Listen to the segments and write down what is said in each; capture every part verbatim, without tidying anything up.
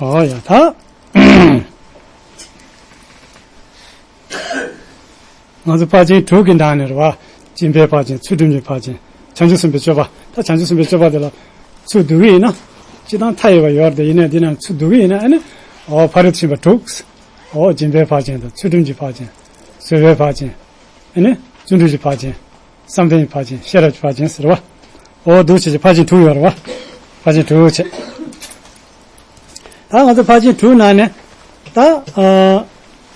ཨོ་ཡ་ད། ང་ཚོ་ཕར་ཕྱིན་དྲུག་གི་ནང་ནས་རེད་བ། སྦྱིན་པའི་ཕར་ཕྱིན། ཚུལ་ཁྲིམས་ཀྱི་ཕར་ཕྱིན། བྱང་ཆུབ་སེམས་དཔའི་སྤྱོད་པ། ད་བྱང་ཆུབ་སེམས་དཔའི་སྤྱོད་པ་དེ་ལ་ཚུར་བསྡུ་གི་ཡིན་ན། སྤྱིར་བཏང་མཐའ་ཡས་པ་ཡོད་རེད་དེ། ཡིན་ནའི་འདི་ནང་ཚུར་བསྡུ་གི་ཡིན་ན་ཨ་ནི། ཨོ་ཕ་རོལ་ཏུ་ཕྱིན་པ་དྲུག་ཨོ་སྦྱིན་པའི་ཕར་ཕྱིན་དང་། ཚུལ་ཁྲིམས་ཀྱི་ཕར་ཕྱིན། བཟོད་པའི་ཕར་ཕྱིན། ཨ་ནི་བརྩོན་འགྲུས་ཀྱི་ཕར་ཕྱིན། བསམ་གཏན་གྱི་ཕར་ཕྱིན། ཤེས་རབ་ཀྱི་ཕར་ཕྱིན་ཟེར་བ། ཨོ་འདུག་བྱས་ཀྱི་ཕར་ཕྱིན་དྲུག་ཡོད་རེད་བ། ཕར་ཕྱིན་དྲུག་བྱས། ད་ང་ཚོ་ཕར་ཕྱིན་དྲུག་ནང་ནས་ད་ཨ་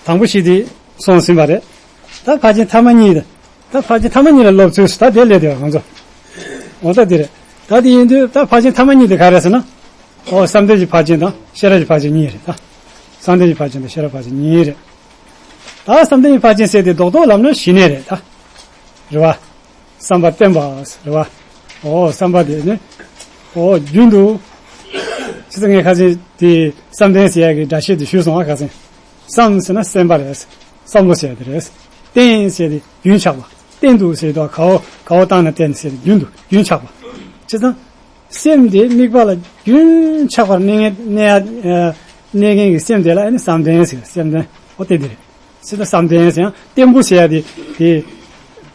དང་པོ་བཞི་དེ་སོང་ཟིན་པ་རེད། ད་ཕར་ཕྱིན་ཐ་མ་གཉིས་དེ། ད་ཕར་ཕྱིན་ཐ་མ་གཉིས་ལ་སློབ་ཚུལ་ད་དེ་སླེབས་དེ་ང་ཚོ། འོ་ད་དེ་རེད། ད་དེ་ཡིན་དུས་ད་ཕར་ཕྱིན་ཐ་མ་གཉིས་དེ་ག་རེད་ཟེར་ན། ཨོ་བསམ་གཏན་གྱི་ཕར་ཕྱིན་དང་ཤེས་རབ་ཀྱི་ཕར་ཕྱིན་གཉིས་རེད་ད། བསམ་གཏན་གྱི་ཕར་ཕྱིན་དང་ཤེས་རབ་ཕར་ཕྱིན་གཉིས་རེད། ད་བསམ་གཏན་གྱི་ཕར་ཕྱིན་ཟེར་དེ་རྡོག་རྡོག་ལབ་ན་ཞི་གནས་རེད་ད། རེད་བ། བསམ་པ་བརྟན་པ་རེད་བ། ཨོ་བསམ་པ་དེ་ནི། ཨོ་རྒྱུན་དུ། ཅི་ཙམ་ངས་ཁ་ཅིག་དེ་བསམ་གཏན་ཟེར་ཡ་གི་སྒྲ་བཤད་དེ་ཞུས་སོང་ཨ། ཁ་ཅིག་བསམ་ཟེར་ན་སེམས་པ་རེད། བསམ་བློ་ཟེར་ཡ་དེ་རེད། བརྟན་ཟེར་དེ་རྒྱུན་ཆགས་པ། བརྟན་དུ་ཟེར་དུས་ག་བོ་ག་བོ་བཏང་ན་བརྟན་ཟེར་དེ་རྒྱུན་དུ་རྒྱུན་ཆགས་པ། བྱས་ཙང་། སེམས་དེ་དམིགས་པ་ལ་རྒྱུན་ཆགས་པར་གནས་ངེས་གནས་ཡ། གནས་མཁན་གྱི་སེམས་དེ་ལ་ཨ་ནི་བསམ་གཏན་ཟེར། བསམ་གཏན་ཨོ་དེ་དེ་རེད། སྲིད་པ་བསམ་གཏན་ཟེར་ཡང་བརྟན་པོ་ཟེར་ཡ་དེ་དེ་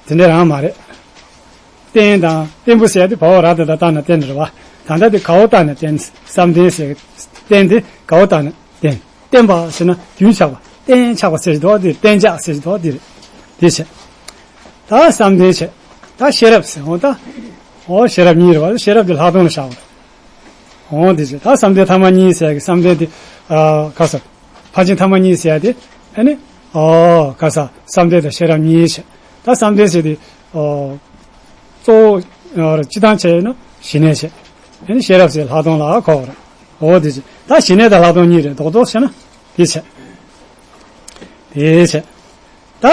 དེ་འདྲ་རང་མ་རེད། བརྟན་དང་བརྟན་པོ་ཟེར་ཡ་དེ་བ་འོག་ར་དེ་དང་བཏགས་ན་བརྟན་རེད་བ། ད་ལྟ་དེ་ག་བོ་བཏགས་ན་བརྟན། བསམ་གཏན་ཟེར་བརྟན་དེ་ག་བོ་བཏགས་ན་བརྟན། བརྟན་པ་ཟེར་ན་རྒྱུན་ཆགས་པ། བརྟན་ཆགས་པ་ཟེར་དོ་དེ་བརྟན་ཆགས་ཟེར་དོ་དེ་རེད། དེ་བྱས། ད་བསམ་གཏན་བྱས། ད་ཤེས་རབ་ཟེར་འོ་ད། འོ་ཤེས་རབ་གཉིས་རེད་བ། ཤེས་རབ་དེ་ལྷག་མཐོང་ལ་བཞག་པ་རེད། འོ་དེ་བྱས། ད་བསམ་གཏན་ཐ་མ་གཉིས་ཟེར་གི་བསམ་གཏན་དེ། ཨ་ག་ས། ཕར་ཕྱིན་ཐ་མ་གཉིས་ཟེར་ཡ་དེ། ཨ་ནི། ཨོ་ག་ས། བསམ་གཏན་དང་ཤེས་རབ་གཉིས་བྱས། ད་བསམ་གཏན་ཟེར་དེ། ཨོ། གཙོ་བོ། ཨོ་སྤྱི་བཏང་བྱས་ན་ཞི་གནས་བྱས། ཨ་ནི་ཤེས་རབ་ཟེར་ལྷག་མཐོང་ལ་གོ་བ་རེད། འོ་དེ་བྱས། ད་ཞི་གནས་དང་ལྷག་མཐོང་གཉིས་རེད། རྡོག་རྡོག་བྱས་ན། དེ་བྱས། དེ་བྱས། ད།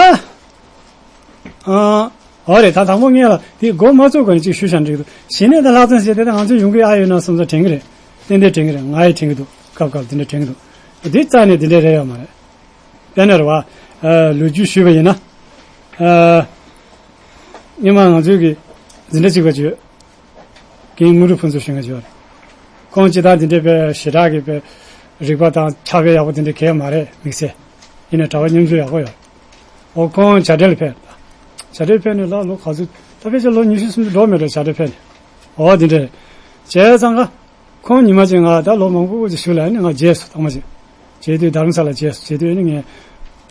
ཨ། འོ་རེད། ད་དང་པོ་ངས་ལ་དེ་མགོ་མ་ཚོས་གོང་ནས་ཅིག་ཞུ་བྱ་འགྲིག་འདུག་ཞི་གནས་དང་ལྷག་མཐོང་ཟེར་དེ་ད་ང་ཚོ་ཡོང་གི་ཨ་ཡོད་ན་བསམ་ཚུལ་དྲན་གི་རེད། ཏན་ཏན་དྲན་གི་རེད། ང་ཡི་དྲན་གི་འདུག་སྐབས་སྐབས་དེ་འདྲ་དྲན་གི་འདུག་དེ་རྩ་ནས་དེ་འདྲ་རེད་ཡོད་མ་རེད། དཔེར་ན་རེད་བ། ཨ་ལོ་རྒྱུས་ཞུས་པ་ཡིན་ན། ཨ། སྔོན་མ་ང་ཚོའི་གི་འཛིན་གྲྭ་གཅིག་པ་ཅིག་ཡོད། རྒན་དངོས་གྲུབ་ཕུན་ཚོགས་ཞུ་མཁན་ཅིག་ཡོད་རེད། ཁོང་སྤྱིར་བཏང་དེ་འདྲའི་དཔེ་ཞེ་དྲག་གི་དཔེ་རིག་པ་དང་ཕྱག་དཔེ་ཡག་པོ་དེ་འདྲ་གང་ཡང་མ་རེད། དམིགས་བསལ། ཡིན་ནའི་གྲྭ་པ་སྙོམས་འཇུག་ཡག་པོ་ཡོད། འོ་ཁོང་བྱ་བྲལ་ཕེབས། བྱ་བྲལ་ཕེབས་ནས་ལ་ལོ་ག་ཚོད། ད་ཕལ་ཆེར་ལོ་ཉི་ཤུ་སུམ་ཅུ་འགྲོ་མེད་རེད། བྱ་བྲལ་ཕེབས་ནས། འོ་དེ་འདྲ་རེད། བྱས་ཙང་ཀ་ཁོང་ཉི་མ་གཅིག་ང་ད་ལོ་མང་པོ་ཅིག་བཞུགས་ལ་ནི་ང་མཇལ་སོང་། ཐོག་མ་ཅིག་མཇལ་དུས་རྡ་རམ་ས་ལ་མཇལ་སོང་། མཇལ་དུས་ནི་ངས་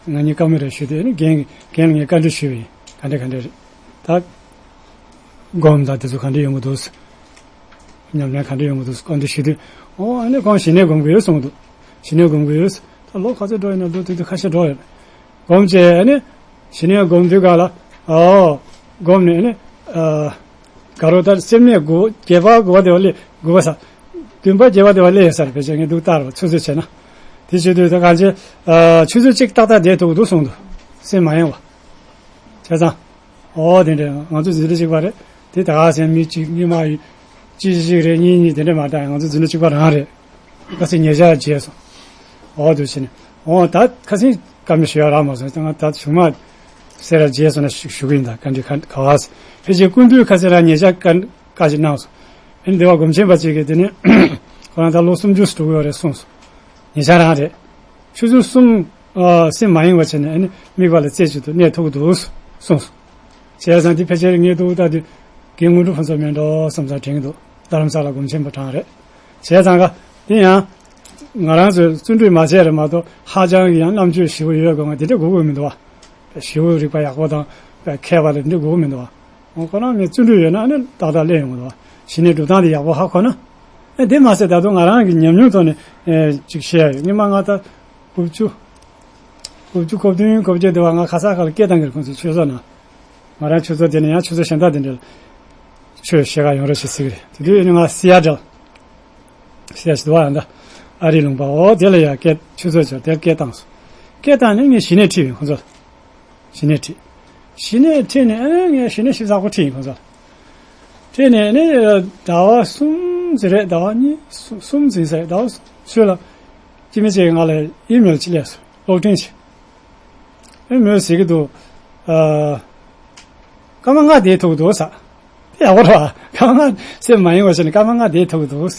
ང་གཉིས་བཀའ་མོལ་རེ་ཞུས་དུས་ནི་རྒན་རྒན་ལ་ངས་བཀའ་འདྲི་ཞུས་པ་ཡིན། ག་འདྲ་ག་འདྲ་རེད། ད་སྒོམ་དང་དེ་ཚོ་ག་འདྲ་ཡོང་གི་འདུག་ཉམས་ལེན་ག་འདྲ་ཡོང་གི་འདུག་བཀའ་འདྲི་ཞུས་དུས། ཨོ་ཨ་ནི་ཁོང་ཞི་གནས་སྒོམ་གི་ཡོད་གསུངས་འདུག་ཞི་གནས་སྒོམ་གི་ཡོད། ད་ལོ་ག་ཚོད་འགྲོ་ཡིན་ན་ལོ་དེ་དུས་ཁ་ཤས་འགྲོ་ཡོད། སྒོམ་བྱས་ཨ་ནི། ཞི་གནས་སྒོམ་དུས་ག་ལ། ཨོ། སྒོམ་ནས་ཨ་ནི། ཨ། དགའ་རོགས་ལྟར་སེམས་གནས་དགུ་བརྒྱད་པ་དགུ་པ་དེ་བ་སླེབས། དགུ་པ་ས། བདུན་པ་བརྒྱད་པ་དེ་བ་སླེབས་ཡོད་ས་རེད། ཕལ་ཆེར་ངས་འདུག་ལྟར་བ་ཆུ་ཚོད་བྱས་ན། དེ་བྱེད་དུས་ད་གང་བྱེད། ཨ། ཆུ་ཚོད་གཅིག་ཏག་ཏག་བསྡད་ཐུབ་ཀྱི་འདུག་གསུངས་འདུག་སེམས་མ་ཡེངས་བ། བྱས་ཙང་། ཨོ་དེ་འདྲ་ང་ཚོ་འཛིན་གྲྭ་གཅིག་པ་རེད། དེ་ད་ག་སེ་མི་གཅིག་གཉིས་མ་ཡིན། གཅིག་གཅིག་རེད། གཉིས་གཉིས་དེ་འདྲ་མ་རེད། ང་ཚོ་འཛིན་གྲྭ་གཅིག་པ་རང་རེད། ཁ་སེ་ཉེ་ཆར་བརྗེད་སོང་། ཨོ་དུ་ཕྱིན་ནས་ཨོ་ད་ཁ་སེ་བཀའ་མོལ་ཞུ་ཡ་རག་མ་སོང་། ད་ང་ད་གཞུག་མ་སེ་ར་བརྗེད་སོང་ན་ཞུ་ཞུ་གི་ཡིན། ད་བཀའ་འདྲི་ག་ག་བ་སེ་ཕལ་ཆེར་སྐུ་མདུན་ཁ་སེ་ར་ཉེ་ཆར་བཀའ་བཀའ་ཞིག་གནང་སོང་། ཨེ་འདི་བ་སྒོམ་ཆེན་པ་ཅིག་གིས་དེ་ནས་ཁོ་རང་ད་ལོ་སུམ་ཅུ་སུ་འགྲོ་གི་ཡོད་རེད་གསུངས་སོང་། ཉེ་ཆར་རང་རེད། ཆུ་ཚོད་གསུམ། ཨ། སེམས་མ་ཡེངས་པ་བྱས་ནས་ཨ་ནི་དམིགས་པ་ལ་རྩེ་གཅིག་ཏུ་གནས་ཐུབ་ཀྱི་འདུག་གསུངས་སོང་། བྱས་ཙང་འདི་ཕལ་ཆེར་ངས་འདུག་ལྟ་དུས་རྒན་དངོས་གྲུབ་ཕུན་ཚོགས་མིན་འགྲོ་བསམ་ཙང་དྲན་གྱི་འདུག་རྡ་རམ་ས་ལ་སྒོམ་ཆེན་པ་གྲས་རེད། བྱས་ཙང་ཀ་འདི་ཡང་ང་རང་ཚོས་བརྩོན་འགྲུས་མ་བྱས་རེད་མ་གཏོགས་ཧ་ཅང་གི་ཡང་རྣམ་དཔྱོད་ཞེ་པོ་ཡོད་དགོས་ང་དེ་འདྲ་དགོས་ཀྱི་མི་འདུག་བ། ཞེ་པོ་རིག་པ་ཡག་པོ་དང་མཁས་པ་ལ་འདི་འདྲ་དགོས་ཀྱི་མི་འདུག་བ། ཁོ་རང་ངས་བརྩོན་འགྲུས་ཡོད་ན་ཨ་ནི་ཏག་ཏག་སླེབས་ཡོང་གི་འདུག་བ། ཞི་གནས་སྒྲུབ་སྟངས་དེ་ཡག་པོ་ཧ་གོ་ན། ཨ་དེ་མ་ཟད་ད་དུང་ང་རང་གི་ཉམས་མྱོང་ཐོག་ནས་ཨེ་ཅིག་བཤད་ཡ་ཡོད། སྔོན་མ་ང་ད་དགུ་བཅུ། དགུ་བཅུ་གོ་བདུན་གོ་བརྒྱད་དེ་བ་ང་ཁ་སང་ཁ་ལ་སྐད་བཏང་གི་རེད། ཁོང་ཚོའི་ཆོས་ཚོགས་ནང་། ང་རང་ཆོས་ཚོགས་དེ་ནས་ཡང་ཆོས་ཚོགས་གཞན་དག་དེ་འདྲ་ལ་ཆོས་བཤད་ག་ཡོང་རོགས་ཞེས་ཟེར་གི་རེད། དེ་དུས་ཨ་ནི་ང་སི་ཡ་ཊལ། སི་ཡ་ཊལ་དུ་བ་ཡང་ད་ཨ་རིའི་ལུང་པ་འོ་དེ་ལ་ཡང་སྐད་ཆོས་ཚོགས་བྱས་དེར་སྐད་བཏང་སོང་། སྐད་བཏང་ནས་ངས་ཞི་གནས་ཁྲིད་ཡིན་ཁོང་ཚོ་ལ། ཞི་གནས་ཁྲིད། ཞི་གནས་ཁྲིད་ནས་ཨ་ངས་ཞི་གནས་ཞིབ་ཚགས་པོ་ཁྲིད་ཡིན་ཁོང་ཚོ། ཁྲིད་ནས་ནི་ཟླ་བ་གསུམ་ཙམ་རེད། ཟླ་བ་གཉིས་གསུམ་གསུམ་ཙམ་ཟེར་ཟླ་བ་གསུམ་ལ་སྐྱེ་དམན་ཅིག་གིས་ང་ལ་ཨི་མེལ་ཅིག་སླེབས་སོང་། གློག་འཕྲིན་ཅིག་ཨེ་མོས་ཟེར་གི་འདུག་ཨ། སྐར་མ་ལྔ་བསྡད་ཐུབ་ཀྱི་འདུག་ཟེར། དེ་ཡག་པོ་རེད་བ། སྐར་མ་ལྔ་སེམས་མ་ཡེངས་པ་བྱས་ནས་སྐར་མ་ལྔ་བསྡད་ཐུབ་ཀྱི་འདུག་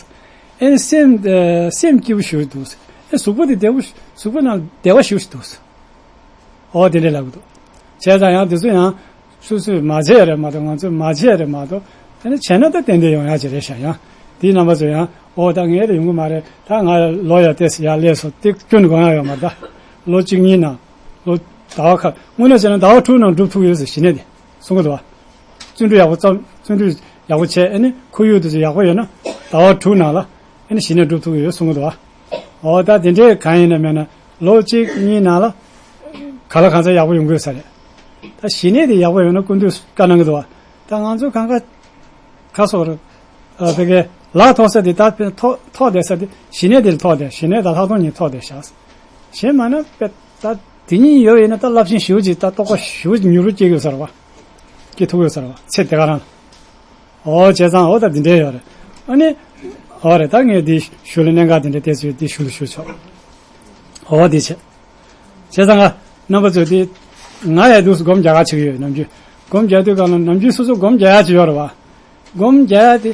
ཨེ་སེམས་ཨེ་སེམས་སྐྱིད་པོ་ཞེ་པོ་འདུག་ཟེར། ཨེ་གཟུགས་པོ་དེ་བདེ་པོ་གཟུགས་པོ་ནང་བདེ་བ་ཞེ་པོ་ཞིག་འདུག་ཟེར། འོ་དེ་འདྲས་ལབ་ཀྱི་འདུག་བྱས་ཙང་ཡང་དེ་ཚོ་ཡང་སོ་སོས་མ་བྱས་རེད་མ་གཏོགས། ང་ཚོས་མ་བྱས་རེད་མ་གཏོགས། ཨ་ནི་བྱས་ན་ད་ཏན་ཏན་ཡོང་ཡག་ཅིག་རེད་ཤག་ཡང་དེའི་རྣམ་པ་ཚོ་ཡང་འོ་ད་ངས་ད་ཡོང་གི་མ་རེད། ད་ང་ལོ་ཡང་ཏོག་ཙམ་ཡར་སླེབས་སོང་། དེ་སྐྱོན་དགོས་ཡག་ཡོད་མ་རེད། ད་ལོ་གཅིག་གཉིས་ནང་ལོ་ཟླ་བ་ཁ་དངོས་གནས་བྱས་ན་ཟླ་བ་དྲུག་ནང་འགྲུབ་ཐུབ་ཡོད་ཟེར་ཞི་གནས་དེ་གསུང་གི་འདུག་བ། བརྩོན་འགྲུས་ཡག་པོ་བརྩམས། བརྩོན་འགྲུས་ཡག་པོ་བྱས། ཨ་ནི་ཁོར་ཡུག་དེ་ཚོ་ཡག་པོ་ཡོད་ན་ཟླ་བ་དྲུག་ནང་ལ་ཨ་ནི་ཞི་གནས་འགྲུབ་ཐུབ་ཀྱི་ཡོད་གསུང་གི་འདུག་བ། འོ་ད་དེ་འདྲའི་གང་ཡིན་ན་མེད་ན་ལོ་གཅིག་གཉིས་ནང་ལ་ག་ལ་གང་འཚམ་ཡག་པོ་ཡོང་གི་ཡོད་ས་རེད། ད་ཞི་གནས་དེ་ཡག་པོ་ཡོང་ན་སྐུ་མདུན་བཀའ་གནང་གི་འདུག་བ། ད་ང་ཚོ་གང་ག་ག་སོགས་རེད། ཨ་དེ་གའི་ལག་ཐོགས་ས་དེ་ད་ཕན་ཐོགས་ཐོགས་བསྡད་ས་དེ་ཞི་གནས་དེ་ལ་ཐོགས་བསྡད། ཞི་གནས་དང་ལྷག་མཐོང་གཉིས་ཐོགས་བསྡད་ཤག་གཞན་མ་ན་དཔེ་ད་དེ་གཉིས་ཡོད་ཡིན་ན་ད་རླབས་ཆེན་ཞེ་པོ་ཅིག་ད་རྟོགས་པ་ཞེ་པོ་ཅིག་མྱུར་པོ་སྐྱེ་གི་ཡོད་ས་རེད་བ། སྐྱེ་ཐུབ་ཡོད་ས་རེད་བ། ཚེ་འདི་ག་རང་། འོ་བྱས་ཙང་འོ་ད་འདི་འདྲས་ཡོད་རེད། ཨ་ནི་འོ་རེད། ད་ངས་འདི་ཞུ་ལ་གནད་འགག་འདི་འདྲས་བལྟས་ཚུལ་འདི་ཞུ་ལ་ཞུ་ཆོག་འོ་འདི་བྱས། བྱས་ཙང་ང་རྣམ་པ་ཚོས་འདི་ང་ཡང་འདུག་སེ་སྒོམ་རྒྱག་ག་བྱེད་ཀྱི་ཡོད། ནམ་རྒྱུན་སྒོམ་རྒྱག་དུས་སྒང་ལ་ནམ་རྒྱུན་སོ་སོ་སྒོམ་རྒྱག་ཡག་ཅིག་ཡོད་རེད་བ། སྒོམ་རྒྱག་ཡག་དེ་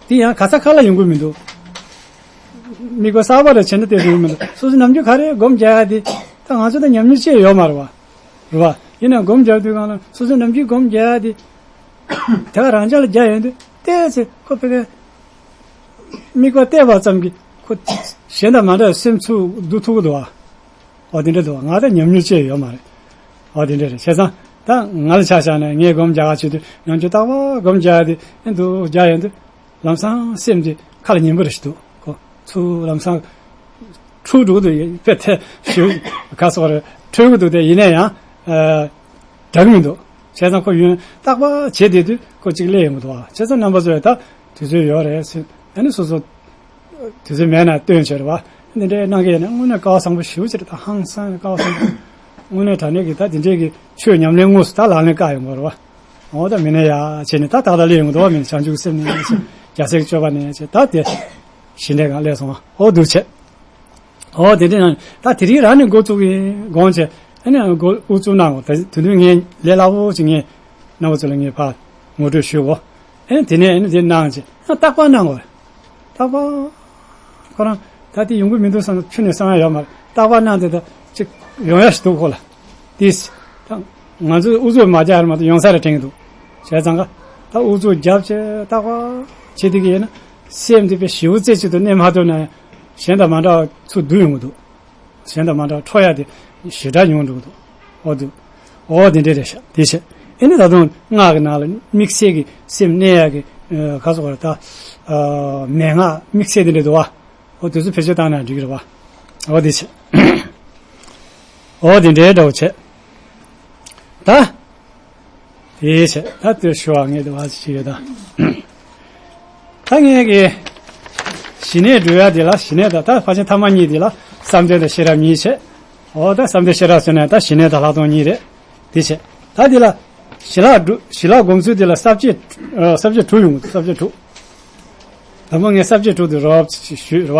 དེ་ཡང་ག་ས་ག་ལ་ཡོང་གི་མི་འདུག་དམིགས་པ་གསར་པ་རེ་བྱས་ན་དེ་ཡོང་གི་མི་འདུག་སོ་སོ་ནམ་རྒྱུན་ག་རེ་སྒོམ་རྒྱག་ཡག་དེ་ད་ང་ཚོ་ད་ཉམས་མྱོང་ཅི་ཡོད་མ་རེད་བ། རེད་བ། ཡིན་ནའང་སྒོམ་རྒྱག་དུས་སྒང་ལ་སོ་སོ་ནམ་རྒྱུན་སྒོམ་རྒྱག་ཡག་དེ་དེ་ག་རང་ཅག་ལ་རྒྱག་ཡོང་དུས་བལྟས་ཚེ་ཁོ་ཕ་གིའི་དམིགས་པ་གཏད་པ་ཙམ་གྱིས་ཁོ་གཞན་དང་མ་འདྲ་བའི་སེམས་ཚུར་བསྡུ་ཐུབ་ཀྱི་འདུག་བ། འོ་དེ་འདྲ་འདུག་ང་ད་ཉམས་མྱོང་ཅི་ཡང་ཡོད་མ་རེད། འོ་དེ་འདྲ་རེད། བྱས་ཙང་ད་ང་ལ་ཆ་བཞག་ན་ངས་སྒོམ་རྒྱག་ག་བྱེད་དུས་ནམ་རྒྱུན་རྟག་པར་སྒོམ་རྒྱག་དེ་ཨེ་འདུག་རྒྱག་ཡོང་དུས་ལམ་སང་སེམས་དེ་ཁ་ལ་ཉན་པོ་རེ་ཞིག་འདུག་ཁོ་ཚུར་ལམ་སང་འཁྲུག་འགྲོ་གི་འདུག་དཔེ་དེ་ཞུ་ག་སོགས་རེ་འཁྲུལ་གི་འདུག་དེ་ཡིན་ན་ཡང་ཨ་འདྲ་གི་མི་འདུག་བྱས་ཙང་ཁོ་ཡུན་རྟག་པར་བྱེད་བསྡད་དུས་ཁོ་གཅིག་སླེབས་ཡོང་གི་འདུག་བ། བྱས་ཙང་རྣམ་པ་ཚོས་ད་དུས་ཚོད་ཡོད་རེད་ཟེར། ཨ་ནི་སོ་སོ་དུས་ཚོད་མེད་ན་སྟོན་བྱས་རེད་བ། འདི་འདྲའི་གནང་གི་ཡོད་ན་དངོས་གནས་སྐལ་བ་བཟང་པོ་ཞེ་པོ་ཅིག་རེད། ད་ཧང་སང་སྐལ་བ་བཟང་པོ། དངོས་གནས་དྲང་གནས་ཀྱི་ད་འདི་འདྲའི་གི་ཆོས་ཉམས་ལེན་དངོས་སུ་ད་ལག་ལེན་བཀག་ཡོང་གི་རེད་བ། འོ་ད་མི་ནས་ཡ་བྱས་ནས་ད་ཏག་ཏག་སླེབས་ཡོང་གི་འདུག་བ། མི་ནས་བྱང་ཆུབ་སེམས་ནས་བྱས། རྒྱལ་སྲས་ཀྱི་སྤྱོད་པ་ནས་བྱས། ད་དེ་ཞི་གནས་སྒང་སླེབས་སོང་བ། འོ་འདུག་བྱས། འོ་དེ་འདྲ་ཡང་ད་དེ་རིང་རང་ནས་འགོ་བཙུགས་ཡིན་དགོངས་བྱས། ཨ་ནི་འགོ་དབུ་བཙུགས་གནང་དགོས། ད་དེ་དུས་ངས་ལས་སླ་པོ་ཅིག་ངས་རྣམ་པ་ཚོ་ལ་ངས་ཕར་ངོ་སྤྲོད་ཞུ་དགོས། ཨ་ནི་དེ་ནས་ཨ་ནི་དེ་གནང་བྱས་ཡང་རྟག་པར་གནང་དགོས། རྟག་པར་ཁོ་རང་ད་དེ་ཡོང་གི་མི་འདུག་བསམ་ན་ཁྱོན་ནས་བསམ་ཡ་ཡོད་མ་རེད། རྟག་པར་གནང་དེ་ད་ཅིག་ཡོང་ཡ་ཞིག་འདུག་ཁོ་ལ། དེས་ད་ང་ཚོས་ཨུ་ཚུགས་མ་རྒྱག་ར་མ་གཏོགས་ཡོང་ས་རེ་དྲན་གྱི་འདུག་བྱས་ཙང་ཀ་ད་ཨུ་ཚུགས་རྒྱབ་བྱས་རྟག་པར་བྱེད་བསྡད་ཀྱི་ཡིན་ན་སེམས་དེ་དཔེ་ཞེ་པོ་རྩེ་གཅིག་ཏུ་གནས་མ་ཐུབ་ན་ཡང་གཞན་དང་མ་འདྲ་བ་ཚུར་བསྡུ་ཡོང་གི་འདུག་གཞན་དང་མ་འདྲ་བ་འཕྲོ་ཡ་དེ་ཞེ་དྲག་ཉུང་འགྲོ་གི་འདུག་འོ་འདུག་འོ་དེ་འདྲ་རེད་ཤག་དེ་བྱས། ཨེ་ནི་ད་དུང་སྔགས་ཀྱི་ནང་ལ་དམིགས་བསལ་གྱི་སེམས་གནས་ཡ་གི་ཨ་ག་སོགས་རེད་ད། ཨ་མན་ངག་དམིགས་བསལ་དེ་འདྲ་འདུག་བ། འོ་དེ་ཚོ་བེད་སྤྱོད་བཏང་ན་འགྲིག་གི་རེད་བ། འོ་དེ་བྱས། འོ་དེ་འདྲའི་འདྲ་བོ་བྱས། ད། དེའི་ཕྱིར་ད་དེར་ཞུ་བ་ངས་དེ་བ་ཞིག་ཡོད་ད། ད་ངས་ཀྱི་ཞི་གནས་སྒྲུབ་ཡ་དེ་ལ་ཞི་གནས་དང་ད་ཕལ་ཆེར་ཐ་མ་གཉིས་དེ་ལ་བསམ་གཏན་དང་ཤེས་རབ་གཉིས་བྱས། འོ་ད་བསམ་གཏན་ཤེས་རབ་ཟེར་ན་ད་ཞི་གནས་དང་ལྷག་མཐོང་གཉིས་རེད། དེ་བྱས། ད་དེ་ལ་ཞི་ལྷག་སྒྲུབ་ཞི་ལྷག་སྒོམ་ཚུལ་དེ་ལ་ས་བཅད་ཨ་ས་བཅད་དྲུག་ཡོང་གི་འདུག་ས་བཅད་དྲུག་དང་པོ་ངས་ས་བཅད་དྲུག་དེ་རོབ་ཅིག་ཞུས་རེད་བ།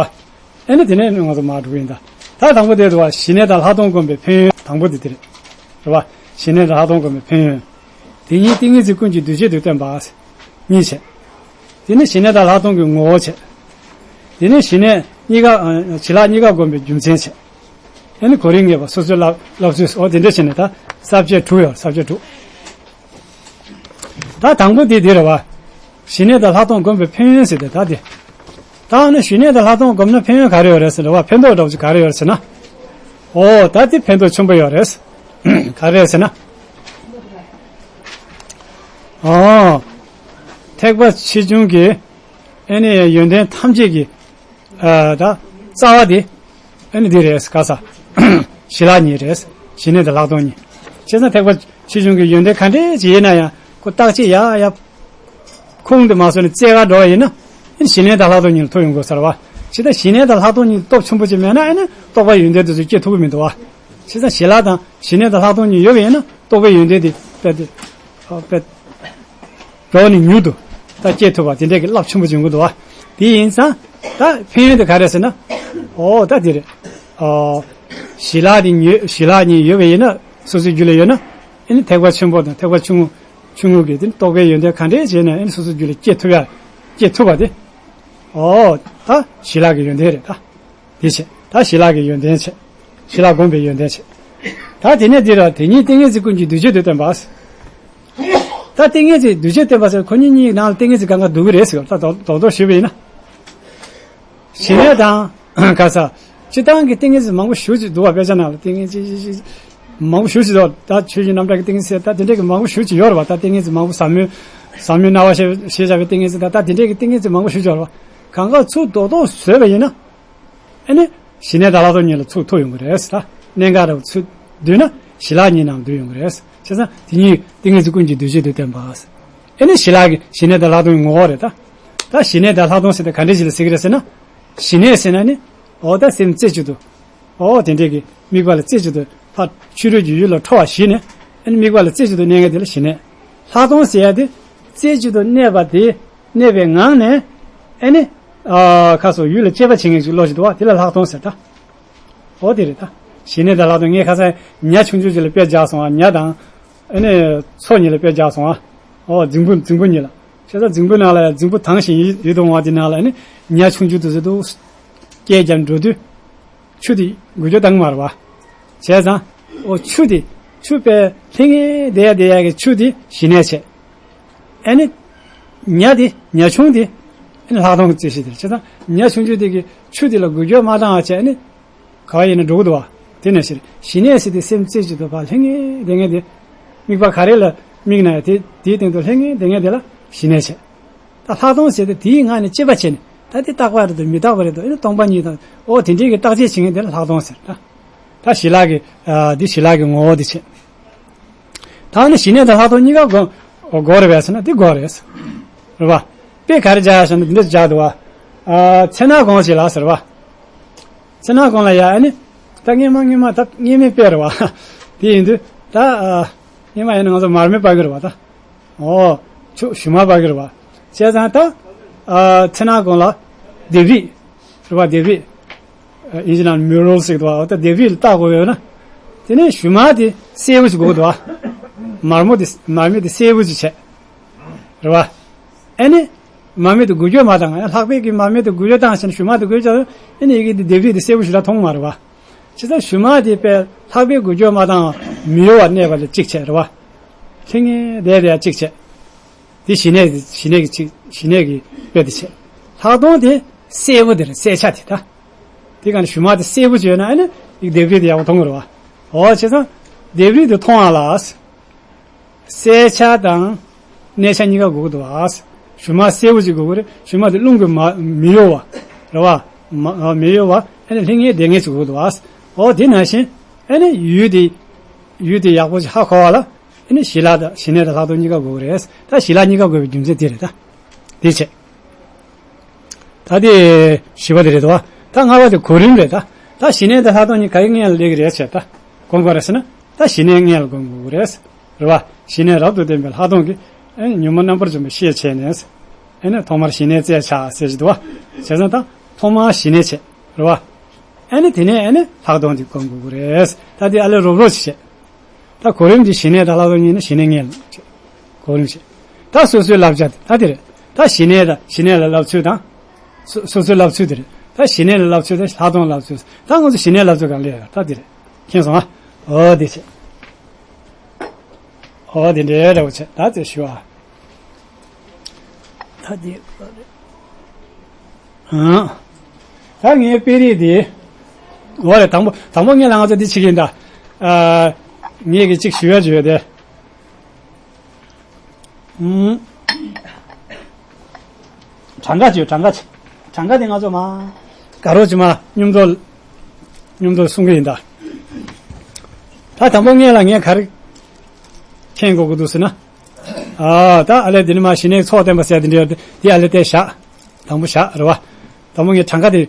ཨེ་ནི་དེ་ནས་ང་ཚོ་མར་འགྲོ་གི་ཡིན་ད། ད་དང་པོ་དེ་རེད་བ། ཞི་གནས་དང་ལྷག་མཐོང་སྒོམ་པའི་ཕན་ཡོན་དང་པོ་དེ་དེ་རེད། རེད་བ། ཞི་གནས་དང་ལྷག་མཐོང་སྒོམ་པའི་ཕན་ཡོན། དེ་ཉིད་ཏིང་ངེ་འཛིན་ཀུན་གྱི་འདུ་བྱེད་དུ་བསྟན་པ། གཉིས་བྱས། དེ་ནི་ཞི་གནས་དང་ལྷག་མཐོང་གི་ངོ་བོ་བྱས། དེ་ནི་ཞི་གནས་གཉིས་ཀ་ཨ་ཞི་ལྷག་གཉིས་ཀ་སྒོམ་པའི་རྒྱུ་མཚན་བྱས། ཨེ་ནི་གོ་རིམ་ངེས་པ་སོ་སོའི་ལབ་ལབ་ཚུལ་འོ་དེ་འདྲ་བྱས་ནས་ད་ས་བཅད་དྲུག་ཡོད། ས་བཅད་དྲུག་ད་དང་པོ་དེ་འདི་རེད་བ། ཞི་གནས་དང་ལྷག་མཐོང་སྒོམ་པའི་ཕན་ཡོན་ཟེར་ཏེ་ད་དེ། ད་ནི་ཞི་གནས་དང་ལྷག་མཐོང་སྒོམ་ན་ཕན་ཡོན་ག་རེ་ཡོད་རེད་ཟེར་བ། ཕན་ཐོགས་འདྲ་བོ་ཅིག་ག་རེ་ཡོད་རེད་ཟེར་ན། འོ་ད་དེ་ཕན་ཐོགས་ཆེན་པོ་ཡོད་རེད། ག་རེ་ཟེར་ན། འོ། ཐེག་པ་ཆེ་ཆུང་གི་ཨེ་ནི་ཡོན་ཏན་ཐམས་ཅད་ཀྱི་ཨ་ད་རྩ་བ་དེ་ཨ་ནི་འདི་རེད་ག་ས། ཞི་ལྷག་གཉིས་རེད། ཞི་གནས་དང་ལྷག་མཐོང་གཉིས། བྱས་ཙང་ཐེག་པ་ཆེ་ཆུང་གི་ཡོན་ཏན་ག་འདྲས་ཅིག་ཡིན་ན་ཡང་ཁོ་བརྟག་དཔྱད་ཡག་ཡག་ཁུངས་དེ་མ་བཟོས་ནས་རྩེ་ག་འགྲོ་བ་ཡིན་ན་ཨ་ནི་ཞི་གནས་དང་ལྷག་མཐོང་གཉིས་ལ་ཐུག་ཡོང་དགོས་ས་རེད་བ། བྱས་ཙང་ཞི་གནས་དང་ལྷག་མཐོང་གཉིས་སྟོབས་ཆེན་པོ་ཅིག་མེད་ན་ཨ་ནི་རྟོགས་པའི་ཡོན་ཏན་དེ་ཚོ་སྐྱེ་ཐུབ་ཀྱི་མི་འདུག་བ། བྱས་ཙང་ཞི་ལྷག་དང་ཞི་གནས་དང་ལྷག་མཐོང་གཉིས་ཡོད་པ་ཡིན་ན་རྟོགས་པའི་ཡོན་ཏན་དེ་དཔེ་དེ་དཔེ། རོགས་ནི་མྱུར་དུ་ད་སྐྱེ་ཐུབ་པ་དེ་འདྲའི་གི་རླབས་ཆེན་པོ་འབྱུང་གི་འདུག་བ། དེ་ཡིན་ཙང་ད་ཕན་ཡོན་དེ་ག་རེ་ཟེར་ན། ཨོ་ད་དེ་རེད། ཨོ། ཞི་ལྷག་དེ་ཉོ་ཞི་ལྷག་གཉིས་ཡོད་པ་ཡིན་ན་སོ་སོའི་རྒྱུད་ལ་ཡོད་ན་ཨེ་ནི་ཐེག་པ་ཆེན་པོ་དང་ཐེག་པ་ཆུང་ངུ་ཆུང་ངུ་གི་དེ་ནི་རྟོགས་པའི་ཡོན་ཏན་ག་འདྲས་བྱས་ནས་ཨེ་ནི་སོ་སོའི་རྒྱུད་ལ་སྐྱེ་ཐུབ་ཡ་སྐྱེ་ཐུབ་པ་དེ། ཨོ། ད་ཞི་ལྷག་གི་ཡོན་ཏན་རེད་ད། དེ་བྱས། ད་ཞི་ལྷག་གི་ཡོན་ཏན་བྱས། ཞི་ལྷག་བསྒོམ་པའི་ཡོན་ཏན་བྱས། ད་དེ་ནས་འདི་ར་དེ་ཉིད་ཏིང་ངེ་འཛིན་ཀུན་གྱི་གདུལ་བྱའི་དོན་བསྟན་པ། ད་ཏིང་ངེ་འཛིན་གདུལ་བྱའི་བསྟན་པ་ཟེར་ཁོ་གཉིས་གཉིས་ནང་ལ་ཏིང་ངེ་འཛིན་གང་ག་འདུ་གི་རེད་ཟེར་བ། ད་རྡོག་རྡོག་རྡོག་ཞུས་པ་ཡིན་ན། ཞི་གནས་དང་། ག་ས། སྤྱིར་བཏང་གི་ཏིང་ངེ་འཛིན་མང་པོ་ཞེ་པོ་ཅིག་འདུག་བ། དཔེ་ཆ་ནང་ལ་ཏིང་ངེ་འཛིན་མང་པོ་ཞེ་པོ་ཅིག་འདུག་ད་ཆོས་བཞིན་རྣམ་དག་གི་ཏིང་ངེ་འཛིན་ཟེར་ད་དེ་འདྲས་ཀྱི་མང་པོ་ཞེ་པོ་ཅིག་ཡོད་རེད་བ། ད་ཏིང་ངེ་འཛིན་མང་པོ་ཟབ་མོའི། ཟབ་མོའི་སྣང་བ་ཞེས་ཞེས་བྱ་བའི་ཏིང་ངེ་འཛིན་དང་ད་དེ་འདྲས་ཀྱི་ཏིང་ངེ་འཛིན་མང་པོ་ཞེ་པོ་ཅིག་ཡོད་རེད་བ། གང་ག་ཚུར་རྡོག་རྡོག་བཟོས་པ་ཡིན་ན། ཨ་ནི། ཞི་གནས་དང་ལྷག་མཐོང་གཉིས་ལ་ཚུར་ཐུག་ཡོང་གི་རེད་ད། གནད་འགག་འདྲ་བོ་ཚུར་བསྡུས་ན་ཞི་ལྷག་གཉིས་ནང་འདུས་ཡོང་གི་རེད། བྱས་ཙང་དེ་གཉིས་ཏིང་ངེ་འཛིན་ཀུན་གྱི་གདུལ་བྱའི་དོན་བསྟན་པ། ཨ་ནི་ཞི་ལྷག་གི་ཞི་གནས་དང་ལྷག་མཐོང་གི་ངོ་བོ་རེད་ད། ད་ཞི་གནས་དང་ལྷག་མཐོང་ཟེར་ཏེ་ག་འདྲ་ཞིག་ལ་ཟེར་གི་རེད་ཟེར་ན། ཞི་གནས་ཟེར་ན་ནི། འོ་ད་སེམས་རྩེ་གཅིག་ཏུ། འོ་དེ་འདྲས་ཀྱི་དམིགས་པ་ལ་རྩེ་གཅིག་ཏུ་ཕར་ཕྱི་རོལ་གྱི་ཡུལ་ལ་ཁྲོ་བ་ཞི་ནས། ཨ་ནི་དམིགས་པ་ལ་རྩེ་གཅིག་ཏུ་གནས་མཁན་དེ་ལ་ཞི་གནས། ལྷག་མཐོང་ཟེར་ཡ་དེ་རྩེ་གཅིག་ཏུ་གནས་པ་དེ། གནས་པའི་ངང་ནས། ཨ་ནི། ཨ་ཁ་སོ་ཡུལ་ལ་དཔྱད་པ་བྱེད་མཁན་ཅིག་བློ་ཞིག་འདུག་བ། དེ་ལ་ལྷག་མཐོང་ཟེར་ད། འོ་དེ་རེད་ད། ཞི་གནས་དང་ལྷག་མཐོང་ངས་ཁ་སང་ཉ་ཆུང་ཆུང་ཅིག་ལ་དཔེ་བཞག་སོང་བ། ཉ་དང་། ཨ་ནི་མཚོ་གཉིས་ལ་དཔེ་བཞག་སོང་བ། འོ་རྫིང་བུ་རྫིང་བུ་གཉིས་ལ། བྱས་ཙང་རྫིང་བུ་ནང་ལ་ཡང་རྫིང་བུ་དྭངས་ཤིང་ཡིད་ཡིད་དུ་འོང་བ་དེ་ནང་ལ་ཨ་ནི་ཉ་ཆུང་ཆུང་དེ་ཚོ་འདུག་སྐད་རྒྱབ་འགྲོ་དུས། ཆུ་དེ་འགུལ་སྐྱོད་བཏང་མ་རེད་བ། བྱས་ཙང་། འོ་ཆུ་དེ། ཆུ་དཔེ་ལྷང་ངེ་བསྡད་ཡ་བསྡད་ཡ་གི་ཆུ་དེ་ཞི་གནས་བྱས། ཨ་ནི། ཉ་དེ་ཉ་ཆུང་དེ། ཨ་ནི་ལྷག་མཐོང་གི་རྩེ་གཅིག་དེ་རེད། བྱས་ཙང་ཉ་ཆུང་ཆུང་དེ་གི་ཆུ་དེ་ལ་འགུལ་སྐྱོད་མ་བཏང་བ་བྱས་ཨ་ནི། ག་བ་ཡིན་ན་འགྲོ་གི་འདུག་བ། དེ་ནང་བཞིན་ཞི་གནས་ཟེར་དེ་སེམས་རྩེ་གཅིག་ཏུ་ཕར་ལྷང་ངེ་བསྡད་མཁན་དེ། དམིགས་པ་ག་རེ་ལ་དམིགས་ན་ཡང་དེ་དེའི་སྟེང་དུ་ལྷང་ངེ་བསྡད་མཁན་དེ་ལ་ཞི་གནས་བྱས། ད་ལྷག་མཐོང་ཟེར་ཏེ་དེའི་ངང་ནས་དཔྱད་པ་བྱས་ནས་ད་དེ་རྟག་པ་རེད་དོ་མི་རྟག་པ་རེད་དོ་ཨེ་ནི་སྟོང་པ་ཉིད་དང་འོ་དེ་འདྲའི་གི་བརྟག་དཔྱད་བྱེད་མཁན་དེ་ལ་ལྷག་མཐོང་ཟེར་ད། ད་ཞི་ལྷག་གི་ཨ་འདི་ཞི་ལྷག་གི་ངོ་བོ་འདི་བྱས། ད་ནི་ཞི་གནས་དང་ལྷག་མཐོང་གཉིས་ཀ་དགོས་དགོས་རེད་པས་ཟེར་ན་འདི་དགོས་རེད། རེད་པ། དཔེ་ག་རེ་བྱ་ཡ་ཟེར་ན་འདི་འདྲ་བྱ་འདུག་བ། ཨ་མཚན་ནག་གོང་ཞིག་ལ་ཟེར་བ། མཚན་ནག་གོང་ལ་ཡ་ཨ་ནི། ད་སྔས་མ་སྔས་མ་ད་སྔས་མའི་དཔེ་རེད་བ། དེ་ཡིན་དུས་ད་ཨ་སྔས་མ་ཡིན་ན་ང་ཚོ་མར་མེ་སྤར་གི་རེད་བ་ད། ཨོ། ཆུ་ཞུ་མ་པ་གི་རེད་བ། བྱས་ཙང་ད། ཨ་ཚེ་ནག་གོང་ལ་ལྡེབས་རིས། རེད་བ་ལྡེབས་རིས། ཨ་ཨིན་ཇི་ནང་མུ་རལ་ཟེར་གི་འདུག་བ། ད་ལྡེབས་རིས་ལ་བལྟ་དགོས་ཡོད་ན། དེ་ནས་ཞུ་མ་དེ་སེར་པོ་ཞིག་དགོས་འདུག་བ། མར་མོ་དེ་མར་མེ་དེ་སེར་པོ་ཞིག་བྱས། རེད་བ། ཨ་ནི། མར་མེ་དེ་འགུལ་སྐྱོད་མ་བཏང་ང་ལྷག་པའི་གི་མར་མེ་དེ་འགུལ་སྐྱོད་བཏང་ཞིང་ཞུ་མ་དེ་འགུལ་སྐྱོད་ཨ་ནི་ཡི་གེ་དེ་ལྡེབས་རིས་དེ་སེར་པོ་ཞིག་ལ་མཐོང་མ་རེད་བ། བྱས་ཙང་ཞུ་མ་དེ་དཔེ་ལྷག་པའི་འགུལ་སྐྱོད་མ་བཏང་མི་གཡོ་བར་གནས་པ་ལ་གཅིག་བྱས་རེད་བ། ལྷང་ངེ་བསྡད་དེ་ཡ་གཅིག་བྱས། དེ་ཞི་གནས་ཞི་གནས་ཀྱི་གཅིག་ཞི་གནས་ཀྱི་དཔེ་དེ་བྱས། ལྷག་མཐོང་དེ་སེར་པོ་དེ་རེད་གསལ་ཆ་དེ་ད། དེ་ག་ནས་ཞུ་མ་དེ་སེར་པོ་བྱས་ན་ཨ་ནི་ཡིག་ལྡེབས་རིས་དེ་ཡག་པོ་མཐོང་གི་རེད་བ། འོ་བྱས་ཙང་ལྡེབས་རིས་དེ་མཐོང་བ་ལ། གསལ་ཆ་དང་། གནས་ཆ་གཉིས་ཀ་དགོས་ཀྱི་འདུག་བ། ཞུ་མ་སེར་པོ་ཅིག་དགོས་ཀྱི་རེད། ཞུ་མ་དེ་རླུང་གིས་མ་མི་གཡོ་བ། རེད་བ། མ་མི་གཡོ་བ་ཨ་ནི་ལྷང་ངེ་བསྡད་མཁན་ཅིག་དགོས་ཀྱི་འདུག་བ། འོ་དེ་ནང་བཞིན་ཨ་ནི་ཡུལ་དེ། ཡུལ་དེ་ཡག་པོ་ཅིག་ཧ་གོ་བ་ལ་ཨ་ནི་ཞི་ལྷག་དང་ཞི་གནས་དང་ལྷག་མཐོང་གཉིས་ཀ་དགོས་ཀྱི་རེད། ད་ཞི་ལྷག་གཉིས་ཀ་དགོས་པའི་རྒྱུ་མཚན་དེ་རེད་ད། དེ་བྱས། ད་དེ་བཞི་པ་དེ་རེད་དོ། ད་ལྔ་པ་དེ་གོ་རིམ་རེད་ད། ད་ཞི་གནས་དང་ལྷག་མཐོང་གཉིས་ཀ་གི་སྔོན་ལ་སླེབས་ཀྱི་རེད་བྱས་ད། གོམས་དགོས་རེད་ཟེར་ན། ད་ཞི་གནས་སྔོན་ལ་གོམས་དགོས་ཀྱི་རེད། རེད་བ། ཞི་གནས་རབ་ཏུ་བསྟན་པའི་ལྷག་མཐོང་གིས། ཨེ་ནི་ཉོན་མོངས་རྣམ་པར་འཇོམས་པའི་ཤེས་བྱས་ནས། ཨེ་ནི་ཐོག་མར་ཞི་གནས་རྩལ་བྱ་ཟེར་གྱི་འདུག་བ། བྱས་ཙང་ད་ཐོག་མར་ཞི་གནས་བྱས། རེད་བ། ཨེ་ནི་དེ་ནས་ཨེ་ནི་ལྷག་མཐོང་དེ་གོམས་དགོས་ཀྱི་རེད། ད་དེ་ཨ་ལས་རོབ་རོབ་ཅིག་བྱས། ད་གོ་རིམ་གྱི་ཞི་གནས་དང་ལྷག་མཐོང་གཉིས་ནི་ཞི་གནས་སྔོན་ལ། གོ་རིམ་བྱས། ད་སོ་སོའི་བསླབ་བྱ་དེ་ད་དེ་རེད། ད་ཞི་གནས་དང་ཞི་གནས་ལ་བསླབ་ཚུལ་དང་། སོ་སོ་སོའི་བསླབ་ཚུལ་དེ་རེད། ད་ཞི་གནས་ལ་བསླབ་ཚུལ་དང་ལྷག་མཐོང་ལ་བསླབ་ཚུལ། ད་ང་ཚོ་ཞི་གནས་བསླབ་ཚུལ་སྒང་ལ་ཡོད་ད་དེ་རེད། མཁྱེན་སོང་ཨ། འོ་དེ་བྱས། འོ་དེ་འདྲའི་འདྲ་བོ་བྱས་ད་དེ་ཞུ་ཨ། ད་དེ་ཨང་། ད་ངའི་དཔེ་རིས་དེ། འོ་རེད། དང་པོ་དང་པོ་ངས་ལ་ང་ཚོ་འདི་བྱེད་ཀྱི་ཡིན་ད། ཨ། ངས་ཀྱི་གཅིག་ཞུ་ཡ་ཞུ་ཡ་དེ། ཨུམ། གྲངས་ཀ་ཅིག་ཡོད། གྲངས་ཀ་ཅིག་གྲངས་ཀ་དེ་ང་ཚོ་མ། དགའ་རོགས་ཅིག་མ་མཉམ་དུ། མཉམ་དུ་གསུང་གི་ཡིན་ད། ད་དང་པོ་ངས་ལ་ངས་ག་རེ། མཁྱེན་དགོས་ཀྱི་འདུག་ཟེར་ན། ཨ། ད་ཨ་ལས་འདི་ནི་མ་ཞི་གནས་ཚོགས་བསྟན་པ་ཟེར་འདི་འདྲ་འདི་ཨ་ལས་དེ་བཞག་དང་པོ་བཞག་རེད་བ། དང་པོ་ངས་གྲངས་ཀ་དེ་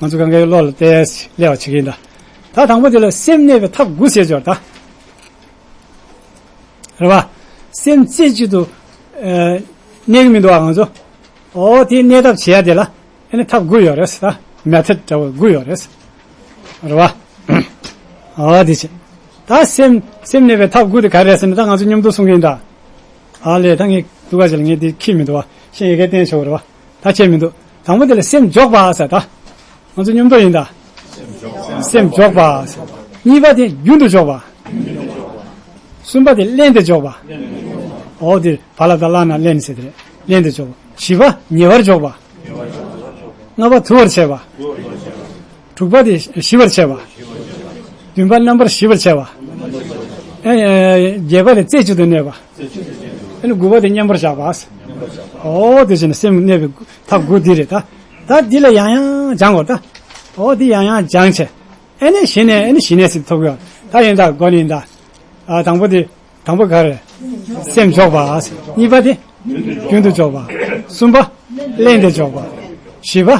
ང་ཚོ་གང་གའི་བློ་ལ་གཏད་སླེབས་པ་བྱེད་ཀྱི་ཡིན་ད། ད་དང་པོ་དེ་ལ་སེམས་གནས་པའི་ཐབས་དགུ་ཟེར་ཅོག་ད། རེད་བ། སེམས་རྩེ་གཅིག་ཏུ། ཨ། གནས་ཀྱི་མི་འདུག་བ་ང་ཚོ། ཨོ་དེ་གནས་ཐབས་བྱེད་ཡ་དེ་ལ། ཨ་ནི་ཐབས་དགུ་ཡོད་རེད་ད། མེ་ཐོད་འདྲ་བོ་དགུ་ཡོད་རེད། རེད་བ། ཨ་དེ་བྱས། ད་སེམས་སེམས་གནས་པའི་ཐབས་དགུ་དེ་ག་རེ་རེད་ཟེར་ན་ད་ང་ཚོ་མཉམ་དུ་གསུང་གི་ཡིན་ད། ཨ་ལས་ད་ངས་སྡུག་ག་ཞིག་ལ་ངས་དེ་ཁྱེད་མི་འདུག་བ། ཤེས་ཡི་གེ་བསྟན་ཆོག་རེད་བ། ད་ཁྱེད་མི་འདུག་དང་པོ་དེ་ལ་སེམས་འཇོག་པ་ཟེར་ད། ང་ཚོ་མཉམ་དུ་ཡིན་ད། སེམས་འཇོག་པ་ཟེར། གཉིས་པ་དེ་རྒྱུན་དུ་འཇོག་པ། གསུམ་པ་དེ་བརླན་ཏེ་འཇོག་པ། འོ་དེ་བ་ལ་ད་བླ་ན་བརླན་ཟེར་དེ་རེད། བརླན་ཏེ་འཇོག་པ། བཞི་པ་ཉེ་བར་འཇོག་པ། ལྔ་པ་དུལ་བར་བྱེད་པ། དྲུག་པ་དེ་ཞི་བར་བྱེད་པ། བདུན་པ་རྣམ་པར་ཞི་བར་བྱེད་པ། ཨེ་ཨེ་བརྒྱད་པ་དེ་རྩེ་གཅིག་ཏུ་གནས་པ། ཨེ་ནི་དགུ་པ་དེ་མཉམ་པར་བཞག་པ། ཨོ་དེ་བྱས་ནས་སེམས་གནས་པའི་ཐབས་དགུ་འདི་རེད་ད། ད་འདི་ལ་ཡང་ཡང་སྦྱང་དགོས་ད། ཨོ་འདི་ཡང་ཡང་སྦྱང་བྱས། ཨེ་ནི་གཞི་ནས་ཨེ་ནི་གཞི་ནས་སྲིད་ཐོབ་ཡོད། ད་ཡིན་ད་དགོས་ནི་ཡིན་ད། ཨ་དང་པོ་དེ། དང་པོ་ག་རེ། སེམས་འཇོག་པ། གཉིས་པ་དེ། རྒྱུན་དུ་འཇོག་པ། གསུམ་པ། བརླན་ཏེ་འཇོག་པ། བཞི་པ།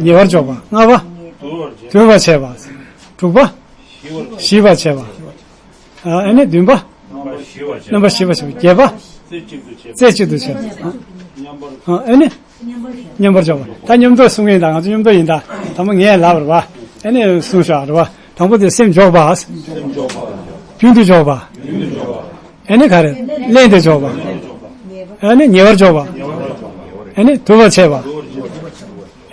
ཉེ་བར་འཇོག་པ། ལྔ་པ། དུལ་བར་བྱེད་པ། དྲུག་པ། ཞི་བར་བྱེད་པ། ཨ་ཨེ་ནི་བདུན་པ། རྣམ་པར་ཞི་བར་བྱེད་པ། བརྒྱད་པ། རྩེ་གཅིག་ཏུ་བྱེད་པ། ཨ་ཨེ་ནི། མཉམ་པར་འཇོག་པ། ད་མཉམ་དུ་གསུང་གི་ཡིན་ད། ང་ཚོ་མཉམ་དུ་ཡིན་ད། དང་པོ་ངས་ལབ་རེད་བ། ཨེ་ནི་གསུང་ཤོག་རེད་བ། དང་པོ་དེ་སེམས་འཇོག་པ། རྒྱུན་དུ་འཇོག་པ། ཨེ་ནི་ག་རེ། བརླན་ཏེ་འཇོག་པ། ཨེ་ནི་ཉེ་བར་འཇོག་པ། ཨེ་ནི་དུལ་བར་བྱེད་པ།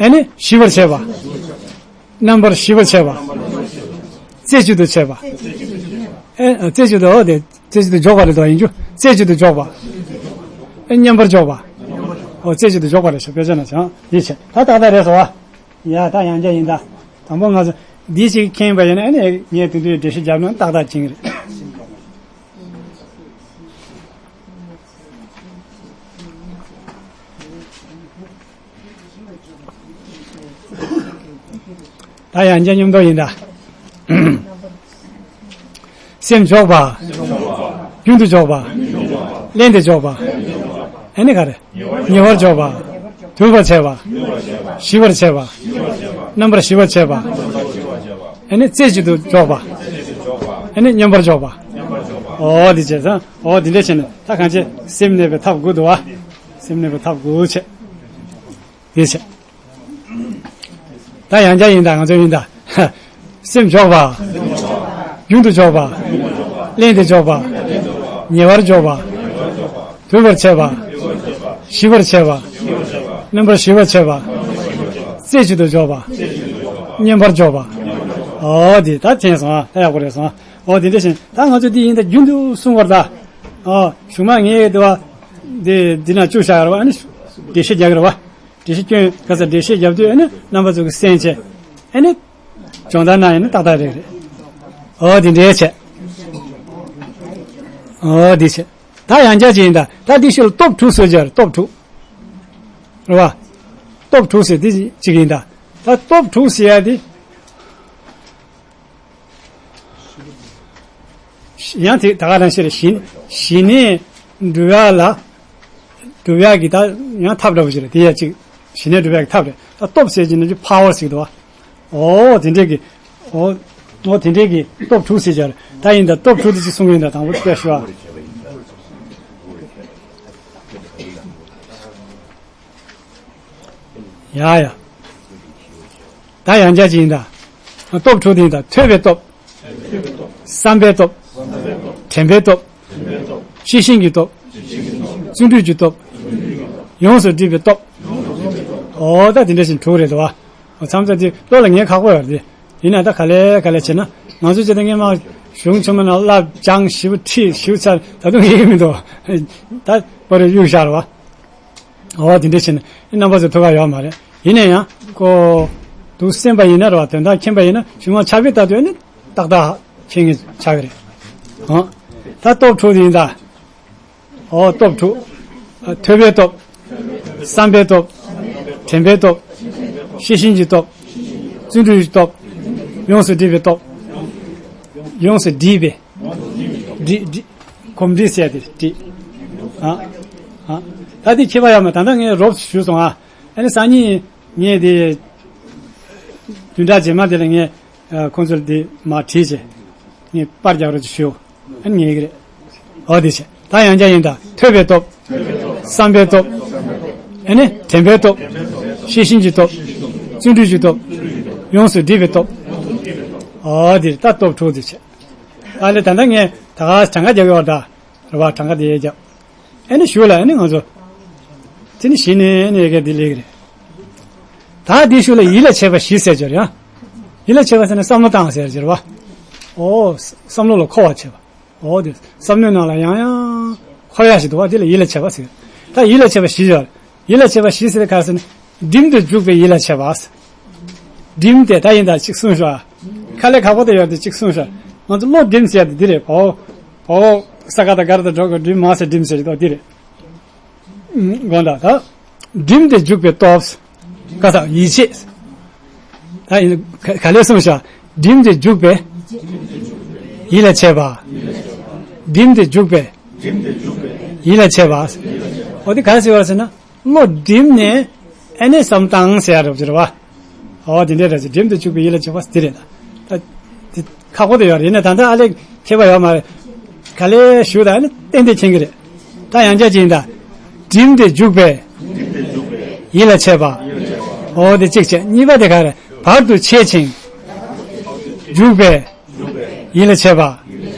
ཨེ་ནི་ཞི་བར་བྱེད་པ། རྣམ་པར་ཞི་བར་བྱེད་པ། རྩེ་གཅིག་ཏུ་བྱེད་པ། ཨེ་རྩེ་གཅིག་ཏུ་འོ་དེ། རྩེ་གཅིག་ཏུ་འཇོག་པ་རེད་དོ། ཡིན་རྒྱུ་རྩེ་གཅིག་ཏུ་འཇོག་པ། ཨེ་མཉམ་པར་འཇོག་པ། ཨོ་རྩེ་གཅིག་ཏུ་འཇོག་པ་རེད་ཤག་དཔེ་ཆ་ན་ཆང་འདི་བྱས་ད་ཏག་ཏག་རེད་སོ། ཡ་ད་ཡང་བསྐྱར་ཡིན་ད། དང་པོ་ང་ཚོ་འདི་ཞིག་མཁྱེན་པ་ཡིན་ན་ཨ་ནི་ངས་དེ་འདྲའི་འགྲེལ་བཤད་རྒྱབ་ན་ཏག་ཏག་བྱིན་གྱི་རེད། ད་ཡང་བསྐྱར་མཉམ་དུ་ཡིན་ད། སེམས་འཇོག་པ། རྒྱུན་དུ་འཇོག་པ། བརླན་ཏེ་འཇོག་པ། ཨེ་ནི་ག་རེ། ཉེ་བར་འཇོག་པ། དུལ་བར་བྱེད་པ། ཞི་བར་བྱེད་པ། རྣམ་པར་ཞི་བར་བྱེད་པ། ཨེ་ནི་རྩེ་གཅིག་ཏུ་འཇོག་པ། ཨེ་ནི་མཉམ་པར་འཇོག་པ། ཨོ་འདི་བྱས་ཙང་ཨོ་འདི་འདྲ་བྱས་ནས་ད་གང་བྱེད། སེམས་གནས་པའི་ཐབས་དགུ་འདུག་བ། སེམས་གནས་པའི་ཐབས་དགུ་བྱས། དེ་བྱས། ད་ཡང་བསྐྱར་ཡིན་ད། ང་ཚོ་ཡིན་ད། སེམས་འཇོག་པ། རྒྱུན་དུ་འཇོག་པ། བརླན་ཏེ་འཇོག་པ། ཉེ་བར་འཇོག་པ། དུལ་བར་བྱེད་པ། ཞི་བར་བྱེད་པ། རྣམ་པར་ཞི་བར་བྱེད་པ། རྩེ་གཅིག་ཏུ་འཇོག་པ། མཉམ་པར་འཇོག་པ། ཨོ་དེ་ད་མཁྱེན་སོང་ཨ། ད་ཡག་པོ་རེད་སོང་ཨ། ཨོ་དེ་འདྲ་བཞིན་ད་ང་ཚོ་འདི་ཡིན་ད་རྒྱུན་དུ་གསུང་བར་ད། ཨོ་གཞུག་མ་ངས་དེ་བ། འདི་འདི་ན་བཅུག་བཞག་ར་བ། ཨ་ནི་འགྲེལ་བཤད་རྒྱག་གི་ར་བ། འགྲེལ་བཤད་སྐྱོན་ག་ས་འགྲེལ་བཤད་རྒྱབ་དུས་ཨ་ནི་རྣམ་པ་ཚོ་གི་གསན་བྱས། ཨ་ནི་སྦྱོང་བརྡར་གནང་ཡིན་ན་ཏག་ཏག་རེད་རེད། ཨོ་དེ་འདྲའི་བྱས། ཨོ་དེ་བྱས། ད་ཡང་བསྐྱར་ཅིག་ཡིན་ད། ད་འདི་ཤོད་ལ་སྟོབས་དྲུག་ཟེར་རྒྱུ་རེད། སྟོབས་དྲུག་རེད་བ། སྟོབས་དྲུག་ཟེར་འདི་གཅིག་ཡིན་ད། ད་སྟོབས་དྲུག་ཟེར་ཡ་དེ། ཡང་དེ་ད་ག་རང་བཤད་རེད། ཞི་ཞི་གནས་འགྲུབ་ཡག་ལ། འགྲུབ་ཡག་གི་ད་ཡང་ཐབས་འདྲ་བོ་ཞིག་རེད། དེ་ཡ་གཅིག་ཞི་གནས་འགྲུབ་ཡག་གི་ཐབས་རེད། ད་སྟོབས་ཟེར་གྱི་ནི་ཕ་ཝར་ཟེར་གྱི་འདུག་བ། ཨོ་དེ་འདྲས་ཀྱི། ཨོ་ཨོ་དེ་འདྲས་ཀྱི་སྟོབས་དྲུག་ཟེར་གྱི་རེད། ད་ཡིན་ད་སྟོབས་དྲུག་དེ་གཅིག་གསུང་གི་ཡིན་ད། དང་པོ་དཔེ་ཞུ་བ། ཡ་ཡ། ད་ཡང་བསྐྱར་ཅིག་ཡིན་ད། སྟོབས་དྲུག་དེ་ཡིན་ད། ཐོས་པའི་སྟོབས། བསམ་པའི་སྟོབས། དྲན་པའི་སྟོབས། ཤེས་བཞིན་གྱི་སྟོབས། བརྩོན་འགྲུས་ཀྱི་སྟོབས། ཡོངས་སུ་འདྲིས་པའི་སྟོབས། ཨོ་ད་དེ་འདྲ་བཞིན་དྲུག་རེད་དོ། མཚམས་མཚམས་དེ་བློ་ལ་ངེས་ཁག་པོ་ཡོད་རེད། ཡིན་ན་ད་ག་ལེ་ག་ལེ་བྱས་ན་ང་ཚོ་ཅི་ད་སྔས་མ་གཞུང་ཆེན་མོ་ནང་བསླབ་སྦྱངས་ཞིབ་ཁྲིད་ཞིབ་ཚར། ད་དུང་ཡིན་གྱི་མི་འདུག་ད་པར་གཡུག་བཞག་རེད་བ། ཨོ་དེ་འདྲ་བྱས་ནས་རྣམ་པ་ཚོ་ཐུགས་ཁག་ཡོད་མ་རེད། ཡིན་ན་ཡང་ཁོ་འདུག་སེམས་པ་ཡིན་ན་རེད་བ། དོན་དག་མཁྱེན་པ་ཡིན་ན་གཞུང་ལ་ཕྱག་དཔེ་ལྟ་དུས་ནི་ཏག་ཏག་མཁྱེན་ངེས་ཆགས་ཀྱི་རེད། ཨོ་ད་སྟོབས་དྲུག་དེ་ཡིན་ད། ཨོ་སྟོབས་དྲུག་ཐོས་པའི་སྟོབས། བསམ་པའི་སྟོབས། དྲན་པའི་སྟོབས། ཤེས་བཞིན་གྱི་སྟོབས། བརྩོན་འགྲུས་ཀྱི་སྟོབས། ཡོངས་སུ་འདྲིས་པའི་སྟོབས། ཡོངས་སུ་འདྲིས་པའི། འདྲིས་འདྲིས། གོམས་འདྲིས་ཟེར་ཏེ་འདྲིས། ཨ། ཨ། ད་དེ་ཁྱད་པར་ཡོད་མ། ད་ལྟ་ངས་རོབ་ཞུས་སོང་ཨ། ཨ་ནི་སང་ཉིན་ངས་དེ་བདུན་ཕྲག་རྗེས་མ་དེ་ལ་ངས་ཁོང་ཚོར་དེ་མར་བྲིས་བྱས་ངས་པར་རྒྱག་རོགས་ཅིག་ཞུ། ཨ་ནི་ངས་ཀྱི་རེད། ཨོ་དེ་བྱས། ད་ཡང་བསྐྱར་ཡིན་ད། ཐོས་པའི་སྟོབས། བསམ་པའི་སྟོབས། ཨ་ནི་དྲན་པའི་སྟོབས། ཤེས་བཞིན་གྱི་སྟོབས། བརྩོན་འགྲུས་ཀྱི་སྟོབས། ཡོངས་སུ་འདྲིས་པའི་སྟོབས། ཨོ་དེ་ད་སྟོབས་དྲུག་དེ་བྱས། ཨ་ལེ་ད་ལྟ་ངས་ད་ག་གྲངས་ཀ་རྒྱག་ཡོད་ད། རེད་བ། གྲངས་ཀ་དེ་རྒྱབ། ཨ་ནི་ཞུ་ལ་ཨ་ནི་ང་ཚོ། དེ་ནི་གཞི་ནས་ཨ་ནི་ཡ་གི་དེ་ལེགས་རེད། ད་འདི་ཤུགས་ལ་ཡིད་ལ་བྱེད་པ་བཞི་ཟེར་གྱི་རེད་ཡ། ཡིད་ལ་བྱེད་པ་ཟེར་ན་བསམ་བློ་བཏང་ཟེར་གྱི་རེད་བ། ཨོ། བསམ་བློ་ལ་འཁོར་བ་བྱེད་པ། ཨོ་དེ་བསམ་བློའི་ནང་ལ་ཡང་ཡང་འཁོར་ཡ་ཞིག་འདུག་བ། དེ་ལ་ཡིད་ལ་བྱེད་པ་ཟེར། ད་ཡིད་ལ་བྱེད་པ་བཞི་ཡོད། ཡིད་ལ་བྱེད་པ་བཞི་ཟེར་ག་ཟེར་ན། སྒྲིམ་དུ་འཇུག་པའི་ཡིད་ལ་བྱེད་པ། སྒྲིམ་སྟེ་ད་ཡིན་ད་གཅིག་གསུངས་ཤོག་ཁ་ལས་ཁག་པོ་དེ་ཡོད་དེ་གཅིག་གསུངས་ཤོག་ང་ཚོ་བློ་སྒྲིམ་ཟེར་དེ་འདི་རེད། བའོ། བའོ། ས་ག་དང་ག་ར་དང་འགྲོ་དགོས་སྒྲིམ་མ་ཟེར་སྒྲིམ་ཟེར་གྱི་འདུག་འདི་རེད། དགོངས་དག་ད། སྒྲིམ་སྟེ་འཇུག་པའི་སྟོབས། ག་ས་ཡིད་ཆེས། ད་ཡིན་ག་ག་ལས་གསུངས་ཤག་སྒྲིམ་སྟེ་འཇུག་པའི་ཡིད་ལ་བྱེད་པ། སྒྲིམ་སྟེ་འཇུག་པའི་ཡིད་ལ་བྱེད་པ། འོ་དེ་ག་རེ་ཟེར་བ་ཟེར་ན། བློ་སྒྲིམ་ནས་ཨ་ནི་བསམ་བཏང་ཟེར་ཡ་རབ་ཅིག་རེད་བ། འོ་དེ་འདྲའི་རེད་ཅིག་སྒྲིམ་སྟེ་འཇུག་པའི་ཡིད་ལ་བྱེད་པ་དེ་རེད་ད། ད་དེ་ཁག་པོ་དེ་ཡོད་རེད། ཡིན་ན་ད་ལྟ་ཨ་ལས་མཁས་པ་ཡོད་མ་རེད། ག་ལས་ཞུ་ད་ཨ་ནི་ཏན་ཏན་མཁྱེན་གི་རེད། ད་ཡང་བསྐྱར་ཅིག་ཡིན་ད། སྒྲིམ་སྟེ་འཇུག་པའི་ཡིད་ལ་བྱེད་པ། འོ་དེ་གཅིག་བྱས། གཉིས་པ་དེ་ག་རེད། བར་དུ་ཆད་ཅིང་འཇུག་པའི་ཡིད་ལ་བྱེད་པ།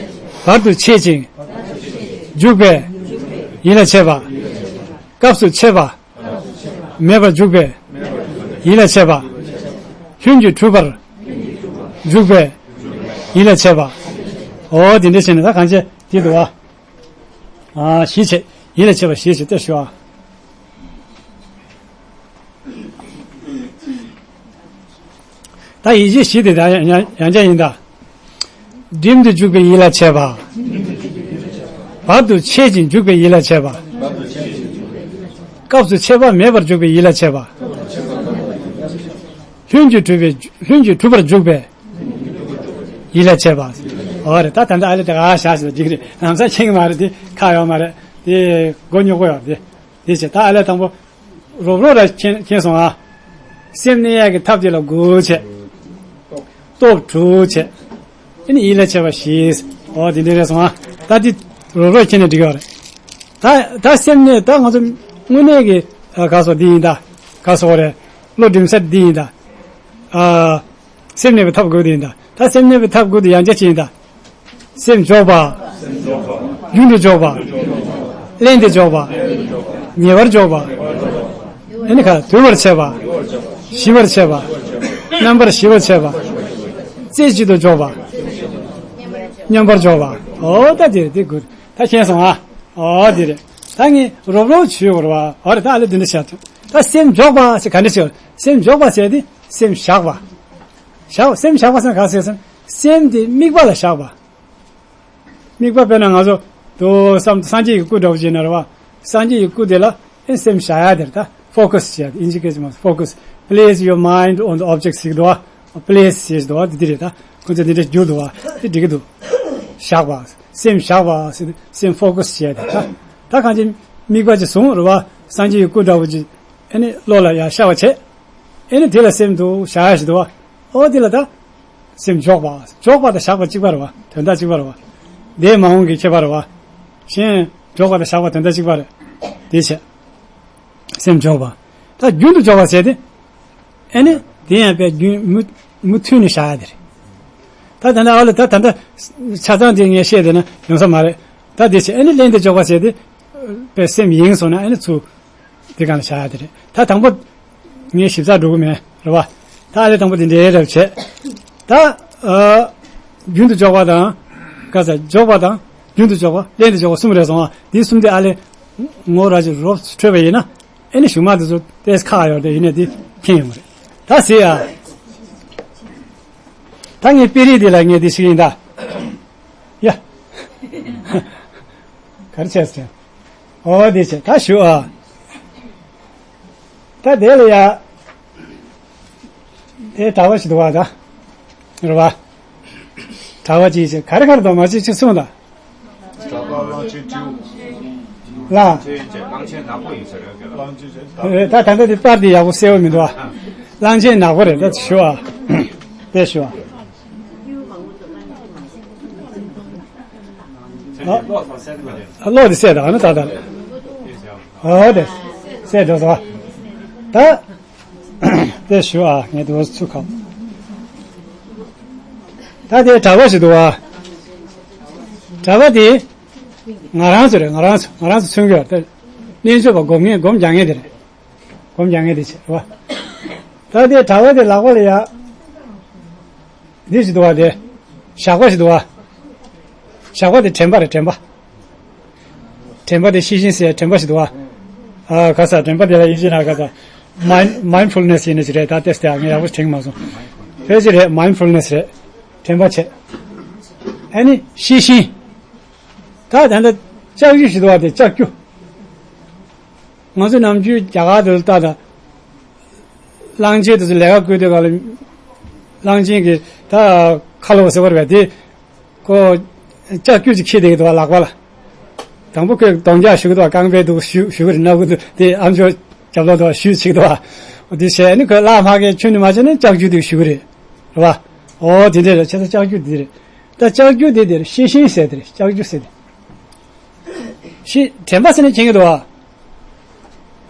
བར་དུ་ཆད་ཅིང་འཇུག་པའི་ཡིད་ལ་བྱེད་པ། སྐབས་སུ་ཆད་པ་མེད་པར་འཇུག་པའི་ཡིད་ལ་བྱེད་པ། ལྷུན་གྱིས་གྲུབ་པར་འཇུག་པའི་ཡིད་ལ་བྱེད་པ། འོ་དེ་འདྲ་བྱས་ནས་ད་གང་བྱས་དེ་འདུག་བ། ཨ་བཞི་བྱས། ཡིད་ལ་བྱེད་པ་བཞི་བྱས་ཏེ་ཞུ་ཨ། ད་ཡིད་བྱེད་བཞི་དེ་ད་ཡང་ཡང་བསྐྱར་ཡིན་ད། སྒྲིམ་དུ་འཇུག་པའི་ཡིད་ལ་བྱེད་པ། བར་དུ་ཆད་ཅིང་འཇུག་པའི་ཡིད་ལ་བྱེད་པ། སྐབས་སུ་ཆད་པ་མེད་པར་འཇུག་པའི་ཡིད་ལ་བྱེད་པ། ལྷུན་གྱིས་གྲུབ་པའི་ལྷུན་གྱིས་གྲུབ་པར་འཇུག་པའི་ཡིད་ལ་བྱེད་པ། འོ་རེད། ད་ད་ལྟ་ཨ་ལས་དེ་ག་ཤ་ཞིག་ལ་འཇིག་རེད། ལམ་སང་མཁྱེན་གི་མ་རེད། དེ་ཁག་ཡོད་མ་རེད། དེ་མགོ་རྙོག་པོ་ཡོད་རེད། དེ་བྱས་ད་ཨ་ལས་དང་པོ། རོབ་རོབ་ར་མཁྱེན་མཁྱེན་སོང་ཨ། སེམས་གནས་ཡག་གི་ཐབས་དེ་ལ་དགུ་བྱས། སྟོབས་དྲུག་བྱས། ཨ་ནི་ཡིད་ལ་བྱེད་པ་བཞི། འོ་དེ་འདྲ་རེད་སོང་ཨ། ད་འདི་རོབ་རོབ་མཁྱེན་ནས་འགྲིག་ཡོད་རེད། ད་ད་སེམས་གནས་ད་ང་ཚོ་དངོས་གནས་ཀྱི་ཨ་ག་སོ་འདི་ཡིན་ད། ག་སོ་རེད། བློ་སྒྲིམ་ས་འདི་ཡིན་ད། ཨ། སེམས་གནས་པའི་ཐབས་དགུ་དེ་ཡིན་ད། ད་སེམས་གནས་པའི་ཐབས་དགུ་དེ་ཡང་བསྐྱར་ཅིག་ཡིན་ད། སེམས་འཇོག་པ། རྒྱུན་དུ་འཇོག་པ། བརླན་ཏེ་འཇོག་པ། ཉེ་བར་འཇོག་པ། ཨ་ནི་ཁ་དུལ་བར་བྱེད་པ། ཞི་བར་བྱེད་པ། རྣམ་པར་ཞི་བར་བྱེད་པ། རྩེ་གཅིག་ཏུ་འཇོག་པ། མཉམ་པར་འཇོག་པ། འོ་ད་དེ་རེད། དེ་དགུ་ད་མཁྱེན་སོང་ཨ། འོ་དེ་རེད། ད་ངས་རོབ་རོབ་བྱུས་བར་བ། འོ་རེད། ད་ཨ་ལས་འདི་འདྲ་བྱ་ཐུབ། ད་སེམས་འཇོག་པ་ཟེར་ག་འདྲ་ཞིག་སེམས་འཇོག་པ་ཟེར་དེ་སེམས་བཞག་པ། བཞག་སེམས་བཞག་པ་ཟེར་ན་ག་ཟེར་ཟེར་ན། སེམས་དེ་དམིགས་པ་ལ་བཞག་པ། དམིགས་པ་དཔེར་ན་ང་ཚོ་དུ་བསམ་སངས་རྒྱས་ཀྱི་སྐུ་འདྲ་བོ་ཅིག་ཡིན་ན་རེད་བ། སངས་རྒྱས་ཀྱི་སྐུ་དེ་ལ་ཨེ་སེམས་བཞག་ཡ་དེ་རེད་ད། ཕོ་ཀ་སི་བྱས་ཏེ་ཨིན་ཇི་སྐད་ཅིག་མ། Focus. Place your mind on the object ཟེར་གྱི་འདུག་བ། པི་ལེ་སི་ཟེར་གྱི་འདུག་བ། དེ་འདི་རེད་ད། ཁོ་ཚོ་འདི་འདྲ་བསྒྱུར་འདུག་བ། དེ་འགྲིག་གི་འདུག་བཞག་པ། སེམས་བཞག་པ་ཟེར་ཏེ་སེམས་ཕོ་ཀ་སི་བྱས་ཏེ་ད། ད་གང་ཅི་དམིགས་པ་ཅིག་བཟུང་རེད་བ། སངས་རྒྱས་ཀྱི་སྐུ་འདྲ་བོ་ཅིག་ཨ་ནི་བློ་ལ་ཡར་ཤར་བ་བྱས། ཨེ་ནི་དེ་ལ་སེམས་འདུག་བཞག་ཡ་ཞིག་འདུག་བ། ཨོ་དེ་ལ་ད། སེམས་འཇོག་པ། འཇོག་པ་དང་བཞག་པ་གཅིག་པ་རེད་བ། དོན་དག་གཅིག་པ་རེད་བ། འདས་མ་འོངས་ཀྱི་ཁྱད་པར་རེད་བ། གཞན། འཇོག་པ་དང་བཞག་པ་དོན་དག་གཅིག་པ་རེད། དེ་བྱས། སེམས་འཇོག་པ། ད་རྒྱུན་དུ་འཇོག་པ་ཟེར་ཏེ། ཨེ་ནི་དེ་ཡང་དཔེ་རྒྱུན་མུ་མུ་མཐུད་ནས་བཞག་ཡ་དེ་རེད། ད་ད་ལྟ་ཨ་ལ་ད་ད་ལྟ་ཆ་ཚང་དེ་ངས་བཤད་བསྡད་ན་ཡོང་ས་མ་རེད། ད་དེ་བྱས་ཨེ་ནི་བརླན་ཏེ་འཇོག་པ་ཟེར་ཏེ། དཔེ་སེམས་ཡེངས་སོང་ན་ཨེ་ནི་ཚུར། དེ་གང་ལ་བཞག་ཡ་དེ་རེད། ད་དང་པོ། ངས་ཞིབ་ཚགས་འགྲོ་གི་མེད་རེད་བ། ད་ཨ་ལས་དང་པོ་དེ་འདྲའི་རབ་བྱས། ད། ཨ། རྒྱུན་དུ་འཇོག་པ་དང་། ག་ས་འཇོག་པ་དང་། རྒྱུན་དུ་འཇོག་པ། བརླན་དུ་འཇོག་པ་གསུམ་རེད་སོང་བ། འདི་གསུམ་དེ་ཨ་ལས། ངོ་ར་ཅིག་རོབ་འཕྲོད་པ་ཡིན་ན། ཨེ་ནི་གཞུག་མ་དེ་ཚོ་ཏེས་ཁག་ཡོད་དེ་ཡིན་ནས་དེ་མཁྱེན་ཡོང་གི་རེད། ད་ཟེར་ཡ། ད་ངས་དཔེ་རིས་དེ་ལ་ངས་དེ་ཞིག་ཡིན་ད། ཡ། ག་རེ་བྱས་ཟེར། ཨོ་དེ་བྱས་ད་ཞུ་ཨ། ད་དེ་ལ་ཡ། དེ་གྲྭ་པ་ཞིག་འདུག་བ་ད། རེད་བ། གྲྭ་པ་ཅིག་བྱས་ག་རེ་ག་རེ་འདུག་མ་ཅིག་ཅིག་གསུངས་ད། གྲྭ་པ་གླང་ཆེན་སྤྲེའུ། ལ། གླང་ཆེན་ནག་པོ་ཡིན་ས་རེད་ག་ལ། རེད་ད་ད་ལྟ་དེ་པར་དེ་ཡག་པོ་གསལ་པོ་མི་འདུག་བ། གླང་ཆེན་ནག་པོ་རེད་ད་ཞུ་བ། དེ་ཞུ་བ། ཨ། ཨ་ལོག་དེ་གསལ་ད་ག་ན་ད་ད་རེད། ཨ་དེ་གསལ་འགྲོ་སོང་བ། ད། དེ་ཞུ་ཨ་ངས་དེ་བ་ཚུགས་ཁམས། ད་དེ་གྲྭ་པ་ཞིག་འདུག་བ། གྲྭ་པ་དེ། ང་རང་ཚོ་རེད། ང་རང་ཚོ་ང་རང་ཚོ་མཚོན་གྱི་ཡོད་དེ། གནས་མཆོད་པ་སྒོམ་མཁན་སྒོམ་རྒྱག་མཁན་དེ་རེད། སྒོམ་རྒྱག་མཁན་དེ་བྱེད་རེད་བ། ད་དེ་དྲ་བ་དེ་ལག་པ་ལ་ཡ། འདི་ཞིག་འདུག་བ་དེ། ཞགས་པ་ཞིག་འདུག་བ། ཞགས་པ་དེ་དྲན་པ་རེད། དྲན་པ། དྲན་པ་དེ་ཤེས་བཞིན་ཟེར་དྲན་པ་ཞིག་འདུག་བ། ཨ་ག་ས་དྲན་པ་དེ་ལ་ཡིན་གཅིག་ན་ག་ས། མའིན་མའིན་ཕུལ་ནེ་སི་ཡིན་ནི་ཞིག་རེད། ད་ཏེས་དེ་ངས་ཡག་པོ་དྲན་གྱི་མ་སོང་། དཔེ་ཞིག་རེད། མའིན་ཕུལ་ནེ་སི་རེད། དྲན་པ་བྱེད། ཨ་ནི་ཤེས་བཞིན། ད་ད་ལྟ་ལྕགས་རྒྱུ་ཞིག་འདུག་བ་དེ་ལྕགས་རྒྱུ། ང་ཚོ་ནམ་རྒྱུན་རྒྱ་གར་དུ་ལྟ་དང་། གླང་ཆེན་དེ་ཚོ་ལས་ཀ་བསྐུལ་དུས་ག་ལ། གླང་ཆེན་གྱི་ད་ཁ་ལོ་ཟེར་བ་རེད་པས། དེ་ཁོ་ལྕགས་ཀྱུ་ཅིག་འཁྱེར་བསྡད་ཀྱི་འདུག་བ། ལག་པ་ལ། དང་པོ་ཁོས་གདོང་རྒྱག་ཞུ་གི་འདུག་བ། རྐང་པའི་འདུག་ཞུ་ཞུ་གི་རེད། སྣ་ཁུག་ཏུ་དེ་ཨམ་ཅོག་རྒྱབ་ལོག་འདུག་བ། ཞུ་བྱེད་ཀྱི་འདུག་བ། འོ་དེ་བྱས་ནི་ཁོས་བླ་མ་གིས་ཁྱོན་ནས་མ་བྱས་ན་ལྕགས་ཀྱུ་དེ་ཞུ་གི་རེད། རེད་བ། འོ་དེ་འདྲས་རེད། བྱས་ཙང་ལྕགས་ཀྱུ་དེ་རེད། ད་ལྕགས་ཀྱུ་དེ་དེར་ཤེས་བཞིན་ཟེར་དེ་རེད། ལྕགས་ཀྱུ་ཟེར་དེ། ཤི་དྲན་པ་ཟེར་ནས་མཁྱེན་གྱི་འདུག་བ།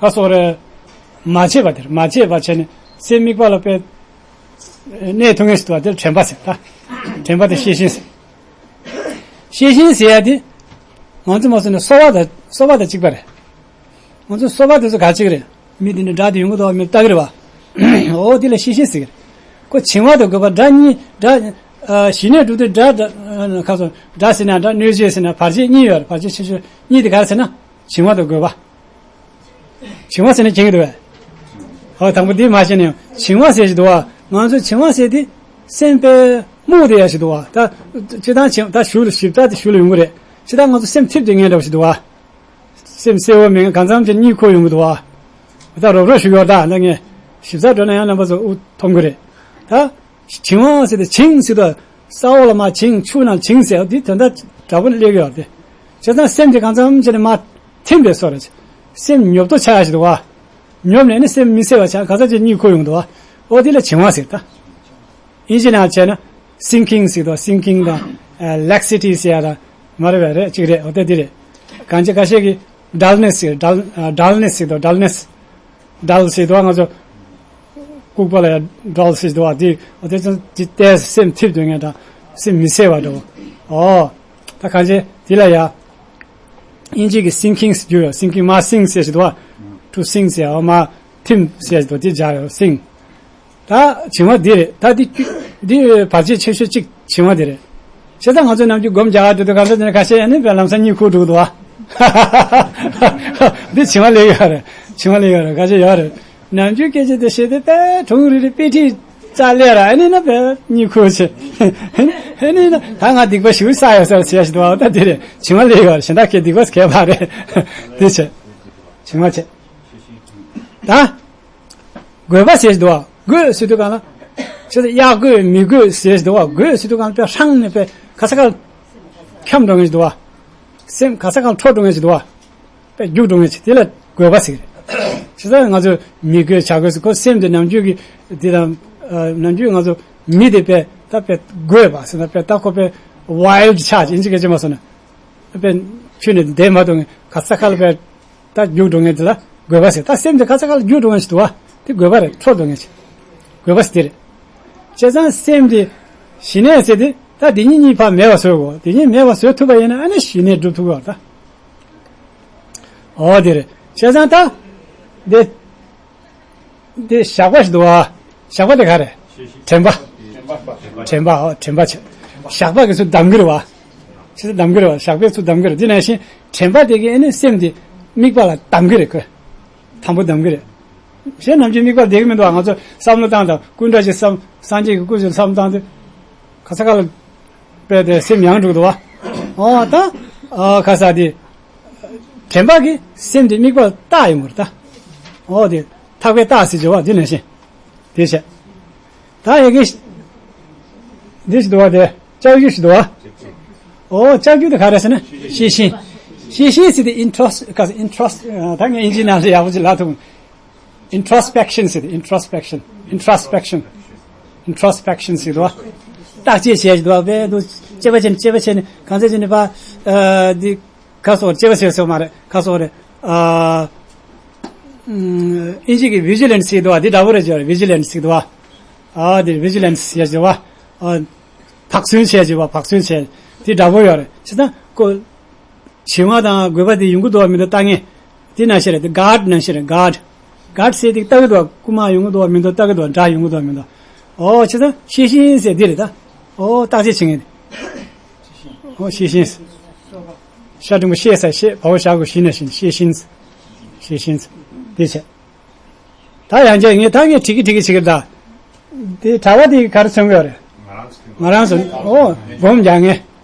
ག་སོགས་རེད། མ་བྱས་པ་དེར་མ་བྱས་པ་བྱས་ནས་སེམས་དམིགས་པ་ལ་དཔེ་གནས་ཐུབ་ངེས་སུ་འདུག་བ། དེར་དྲན་པ་ཟེར། ད་དྲན་པ་དེ་ཤེས་བཞིན་ཟེར། ཤེས་བཞིན་ཟེར་ཡ་དེ་ང་ཚོ་མ་སོང་ནས་གསོ་བ་དང་གསོ་བ་དང་གཅིག་པ་རེད། ང་ཚོ་གསོ་བ་དེ་ཚོ་ག་གཅིག་རེད། མི་དེ་འདྲ་དགྲ་དེ་ཡོང་གི་འདུག་བ། མི་ལྟ་གི་རེད་བ། འོ་དེ་ལ་ཤེས་བཞིན་ཟེར་གི་རེད། ཁོ་བྱིང་བ་དང་རྒོད་པ་དགྲ་གཉིས་དགྲ། ཞི་གནས་སྒྲུབ་དུས་དགྲ་དགྲ་ཁ་སོ་དགྲ་ཟེར་ན་དགྲ། གནོད་བྱེད་ཟེར་ན། བར་ཆད་གཉིས་ཡོད་རེད། བར་ཆད་ཆེ་ཤོས་གཉིས་དེ་ག་རེ་ཟེར་ན། བྱིང་བ་དང་རྒོད་པ། བྱིང་བ་ཟེར་ན་མཁྱེན་གྱི་འདུག་བས། ཨོ་དང་པོ་འདི་མ་ཤེས་ན་ཡང་བྱིང་བ་ཟེར་ཞིག་འདུག་བ། ང་ཚོ་བྱིང་བ་ཟེར་དེ་སེམས་པས་རྨོངས་དེ་ཡ་ཞིག་འདུག་བ། ད་སྤྱི་བཏང་བྱིང་ད་ཞུ་ལ་ཞིབ་ཕྲ་དེ་ཞུ་ལ་ཡོང་གི་རེད། སྤྱི་བཏང་ང་ཚོ་སེམས་ཐིབས་དེ་ངན་འདྲ་བ་ཞིག་འདུག་བ། སེམས་གསལ་བོ་མེད་མཁན་གང་འཚམ་ཅིག་གཉིད་ཁུག་ཡོང་གི་འདུག་བ། ད་རོབ་རོབ་ཞུ་ཡོད། ད་ད་ངས་ཞིབ་ཚགས་འགྲོ་ན་ཡང་རྣམ་པ་ཚོ་དབུགས་ཐོམ་གི་རེད། ད། བྱིང་བ་ཟེར་ཏེ་བྱིང་ཟེར་དུས་ས་འོག་ལ་མར་བྱིང་ཆུ་ནང་བྱིང་ཟེར་དེ་དོན་དག་འདྲ་པོ་སླེབས་ཡོད་དེ། བྱས་ཙང་སེམས་དེ་གང་འཚམ་བྱས་ནས་མར་ཐིམ་པའི་བཟོ་རེད། སེམས་ཉོབ་ཏོ་ཆགས་ཡ་ཞིག་འདུག་བ། ཉོབ་ནས་ནི་སེམས་མི་གསལ་བ་ཆགས། ག་ཚ་ཅིག་གཉིད་ཁུག་ཡོང་འདུག་བ། ཨོ་དེ་ལ་བྱིང་བ་ཟེར་ད། ཨིན་ཇི་ནང་བྱས་ན་སིང་ཀིང་ཟེར་དོ། སིང་ཀིང་དང་ལེག་སི་ཊི་ཟེར་ཡ་དང་མ་རེད་པས། རེད་ཅིག་རེད། ཨོ་དེ་དེ་རེད། གང་ཅི་ཁ་ཤས་ཀྱིས་ཌལ་ནེ་སི་ཟེར། ཌལ་ཌལ་ནེ་སི་ཟེར་དོ། ཌལ་ནེ་སི། ཌལ་ཟེར་དུས་ང་ཚོ་ལྐུགས་པ་ལ་ཡང་ཌལ་ཟེར་དུས་དེ་འོ་དེ་ཚོ་དེ་ལྟས་སེམས་ཐིབས་སྡོད་མཁན་དང་སེམས་མི་གསལ་བ་འདྲ་བོ། ཨོ། ད་གང་ཅི་དེ་ལ་ཡ། ཨིན་ཇི་གི་སིང་ཀིང་ཟེར་རྒྱུ་ཡོད། སིང་ཀིང་མ་སིང་ཟེར་ཞིག་འདུག་བ། ཊུ་སིང་ཟེར། ཨོ་མ་ཐིམ་ཟེར་ཞིག་འདུག་དེ་སྦྱར་ཡོད། སིང་། ད་བྱིང་བ་འདི་རེད། ད་འདི་འདི་བར་ཆད་ཆེ་ཤོས་གཅིག་བྱིང་བ་འདི་རེད། བྱས་ཙང་ང་ཚོ་ནམ་རྒྱུན་སྒོམ་རྒྱག་ག་འགྲོ་དུས་གང་ཟག་དེ་ནས་ཁ་ཤས་ཡང་ནི་བས་ལམ་སང་གཉིད་ཁུག་འགྲོ་གི་འདུག་བ། འདི་བྱིང་བ་སླེབས་ཡོད་རེད། བྱིང་བ་སླེབས་ཡོད་རེད། ཁ་ཤས་ཡོད་རེད། ནམ་རྒྱུན་སྐད་ཆ་དེ་བཤད་དུས་དཔེ་གྲུང་རིག་རིག་དཔེ་ཁྲིད་རྩ་ལས་ར། ཨ་ནི་ན་བས་གཉིད་ཁུག་བྱེད། ཨ་ནི་ན་ད་ང་སྡིག་པ་ཞིག་བསགས་ཡོད་ས་རེད་ཟེར་ཞིག་འདུག་བ། ད་འདི་རེད། བྱིང་བ་སླེབས་ཡོད་རེད། གཞན་དག་གི་སྡིག་པ་གས་པ་རེད། འདི་བྱེད། བྱིང་བ་བྱེད། ད། རྒོད་པ་ཟེར་གྱི་འདུག་བ། རྒོད་ཟེར་དུས་གང་ལ། ཁྱེད་ཚོ་གཡག་རྒོད་མི་རྒོད་ཟེར་གྱི་འདུག་བ། རྒོད་ཟེར་དུས་གང་ལ་དཔེ་ཧྲང་ནས་དཔེ་ག་ས་ག་ལ་འཁྱམས་འགྲོ་མཁན་ཞིག་འདུག་བ། སེམས་ག་ས་ག་ལ་འཕྲོ་འགྲོ་མཁན་ཞིག་འདུག་བ། དཔེ་རྒྱུག་འགྲོ་མཁན་ཞིག་དེ་ལ་རྒོད་པ་ཟེར་གྱི་རེད། བྱས་ཙང་ང་ཚོ་མི་རྒོད་བྱ་རྒོད་ཟེར། ཁོ་སེམས་དེ་ནམ་རྒྱུན་གྱི་དེ་དང་། ནམ་རྒྱུན་ང་ཚོ་མི་དེ་དཔེ་ད་དཔེ་རྒོད་པ་ཟེར་ན་དཔེ་ད་ཁོ་དཔེ་ཝའིལ་ཌི་ཆགས་ཀྱི། ཨིན་ཇི་སྐད་ཆ་མ་སོང་ན་དཔེ་ཁྱོན་ནས་བསྡད་མ་ཐུབ་མཁན་ག་ས་ག་ལ་དཔེ། ད་རྒྱུག་འགྲོ་མཁན་དེ་ལ་རྒོད་པ་ཟེར། ད་སེམས་དེ་ག་ས་ག་ལ་རྒྱུག་འགྲོ་མཁན་ཞིག་འདུག་བ། དེ་རྒོད་པ་རེད། འཕྲོ་འགྲོ་མཁན་ཞིག་རྒོད་པ་ཟེར་དེ་རེད། བྱས་ཙང་སེམས་དེ་ཞི་གནས་ཟེར་དེ་ད་དེ་གཉིས་གཉིས་ཕར་མེད་པ་བཟོ་དགོས། དེ་གཉིས་མེད་པ་བཟོ་ཐུབ་པ་ཡིན་ན་ཨ་ནི་ཞི་གནས་སྒྲུབ་ཐུབ་ཀྱི་ཡོད་རེད་ད། འོ་དེ་རེད། བྱས་ཙང་ད་དེ། འདི་ཞགས་པ་ཞིག་འདུག་བ། ཞགས་པ་དེ་ག་རེད། དྲན་པ། དྲན་པ། ཨོ་དྲན་པ་བྱེད། ཞགས་པ་གིས་ཚུར་བསྡམ་གི་རེད་བ། ཕྱི་ཚུར་བསྡམ་གི་རེད་བ། ཞགས་པས་ཚུར་བསྡམ་གི་རེད། དེ་ནང་བཞིན་དྲན་པ་དེ་གིས་ཨ་ནི་སེམས་དེ་དམིགས་པ་ལ་བསྡམ་གི་རེད་ཁོས། དང་པོ་བསྡམ་གི་རེད། གཞན་ནམ་རྒྱུན་དམིགས་པ་བསྡད་གི་མི་འདུག་བ། ང་ཚོ་བསམ་བློ་བཏང་དང་། སྐུ་འདྲ་ཞིག་བསམ། སངས་རྒྱས་ཀྱི་སྐུ་ཞིག་བསམ་བཏང་དུས། ག་ས་ག་ལ་དཔེ་དེ་སེམས་ཡང་འགྲོ་གི་འདུག་བ། ཨོ་ད། ཨ་ག་ས་དེ། དྲན་པ་གིས་སེམས་དེ་དམིགས་པ་ལ་བཏགས་ཡོང་གི་རེད་ད། ཨོ་དེ། ཐག་པས་བཏགས་ཟེར་བྱ་བ་འདི་ནང་བཞིན། དེ་བྱས། ད་ཡ་གི། འདི་ཞིག་འདུག་བ་དེ། ལྕགས་ཀྱུ་ཞིག་འདུག་བ། ཨོ་ལྕགས་ཀྱུ་དེ་ག་རེ་ཟེར་ན་ཤེས་བཞིན། ཤེས་བཞིན་ཟེར་དེ་ཨིན་ཊྲོ་སི་ཀ་ཨིན་ཊྲོ་སི་ད་ངས་ཨིན་ཇིའི་ནང་ལ་ཡག་པོ་ཅིག་ལབ་ཐུབ། ཨིན་ཊྲོ་སི་པེག་ཤན་ཟེར་དེ། ཨིན་ཊྲོ་སི་པེག་ཤན། ཨིན་ཊྲོ་སི་པེག་ཤན། ཨིན་ཊྲོ་སི་པེག་ཤན་ཟེར་འདུག་བ། བརྟག་དཔྱད་བྱས་ཤིག་འདུག་བ། དཔེ་འདུག་དཔྱད་པ་བྱས་ནས་དཔྱད་པ་བྱས་ནས་གང་ཚད་བྱས་ནས་པ། ཨ་འདི། ཁ་སོགས་དཔྱད་པ་བྱེད་སོགས་མ་རེད། ཁ་སོགས་རེད། ཨ། ཨིན་ཇི་གི་ཝི་ཇི་ལེན་སི་ཟེར་འདུག་བ། འདི་འདྲ་པོ་རེད་ཅེས་ཝི་ཇི་ལེན་སི་ཟེར་འདུག་བ། ཨ་འདི་ཝི་ཇི་ལེན་སི་ཟེར་འདུག་བ། ཨ། བག་ཟོན་བྱས་ཅེས་པ། བག་ཟོན་བྱས། འདི་འདྲ་པོ་ཡོད་རེད། བྱས་ཙང་ཁོ། བྱིང་བ་དང་རྒོད་པ་དེ་ཡོང་གི་འདུག་བ་མི་འདུག་ལྟ་ངེས། འདི་ནང་བཞིན་རེད། འདི་གཱར་ཌི་ནང་བཞིན་རེད། གཱར་ཌི། གར་ཟེར་དེ་ལྟ་གི་འདུག་བ། རྐུ་མ་ཡོང་གི་འདུག་བ་མི་འདུག་ལྟ་གི་འདུག་བ། དགྲ་ཡོང་གི་འདུག་བ་མི་འདུག་ཨོ་བྱས་ཙང་ཤེས་བཞིན་ཟེར་འདི་རེད་ད། ཨོ་བརྟག་དཔྱད་བྱེད་མཁན་དེ། ཨོ་ཤེས་བཞིན། ཤ་འབྲིང་པོ་ཤེས་ས་ཤེས། བ་བོ་ཞག་གུ་ཤི་ན་ཤི་ཤེས་བཞིན། ཤེས་བཞིན། འདི་བྱས། ད་ཡང་བསྐྱར་ངས་ད་ངས་དྲི་གི་དྲི་གི་བྱེད་ཀྱི་ད། དེ་གྲྭ་པ་དེ་ག་རེ་མཚོན་གྱི་ཡོད་རེད། ང་རང་ཚོ་ཨོ་སྒོམ་རྒྱག་མཁན།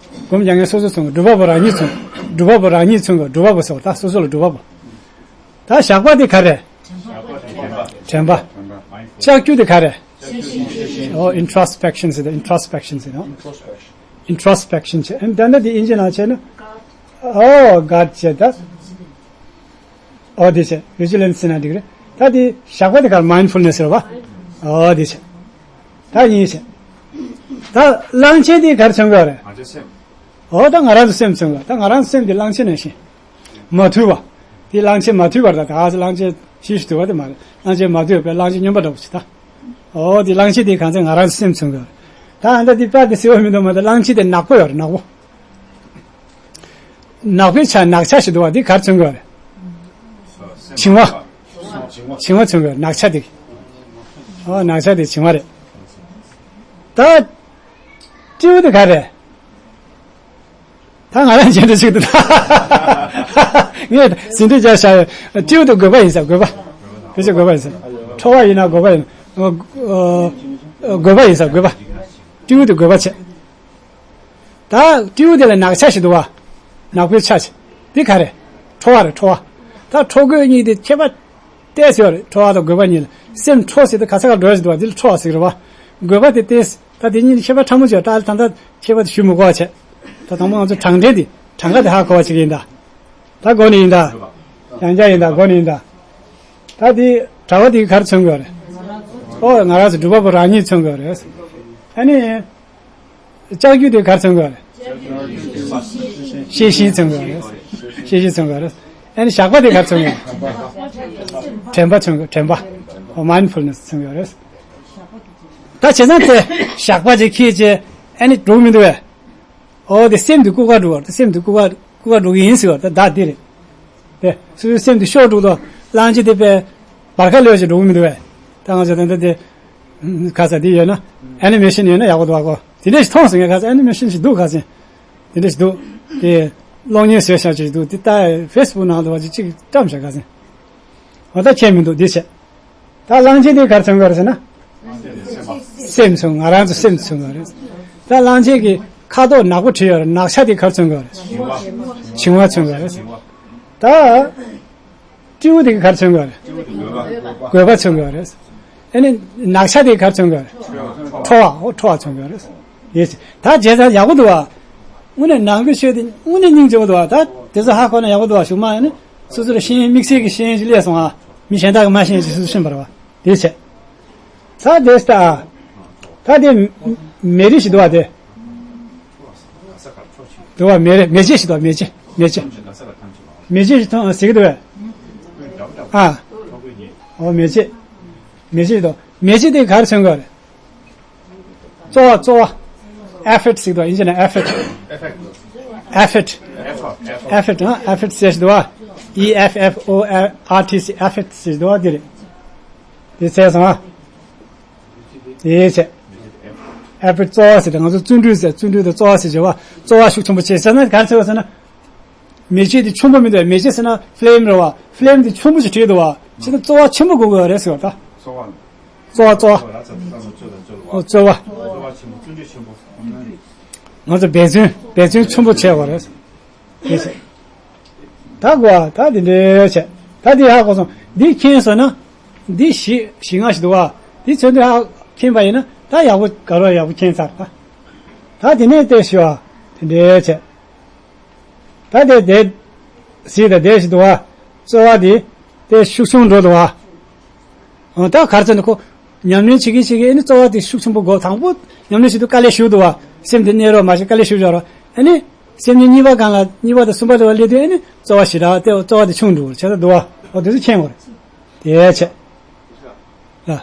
སྒོམ་རྒྱག་མཁན་སོ་སོ་མཚོན་གྱི། སྒྲུབ་པ་པོ་རང་ཉིད་མཚོན་གྱི། སྒྲུབ་པ་པོ་རང་ཉིད་མཚོན་གྱི། སྒྲུབ་པ་པོ་ཟེར་བ་ད་སོ་སོ་ལ་སྒྲུབ་པ་པོ། ད་ཞགས་པ་དེ་ག་རེ། དྲན་པ། ལྕགས་ཀྱུ་དེ་ག་རེ། ཨོ་introspection ཟེར་ད། introspection ཟེར་ན། introspection བྱས། ཨ་ནི་ད་ལྟ་དེ་ཨིན་ཇི་ནང་བྱས་ན། ཨོ་ག་བྱས་ད། ཨོ་དེ་བྱས། ཝི་ཇི་ལན་སི་ཟེར་ན་འགྲིག་རེད། ད་དེ་ཞགས་པ་དེ་ག་རེ། མའིན་ཌ་ཕུལ་ནེ་སི་རེད་བ། ཨོ་དེ་བྱས། ད་གཉིས་བྱས། ད་གླང་ཆེན་དེ་ག་རེ་མཚོན་གྱི་ཡོད་རེད། ང་ཚོའི་སེམས། ཨོ་ད་ང་རང་ཚོའི་སེམས་མཚོན་གྱི་ཡོད། ད་ང་རང་ཚོའི་སེམས་དེ་གླང་ཆེན་ནང་བཞིན། མ་ཐུལ་བ། དེ་གླང་ཆེན་མ་ཐུལ་བར་ད། ད་ག་ཚོད་གླང་ཆེན་ཤི་ཤི་ཐུལ་བ་དེ་མ་རེད། གླང་ཆེན་མ་ཐུལ་བའི་གླང་ཆེན་སྨྱོན་པ་འདྲ་པོ་ཞིག་ད། ཨོ་དེ་གླང་ཆེན་དེ་གང་ཚེ་ང་རང་ཚོའི་སེམས་མཚོན་གྱི་ཡོད་རེད། ད་ཨ་ད་དེ་པར་དེ་སེ་བ་མི་འདུག་མ་ད། གླང་ཆེན་དེ་ནག་པོ་ཡོད་རེད། ནག་པོ། ནག་པོའི་ཆ། ནག་ཆ་ཞིག་འདུག་བ། འདི་ག་རེ་མཚོན་གྱི་ཡོད་རེད། བྱིང་བ། བྱིང་བ་མཚོན་གྱི་ཡོད། ནག་ཆ་དེ། ཨོ་ནག་ཆ་དེ་བྱིང་བ་རེད། ད་སྤྲེའུ་དེ་ག་རེ། ད་ང་རང་བྱས་འདྲ་ཞིག་འདུག་ངས་ཟིན་བྲིས་བརྒྱབ་བཞག་ཡོད། སྤྲེའུ་དེ་དགོས་པ་ཡིན་ས། དགོས་པ། དེ་ཚོ་དགོས་པ་ཡིན་ས། ཁྲོ་བ་ཡིན་ན་དགོས་པ་ཡིན། ཨོ་ཨོ་དགོས་པ་ཡིན་ས། དགོས་པ། སྤྲེའུ་དེ་དགོས་པ་བྱས། ད་སྤྲེའུ་དེ་ལ་ནག་ཆ་ཞིག་འདུག་བ། ནག་པོའི་ཆ་ཞིག་འདི་ག་རེ། ཁྲོ་བ་རེད། ཁྲོ་བ། ད་ཁྲོ་དགོད་གཉིས་དེ་ཁྱད་པར་ཏོག་ཙམ་ཡོད་རེད། ཁྲོ་བ་དང་དགོད་པ་གཉིས་ལ། སེམས་ཁྲོ་ཟེར་དུས་ག་ས་ག་འགྲོ་ཡ་ཞིག་འདུག་བ། འདི་ལ་ཁྲོ་བ་ཟེར་གི་རེད་བ། དགོད་པ་དེ་ཏོག་ཙམ། ད་དེ་གཉིས་ལ་ཁྱད་པར་ཕྲ་མོ་ཅིག་ཡོད། ད་ད་ད་ཁྱད་པར་དེ་ཞུ་མི་དགོས་པ་བྱས། ད་དང་པོ་ང་ཚོ་དྲང་ཕྲན་དེ། གྲངས་ཀ་དེ་ཧ་གོ་བ་ཅིག་ཡིན་ད། ད་གོ་ནི་ཡིན་ད། ཡང་བསྐྱར་ཡིན་ད། གོ་ནི་ཡིན་ད། ད་དེ་གྲྭ་པ་དེ་ག་རེ་མཚོན་གྱི་ཡོད་རེད། ཨོ་ང་རང་ཚོ་སྒྲུབ་པ་པོ་རང་ཉིད་མཚོན་གྱི་ཡོད་རེད། ཨ་ནི། ལྕགས་ཀྱུ་དེ་ག་རེ་མཚོན་གྱི་ཡོད་རེད། ཤེས་བཞིན་མཚོན་གྱི་ཡོད་རེད། ཤེས་བཞིན་མཚོན་གྱི་ཡོད་རེད། ཨ་ནི་ཞགས་པ་དེ་ག་རེ་མཚོན་གྱི་ཡོད་རེད། དྲན་པ་མཚོན་གྱི། དྲན་པ། ཨོ་མའིན་ཌ་ཕུལ་ནེ་སི་མཚོན་གྱི་ཡོད་རེད། ད་བྱས་ཙང་དེ་ཞགས་པ་ཅིག་ཁྱེར་བྱས་ཨ་ནི་འགྲོ་མི་འདུག་བས། ཨོ་དེ་སེམས་དེ་ལྐུགས་པར་འགྲོ་བར། དེ་སེམས་དེ་ལྐུགས་པར་ལྐུགས་པར་འགྲོ་གི་ཡིན་ཟེར་བ། ད་བདག་འདི་རེད། དེ་སོ་སོའི་སེམས་དེ་ཤོར་འགྲོ་དོ། གླང་ཆེན་དེ་པས་བར་ཁ་ལོས་ཅིག་འགྲོ་གི་མི་འདུག་བས། ད་ང་ཚོ་ད་ལྟ་དེ་ཁ་ས་དེ་ཡོད་ན། ཨེ་ནི་མེ་ཤིན་ཡོད་ན་ཡག་པོ་འདུག་གོ། དེ་འདྲ་ཞིག་མཐོང་སོང་ངས། ཁ་ས་ཨེ་ནི་མེ་ཤིན་ཞིག་འདུག་ཁ་ས་དེ་འདྲ་ཞིག་འདུག་དེ་གློག་བརྙན་བཟོས་བཞག་ཅིག་འདུག་དེ་ད་ཕེ་སི་བུག་ནང་དུ་བ་ཅིག་ཅིག་བཀྲམ་བཞག་ཁ་ས། འོ་ད་ཁྱད་མི་འདུག་འདི་བྱས། ད་གླང་ཆེན་དེ་ག་རེ་མཚོན་གྱི་ཡོད་རེད་ཟེར་ན། སེམས་མཚོན། ང་རང་ཚོ་སེམས་མཚོན་གྱི་ཡོད་རེད། ད་གླང་ཆེན་གྱི་ཁ་དོག་ནག་པོ་བྲིས་ཡོད་རེད། ནག་ཆ་དེ་ག་རེ་མཚོན་གྱི་ཡོད་རེད། བྱིང་བ་མཚོན་གྱི་ཡོད་རེད། ད་སྤྲེའུ་དེ་ག་རེ་མཚོན་གྱི་ཡོད་རེད། དགོད་པ་མཚོན་གྱི་ཡོད་རེད། ཨ་ནི་ནག་ཆ་དེ་ག་རེ་མཚོན་གྱི་ཡོད་རེད། ཁྲོ་བ། ཨོ་ཁྲོ་བ་མཚོན་གྱི་ཡོད་རེད། ཡེ་ད་བྱས་ཙང་ཡག་པོ་འདུག་བ། དངོས་གནས་ནང་གི་ཆོས་དེ་དངོས་གནས་སྙིང་རྗེ་པོ་འདུག་བ། ད་དེ་ཚོ་ཧ་གོ་ན་ཡག་པོ་འདུག་བ། གཞུག་མ་ཡིན་ན་སོ་སོར་ཤེས་ཡོན་དམིགས་བསལ་གྱི་ཤེས་ཡོན་ཞིག་སླེབས་སོང་ཨ། མི་གཞན་དག་གིས་མ་ཤེས་ཡོན་ཞིག་སོ་སོ་ཤེས་པ་རེད་བ། དེ་བྱས། ད་དེ་ལྟ་ཨ། ད་དེ་མེ་རི་ཞིག་འདུག་བ་དེ། འདུག་བ་མེ་རི། མེ་ལྕེ་ཞིག་འདུག་བ། མེ་ལྕེ། མེ་ལྕེ། མེ་ལྕེ་ཞིག་མཐོང་ཟེར་གྱི་འདུག་བས། ཨ། ཨོ་མེ་ལྕེ། མེ་ལྕེ་ཞིག་འདུག་མེ་ལྕེ་དེ་ག་རེ་མཚོན་གྱི་རེད། རྩོལ་བ། རྩོལ་བ། ཨེ་ཕེག་ཊི་ཟེར་གྱི་འདུག་ཨིན་ཇི་ནང་ཨེ་ཕེག་ཊི། ཨེ་ཕེག་ཊི། ཨེ་ཕེག་ཊི། ཨ། ཨེ་ཕེག་ཊི་ཟེར་གྱི་འདུག་བ། ཨི་ཨེཕ་ཨེཕ་ཨོ་ཨར་ཊི་སི། ཨེ་ཕེག་ཊི་ཟེར་གྱི་འདུག་བ། འདི་རེད། འདི་བྱས་སོང་ཨ། དེ་བྱས། ཨེ་ཕེག་ཊི། རྩོལ་བ་ཟེར་ཏེ་ང་ཚོ་བརྩོན་འགྲུས་ཟེར། བརྩོན་འགྲུས་དང་རྩོལ་བ་ཟེར་བྱས་པ། རྩོལ་བ་ཤུགས་ཆེན་པོ་བྱས་ཟེར་ན་ག་རེ་ཟེར་བ་ཟེར་ན། མེ་ལྕེ་དེ་ཆེན་པོ་མི་འདུག་མེ་ལྕེ་ཟེར་ན་ཕི་ལེམ་རེད་བ། ཕི་ལེམ་དེ་ཆེན་པོ་ཞིག་བྲིས་འདུག་བ། བྱས་ན་རྩོལ་བ་ཆེན་པོ་དགོས་པ་རེད་ཟེར་བ་ད། རྩོལ་བ། རྩོལ་བ། རྩོལ་བ། ཨོ་རྩོལ་བ། ང་ཚོ་འབད་བརྩོན། འབད་བརྩོན་ཆེན་པོ་བྱས་པ་རེད། དེ་བྱས། ད་གོ་ད་དེ་འདྲའི་བྱས། ད་དེ་ཧ་གོ་སོང་། འདི་མཁྱེན་སོང་ན། འདི་གཞི་གཞི་ལྔ་ཞིག་འདུག་བ། འདི་ཚོ་འདི་ཧ་མཁྱེན་པ་ཡིན་ན་ད་ཡག་པོ་ག་རེ་ཡག་པོ་མཁྱེན་ཚར་ད། ད་དེ་ནས་བལྟས་ཞུ་བ། དེ་འདྲའི་བྱས། ད་དེ་དེ་གཟིགས་དང་དེ་ཞིག་འདུག་བ། རྩོལ་བ་དེ་དེ་ཤུགས་ཆུང་འགྲོ་འདུག་བ། ཨོ་ད་ག་རེ་ཟེར་ན་ཁོ་ཉམས་ལེན་བྱེད་ཀྱིན་བྱེད་ཀྱིན་ཨ་ནི་རྩོལ་བ་དེ་ཤུགས་ཆེན་པོ་དགོས། དང་པོ་ཉམས་ལེན་བྱེད་དུས་དཀའ་ལས་ཞེ་པོ་འདུག་བ། སེམས་དེ་གནས་རོགས་མ་བྱེད་དཀའ་ལས་ཞེ་པོ་འཇོག་རོགས། ཨ་ནི་སེམས་ཉིད་གཉིས་པ་སྒང་ལ་གཉིས་པ་དང་གསུམ་པ་དེ་བ་སླེབས་དུས་ཨ་ནི་རྩོལ་བ་ཞེ་དྲག་དེ་རྩོལ་བ་དེ་ཆུང་འགྲོ་བྱས་ད་འདུག་བ། ཨོ་དེ་ཚོ་མཁྱེན་དགོས་རེད། དེ་བྱས། ལ།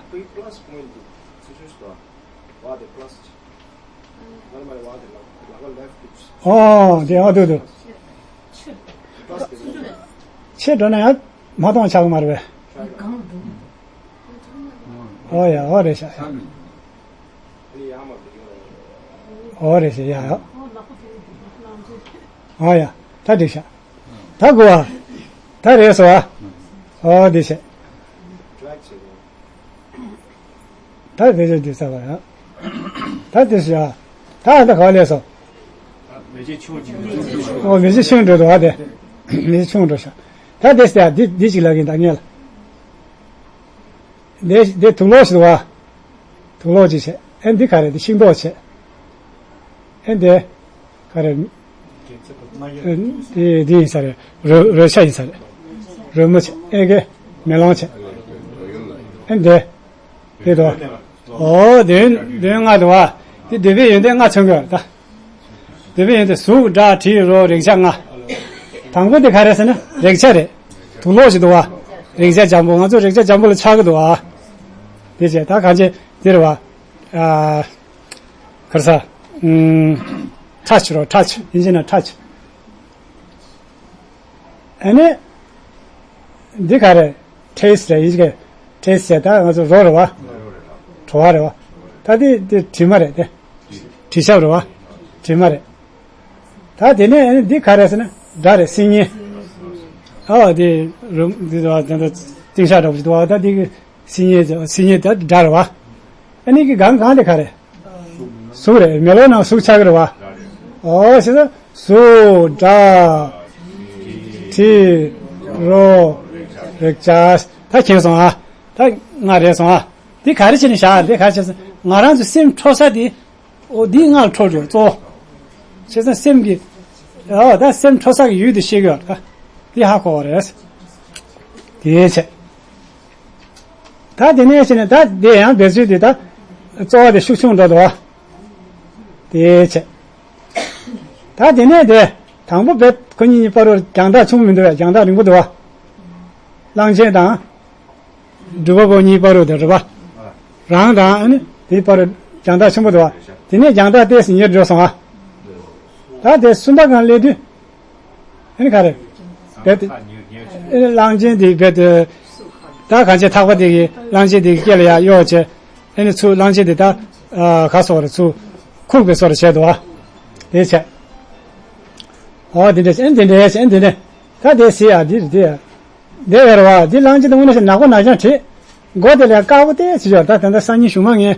ཨོ་དེ་ཨ་འདུག་འདུག་ཕྱིར་འགྲོ་ན་ཡང་མ་གཏོང་ཆགས་ཀྱི་མ་རེད་པས། ཨོ་ཡ། ཨོ་རེད་ཤག། ཨོ་རེད་ཤག། ཡ་ཡ། ཨོ་ཡ། ད་འགྲིག་ཤག། ད་གོ་བ། ད་རེད་སོ། ཨོ་འདི་ཤག། ད་དེ་ཚོ་འདི་ཚ་བ་ཡ། ད་དེ་ཤག། ད་ཨ་ད་ག་བ་ལས་སོ། ཨོ་མི་ཚེ་ཆུང་འགྲོ་འདུག་བ་དེ། མི་ཚེ་ཆུང་འགྲོ་ཤག། ད་དེ་ཤག། འདི་འདི་ཅིག་ལ་གིན་ད་ངེས་ལ། དེ་དེ་དུག་ལོག་ཞིག་འདུག་བ། དུག་ལོག་ཅིག་བྱས། ཨེ་འདི་ག་རེ། འདི་ཤིང་ཏོག་བྱས། ཨེ་འདི་ག་རེ། ཨེ་འདི་འདི་ཡིན་ས་རེད། རོལ་རོལ་ཆ་ཡིན་ས་རེད། རོལ་མོ་བྱས། ཨེ་གེ་མེ་ལོང་བྱས། ཨེ་འདི་འདི་འདུག་བ། ཨོ་འདོན་འདོན་ལྔ་འདུག་བ། འདི་འདོད་པའི་ཡོན་ཏན་ལྔ་མཚོན་གྱི་ཡོད་ད། འདོད་པའི་ཡོན་ཏན་གཟུགས་སྒྲ་དྲི་རོ་རེག་བྱ་ལྔ། དང་པོ་དེ་ག་རེ་ཟེར་ན་རེག་བྱ་རེད། དུག་ལོག་ཅིག་འདུག་བ། རེག་བྱ་འཇམ་པོ། ང་ཚོ་རེག་བྱ་འཇམ་པོ་ལ་ཆགས་ཀྱི་འདུག་བ། དེ་བྱས་ད་གང་བྱས་འདི་རེད་བ། ཨ། ག་རེ་ཟ། ཨུམ། ཊ་ཆི་རོ། ཊ་ཆི། ཨིན་ཇི་ནང་ཊ་ཆི། ཨ་ནི། འདི་ག་རེ། ཊེ་སི་ཊི་རེད། ཨིན་ཇི་གི་ཊེ་སི་ཊི་བྱས། ད་ང་ཚོ་རོ་རེད་བ། བྲོ་བ་རེད་བ། ད་འདི་འདི་དྲི་མ་རེད་དེ། དྲི་ཆབ་རེད་བ། དྲི་མ་རེད། ད་དེ་ནས་ཨ་ནི་འདི་ག་རེ་ཟེར་ན་སྒྲ་རེད། སིལ་སྙན། ཨ་འདི་རུ་འདི་འདུག་བ། ད་ད་ཏིང་ཤག་འདྲ་པོ་ཞིག་འདུག་བ། ད་འདི་གི་སིལ་སྙན་སིལ་སྙན་ད་སྒྲ་རེད་བ། ཨ་ནི་གི་གང་གང་དེ་ག་རེ། གཟུགས་རེད། མེ་ལོང་ནང་གཟུགས་ཆགས་ཀྱི་རེད་བ། ཨོ་ཞེས་ན་གཟུགས་སྒྲ་དྲི་རོ་རེག་བྱ། ད་མཁྱེན་སོང་ཨ། ད་ང་རེད་སོང་ཨ། འདི་ག་རེ་བྱས་ནས་བཞག་འདི་ག་རེ་བྱས་སོང་། ང་རང་ཚོ་སེམས་འཕྲོ་ས་འདི། ཨོ་འདི་ང་ལ་འཕྲོ་འགྲོ་གཙོ་བོ། བྱས་ཙང་སེམས་ཀྱི། ཨོ་ད་སེམས་འཕྲོ་ས་གི་ཡུལ་དུ་ཤེས་ཀྱི་ཡོད་ད། འདི་ཧ་གོ་བ་རེད། དེའི་ཆེད། ད་དེ་ནས་བྱས་ནས་ད་དེ་ཡང་འབད་ཚུལ་དེ་ད་གཙོ་བོ་དེ་ཤུགས་ཆུང་འགྲོ་འདུག་བ། དེའི་ཆེད། ད་དེ་ནས་དེ་དང་པོ་བེད་ཁོ་གཉིས་གཉིས་བར་རུ་རྒྱང་ཐག་ཆུང་མི་འདུག་བས། རྒྱང་ཐག་རིང་པོ་འདུག་བ། གླང་ཆེན་དང་། སྒྲུབ་པ་པོ་གཉིས་བར་རུ་དེ་རེད་པ། རང་དང་ཨ་ནི་དེའི་བར་རུ་རྒྱང་ཐག་ཆེན་པོ་འདུག་བ། དེ་ནས་རྒྱང་ཐག་ཏོག་ཙམ་ཉེར་འགྲོ་སོང་ཨ། ད་དེ་གསུམ་པ་སྒང་སླེབས་དུས། ཨ་ནི་ག་རེ། རྦད་དེ། ཨ་ནི་གླང་ཆེན་དེ་རྦད་དེ། ད་གང་བྱས་ཐག་པ་དེ་གིས་གླང་ཆེན་དེ་གི་སྐེ་ལ་ཡར་གཡོགས་བྱས། ཨ་ནི་ཚུར་གླང་ཆེན་དེ་ད། ཨ་ག་སོགས་རེད། ཚུར་ཁུག་པའི་སོགས་རེད་བྱས་འདུག་བ། དེ་བྱས། ཨོ་དེ་འདྲ་བྱས། ཨ་ནི་དེ་འདྲ་བྱས། ཨ་ནི་དེ་འདྲ། ད་དེ་སྲིད་ཡ་འདི་རེད་དེ། དེ་ཡོད་རེད་བ། འདི་གླང་ཆེན་དེ་དངོས་གནས་ནག་པོ་ནག་རྐྱང་བྲིས། མགོ་དེ་ལ་དཀར་པོ་ཏོག་ཙམ་ཡོད། ད་ད་ལྟ་སང་ཉིན་གཞུག་མ་ངས་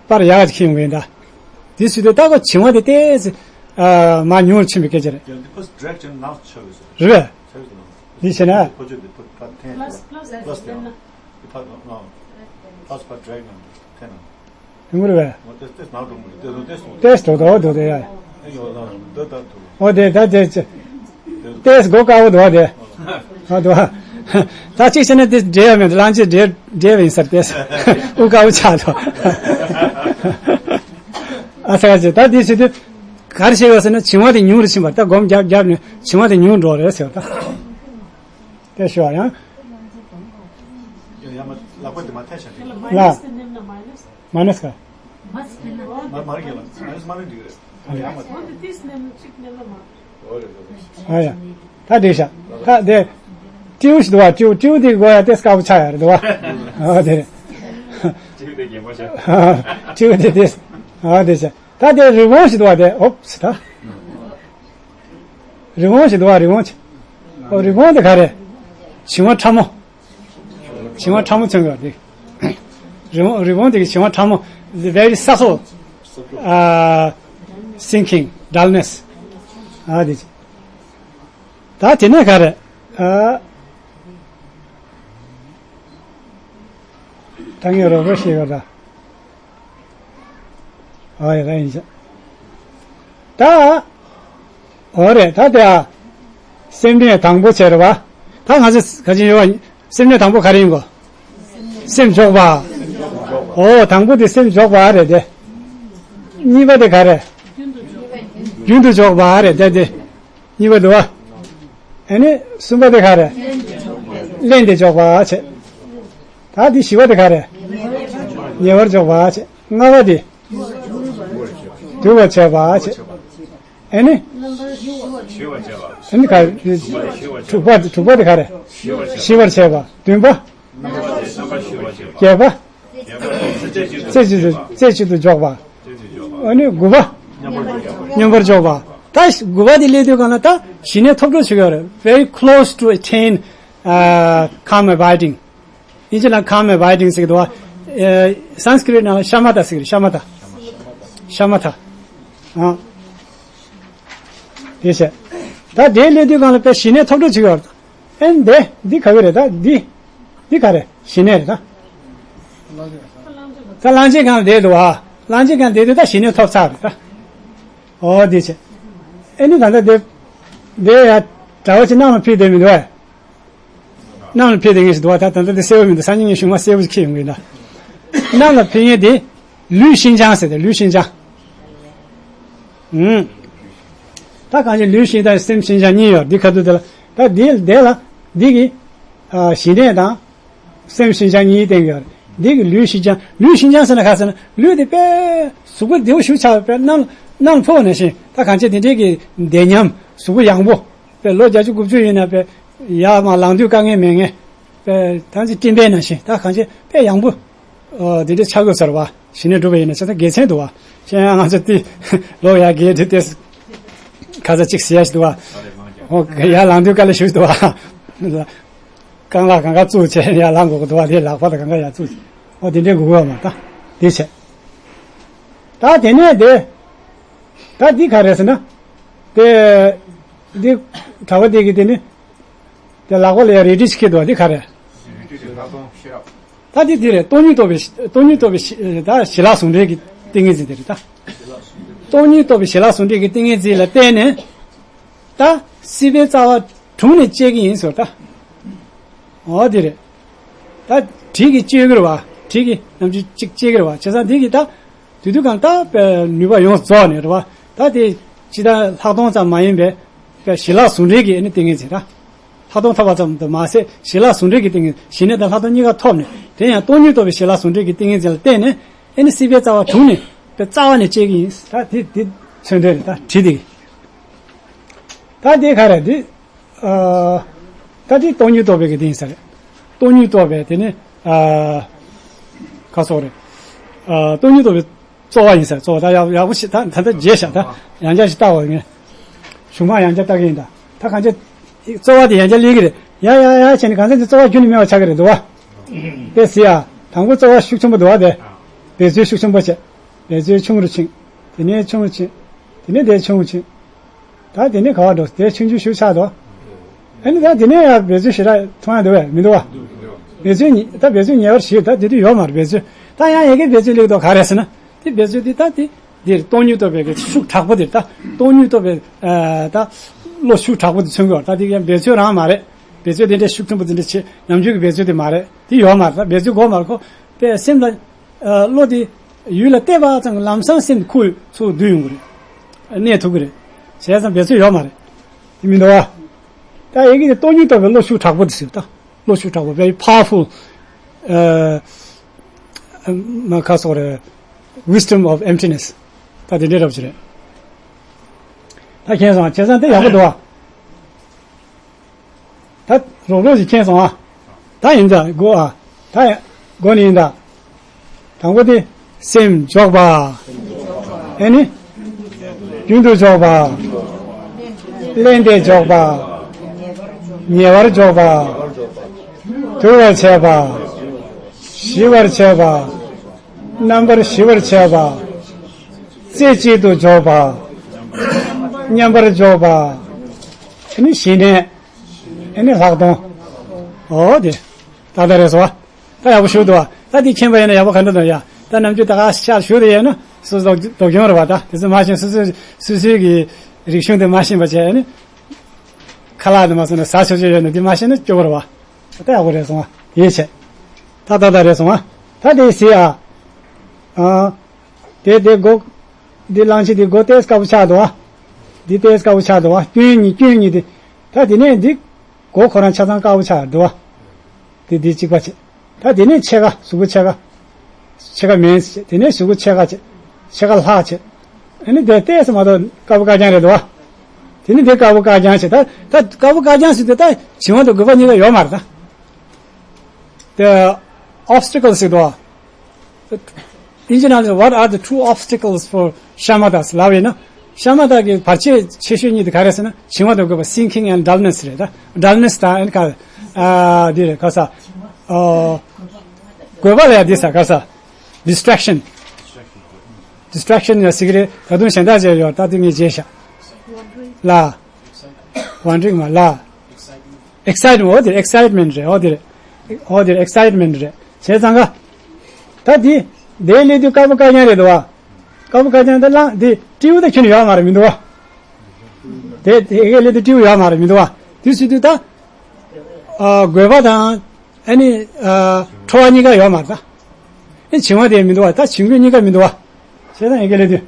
པར་ཡག་ཅིག་ཁྱེར་ཡོང་གི་ཡིན་ད། དེ་སྲིད་དུས་ད་ཁོ་བྱིང་བ་དེ་ཏོག་ཙམ་ཨ་མར་ཉུང་རུ་ཕྱིན་པའི་སྐད་ཆ་རེད། ཡང་འདི་ཕར་ཌི་རེག་ཤན་ནང་ཆགས་ཡོད་ས་རེད། རེད་པས། ཆགས་ཡོད་ས་རེད། འདི་བྱས་ན། ཕོ་ཆོས་འདི་ཕར་ཕར་འཐེན་ཕ་ལ་སི་ཕ་ལ་སི་ཕ་ལ་སི་འདི་ཕར་ནང་ཕ་ལ་སི་ཕ་ཌི་རེག་ནང་འཐེན་ནང་། དེ་མོ་རེད་པས། ཏེས་དོ་དོ་དོ་དེ་ཡ། ཨོ་དེ་ད་དེ་ཅི། ཏེས་སྒོ་དཀར་པོ་འདུག་བ་དེ། ཨ་འདུག་བ། ད་གཅིག་བྱས་ན་དེ་འདྲེ་ཡ་མེད། གླང་ཆེན་འདྲེ་འདྲེ་བ་ཡིན་ས་རེད་ཏེས། དབུ་དཀར་པོ་ཆགས་འདུག་ཨ་ས་ག་ཅི་ད་དེ་བྱེད་དུས། ག་རེ་བྱས་ཡོད་ཟེར་ན་བྱིང་བ་དེ་ཉུང་རུ་ཕྱིན་པ། ད་སྒོམ་རྒྱབ་རྒྱབ་ནས་བྱིང་བ་དེ་ཉུང་འགྲོ་རེད་ཟེར་བ་ད། དེ་ཞུ་བ་ཡང་། ཡང་མ་ལག་པ་དེ་མ་འཐེན་བྱ་ནི། ལ། མ་ནས་ག་མ་མ་རེད་ལ། མ་ནས་མ་རེད་འགྲིག་རེད། ཡང་མ། ཨ་ཡ། ད་འགྲིག་ཤག་ད་དེ། སྤྲེའུ་ཞིག་འདུག་བ། སྤྲེའུ་སྤྲེའུ་དེ་གོ་ཡ་ཏེས་དཀར་པོ་ཆགས་ཡ་རེད་འདུག་བ། ཨ་དེ་རེད། སྤྲེའུ་དེ་རྒན་པོ་ཆགས། སྤྲེའུ་དེ་ཏེས། ཨ་དེ་ཆགས། ད་དེ་རི་བོང་ཞིག་འདུག་བ་དེ། ཨོབ་ད། རི་བོང་ཞིག་འདུག་བ། རི་བོང་ཆེ། ཨོ་རི་བོང་དེ་ག་རེ། བྱིང་བ་ཕྲ་མོ། བྱིང་བ་ཕྲ་མོ་མཚོན་གྱི་ཡོད་དེ། རི་བོང་རི་བོང་དེ་གི་བྱིང་བ་ཕྲ་མོ། The very subtle, uh, sinking, dullness. ཨ་དེ་ཅི། ད་དེ་ནས་ག་རེ། ཨ། ད་ངས་རོགས་པ་ཞིག་ཡོད་ད། ཨ་ཡ་ད་ཡིན་ཤག་ད། འོ་རེད། ད་དེ་ཨ། སེམས་ནི་དང་པོ་བྱས་རེད་བ། ད་ང་ཚོ་ག་ཅི་ཡོད་བ། སེམས་ནི་དང་པོ་ག་རེ་ཡིན་གོ། སེམས་འཇོག་པ། ཨོ་དང་པོ་དེ་སེམས་འཇོག་པ་རེད་དེ། གཉིས་པ་དེ་ག་རེ། རྒྱུན་དུ་འཇོག་པ་རེད་དེ་དེ། གཉིས་པ་འདུག་བ། ཨ་ནི་གསུམ་པ་དེ་ག་རེ། བརླན་ཏེ་འཇོག་པ་བྱས། ད་འདི་བཞི་པ་དེ་ག་རེ། ཉེ་བར་འཇོག་པ་བྱས། ལྔ་པ་དེ། དུལ་བར་བྱེད་པ་བྱས། ཨ་ནི། ཨ་ནི་ག་རེ། དྲུག་པ་དྲུག་པ་དེ་ག་རེ། ཞི་བར་བྱེད་པ། བདུན་པ། བརྒྱད་པ། རྩེ་གཅིག་ཏུ་རྩེ་གཅིག་ཏུ་འཇོག་པ། ཨ་ནི་དགུ་པ། སྙོམས་པར་འཇོག་པ། ད་དགུ་པ་དེ་སླེབས་དུས་གང་ལ་ད་ཞི་གནས་ཐོབ་འགྲོ་བྱེད་ཀྱི་ཡོད་རེད། Very close to attain, uh, calm abiding. དབྱིན་ཇི་ནང་calm abiding ཟེར་གྱི་འདུག་བ། ཨ། སཾ་སྐྲྀཏ་ནང་ལ་ཤ་མ་ཐ་ཟེར་གྱི་རེད། ཤ་མ་ཐ། ཤ་མ་ཐ། ཨ། དེ་བྱས། ད་དེ་སླེབས་དུས་གང་ལ་དཔེ་ཞི་གནས་ཐོབ་འགྲོ་བྱེད་ཀྱི་ཡོད་རེད། ཨེ་འདི་འདི་ག་གི་རེད། ད་འདི་འདི་ག་རེད། ཞི་གནས་རེད་ད། ད་གླང་ཆེན་སྒང་བསྡད་འདུག་བ། གླང་ཆེན་སྒང་བསྡད་དུས་ད་ཞི་གནས་ཐོབ་ཚར་རེད་ད། ཨོ་དེ་བྱས། ཨེ་ནི་ད་ལྟ་དེ་དེ་ཡ་གྲྭ་པ་ཅིག་གནམ་ལ་ཕེབས་བསྡད་མི་འདུག་བས། གནམ་ལ་ཕེབས་བསྡད་མཁན་ཞིག་འདུག་བ། ད་ད་ལྟ་དེ་གསལ་པོ་མི་འདུག་སང་ཉིན་ངས་གཞུང་མ་གསལ་པོ་ཞིག་འཁྱེར་ཡོང་གི་ཡིན་ད། གནམ་ལ་ཕེབས་མཁན་དེ་ལུས་ཤིན་སྦྱངས་ཟེར་ཏེ། ལུས་ཤིན་སྦྱངས། ཨུམ། ད་གང་ཅི་ལུས་ཤིན་སྦྱངས་སེམས་ཤིན་སྦྱངས་གཉིས་ཡོད། འདི་ཁ་ཐུག་དེ་ལ་ད་འདི་དེ་ལ་འདི་གི་ཨ་ཞི་གནས་དང་སེམས་ཤིན་སྦྱངས་གཉིས་བསྟན་གྱི་ཡོད། འདི་གི་ལུས་ཤིན་སྦྱངས། ལུས་ཤིན་སྦྱངས་ཟེར་ན་ག་ཟེར་ན་ལུས་དེ་དཔེ་གཟུགས་པོ་བདེ་པོ་ཞེ་པོ་ཆགས་པའི་གནམ་གནམ་ཕོ་བ་ནང་བཞིན། ད་གང་ཅི་དེ་འདྲའི་གི་བདེ་ཉམས་གཟུགས་པོ་ཡང་པོ་དཔེ་ལོ་བརྒྱད་ཅུ་དགུ་བཅུ་ཡིན་ན་དཔེ་ཡར་མར་ལངས་དུས་དཀའ་ངལ་མེད་མཁན། དཔེ་ཐང་ཅིག་སྤྲིན་པའི་ནང་བཞིན། ད་གང་ཅི་དཔེ་ཡང་པོ། ཨོ་དེ་འདྲ་ཆགས་དགོས་ཟེར་བ། ཞི་གནས་སྒྲུབ་པ་ཡིན་ན་ཆ་ཚང་དགེ་མཚན་འདུག་བ། ཁྱེད་ང་ཚོ་དེ་ལོ་ཡར་རྒས་དུས་དེ་ཁ་ཚ་གཅིག་ཟེར་ཡ་ཞིག་འདུག་བ། ཨོ་ཡར་ལངས་དུས་དཀའ་ལས་ཞེ་པོ་འདུག་བ། རྐང་ལག་གང་ག་བཙུགས་བྱས་ཡར་ལངས་དགོས་ཀྱི་འདུག་བ། དེ་ལག་པ་དང་གང་ག་ཡར་བཙུགས་བྱས། ཨོ་དེ་འདྲའི་དགོས་ཀྱི་ཡོད་མ་རེད་ད། དེ་བྱས། ད་དེ་ནས་དེ། ད་འདི་ག་རེ་ཟེར་ན། དེ། འདི། གྲྭ་པ་དེ་གི་དེ་ནི། དེ་ལག་པ་ལ་ཡ་རལ་གྲི་ཞིག་འཁྱེར་འདུག་བ། འདི་ག་རེ། རལ་གྲི་དེ་ལྷག་མཐོང་ཤེས་རབ། ད་འདི་འདི་རེད། སྟོང་ཉིད་རྟོགས་པའི་སྟོང་ཉིད་རྟོགས་པའི་ད་ཞི་ལྷག་ཟུང་འབྲེལ་གྱི་ཏིང་ངེ་འཛིན་དེ་རེད་ད། སྟོང་ཉིད་རྟོགས་པའི་ཞི་ལྷག་ཟུང་འབྲེལ་གྱི་ཏིང་ངེ་འཛིན་ལ་བརྟེན་ནས། ད་སྲིད་པའི་རྩ་བ་དྲུངས་ནས་བཅད་ཀྱི་ཡིན་ཟེར་ད། འོ་དེ་རེད། ད་དྲི་གིས་གཅོད་ཀྱི་རེད་བ། དྲི་གིས་ནམ་རྒྱུན་གཅིག་གཅོད་ཀྱི་རེད་བ། བྱས་ཙང་དེ་གིས་ད་དུས་དུས་གང་ད་དཔེ་ནུས་པ་ཡོངས་རྫོགས་ནས་རེད་བ། ད་དེ་ཅི་ད་ལྷག་མཐོང་ཙམ་མ་ཡིན་པའི་དཔེ་ཞི་ལྷག་ཟུང་འབྲེལ་གྱི་ཨ་ནི་ཏིང་ངེ་འཛིན་ད། ལྷག་མཐོང་ཐོབ་པ་ཙམ་དུ་མ་ཟད་ཞི་ལྷག་ཟུང་འབྲེལ་གྱི་ཏིང་ངེ་འཛིན། ཞི་གནས་དང་ལྷག་མཐོང་གཉིས་ཀ་ཐོབ་ནས། དེ་ཡང་སྟོང་ཉིད་རྟོགས་པའི་ཞི་ལྷག་ཟུང་འབྲེལ་གྱི་ཏིང་ངེ་འཛིན་ལ་བརྟེན་ནས་ཨ་ནི་སྲིད་པའི་རྩ་བ་དྲུངས་ནས་དཔེ་རྩ་བ་ནས་བཅད་ཀྱི་ཡིན། ད་དེ་དེ་མཚོན་དོན་རེད། ད་དྲི་དེ་གིས། ད་དེ་ག་རེ་འདི། ཨ། ད་དེ་སྟོང་ཉིད་རྟོགས་པའི་གི་དེ་ཡིན་ས་རེད། སྟོང་ཉིད་རྟོགས་པའི་དེ་ནི། ཨ། ཁ་སོགས་རེད། ཨ། སྟོང་ཉིད་རྟོགས་པའི་རྩོལ་བ་ཡིན་ས་རེད། རྩོལ་བ་ད་ཡག་ཡག་པོ་ཞིག་ད་ད་ལྟ་བརྗེད་བཞག་ད་ཡང་བསྐྱར་ཞིག་བལྟ་བ་ངས། གཞུང་མ་ཡང་བསྐྱར་བལྟ་གི་ཡིན་ད། ད་གང་ཅི། རྩོལ་བ་དེ་ཡང་བསྐྱར་སླེབས་ཀྱི་རེད། ཡ་ཡ་ཡ་བྱས་ནས་གང་ཟག་དེ་རྩོལ་བ་ཁྱོན་ནས་མེད་པ་ཆགས་ཀྱི་རེད་འདུག་བ། དེ་ཟེར་ཡ། དང་པོ་རྩོལ་བ་ཤུགས་ཆེན་པོ་འདུག་བ་དེ། འབད་རྩོལ་ཤུགས་ཆེན་པོ་བྱས། འབད་རྩོལ་ཆུང་རུ་ཕྱིན། དེ་ནས་ཆུང་རུ་ཕྱིན། དེ་ནས་དེ་ཆུང་རུ་ཕྱིན། ད་དེ་ནས་ག་བ་འགྲོ། དེ་ཆུང་ཆུང་ཞིག་ཆགས་འདུག་ཨ་ནི་ད་དེ་ནས་ཡང་འབད་རྩོལ་ཞེ་དྲག་མཐོང་ཡ་འདུག་བས་མི་འདུག་བ། འབད་རྩོལ་ཉི་ད་འབད་རྩོལ་ཉེ་བར་ཞིག་ད་དེ་དུས་ཡོད་མ་རེད་འབད་རྩོལ། ད་ཡང་ཡ་གི་འབད་རྩོལ་སླེབས་འདུག་ག་རེ་ཟེར་ན། དེ་འབད་རྩོལ་དེ་ད་དེ་འདིར་སྟོང་ཉིད་རྟོགས་པའི་གི་ཤུགས་དྲག་པོ་དེ་ད་སྟོང་ཉིད་རྟོགས་པའི་ཨ་ད་བློ་ཤུགས་དྲག་པོ་དེ་མཚོན་གྱི་ཡོད། ད་དེ་ཡང་འབད་རྩོལ་རང་མ་རེད། འབད་རྩོལ་དེ་འདྲའི་ཤུགས་ཆེན་པོ་དེ་འདྲ་བྱེད་ནམ་རྒྱུན་གྱི་འབད་རྩོལ་དེ་མ་རེད། དེ་ཡོད་མ་རེད། ད་འབད་རྩོལ་དགོས་མ་རེད་ཁོ། དཔེ་སེམས་ལ། ཨ། བློ་དེ་ཡུལ་ལ་གཏད་པ་ཙམ་གྱིས་ལམ་སང་སེམས་ཁུག་ཚུར་བསྡུས་ཡོང་གི་རེད། གནས་ཐུབ་ཀྱི་རེད། བྱས་ཙང་འབད་རྩོལ་ཡོད་མ་རེད། དེ་མི་འདུག་བ། ད་ཡི་གེ་དེ་སྟོང་ཉིད་རྟོགས་པའི་བློ་ཤུགས་དྲག་པོ་དེ་ཟེར་ད། བློ་ཤུགས་དྲག་པོ། very powerful། ཨ། མ་ཁ་སོགས་རེད། Wisdom of emptiness། ད་དེ་འདྲའི་རབ་ཅིག་རེད། ད་མཁྱེན་སོང་། བྱས་ཙང་དེ་ཡག་པོ་འདུག་བ། ད་རོགས་རོགས་ཞིག་མཁྱེན་སོང་ཨ། ད་ཡིན་ད་དགོས་ཨ། ད་ཡ་དགོས་ནི་ཡིན་ད། དང་པོ་དེ་སེམས་འཇོག་པ། ཨེ་ནི། རྒྱུན་དུ་འཇོག་པ། བརླན་ཏེ་འཇོག་པ། ཉེ་བར་འཇོག་པ། དུལ་བར་བྱེད་པ། ཞི་བར་བྱེད་པ། རྣམ་པར་ཞི་བར་བྱེད་པ། རྩེ་གཅིག་ཏུ་འཇོག་པ། མཉམ་པར་འཇོག་པ། ཨེ་ནི་ཞི་གནས། ཨེ་ནི་ལྷག་མཐོང་། འོ་དེ། ད་ལྟ་རེད་སོ། ད་ཡག་པོ་ཞུ་འདུག་བ། ད་འདི་མཁྱེན་པ་ཡིན་ན་ཡག་པོ་ག་འདྲ་འདུག་ཡ། ད་ནམ་རྒྱུན་ད་ག་ཤར་ཞུ་དེ་ཡིན་ན་སོ་སོ་སྡུག་སྡུག་གྱོང་རེད་བ། ད་དེ་ཚོ་མ་ཤེས། སོ་སོ་སོ་སོའི་གི་རིག་གཞུང་དེ་མ་ཤེས་པ་བྱས་ནས། ཁ་ལག་དེ་མ་སོང་ན་ཟ་ཆོག་ཆོག་ཡོད་ན་དེ་མ་ཤེས་ན་སྐྱོ་པོ་རེད་བ། ད་ཡག་པོ་རེད་སོང་བ། ཡིད་ཆེས། ད་ད་ད་རེད་སོང་བ། ད་དེ་སི་ཨ། ཨ། དེ་དེ་སྒོ། འདི་གླང་ཆེན་དེ་སྒོ་ཏོག་ཙམ་དཀར་པོ་ཆགས་འདུག་བ། འདི་ཏོག་ཙམ་དཀར་པོ་ཆགས་འདུག་བ། སྐྱོན་གཉིས་སྐྱོན་གཉིས་དེ། ད་དེ་ནས་འདི། མགོ་ཁོ་རང་ཆ་ཚང་དཀར་པོ་ཆགས་འདུག་བ། དེ་འདི་གཅིག་པ་བྱས། ད་དེ་ནས་ཕྱེད་ཀ་གཟུགས་པོ་ཕྱེད་ཀ། ཕྱེད་ཀ་མེད་བྱས། དེ་ནས་གཟུགས་པོ་ཕྱེད་ཀ་བྱས། ཕྱེད་ཀ་ལྷག་བྱས། ཨ་ནི་དེ་ཏོག་ཙམ་མ་གཏོགས་དཀར་པོ་དཀར་རྐྱང་རེད་འདུག་བ། དེ་ནས་དེ་དཀར་པོ་དཀར་རྐྱང་བྱས། ད་ད་དཀར་པོ་དཀར་རྐྱང་ཟེར་དུས་ད་བྱིང་བ་དང་རྒོད་པ་གཉིས་ཀ་ཡོད་མ་རེད་ད། དེ་ཨོབ་སི་ཊི་ཀལ་ཟེར་འདུག་བ། དབྱིན་ཇི་ནང་ལ། What are the two obstacles for shamatha? ལབ་ཡིན་ན། ཤ་མ་ཏ་གི་བར་ཆད་ཆེ་ཤོས་གཉིས་དེ་ག་རེ་ཟེར་ན། བྱིང་བ་དང་རྒོད་པ། sinking and dullness རེད་ད། dullness དང་ཨ་ནི་ག་ཨ་འདི་རེད། ག་ས་ཨ་རྒོད་པ་ལ་ཡ་འདི་ས་ག་ས་distraction། distraction ཡ་ཟེར་གི་རེད། ད་དུང་གཞན་དག་བྱས་ཡོད། ད་དུང་ངས་བརྗེད་ཤག་ལ། wandering མ་ལ། excitement། འོ་དེ་excitement རེད། འོ་དེ་རེད། འོ་དེ་excitement རེད། བྱས་ཙང་ཀ། ད་འདི་དེ་སླེབས་དུས་དཀར་པོ་དཀར་རྐྱང་རེད་འདུག་བ། དཀར་པོ་དཀར་རྐྱང་དེ་བླངས་དེ་སྤྲེའུ་ད་ཁྱོན་ནས་ཡོད་མ་རེད་མི་འདུག་བ། དེ་དེ་ཡི་གེ་སླེབས་དུས་སྤྲེའུ་ཡོད་མ་རེད་མི་འདུག་བ། དུས་སུ་དུས་ད་ཨ་རྒོད་པ་དང་ཨ་ནི་ཨ་ཁྲོ་བ་གཉིས་ཀ་ཡོད་མ་རེད་ད། ཨེ་བྱིང་བ་དེ་མི་འདུག་བ། ད་བྱིང་རྒོད་གཉིས་ཀ་མི་འདུག་བ། བྱས་ཙང་ཡི་གེ་སླེབས་དུས་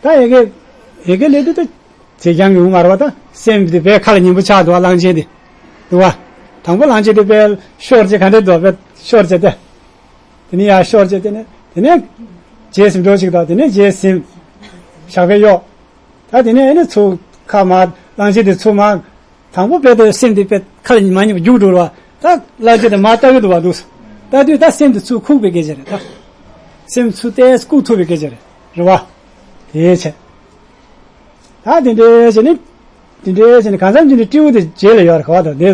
ད་ཡི་གེ་ཡི་གེ་སླེབས་དུས་ད། དེ་རྐྱང་གི་འོང་མ་རེད་པ། ད་སེམས་དེ་དཔེ་ཁ་ལ་ཉན་པོ་ཆགས་འདུག་བ། གླང་ཆེན་དེ་འདུག་བ། དང་པོ་གླང་ཆེན་དེ་དཔེ་ཤོར་བྱས་ག་འདྲ་འདུག་དཔེ་ཤོར་བྱས་ཏེ། དེ་ནས་ཡར་ཤོར་བྱས། དེ་ནས་དེ་ནས་རྗེས་ཟིན་འགྲོ་ཅིག་དང་། དེ་ནས་རྗེས་ཟིན་ཞགས་པས་གཡོགས། ད་དེ་ནས་ཨ་ནི་ཚུར་ཁ་མར། གླང་ཆེན་དེ་ཚུར་མར། དང་པོ་དཔེ་དེ་སེམས་དེ་དཔེ་ཁ་ལ་མ་ཉན་པ་རྒྱུག་འགྲོ་རེད་པ། ད་གླང་ཆེན་དེ་མར་ལྟ་གི་འདུག་བ། འདུག་ལྟ་དུས་ད་སེམས་དེ་ཚུར་ཁུག་པའི་སྐད་ཆ་རེད་ད། སེམས་ཚུར་ཏོག་ཙམ་ཁུག་ཐུབ་པའི་སྐད་ཆ་རེད། རེད་པ། དེ་བྱས། ད་དེ་འདྲའི་བྱས་ནས། དེ་འདྲའི་བྱས་ནས་གང་འཚམ་ཅིག་ནས་སྤྲེའུ་དེ་རྗེས་ལ་ཡོད་རེད། ག་བ་དང་དེ་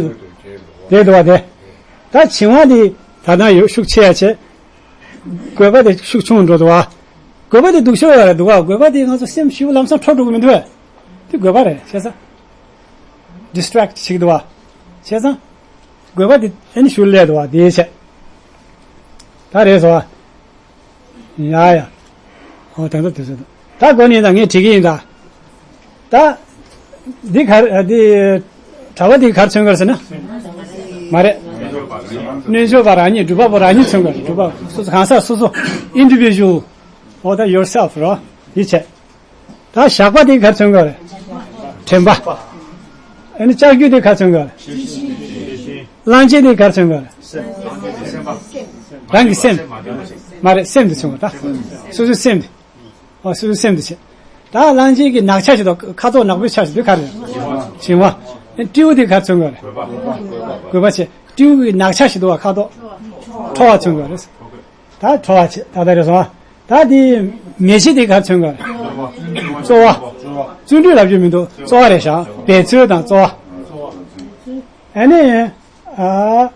དེ་འདུག་བ། དེ་ད་བྱིང་བ་དེ་ད་ལྟ་ཡོད་ཤུགས་ཆེ་ཡ་བྱས། རྒོད་པ་དེ་ཤུགས་ཆུང་འགྲོ་འདུག་བ། རྒོད་པ་དེ་སྡུག་ཤོས་ཡོད་རེད་འདུག་བ། རྒོད་པ་དེ་ང་ཚོ་སེམས་ཞིབ་ལམ་སང་འཕྲོ་འགྲོ་གི་མི་འདུག་བས། དེ་རྒོད་པ་རེད། བྱས་ཙང་distract བྱེད་ཀྱི་འདུག་བ། བྱས་ཙང་རྒོད་པ་དེ་ཨ་ནི་ཤུགས་སླེབས་འདུག་བ། དེ་བྱས། ད་རེད་སོ། ཡ་ཡ། ཨོ་དེང་སང་དུས་ཚོད་འདུག་ད་དགོས་ནི་ཡིན་ད། ངས་བྲིས་ཀྱི་ཡིན་ད། ད་འདི་ག་རེ། འདི་གྲྭ་པ་འདི་ག་རེ་མཚོན་གྱི་རེད་ཟེར་ན། མ་རེད། རྣལ་འབྱོར་པ་རང་ཉིད། སྒྲུབ་པ་པོ་རང་ཉིད་མཚོན་གྱི་རེད། སྒྲུབ་པ་སོ་སོ། གང་ཟག་སོ་སོ། individual། ཨོ་ད་yourself རོ། འདི་བྱས། ད་ཞགས་པ་དེ་ག་རེ་མཚོན་གྱི་རེད། དྲན་པ། ཨ་ནི་ལྕགས་ཀྱུ་དེ་ག་རེ་མཚོན་གྱི་རེད། གླང་ཆེན་དེ་ག་རེ་མཚོན་གྱི་རེད། རང་གི་སེམས། མ་རེད། སེམས་དེ་མཚོན་གྱི་རེད། ད་སོ་སོའི་སེམས་དེ། ཨོ་སོ་སོའི་སེམས་དེ་བྱས། ད་གླང་ཆེན་གྱི་ནག་ཆ་ཞིག་འདུག་ཁ་དོག་ནག་པོའི་ཆ་ཞིག་འདུག་ག་རེ་རེད། བྱིང་བ། ཨ་ནི་སྤྲེའུ་དེ་ག་རེ་མཚོན་གྱི་རེད། རྒོད་པ་བྱས། སྤྲེའུ་གི་ནག་ཆ་ཞིག་འདུག་བ། ཁ་དོག་ཁྲོ་བ་མཚོན་གྱི་རེད། ད་ཁྲོ་བ་བྱས། ད་ལྟ་རེད་སོང་ཨ། ད་དེ་མེ་ལྕེ་དེ་ག་རེ་མཚོན་གྱི་རེད། རྩོལ་བ། བརྩོན་འགྲུས་ལབ་རྒྱུ་མི་འདུག་རྩོལ་བ་རེད་ཤག་འབད་རྩོལ་དང་རྩོལ་བ། ཨ་ནི། ཨ། ཨ།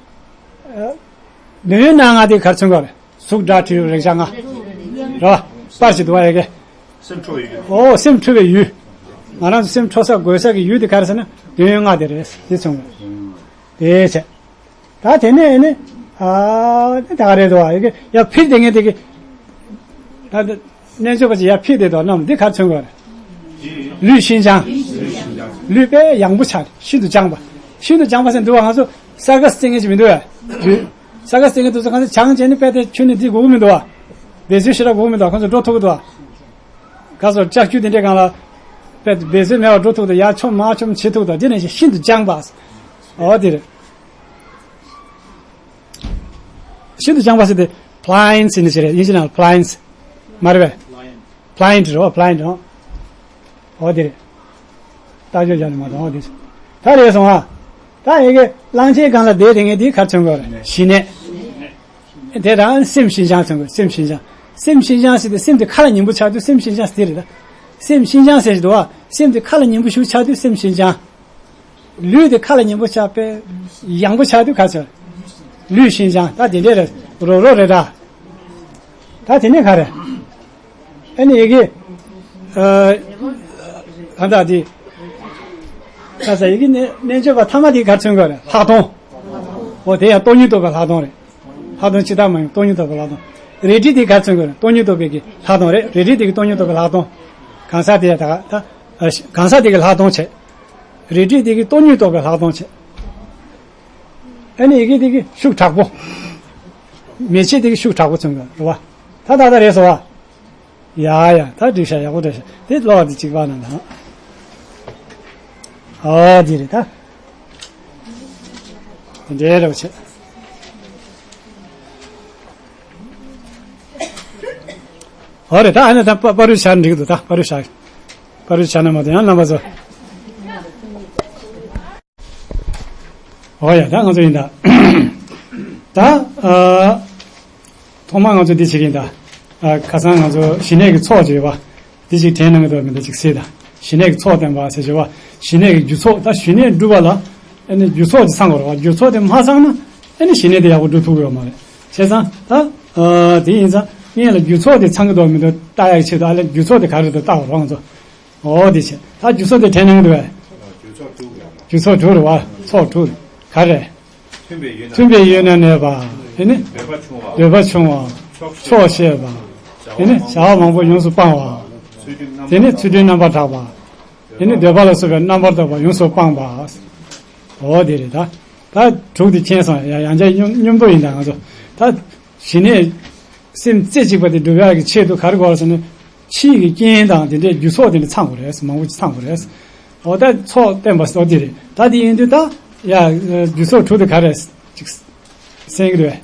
འདོད་ཡོན་སྣ་ལྔ་དེ་ག་རེ་མཚོན་གྱི་རེད། གཟུགས་སྒྲ་དྲི་རོ་རེག་བྱ་ལྔ། རེད་པ། པར་ཞིག་འདུག་བ་ཡ་གི། སེམས་འཕྲོ་བའི་ཡུལ། ཨོ་སེམས་འཕྲོ་བའི་ཡུལ། ང་རང་ཚོ་སེམས་འཕྲོ་ས་རྒོད་ས་གི་ཡུལ་དེ་ག་རེ་ཟེར་ན་འདོད་ཡོན་ལྔ་དེ་རེད། དེ་མཚོན་གྱི་རེད། དེ་བྱས། ད་དེ་ནས་ནི། ཨ་ནི་ད་ག་རེ་འདུག་བ། ཡ་ཕིར་དེ་ངས་དེ་གི། ད་འདི་རྣལ་འབྱོར་པ་ཅིག་ཡར་ཕིར་བསྡད་དོ་རྣམས་འདི་ག་རེ་མཚོན་གྱི་རེད། ལུས་ཤིན་སྦྱངས། ལུས་དཔེ་ཡང་པོ་ཆགས། ཤིན་ཏུ་སྦྱངས་པ། ཤིན་ཏུ་སྦྱངས་པ་ཟེར་འདུག་བ། ང་ཚོ་སར་ཀ་སི་རྩེད་མཁན་ཅིག་མི་འདུག་བས། སར་ཀ་སི་རྩེད་མཁན་དེ་ཚོ་གང་ཚོ་སྦྱངས་བྱས་ནས་དཔེ་དེ་ཁྱོན་ནས་འདི་དགོས་ཀྱི་མི་འདུག་བ། འབད་རྩོལ་ཞེ་དྲག་དགོས་ཀྱི་མི་འདུག་ཁོང་ཚོ་འགྲོ་ཐུབ་ཀྱི་འདུག་བ། ག་སོ་ལྕགས་ཀྱུ་དེ་འདྲའི་སྒང་ལ་དཔེ་འབད་རྩོལ་མེད་པར་འགྲོ་ཐུབ་ཀྱི་འདུག་ཡར་མཆོང་མར་མཆོང་བྱེད་ཐུབ་ཀྱི་འདུག་འདི་ནས་ཤིན་ཏུ་སྦྱངས་པ། འོ་དེ་རེད། ཤིན་ཏུ་སྦྱངས་པ་ཟེར་དེ་blind ཟེར་ནི་ཞིག་རེད། དབྱིན་ཇི་ནང་blind མ་རེད་པས། blind རེད་པ། blind རེད། འོ་དེ་རེད། རྟགས་སྦྱོར་སྦྱར་ནས་མ་གཏོགས། འོ་དེ་ད་རེད་སོང་ཨ། ད་ཡ་གི་གླང་ཆེན་སྒང་ལ་བསྡད་དེ་ངས་དེ་ག་རེ་མཚོན་གྱི་རེད། ཞི་གནས། དེ་རང་སེམས་ཤིན་སྦྱངས་མཚོན་གྱི་རེད། སེམས་ཤིན་སྦྱངས། སེམས་ཤིན་སྦྱངས་ཟེར་དེ་སེམས་དེ་ཁ་ལ་ཉན་པོ་ཆགས་དུས་སེམས་ཤིན་སྦྱངས་ཟེར་དེ་རེད་ད། སེམས་ཤིན་སྦྱངས་ཟེར་འདུག་བ། སེམས་དེ་ཁ་ལ་ཉན་པོ་ཞིག་ཆགས་དུས་སེམས་ཤིན་སྦྱངས། ལུས་དེ་ཁ་ལ་ཉན་པོ་ཆགས་པས་ཡང་པོ་ཆགས་དུས་ག་ཚོད། ལུས་ཤིན་སྦྱངས། ད་དེ་འདྲས་རེད། རོ་རོ་རེད་ད། ད་དེ་ནས་ག་རེ། ཨ་ནི་ཡ་གི། ཨ། གང་ལྟར་དེ། ཁ་ས་ཡ་གི་རྣལ་རྣལ་འབྱོར་པ་ཐ་མ་དེ་ག་རེ་མཚོན་གྱི་རེད། ལྷག་མཐོང་། འོ་དེ་ཡང་སྟོང་ཉིད་རྟོགས་པའི་ལྷག་མཐོང་རེད། ལྷག་མཐོང་ཇི་ལྟར་མ་ཡིན་སྟོང་ཉིད་རྟོགས་པའི་ལྷག་མཐོང་། རལ་གྲི་དེ་ག་རེ་མཚོན་གྱི་རེད། སྟོང་ཉིད་རྟོགས་པའི་གི་ལྷག་མཐོང་རེད། རལ་གྲི་དེ་གི་སྟོང་ཉིད་རྟོགས་པའི་ལྷག་མཐོང་། གང་ཟག་དེ་ཡང་ད་ག་ད། གང་ཟག་དེ་གི་ལྷག་མཐོང་བྱས། རལ་གྲི་དེ་གི་སྟོང་ཉིད་རྟོགས་པའི་ལྷག་མཐོང་བྱས། ཨ་ནི་ཡ་གི་དེ་གི་ཤུགས་དྲག་པོ། མེ་ལྕེ་དེ་གི་ཤུགས་དྲག་པོ་མཚོན་གྱི་རེད་པ། ད་ད་ད་རེད་སོ་བ། ཡ་ཡ་ད་འགྲིག་ཤག་ཡག་པོ་འགྲིག་ཤག་དེ་ཀློག་དེ་གཅིག་པ་ན་ན། ཨ་དེ་རེད་ད། དེ་འདྲའི་རེ་བ་བྱེད། ཨོ་རེད་ད། ཨ་ནི་ད་པ་པ་རུ་ཤར་འགྲིག་འདུག་ད་པ་རུ་ཤར། པ་རུ་ཤར་ན་མ་གཏོགས་ཡང་རྣམ་པ་ཚོ། ཨོ་ཡ་ད་ང་ཚོ་ཡིན་ད། ད་ཨ། ཐོག་མར་ང་ཚོ་འདི་བྱེད་ཀྱིན་ད། ཨ། ཁ་སང་ང་ཚོ་ཞི་གནས་ཀྱི་ཚོགས་བྱས་པ། འདི་ཞིག་དྲན་གནང་གི་འདུག་མི་འདུག་ཅིག་གཟིགས་དང་། ཞི་གནས་ཀྱི་ཚོགས་བསྟན་པ་ཟེར་བྱས་པ། ཞི་གནས་ཀྱི་རྒྱུ་ཚོགས། ད་ཞི་གནས་སྒྲུབ་པ་ལ། ཨ་ནི་རྒྱུ་ཚོགས་དེ་ཚང་དགོས་རེད་བ། རྒྱུ་ཚོགས་དེ་མ་ཚང་ན། ཨ་ནི་ཞི་གནས་དེ་ཡག་པོ་སྒྲུབ་ཐུབ་ཀྱི་ཡོད་མ་རེད། བྱས་ཙང་ད། ཨ། དེ་ཡིན་ཙང་སྔོན་ལ་རྒྱུ་ཚོགས་དེ་ཚང་གི་འདུག་མི་འདུག་ལྟ་ཡག་གི་ཆེད་དུ། ཨ་ལས་རྒྱུ་ཚོགས་དེ་ག་རེ་འདུག་ལྟ་དགོས་རེད་བ་ང་ཚོ། འོ་དེ་བྱས། ད་རྒྱུ་ཚོགས་དེ་དྲན་གནང་གི་འདུག་གས། རྒྱུ་ཚོགས་དྲུག་རེད་བ། ཚོགས་དྲུག་ག་རེ། མཐུན་པའི་ཡུལ་ན་མཐུན་པའི་ཡུལ་ན་གནས་པ། དེ་ནི། འདོད་པ་ཆུང་བ། འདོད་པ་ཆུང་བ། ཆོག་ཤེས་པ། ཆོག་ཤེས་པ། དེ་ནི་བྱ་བ་མང་པོ་ཡོངས་སུ་སྤང་བ། ཚུལ་ཁྲིམས་རྣམ་པར། དེ་ནི་ཚུལ་ཁྲིམས་རྣམ་པར་དག་པ། དེ་ནི་འདོད་པ་ལ་སོགས་པའི་རྣམ་པར་དག་པ་ཡོངས་སུ་སྤངས་པ། འོ་དེ་རེད་ད། ད་དྲུག་དེ་མཁྱེན་སོང་། ཡ། ཡང་བསྐྱར་སྙོམས་སྙོམས་པོ་ཡིན་ད་ང་ཚོ། ད་ཞི་གནས་སེམས་རྩེ་གཅིག་པ་དེ་སྒྲུབ་ཡག་གི་ཆེད་དུ་ག་རེ་དགོས་ཟེར་ན། ཕྱིའི་གི་རྐྱེན་དང་དེ་འདྲའི་རྒྱུ་ཚོགས་དེ་འདྲ་ཚང་དགོས་རེད། མང་པོ་ཅིག་ཚང་དགོས་རེད། འོ་ད་ཚོགས་བསྟན་པ་སོགས་དེ་རེད། ད་དེ་ཡིན་དུས་ད། ཡ། རྒྱུ་ཚོགས་དྲུག་དེ་ག་རེ་ཅིག་གསན་གི་རེད།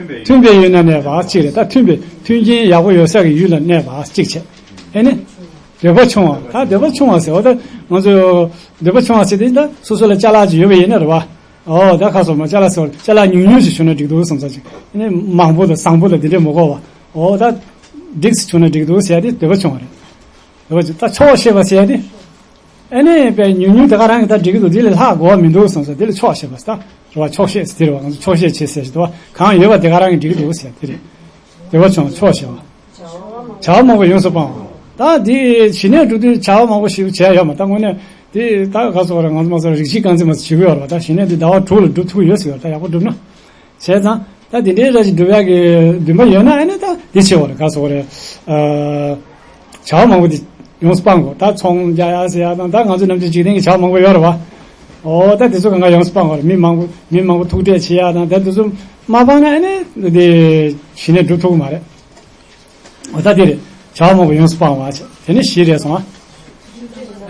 མཐུན་པའི་ཡུལ་ན་གནས་པ་གཅིག་རེད། ད་མཐུན་པའི་མཐུན་རྐྱེན་ཡག་པོ་ཡོད་ས་གི་ཡུལ་ལ་གནས་པ་གཅིག་བྱས། ཨེ་ནི། འདོད་པ་ཆུང་བ། ད་འདོད་པ་ཆུང་བ་ཟེར་བ་ད་ང་ཚོ། འདོད་པ་ཆུང་བ་ཟེར་དེ་ད་སོ་སོ་ལ་ཅ་ལག་ཅིག་ཡོད་པ་ཡིན་ན་རེད་བ། ཨོ་ད་ཁ་སོ་མ་ཅ་ལག་ཟེར་བ། ཅ་ལག་ཉུང་ཉུང་ཞིག་བྱུང་ན་འགྲིག་འདུག་བསམ་ས་ཅིག་ཨེ་ནི་མང་པོ་དང་བཟང་པོ་དང་དེ་འདྲས་མ་དགོས་བ། ཨོ་ད་འགྲིག་ཙམ་བྱུང་ན་འགྲིག་འདུག་ཟེར་ཡ་དེ་འདོད་པ་ཆུང་བ་རེད། འདོད་པ་ཆུང་། ད་ཆོག་ཤེས་པ་ཟེར་ཡ་དེ། ཨ་ནི་དཔེ་ཉུང་ཉུང་དེ་ག་རང་གིས་ད་འགྲིག་གི་འདུག་དེ་ལས་ལྷག་དགོས་པ་མི་འདུག་བསམ་ས། དེ་ལ་ཆོག་ཤེས་པ་ཟེར། ད་རེད་བ། ཆོག་ཤེས་ཟེར་དེ་རེད་བ། ང་ཚོ་ཆོག་ཤེས་བྱེད་ཟེར་ཞིག་འདུག་བ། གང་ཡོད་པ་དེ་ག་རང་གིས་འགྲིག་གི་འདུག་ཟེར་དེ་རེད། འདོད་པ་ཆུང་། ཆོག་ཤེས་པ། བྱ་བ་མང་པོ་ཡོངས་སུ་སྤང་བ། ད་དེ་ཞི་གནས་སྒྲུབ་དུས་བྱ་བ་མང་པོ་ཞིག་བྱས་ཡོད་མ། ད་དངོས་གནས་དེ་ད་ག་ཚོད་རེད། ང་ཚོ་མ་ཚོ་རིགས་གཅིག་རྐང་འཛིན་མ་ཚོ་བྱེད་ཀྱི་ཡོད་རེད་བ། ད་ཞི་གནས་དེ་ཟླ་བ་དྲུག་ལ་སྒྲུབ་ཐུབ་ཀྱི་ཡོད་ཟེར་བ། ད་ཡག་པོ་སྒྲུབ་ན། བྱས་ཙང་ད་དེ་འདྲའི་ར་ཅིག་སྒྲུབ་ཡག་གི་འདུན་པ་ཡོད་ན། ཨ་ནི་ད་འདི་བྱེད་དགོས་རེད། ག་ཟེར་དགོས་རེད། ཨ། བྱ་བ་མང་པོ་དེ་ཡོངས་སུ་སྤང་དགོས། ད་ཚོང་རྒྱག་ཡག་ཟེར་ཡག་དང་། ད་ང་ཚོ་ནམ་རྒྱུན་འཇིག་རྟེན་གྱི་བྱ་བ་མང་པོ་ཡོད་རེད་བ། ཨོ་ད་དེ་ཚོ་གང་ག་ཡོངས་སུ་སྤང་དགོས་རེད། མི་མང་པོ་མི་མང་པོ་ཐུག་འཕྲད་བྱེད་ཡག་དང་། ད་དེ་ཚོ་མ་སྤངས་ན་ཨ་ནི་དེ་ཞི་གནས་སྒྲུབ་ཐུབ་ཀྱི་མ་རེད། འོ་ད་དེ་རེད། བྱ་བ་མང་པོ་ཡོངས་སུ་སྤང་བ་བྱས། དེ་ནི་བཞི་རེད་སོང་ཨ།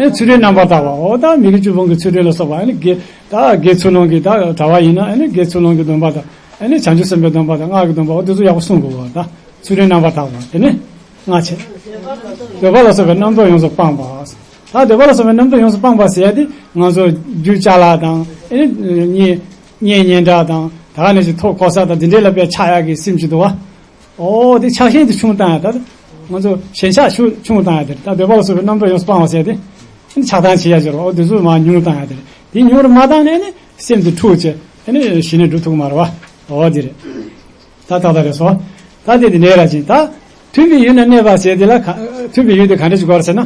ཨེ་ཚུལ་ཁྲིམས་རྣམ་པར་དག་པ། འོ་ད་མི་དགེ་བཅུ་སྤོང་གི་ཚུལ་ཁྲིམས་ལ་སོགས་པ། ཨ་ནི་དགེ་ད་དགེ་ཚུལ་སློང་གི་ད་གྲྭ་པ་ཡིན་ན། ཨ་ནི་དགེ་ཚུལ་སློང་གི་སྡོམ་པ་དང་། ཨ་ནི་བྱང་ཆུབ་སེམས་དཔའི་སྡོམ་པ་དང་། སྔགས་ཀྱི་སྡོམ་པ། འོ་དེ་ཚོ་ཡག་པོ་སྲུང་དགོས་པ། ད་ཚུལ་ཁྲིམས་རྣམ་པར་དག་པ་དེ་ནི་ལྔ་བྱས། འདོད་པ་ལ་སོགས་པའི་རྣམ་རྟོག་ཡོངས་སུ་སྤངས་པ། ད་འདོད་པ་ལ་སོགས་པའི་རྣམ་རྟོག་ཡོངས་སུ་སྤངས་པ་ཟེར་ཡ་དེ་ང་ཚོ་རྒྱུ་ཅ་ལག་དང་། ཨ་ནི་གཉེན་གཉེན་ཉེ་འབྲེལ་དང་། ད་ག་ནང་བཞིན་མཐོ་གོ་ས་དང་དེ་འདྲའི་ལ་དཔེ་ཆགས་ཡག་གི་སེམས་ཅིག་འདུག་བ། ཨོ་དེ་ཆགས་ཞེན་དེ་ཆུང་བཏང་ཡ། ད་ང་ཚོ་ཞེན་ཆགས་ཆུང་ཆུང་བཏང་ཡ་དེ་རེད། ད་འདོད་པ་ལ་སོགས་པའི་རྣམ་རྟོག་ཡོངས་སུ་སྤངས་པ་ཟེར་དེ། ཆགས་སྡང་བྱེད་ཡ་ཅིག་རེད། ཨོ་དེ་ཚོ་མར་ཉུང་བཏང་ཡ་དེ་རེད། དེ་ཉུང་རུ་མ་བཏང་ནས་ནི་སེམས་དེ་འཁྲུག་བྱས། ཨ་ནི་ཞི་གནས་སྒྲུབ་ཐུབ་ཀྱི་མ་རེད་བ། ཨོ་དེ་རེད། ད་ཏག་ཏག་རེད་སོ། ད་དེ་དེ་འདྲའི་ར་ཅིག་ད་མཐུན་པའི་ཡུལ་ན་གནས་པ་ཟེར་དེ་ལ་ག་མཐུན་པའི་ཡུལ་དེ་ག་འདྲ་ཅིག་དགོས་རེད་ཟེར་ན།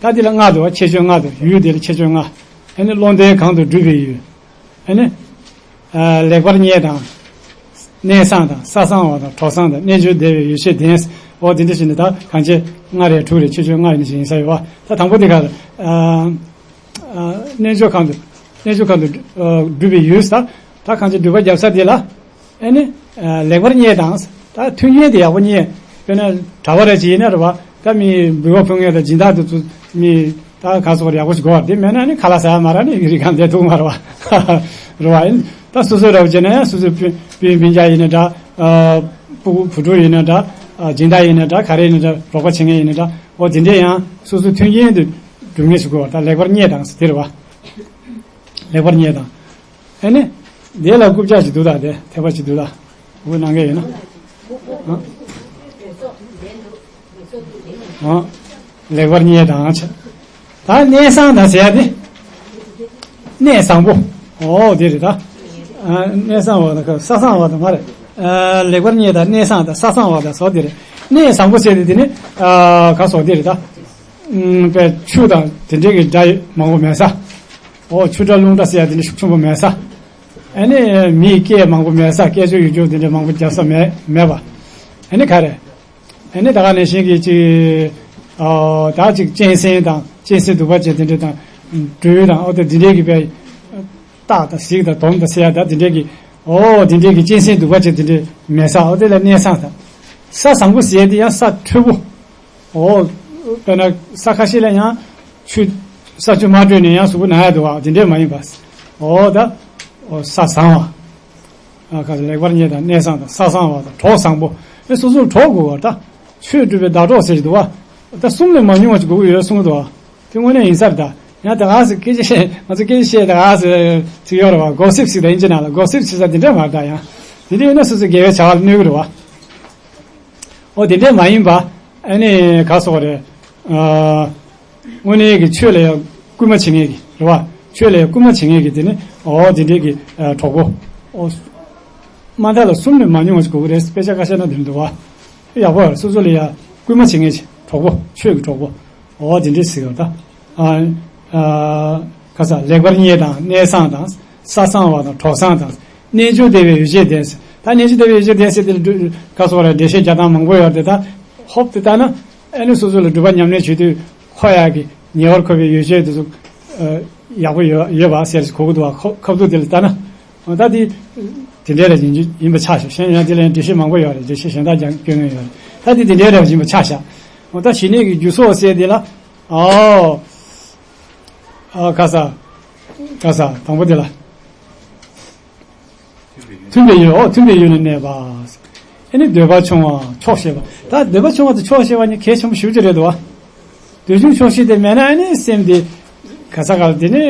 ད་དེ་ལ་ལྔ་འདུག་བ། ཁྱད་ཆོས་ལྔ་འདུག་ཡུལ་དེ་ལ་ཁྱད་ཆོས་ལྔ། ཨ་ནི་བློ་ལྡན་གང་དུ་བགྲོད་པའི་ཡུལ། ཨ་ནི། ཨ། ལེགས་པར་རྙེད་དང་། གནས་བཟང་དང་། ས་གཙང་བ་དང་། གྲོགས་བཟང་དང་། རྣལ་འབྱོར་བདེ་བའི་ཡོ་བྱད་ལྡན། འོ་དེ་འདྲ་ཞིག་ནི་ད་གང་ཅི་ལྔ་རེ་དྲུག་རེ་ཁྱད་ཆོས་ལྔ་ཡིན་ཞིག་ཡིན་ས་ཡོད་བ། ད་དང་པོ་དེ་ག་ལ། ཨ། ཨ། རྣལ་འབྱོར་གང་དུ། རྣལ་འབྱོར་གང་དུ། ཨ། བགྲོད་པའི་ཡུལ་ཟེར། ད་གང་ཅི་སྒྲུབ་པ་རྒྱབ་ས་དེ་ལ། ཨ་ནི། ཨ། ལེགས་པར་རྙེད་དང་། ད་མཐུན་རྐྱེན་དེ་ཡག་པོ་རྙེད། དཔེར་ན་གྲྭ་པ་རེ་ཅིག་ཡིན་ན་རེད་བ། ད་མི་འབུལ་བ་ཕུལ་མཁན་དང་སྦྱིན་བདག་དེ་ཚོ་མི་ད་ག་ཟེར་དགོས་རེད། ཡག་པོ་ཞིག་དགོས་པ་རེད། དེ་མེད་ན་ནི་ཁ་ལག་ཟ་ཡ་མ་རག་ནི་རིགས་གང་བསྡད་ཐུབ་མ་རེད་བ། རེད་བ། ཡིན་ད་སོ་སོའི་ར་བ་བྱས་ན་ཡང་སོ་སོའི་སྤུན་སྤུན་སྤུན་ཀྱག་ཡིན་ན་འདྲ། ཨ། སྤུ་གུ་བུ་ཕྲུག་ཡིན་ན་འདྲ། ཨ། སྦྱིན་བདག་ཡིན་ན་འདྲ། ག་རེ་ཡིན་ན་འདྲ། རོགས་པ་བྱེད་མཁན་ཡིན་ན་འདྲ། འོ་དེ་འདྲས་ཡང་སོ་སོའི་མཐུན་རྐྱེན་དེ་སྒྲུབ་མཁན་ཞིག་དགོས་པ། ད་ལེགས་པར་རྙེད་དང་ཟེར་དེ་རེད་བ། ལེགས་པར་རྙེད་དང་། ཨ་ནི། དེ་ལ་རྐུབ་བཀྱག་ཅིག་འདུག་ད་དེ་ཐེག་པ་ཅིག་འདུག་ད། འོ་གནང་གི་ཡིན་ན། ཨ། ཨ། ལེགས་པར་རྙེད་དང་བྱ། ད་གནས་བཟང་དང་ཟེར་ཡ་དེ། གནས་བཟང་པོ། ཨོ་དེ་རེད་ད། ཨ། གནས་བཟང་བ་དང་ས་གཙང་བ་དང་མ་རེད། ཨ། ལེགས་པར་རྙེད་དང་གནས་བཟང་དང་ས་གཙང་བ་དང་སོགས་དེ་རེད། གནས་བཟང་པོ་ཟེར་དེ་དེ་ནི། ཨ། ག་སོགས་དེ་རེད་ད། ཨུམ། དཔེ་ཆུ་དང་དེ་འདྲའི་གི་སྒྲ་མང་པོ་མེད་ས། ཨོ་ཆུ་སྒྲ་རླུང་སྒྲ་ཟེར་ཡ་དེ་འདྲ་ཤུགས་ཆེན་པོ་མེད་ས། ཨ་ནི་མིའི་སྐད་མང་པོ་མེད་ས། སྐད་ཅོར་ཡུལ་ཅོར་དེ་འདྲ་མང་པོ་རྒྱབ་ས་མེད་མེད་པ། ཨ་ནི་ག་རེ། ཨ་ནི་ད་ག་ནང་བཞིན་གྱི་ཅིག་ཨོ་ད་ཅིག་གཅན་གཟན་དང་། གཅན་གཟན་གདུག་པ་ཅན་དེ་འདྲ་དང་། སྦྲུལ་དང་། ཨོ་ད་དེ་འདྲའི་གི་དཔེ་སྟག་དང་གཟིག་དང་དོམ་དང་ཟེར་ཡ་ད་དེ་འདྲའི་གི། ཨོ་དེ་འདྲའི་གི་གཅན་གཟན་གདུག་པ་ཅན་དེ་འདྲ་མེད་ས། ཨོ་དེ་ལ་གནས་བཟང་དང་། ས་བཟང་པོ་ཟེར་ཡ་དེ་ཡང་ས་འཕྲོད་པོ། ཨོ། དཔེར་ན་ས་ཁ་ཤས་ལ་ཡང་ཆུ། ས་ཆུ་མ་དྲོས་ནས་ཡང་གཟུགས་པོ་ན་ཡ་འདུག་བ། དེ་འདྲས་མ་ཡིན་པ། ཨོ་ད། ཨོ་ས་བཟང་བ། ཨ། ཁ་ལེགས་པར་རྙེད་དང་གནས་བཟང་དང་ས་གཙང་བ་དང་གྲོགས་བཟང་པོ། ཨེ་སོ་སོར་གྲོགས་དགོས་བ། ད་ཆོས་སྒྲུབ་པའི་ཟླ་གྲོགས་ཟེར་གྱི་འདུག་བ། ད་གསུམ་ལས་མ་ཉུང་བ་ཞིག་དགོས་ཀྱི་ཡོད་གསུངས་འདུག་བ། དེ་དངོས་གནས་ཡིན་ས་རེད་ད། ཡང་ད་ག་ཟེ་སྐད་ཆ་བཤད། ང་ཚོ་སྐད་ཆ་བཤད་ད་ག་ཟེ་ཚིག་ཡོད་རེད་བ། གོ་སིབ་ཟེར་ད་ཨིན་ཇི་ནང་ལ། གོ་སིབ་བྱེད་ས་དེ་འདྲ་མ་རེད་ད་ཡང་། དེ་འདྲ་ཡིན་ན་སོ་སོའི་དགེ་བའི་བྱ་བ་ལ་གནོད་གི་རེད་བ། ཨོ་དེ་འདྲ་མ་ཡིན་པ། ཨ་ནི་ག་སོགས་རེད། ཨ་དངོས་གནས་ཀྱི་ཆོས་ལ་ཡང་སྐུལ་མ་བྱེད་མཁན་གྱི་རེད་བ། ཆོས་ལ་ཡང་སྐུལ་མ་བྱེད་མཁན་གྱི་དེ་ནི་ཨོ་དེ་འདྲའི་གི་ཨ་གྲོགས་པོ། ཨོ་མ་མཐའ་ལ་གསུམ་ནས་མ་ཉུང་བ་ཞིག་དགོས་ཀྱི་རེད། དཔེ་ཆ་ཁ་ཤས་ན་དེ་འདྲ་འདུག་བ། ཡག་པོ་རེད། སོ་སོ་ལ་ཡང་སྐུལ་མ་བྱེད་མཁན་གྱི་གྲོགས་པོ། ཆོས་ཀྱི་གྲོགས་པོ། འོ་དེ་འདྲས་ཟེར་བ་ད། ཨ་ཨ་ཁ་ས་ལེགས་པར་རྙེད་དང་གནས་བཟང་དང་། ས་གཙང་བ་དང་གྲོགས་བཟང་དང་། རྣལ་འབྱོར་བདེ་བའི་ཡོ་བྱད་ལྡན་ཟེར། ད་རྣལ་འབྱོར་བདེ་བའི་ཡོ་བྱད་ལྡན་ཟེར་དེ་ལ་འགྲུ་ཁ་སོགས་ར་འགྲེལ་བཤད་རྒྱག་སྟངས་མང་པོ་ཡོད་དེ། ད་ཧོབ་དེ་ལྟ་ན་ཨ་ནི་སོ་སོ་ལ་སྒྲུབ་པ་ཉམས་ལེན་བྱེད་དུས་འཁོར་ཡག་གི་ཉེ་བར་མཁོ་བའི་ཡོ་བྱད་དེ་ཚོ་ཡག་པོ་ཡོད་ཡོད་པ་ཟེར་གོ་གི་འདུག་བ། ཁ་ཁ་ཐུག་དེ་ལ་ལྟ་ན། འོ་ད་དེ་དེ་འདྲའི་རེ་བཞིན་ཡིན་པ་ཆགས་ཤག་གཞན་ཡང་དེ་ལ་ཡང་འགྲེལ་བཤད་མང་པོ་ཡོད་རེད། འགྲེལ་བཤད་གཞན་དག་ཀྱང་སྐྱོན་ངེས་ཡོད་རེད། ད་དེ་དེ་འདྲའི་རེ་བཞིན་པ་ཆགས་ཤག་འོ་ད་ཞི་གནས་ཀྱི་རྒྱུ་ཚོགས་ཟེར་དེ་ལ། ཨོ། ཨ་ག་ས། ག་ས་དང་པོ་དེ་ལ། མཐུན་པའི་ཡུལ། ཨོ་མཐུན་པའི་ཡུལ་ནས་གནས་པ། ཨ་ནི་འདོད་པ་ཆུང་བ་ཆོག་ཤེས་པ། ད་འདོད་པ་ཆུང་བ་དང་ཆོག་ཤེས་པ་གཉིས་གལ་ཆེན་པོ་ཞེ་པོ་ཅིག་རེད་འདུག་བ། འདོད་ཆུང་ཆོག་ཤེས་དེ་མེད་ན་ཨ་ནི་སེམས་དེ་ག་ས་ག་ལ་དེ་ནི་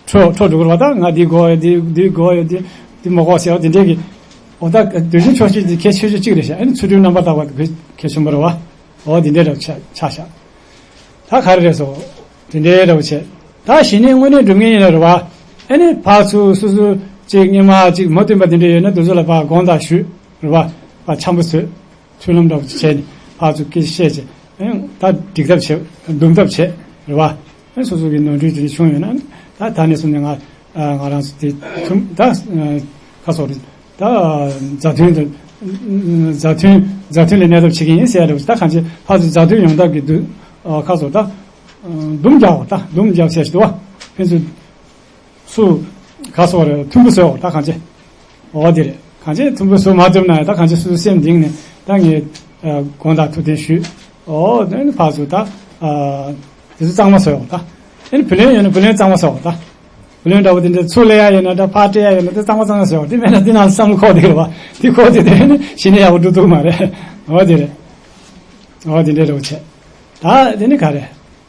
འཕྲོ་འཕྲོ་འགྲོ་གི་རེད་བ། ད་ང་འདི་དགོས་ཡོད། འདི་འདི་དགོས་ཡོད། འདི་འདི་མ་དགོས་ཟེར་བ་དེ་འདྲས་ཀྱི། འོ་ད་འདོད་ཆུང་ཆོག་ཤེས་དེ་གལ་ཆེ་ཤོས་གཅིག་རེད་ཤག་ཨ་ནི་ཚུལ་ཁྲིམས་རྣམ་པར་དག་པ་དེ་གལ་ཆེན་པོ་རེད་བ། འོ་དེ་འདྲས་རེད་ཆགས་ཆགས་ཤག་ད་ག་རེ་རེད་སོ། དེ་འདྲའི་འདྲ་བོ་བྱས། ད་ཞི་གནས་དངོས་གནས་སྒྲུབ་མཁན་ཡིན་ན་རེད་བ། ཨ་ནི་ཕར་ཚུར་སོ་སོ་གཅིག་སྔོན་མ་གཅིག་མ་བསྟུན་པ་དེ་འདྲ་ཡོད་ན་དེ་ཚོ་ལ་ཕར་དགོངས་དག་ཞུས་རེད་བ། ཕར་འཆམ་པོ་བཟོས། མཐུན་ལམ་འདྲ་བོ་ཅིག་བྱས་ནས་ཕར་ཚུར་སྐད་ཆ་བཤད་བྱས། ཨ་ནི་ད་འགྲིག་ཐབས་བྱས་འདུམ་ཐབས་བྱས་རེད་བ། ཨ་ནི་སོ་སོ་གི་ནོར་འཁྲུལ་དེ་འདྲ་བྱུང་ཡོད་ན། ད་ད་ནས་བཟུང་ནས་ང་ང་རང་ཚོ་དེ་ཐུམ་ད་ཁ་སོགས་རེད། ད་མཛའ་མཐུན་དུ་མཛའ་མཐུན་མཛའ་མཐུན་ལ་གནས་ཐབས་བྱེད་ཀྱི་ཡིན་ཟེར་ཡ་རེད། ད་གང་ཅི་ཕར་ཚུར་མཛའ་མཐུན་ཡོང་ཐབས་ཀྱི་དུ་ཁ་སོགས་ད་འདུམ་རྒྱག་འོ། ད་འདུམ་རྒྱག་ཟེར་ཞིག་འདུག་བ། ཕན་ཚུན་སུ་ག་སོགས་རེད། མཐུན་པོ་བཟོས་འོ། ད་གང་ཅི་འོ་དེ་རེད། གང་ཅི་མཐུན་པོ་བཟོ་མ་ཐུབ་ན་ད་གང་ཅི་སུ་སེམས་གཏིང་ནས་ད་ངས་དགོངས་དག་ཐུགས་བདེན་ཞུས། འོ་དེ་ནི་ཕར་ཚུར་ད་དེ་ཚོ་གཙང་མ་བཟོས་འོ། ད་ཨེ་ནི་བུ་ལོན་ཡོད་ན་བུ་ལོན་གཙང་མ་བཟོས་འོ། ད། བུ་ལོན་འདྲ་བོ་དེ་འདྲ་ཚུར་ལེན་ཡ་ཡོད་ན་འདྲ། ཕར་སྤྲད་ཡ་ཡོད་ན་འདྲ། གཙང་མ་གཙང་མ་ཟེར་བ་དེ་མེད་ན་དེ་ནང་བསམ་བློ་འཁོར་བསྡད་རེད་བ། དེ་འཁོར་བསྡད་དེ་ནི་ཞི་གནས་ཡག་པོ་འགྲུབ་ཐུབ་མ་རེད། འོ་དེ་རེད། འོ་དེ་འདྲའི་འདྲ་བོ་བྱས། ད་དེ་ནི་ག་རེ།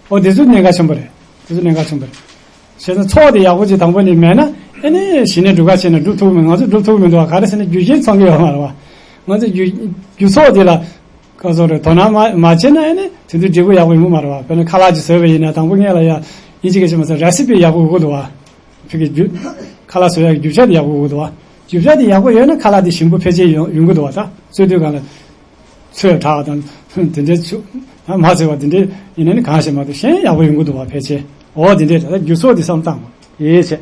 འོ་དེ་ཚོ་གནད་འགག་ཆེན་པོ་རེད། དེ་ཚོ་གནད་འགག་ཆེན་པོ་རེད། བྱས་ཙང་ཚོགས་དེ་ཡག་པོ་ཅིག་དང་པོ་ནས་མེད་ན་ཨེ་ནི་ཞི་གནས་སྒྲུབ་ག་བྱས་ན་སྒྲུབ་ཐུབ་མི། ང་ཚོ་སྒྲུབ་ཐུབ་མི་འདུག་བ། ག་རེ་ཟེར་ན་རྒྱུ་རྐྱེན་ཚང་གི་ཡོད་མ་རེད་བ། ང་ཚོ་རྒྱུ་རྒྱུ་ཚོགས་དེ་ལ། ག་ཚོད་རེད། དོ་སྣང་མ་མ་བྱས་ན་ཨ་ནི་དེ་དུས་འབྲས་བུ་ཡག་པོ་ཡོང་གི་མ་རེད་བ། དཔེར་ན་ཁ་ལག་ཅིག་བཟོས་པ་ཡིན་ན་དང་པོ་སྔོན་ལ་ཡ་ཡིན་གཅིག་ག་ཅིག་མ་ཟད་ར་སི་པི་ཡག་པོ་དགོས་འདུག་བ། ཕ་གི་རྒྱུ་ཁ་ལག་བཟོ་ཡག་གི་རྒྱུ་ཆ་དེ་ཡག་པོ་དགོས་འདུག་བ། རྒྱུ་ཆ་དེ་ཡག་པོ་ཡོད་ན་ཁ་ལག་དེ་ཞིམ་པོ་ཕལ་ཆེར་ཡོང་ཡོང་གི་འདུག་བ། ད་བཟོ་དུས་གང་ལ་ཚོས་དྲག་དང་དེ་འདྲའི་ཚུ་མ་བཟོས་པ་དེ་འདྲའི་ཡིན་ན་ནི་གང་ཞིག་མ་གཏོགས་གཞན་ཡག་པོ་ཡོང་གི་འདུག་བ། ཕལ་ཆེར། འོ་དེ་འདྲའི་ད་ལྟ་རྒྱུ་ཚོགས་དེ་བསམ་བཏང་བ་ཡིན་བྱས།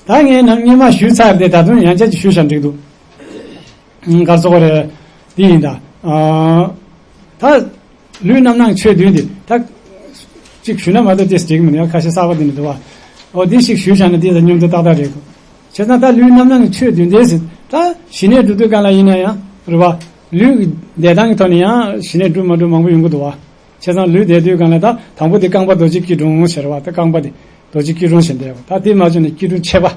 ད་ངས་ནམ་སྔོན་མ་ཞུས་ཚར་ཏེ་ད་དུང་ཡང་བསྐྱར་ཅིག་ཞུས་བཞག་འགྲིག་འདུག་ག་རེ་ཟེར་དགོས་རེད། འདི་ཡིན་ད། ཨ་ད་ལུས་རྣམ་སྣང་ཆོས་བདུན་འདི་ད་གཅིག་ཞུས་ན་མ་གཏོགས་ཏོག་ཙམ་འགྲིག་གི་མི་འདུག་ཁ་ཤས་གསར་པ་འདི་འདྲ་འདུག་བ། འོ་འདི་ཞིག་ཞུས་བཞག་ན་འདི་ལ་སྙོམས་འདོད་ཏག་ཏག་རེད། བྱས་ཙང་ད་ལུས་རྣམ་སྣང་གི་ཆོས་བདུན་འདི་ཟེར་ད་ཞི་གནས་སྒྲུབ་དུས་སྒང་ལ་ཡིན་ན་ཡང་རེད་བ། ལུས་བདེ་ཐང་གི་ཐོག་ནས་ཡང་ཞི་གནས་སྒྲུབ་མ་སྒྲུབ་མང་པོ་ཡོང་གི་འདུག་བ། བྱས་ཙང་ལུས་བདེ་དུས་སྒང་ལ་ད་དང་པོ་དེ་རྐང་པ་རྡོ་རྗེ་སྐྱིལ་ཀྲུང་ཟེར་བ། ད་རྐང་པ་དེ་རྡོ་རྗེ་སྐྱིལ་ཀྲུང་ཟེར་འདྲ་བ། ད་དེ་མ་བྱུང་ན་སྐྱིལ་ཀྲུང་ཆེ་བ།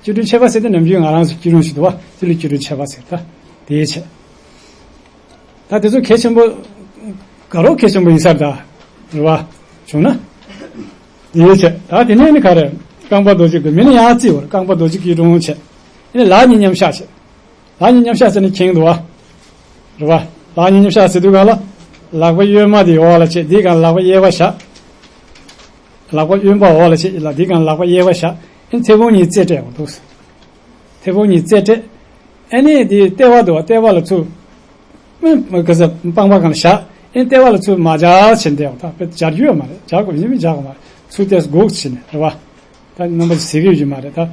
སྐྱིལ་ཀྲུང་ཆེ་བ་ཟེར་དེ་ནམ་རྒྱུན་ང་རང་ཚོ་སྐྱིལ་ཀྲུང་ཞིག་འདུག་བ། དེ་ལ་སྐྱིལ་ཀྲུང་ཆེ་བ་ཟེར། ད་དེའི་ཆེད། ད་དེ་ཚོ་གལ་ཆེན་པོ། དགའ་རོགས་གལ་ཆེན་པོ་ཡིན་ས་རེད་ད། རེད་བ། བྱུང་ན། དེའི་ཆེད། ད་དེ་ནས་ནི་ག་རེ། རྐང་པ་རྡོ་རྗེ་སྐྱིལ། མི་ནི་ཡང་རྩིས་བར་རྐང་པ་རྡོ་རྗེ་སྐྱིལ་ཀྲུང་བྱེད། དེ་ནས་ལག་གཉིས་མཉམ་བཞག་བྱེད། ལག་གཉིས་མཉམ་བཞག་ཟེར་ནས་ཁེངས་འདུག་བ། རེད་བ། ལག་གཉིས་མཉམ་བཞག་ཟེར་དུས་ག་ལ། ལག་པ་གཡོན་མ་དེ་འོག་ལ་བྱེད། དེའི་སྒང་ལག་པ་གཡས་པ་བཞག་ལག་པ་གཡོན་པ་འོག་ལ་བྱེད་ལ། དེའི་སྒང་ལག་པ་གཡས་པ་བཞག་ཨེ་མཐེ་བོང་གཉིས་རྩེ་སྤྲད་འོ་འདུག་མཐེ་བོང་གཉིས་རྩེ་སྤྲད། ཨ་ནི་དེ་ལྟེ་བ་འདུག་བ། ལྟེ་བ་ལ་ཚུར། ཨེ་ག་ས་པང་པ་སྒང་ལ་བཞག་ཨེ་ལྟེ་བ་ལ་ཚུར་མ་སྦྱར་བྱེད་འདེའོ། ད་དཔེ་སྦྱར་རྒྱུ་ཡོད་མ་རེད། སྦྱར་དགོས་ཡིན་མིན་སྦྱར་དགོས་མ་རེད། ཚུར་ལྟེ་སྒུག་བྱེད་ནས་རེད་བ། ད་རྣམ་པ་ཟེར་གི་ཡོད་མ་རེད་ད།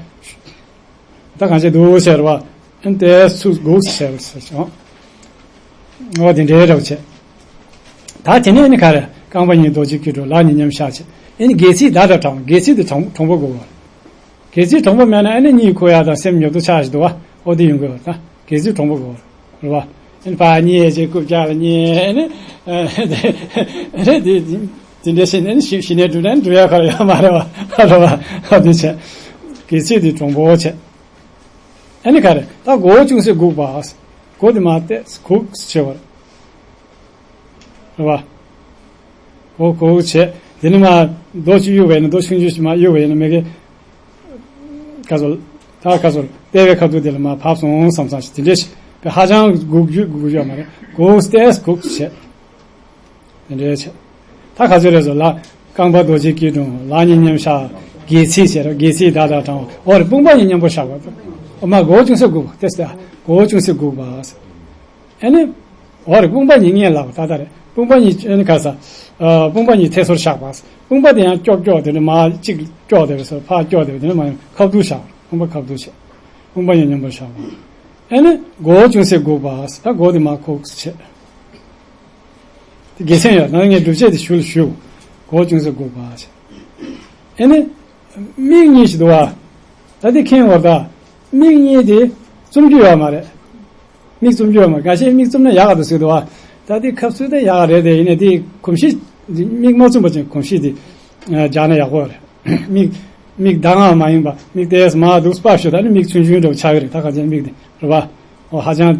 ད་གང་བྱེད་འདུག་ཟེར་བ། ཨེ་ལྟེ་ཚུར་སྒུག་ཟེར་བ་ཟེར་བྱུང་། འོ་དེ་འདྲའི་རེ་བ་བྱེད། ད་དེ་ནས་ནི་ག་རེ། རྐང་པ་གཉིས་རྡོ་རྗེ་སྐྱིལ་ཀྲུང་། ལག་གཉིས་མཉམ་བཞག་བྱེད། ཨེ་ནི་སྒལ་ཚིགས་ཟླ་འདྲ་དྲངས། སྒལ་ཚིགས་དེ་དྲང་དྲང་པོ་དགོས་པ། སྒལ་ཚིགས་དྲང་པོ་མེད་ན་ཨ་ནི་གཉིད་ཁུག་ཡག་དང་སེམས་ཉོབ་ཏོ་ཆགས་ཤིག་འདུག་བ། འོ་དེ་ཡོང་གི་ཡོད་ད། སྒལ་ཚིགས་དྲང་པོ་དགོས་རེད་བ། ཨ་ནི་ཕར་གཉིད་ཅིག་རྐུབ་བཀྱག་ལ་གཉིད་ཨ་ནི། ཨ་ནི་དེ་འདྲ་བྱས་ནས་ཨ་ནི་ཞི་གནས་སྒྲུབ་ན་སྒྲུབ་ཡག་ག་རེ་ཡོད་མ་རེད་བ། རེད་བ། འོ་དེ་བྱས། སྒལ་ཚིགས་དེ་དྲང་པོ་བྱས། ཨ་ནི་ག་རེ། ད་མགོ་བོ་ཅུང་ཟད་སྒུག་པ། མགོ་དེ་མར་ཏོག་ཙམ་སྒུག་བྱས་པ་རེད། རེད་བ། གོ་གོ་བྱས། དེ་ནས་མར་རྡོ་གཅིག་གཡུག་པ་ཡིན་ན། རྡོ་ཆུང་ཆུང་ཞིག་མར་གཡུག་པ་ཡིན་ན་མི་དགེ། ག་ཚོད། ད་ཁ་སོར་ལྟེ་བའི་ཁ་ཐུག་དེ་ལ་མར་བབས་སོང་བསམ་བསམ་ཞིག་དེ་འདྲས་ཞིག་པའི་ཧ་ཅང་སྒུག་རྒྱུ་སྒུག་རྒྱུ་མ་རེད། སྒུག་སྟེ་སྒུག་བྱས། དེ་འདྲའི་ཆེ། ད་ག་ཚོད་རེད་ཟེར་ལ། རྐང་པ་རྡོ་རྗེ་སྐྱིལ་ཀྲུང་། ལག་གཉིས་མཉམ་བཞག་སྒལ་ཚིགས་བྱས་རོགས། སྒལ་ཚིགས་བརྡ་དང་བྲང་བ། འོ་རེད། དཔུང་པ་གཉིས་མཉམ་པོ་བཞག་པ། འོ་མ་མགོ་བོ་ཅུང་ཟད་སྒུག་པ་དེ་ཟེར། མགོ་བོ་ཅུང་ཟད་སྒུག་པ། ཨ་ནི། འོ་རེད། དཔུང་པ་གཉིས་སྔས་ལ་ད་ལྟ་རེད། དཔུང་པ་གཉིས་ཨ་ནི་ག་ས། ཨ། དཔུང་པ་གཉིས་ཐད་སོར་བཞག་པ། དཔུང་པ་དེ་ཡང་ཀྱོག་ཀྱོག་དེ་ནི་མ་གཅིག་ཀྱོག་དེ་རེད་ཟེར། ཕར་ཀྱོག་དེ་རེད། དེ་ནི་མ་ཡང་ཁ་བསྡུ་བཞག་དཔུང་པ་ཁ་བསྡུ་བྱས། དཔུང་པ་གཉིས་མཉམ་པོ་བཞག་པ། ཨ་ནི་མགོ་བོ་ཅུང་ཟད་སྒུག་པ། ད་མགོ་དེ་མར་ཁུག་བྱས། དགེ་མཚན་ཡོད། ད་ངས་སྒྲུབ་བྱེད་དེ་ཞུ་ལ་ཞུ། གོ་ཅུང་ཟད་སྒུག་པ་ཞེས། ཨེ་ནི། མིག་གཉིས་ཤིག་འདུག་བ། ད་དེ་མཁྱེན་བར་ད། མིག་གཉིས་དེ་བཙུམ་རྒྱུ་ཡོད་མ་རེད། མིག་བཙུམ་རྒྱུ་ཡོད་མ་རེད། འགའ་ཤས་མིག་བཙུམ་ན་ཡག་ག་འདུག་ཟེར་འདུག་བ། ད་དེ་ཁབ་ཚུལ་དེ་ཡག་རེད་དེ། ཡིན་ནའི་དེ་གོམས་གཤིས། མིག་མ་བཙུམ་པ་ཅན་གོམས་གཤིས་དེ། སྦྱར་ན་ཡག་པོ་རེད། མིག་མིག་གདངས་པ་མ་ཡིན་པ། མིག་དེ་མར་འདུག་སྤར་ཞོག་ད་ནི་མིག་ཆུང་ཆུང་འདྲ་བོ་ཆགས་ཀྱི་རེད། ད་ག་ཚོད་མིག་དེ་རེད་བ། འོ་ཧ་ཅང་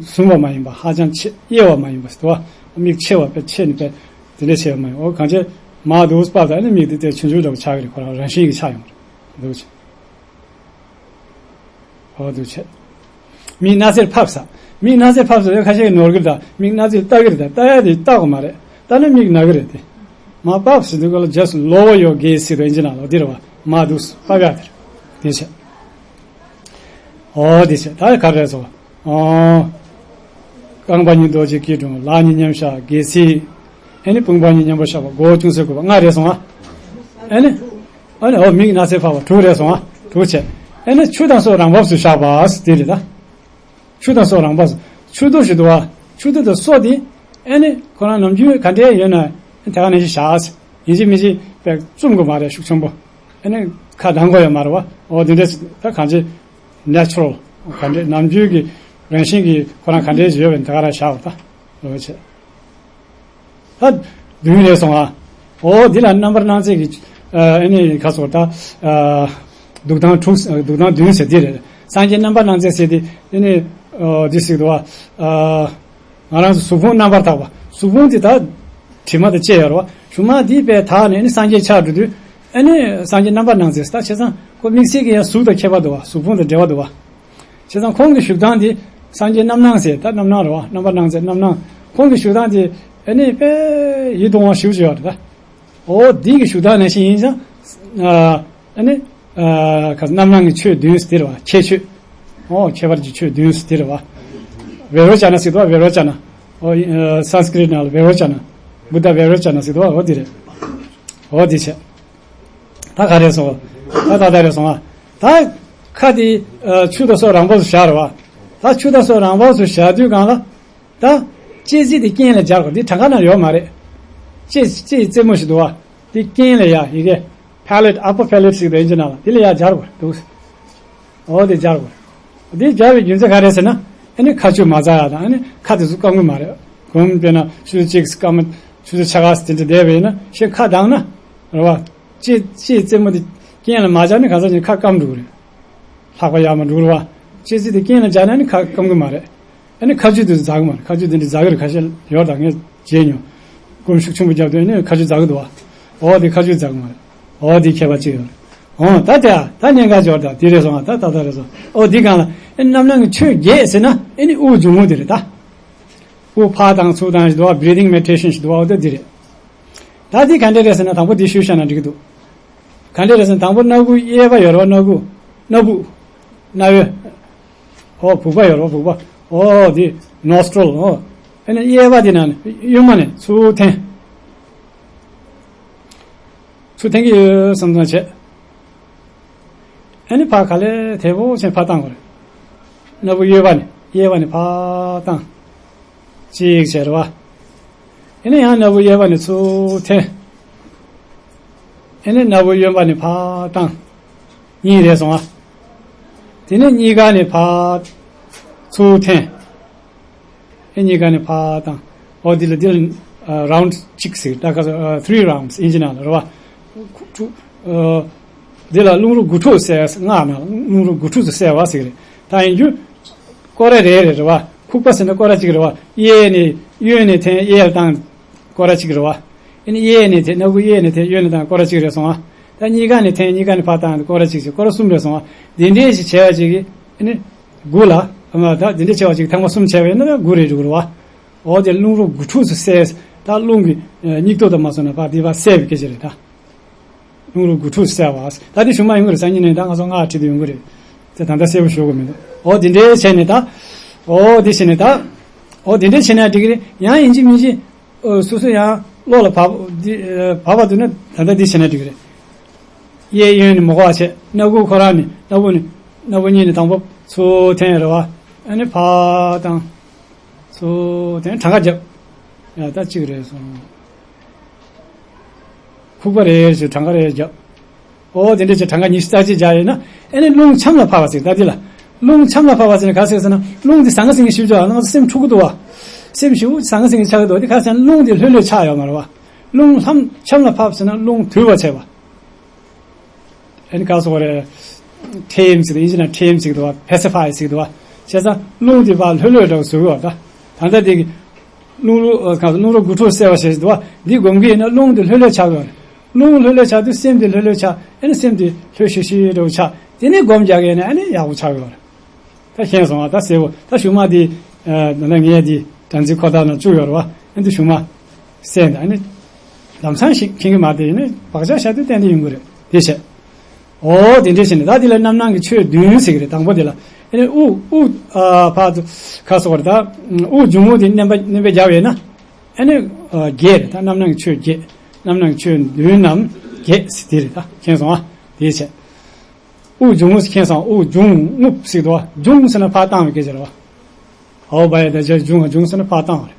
ཟུམ་པ་མ་ཡིན་པ། ཧ་ཅང་ཆེ་གཡས་པ་མ་ཡིན་པ་ཟེར་བ། མིག་ཆེ་བ་དཔེ་ཆེ་ནི་དཔེ་དེ་འདྲ་ཆེ་བ་མ་ཡིན། འོ་གང་ཅི་མར་འདུག་སྤར་ད་ནི་མིག་དེ་དེ་ཆུང་ཆུང་འདྲ་བོ་ཆགས་ཀྱི་རེད། ཁོ་རང་རང་བཞིན་གྱིས་ཆགས་ཡོང་རེད། འདུག་ཅེ། འོ་འདུག་ཅེ། མིག་སྣ་རྩེར་ཕབ་ས། མིག་སྣ་རྩེར་ཕབ་ས་ཡོད། ཁ་ཤས་ཀྱིས་ནོར་གྱི་རེད། ད་མིག་སྣ་རྩེར་ལྟ་གི་རེད། ད་ལྟ་ཡ་དེ་ལྟ་དགོས་མ་རེད། ལྟ་ན་མིག་ན་གི་རེད་དེ། མར་ཕབ་ཟེར་དུས་སྐབས་ལ་just lower your gaze ཟེར་དུས་ཨིན་ཇི་ནང་ལ་འདི་རེད་བ། མར་འདུག་ཕབ་ཡ་དེ་རེད། དེ་བྱས། ཨོ་དེ་བྱས། ད་ག་རེ་རེད་སོང་། ཨོ། རྐང་པ་གཉིས་རྡོ་རྗེ་སྐྱིལ་ཀྲུང་། ལག་གཉིས་མཉམ་བཞག་སྒལ་ཚིགས། ཨེ་ནི་དཔུང་པ་གཉིས་མཉམ་པོ་བཞག་པ། མགོ་བོ་ཅུང་ཟད་སྒུར་བ། ལྔ་རེད་སོང་ཨ། ཨེ་ནི། ཨ་ནི་འོ་མིག་སྣ་རྩེར་ཕབ་པ་དྲུག་རེད་སོང་ཨ། དྲུག་བྱས། ཨེ་ནི་ཆུ་དང་སོགས་རང་བབས་སུ་བཞག་པ་དེ་རེད་ད། ཆུ་དང་སོགས་རང་བབས་སུ། ཆུ་རྡོ་ཞིག་འདུག་བ། ཆུ་རྡོ་དང་སོགས་དེ། ཨེ་ནི་ཁོ་རང་ནམ་རྒྱུན་ག་འདྲས་ཡོད་ན་དེ་ག་ནང་བཞིན་བཞག་ཡིན་གཅིག་མིན་གཅིག་དཔེ་བཙུམ་དགོས་མ་རེད། ཤུགས་ཆེན་པོ། ཨེ་ནི་ཁ་གདངས་དགོས་ཡོད་མ་རེད་བ། འོ་དེ་འདྲས་ད་གང་ཅི་natural། ག་འདྲས་ནམ་རྒྱུན་གྱི་རང་བཞིན་གྱི་ཁོ་རང་ག་འདྲས་ཡོད་པ་དེ་ག་རང་བཞག་པ་ད། འོ་བྱས། ད་བདུན་རེད་སོང་ཨ། འོ་འདི་ལ་རྣམ་པར་སྣང་མཛད་ཀྱི། ཨ་ནི་ཁ་སོར་ད། ཨ་འདུག་སྟངས་དྲུག་འདུག་སྟངས་བདུན་ཟེར་འདི་རེད། སངས་རྒྱས་རྣམ་པར་སྣང་མཛད་ཟེར་དེ། ཨ་ནི། ཨ་འདི་ཟེར་འདུག་བ། ཨ་ང་རང་ཚོ་གཟུགས་ཕུང་རྣམ་པར་དག་པ། གཟུགས་ཕུང་འདི་ད་དྲི་མ་དང་བཅས་ཡོད་རེད་བ། གཞུག་མ་འདི་དཔེ་དག་ནས་ཨ་ནི་སངས་རྒྱས་ཆགས་འགྲོ་དུས། ཨ་ནི་སངས་རྒྱས་རྣམ་པར་སྣང་མཛད་ཟེར། ད་བྱས་ཙང་ཁོ་དམིགས་བསལ་གྱི་ཡང་གཟུགས་དང་ཁྱད་པར་འདུག་བ། གཟུགས་ཕུང་དང་འབྲེལ་བ་འདུག་བ། བྱས་ཙང་ཁོང་གི་བཞུགས་སྟངས་དེ་སངས་རྒྱས་རྣམ་སྣང་ཟེར། ད་རྣམ་སྣང་རེད་བ། རྣམ་པར་སྣང་མཛད་རྣམ་སྣང་། ཁོང་གི་བཞུགས་སྟངས་དེ་ཨ་ནི་དཔེ་ཡིད་དུ་འོང་བ་ཞེ་པོ་ཅིག་ཡོད་རེད་ད། འོ་འདི་གི་བཞུགས་སྟངས་ནང་བཞིན་ཡིན་ཙང་། ཨ་ནི། ཨ་ག་རྣམ་སྣང་གི་ཆོས་བདུན་ཟེར་དེ་རེད་བ། ཁྱད་ཆོས། འོ་ཁྱད་པར་གྱི་ཆོས་བདུན་ཟེར་དེ་རེད་བ། བེ་རོ་ཙ་ན་ཟེར་དུས་བེ་རོ་ཙ་ན། འོ་ཨ་སཾ་སྐྲྀཏ་ནང་ལ་བེ་རོ་ཙ་ན། བུདྡྷ་བེ་རོ་ཙ་ན་ཟེར་དུས་འོ་འདི་རེད། འོ་འདི་བྱས། ད་ག་རེ་སོང་། ད་ད་ད་རེ་སོང་ཨ། ད་ཁ་དེ་ཨ་ཆུ་དང་སོགས་རང་བབས་སུ་བཞག་རེད་བ། ད་ཆུ་དང་སོགས་རང་བབས་སུ་བཞག་དུས་སྒང་ལ། ད་ལྕེ་རྩེ་དེ་རྐན་ལ་སྦྱར་དགོས། འདི་གྲངས་ཀ་ནང་ཡོད་མ་རེད། ལྕེ་ལྕེ་ཡི་རྩེ་མོ་ཞིག་འདུག་བ། འདི་རྐན་ལ་ཡ་ཡི་གེ་palate upper palate ཟེར་གི་འདུག་ཨིན་ཇི་ནང་ལ། འདི་ལ་ཡ་སྦྱར་དགོས་འདུག་འོ་དེ་སྦྱར་དགོས། འདི་སྦྱར་བའི་རྒྱུ་མཚན་ག་རེ་ཟེར་ན། ཨ་ནི་ཁ་ཆུ་མ་འཛག་ཡ་དང་། ཨ་ནི་ཁ་དེ་ཚོ་སྐམ་གི་མ་རེད། གོམས་དཔེར་ན་ཆུ་ཚོད་གཅིག་སྐམ། ཆུ་ཚོད་ཕྱེད་ཀ་དེ་འདྲ་བསྡད་པ་ཡིན་ན་ཤེས། ཁ་གདངས་ན་རེད་བ། ལྕེ་ལྕེ་ཡི་རྩེ་མོ་དེ་རྐན་ལ་མ་སྦྱར་ན་གང་ཟག་ཅིག་ཁ་སྐམ་འགྲོ་གི་རེད། ལྷག་པ་ཡར་མར་འགྲོ་གི་རེད་བ། ལྕེ་རྩེ་དེ་རྐན་ལ་སྦྱར་ན་ཨ་ནི་ཁ་སྐམ་གི་མ་རེད། ཨ་ནི་ཁ་ཆུ་དེ་ཚོ་འཛག་གི་མ་རེད། ཁ་ཆུ་དེ་འདྲ་འཛག་གི་རེད། ཁ་ཤས་ཡོད་ད། ངས་མཇལ་མྱོང་། སྒོམ་ཤུགས་ཆེན་པོ་བརྒྱབ་དུས་ཨ་ནི་ཁ་ཆུ་འཛག་གི་འདུག་བ། འོ་དེ་ཁ་ཆུ་འཛག་གི་མ་རེད། འོ་དེ་ཁྱད་པར་ཅིག་ཡོད་རེད། འོ་ད་དེ་ཨ་ད་གནད་འགག་ཅིག་ཡོད་རེད་ད། དེ་རེད་སོང་ཨ། ད་ད་ད་རེད་སོང་། འོ་དེ་སྒང་ལ་ཨ་ནི་རྣམ་སྣང་གི་ཆོས་བརྒྱད་ཟེར་ན་ཨ་ནི་དབུགས་འབྱུང་རྔུབ་དེ་རེད་ད། དབུགས་ཕར་བཏང་ཚུར་བཏང་ཞིག་འདུག་བ། breathing meditation ཞིག་འདུག་བ། འོ་ད་དེ་རེད། ད་དེ་ག་འདྲ་རེད་ཟེར་ན་དང་པོ་དེ་ཞུས་བཞག་ན་འགྲིག་གི་འདུག་ག་འདྲ་རེད་ཟེར་ན་དང་པོ་སྣ་ཁུག་གཡས་པ་ཡོད་རེད་བ། སྣ་ཁུག་སྣ་སྦུག་སྣ་འོད། ཨོ་བུག་པ་ཡོད་རེད་བ། བུག་པ། ཨོ་དེ་nostril། ཨོ་ཨ་ནི་གཡས་པ་དེ་ནང་ནས་གཡོན་མ་ནས་ཚུར་འཐེན། ཚུར་འཐེན་གྱི་ཡོད་བསམ་བསམ་བྱས། ཨ་ནི་ཕར་ག་ལེར་དལ་པོ་བྱས་ཕར་བཏང་དགོས་རེད། སྣ་སྦུག་གཡས་པ་ནས་གཡས་པ་ནས་ཕར་བཏང་། གཅིག་བྱས་རེད་བ། ཨ་ནི་ཡང་སྣ་སྦུག་གཡས་པ་ནས་ཚུར་འཐེན། ཨ་ནི་སྣ་སྦུག་གཡོན་པ་ནས་ཕར་བཏང་། གཉིས་རེད་སོང་ཨ། དེ་ནས་གཉིས་ཀ་ནས་ཕར་ཚུར་འཐེན། ཨ་གཉིས་ཀ་ནས་ཕར་བཏང་། ཨོ་འདི་ལ་འདི་ལ་ཨ་round གཅིག་ཟེར། ད་ག་ཚོད་ཨ་three rounds ཨིན་ཇི་ནང་ལ་རེད་བ། ཁུག་ཁྲུ་ཨ་འདི་ལ་རླུང་རོ་དགུ་ཕྲུགས་བསལ། སྔགས་ནང་ལ་རླུང་རོ་དགུ་ཕྲུགས་སུ་བསལ་བ་ཟེར་གི་རེད། ད་ཡིན་རྒྱུ་སྐོར་ར་རེ་རེ་རེད་བ། ཁུག་པ་ཟེར་ན་སྐོར་ར་གཅིག་རེད་བ། གཡས་ནས་གཡོན་ནས་འཐེན། གཡས་ལ་བཏང་སྐོར་ར་གཅིག་རེད་བ། ཨ་ནི་གཡས་ནས་འཐེན། སྣ་ཁུག་གཡས་ནས་འཐེན། གཡོན་ནས་བཏང་སྐོར་ར་གཅིག་རེད་སོང་ཨ། ད་གཉིས་ཀ་ནས་འཐེན། གཉིས་ཀ་ནས་ཕར་བཏང་། སྐོར་ར་གཅིག་བྱས། སྐོར་ར་གསུམ་རེད་སོང་བ། འདི་འདྲས་ཞིག་བྱས་པ་ཅིག་གིས་ཨ་ནི་དགུ་ལ། ཨ་མ་ད་འདི་འདྲས་བྱས་པ་ཅིག་ཐེངས་མ་གསུམ་བྱས་པ་ཡིན་ན་ད་དགུ་རེད་འགྲོ་གི་རེད་བ། འོ་དེ་རླུང་རོ་དགུ་ཕྲུགས་སུ་བསལ། ད་རླུང་གི་ཨ་སྙིགས་སྟོབས་དང་མ་སོང་ན་ཕར་འདི་ཕར་བསལ་བའི་སྐད་ཆ་རེད་ད། རླུང་རོ་དགུ་ཕྲུགས་སུ་བསལ་བ། ད་འདི་གཞུག་མ་ཡོང་གི་རེད། སང་ཉིན་ནས་ད་ང་ཚོ་སྔགས་ཁྲིད་དུ་ཡོང་གི་རེད། དེ་ད་ལྟ་གསལ་པོ་ཞུ་དགོས་མི་འདུག་འོ་དེ་འདྲའི་བྱས་ནས་ད། འོ་དེ་བྱས་ནས་ད། འོ་དེ་འདྲའི་བྱས་ན་འགྲིག་གི་རེད། ཡང་ཡིན་གཅིག་མིན་གཅིག་ཨོ། སོ་སོ་ཡང་བློ་ལ་བབ་འདི་ཨ་བབ་པ་འདུག་ན་ད་ལྟ་འདི་བྱས་ན་འགྲིག་གི་རེད། གཡས་གཡོན་ནས་མ་འགོག་པ་བྱས། སྣ་ཁུག་ཁོ་རང་ནས། སྣ་བུག་ནས། སྣ་བུག་གཉིས་ནས་དང་པོ་ཚུར་འཐེན་རེད་བ། ཨ་ནི་ཕར་བཏང་། ཚུར་འཐེན། གྲངས་ཀ་རྒྱབ། ཡ་ད་གཅིག་རེད་སོང་། ཁུག་པ་རེ་རེ་བྱས་གྲངས་ཀ་རེ་རེ་རྒྱབ། ཨོ་དེ་འདྲ་བྱས་གྲངས་ཀ་ཉི་ཤུ་རྩ་གཅིག་བརྒྱབ་ཡིན་ན། ཨ་ནི་རླུང་ཆམ་ལ་ཕབ་པ་ཟེར། ད་འདི་ལ་རླུང་ཆམ་ལ་ཕབ་པ་ཟེར་ན་ག་ཟེར་ཟེར་ན། རླུང་འདི་ཟང་ངེ་ཟིང་ངེ་ཞེ་པོ་ཅིག་ཡོད་པ། ང་ཚོ་སེམས་འཁྲུག་གི་འདུག་བ། སེམས་ཞེ་པོ་ཟང་ངེ་ཟིང་ངེ་ཆགས་ཀྱི་འདུག་བ། འདི་ག་ཟེར་ན་རླུང་འདི་ལྷོད་ལྷོད་ཆགས་ཡོད་མ་རེད་བ། རླུང་ལྷམ་ཆམ་ལ་ཕབ་ཟེར་ན་རླུང་དུལ་བ་བྱས་པ། ཨ་ནི་ག་ཟེར་དགོས་རེད། ཊེམ་ཟེར། དབྱིན་ཇི་ནང་ཊེམ་ཟེར་གྱི་འདུག་བ། པེ་སི་ཕའི་ཟེར་གྱི་འདུག་བ། བྱས་ཙང་རླུང་འདི་ཕར་ལྷོད་ལྷོད་འདྲ་བོ་བཟོ་གི་ཡོད་པ། ད་ད་ལྟ་འདི་གི་རླུང་རོ་ཨ་ག་ཟེར། རླུང་རོ་དགུ་ཕྲུགས་སེལ་བ་ཞེས་འདུག་བ། འདི་སྒོམ་གྱི་ཡིན་ན་རླུང་འདི་ལྷོད་ལྷོད་ཆགས་ཀྱི་ཡོད་རེད། རླུང་ལྷོད་ལྷོད་ཆགས་དུས་སེམས་འདི་ལྷོད་ལྷོད་ཆགས། ཨ་ནི་སེམས་འདི་ལྷོད་ཤིག་ཤིག་འདྲ་བོ་ཆགས། དེ་ནས་སྒོམ་རྒྱག་གི་ཡིན་ན་ཨ་ནི་ཡག་པོ་ཆགས་ཀྱི་ཡོད་རེད། ད་མཁྱེན་སོང་ང་། ད་གསལ་པོ། ད་གཞུག་མ་འདི་ཨ་ད་ལྟ་ངས་འདི་སྦྲང་རྩིའི་འཁོར་ཐག་ནང་བཅུག་ཡོད་རེད་བ། ཨ་འདི་གཞུག་མ་གསན་དང་། ཨ་ནི་ལམ་སང་ཞིག་མཁྱེན་གྱི་མ་རེད། ཡིན་ནའི་བག་ཆགས་བཞག་དུས་ཏན་ཏན་ཡོང་གི་རེད། དེ་བྱས། འོ་དེ་འདྲ་བྱས་ནས་ད་འདི་ལ་རྣམ་སྣང་གི་ཆོས་བདུན་ཟེར་གྱི་རེད། དང་པོ་དེ་ལ་ཨ་ནི་དབུགས་དབུགས་ཨ་ཕར་ཚུར་ག་ཟེར་དགོས་རེད། ད་དབུགས་འབྱུང་རྔུབ་དེ་མནན་པ་མནན་པ་བརྒྱབ་ཡོད་ན། ཨ་ནི་ཨ་བརྒྱད་རེད། ད་རྣམ་སྣང་གི་ཆོས་བརྒྱད། རྣམ་སྣང་གི་ཆོས་བདུན་ནམ་བརྒྱད་ཟེར་དེ་རེད། ད་མཁྱེན་སོང་ང་། དེ་བྱས། དབུགས་འབྱུང་རྔུབ་ཟེར། མཁྱེན་སོང་། དབུགས་འབྱུང་རྔུབ་ཟེར་གྱི་འདུག་བ། འབྱུང་ཟེར་ན་ཕར་བཏང་བའི་སྐད་ཆ་རེད་བ། ཨོ་བ་ཡ་བཏགས་བྱ་འབྱུང་བ། འབྱུང་ཟེར་ན་ཕར་བཏང་བ་རེད།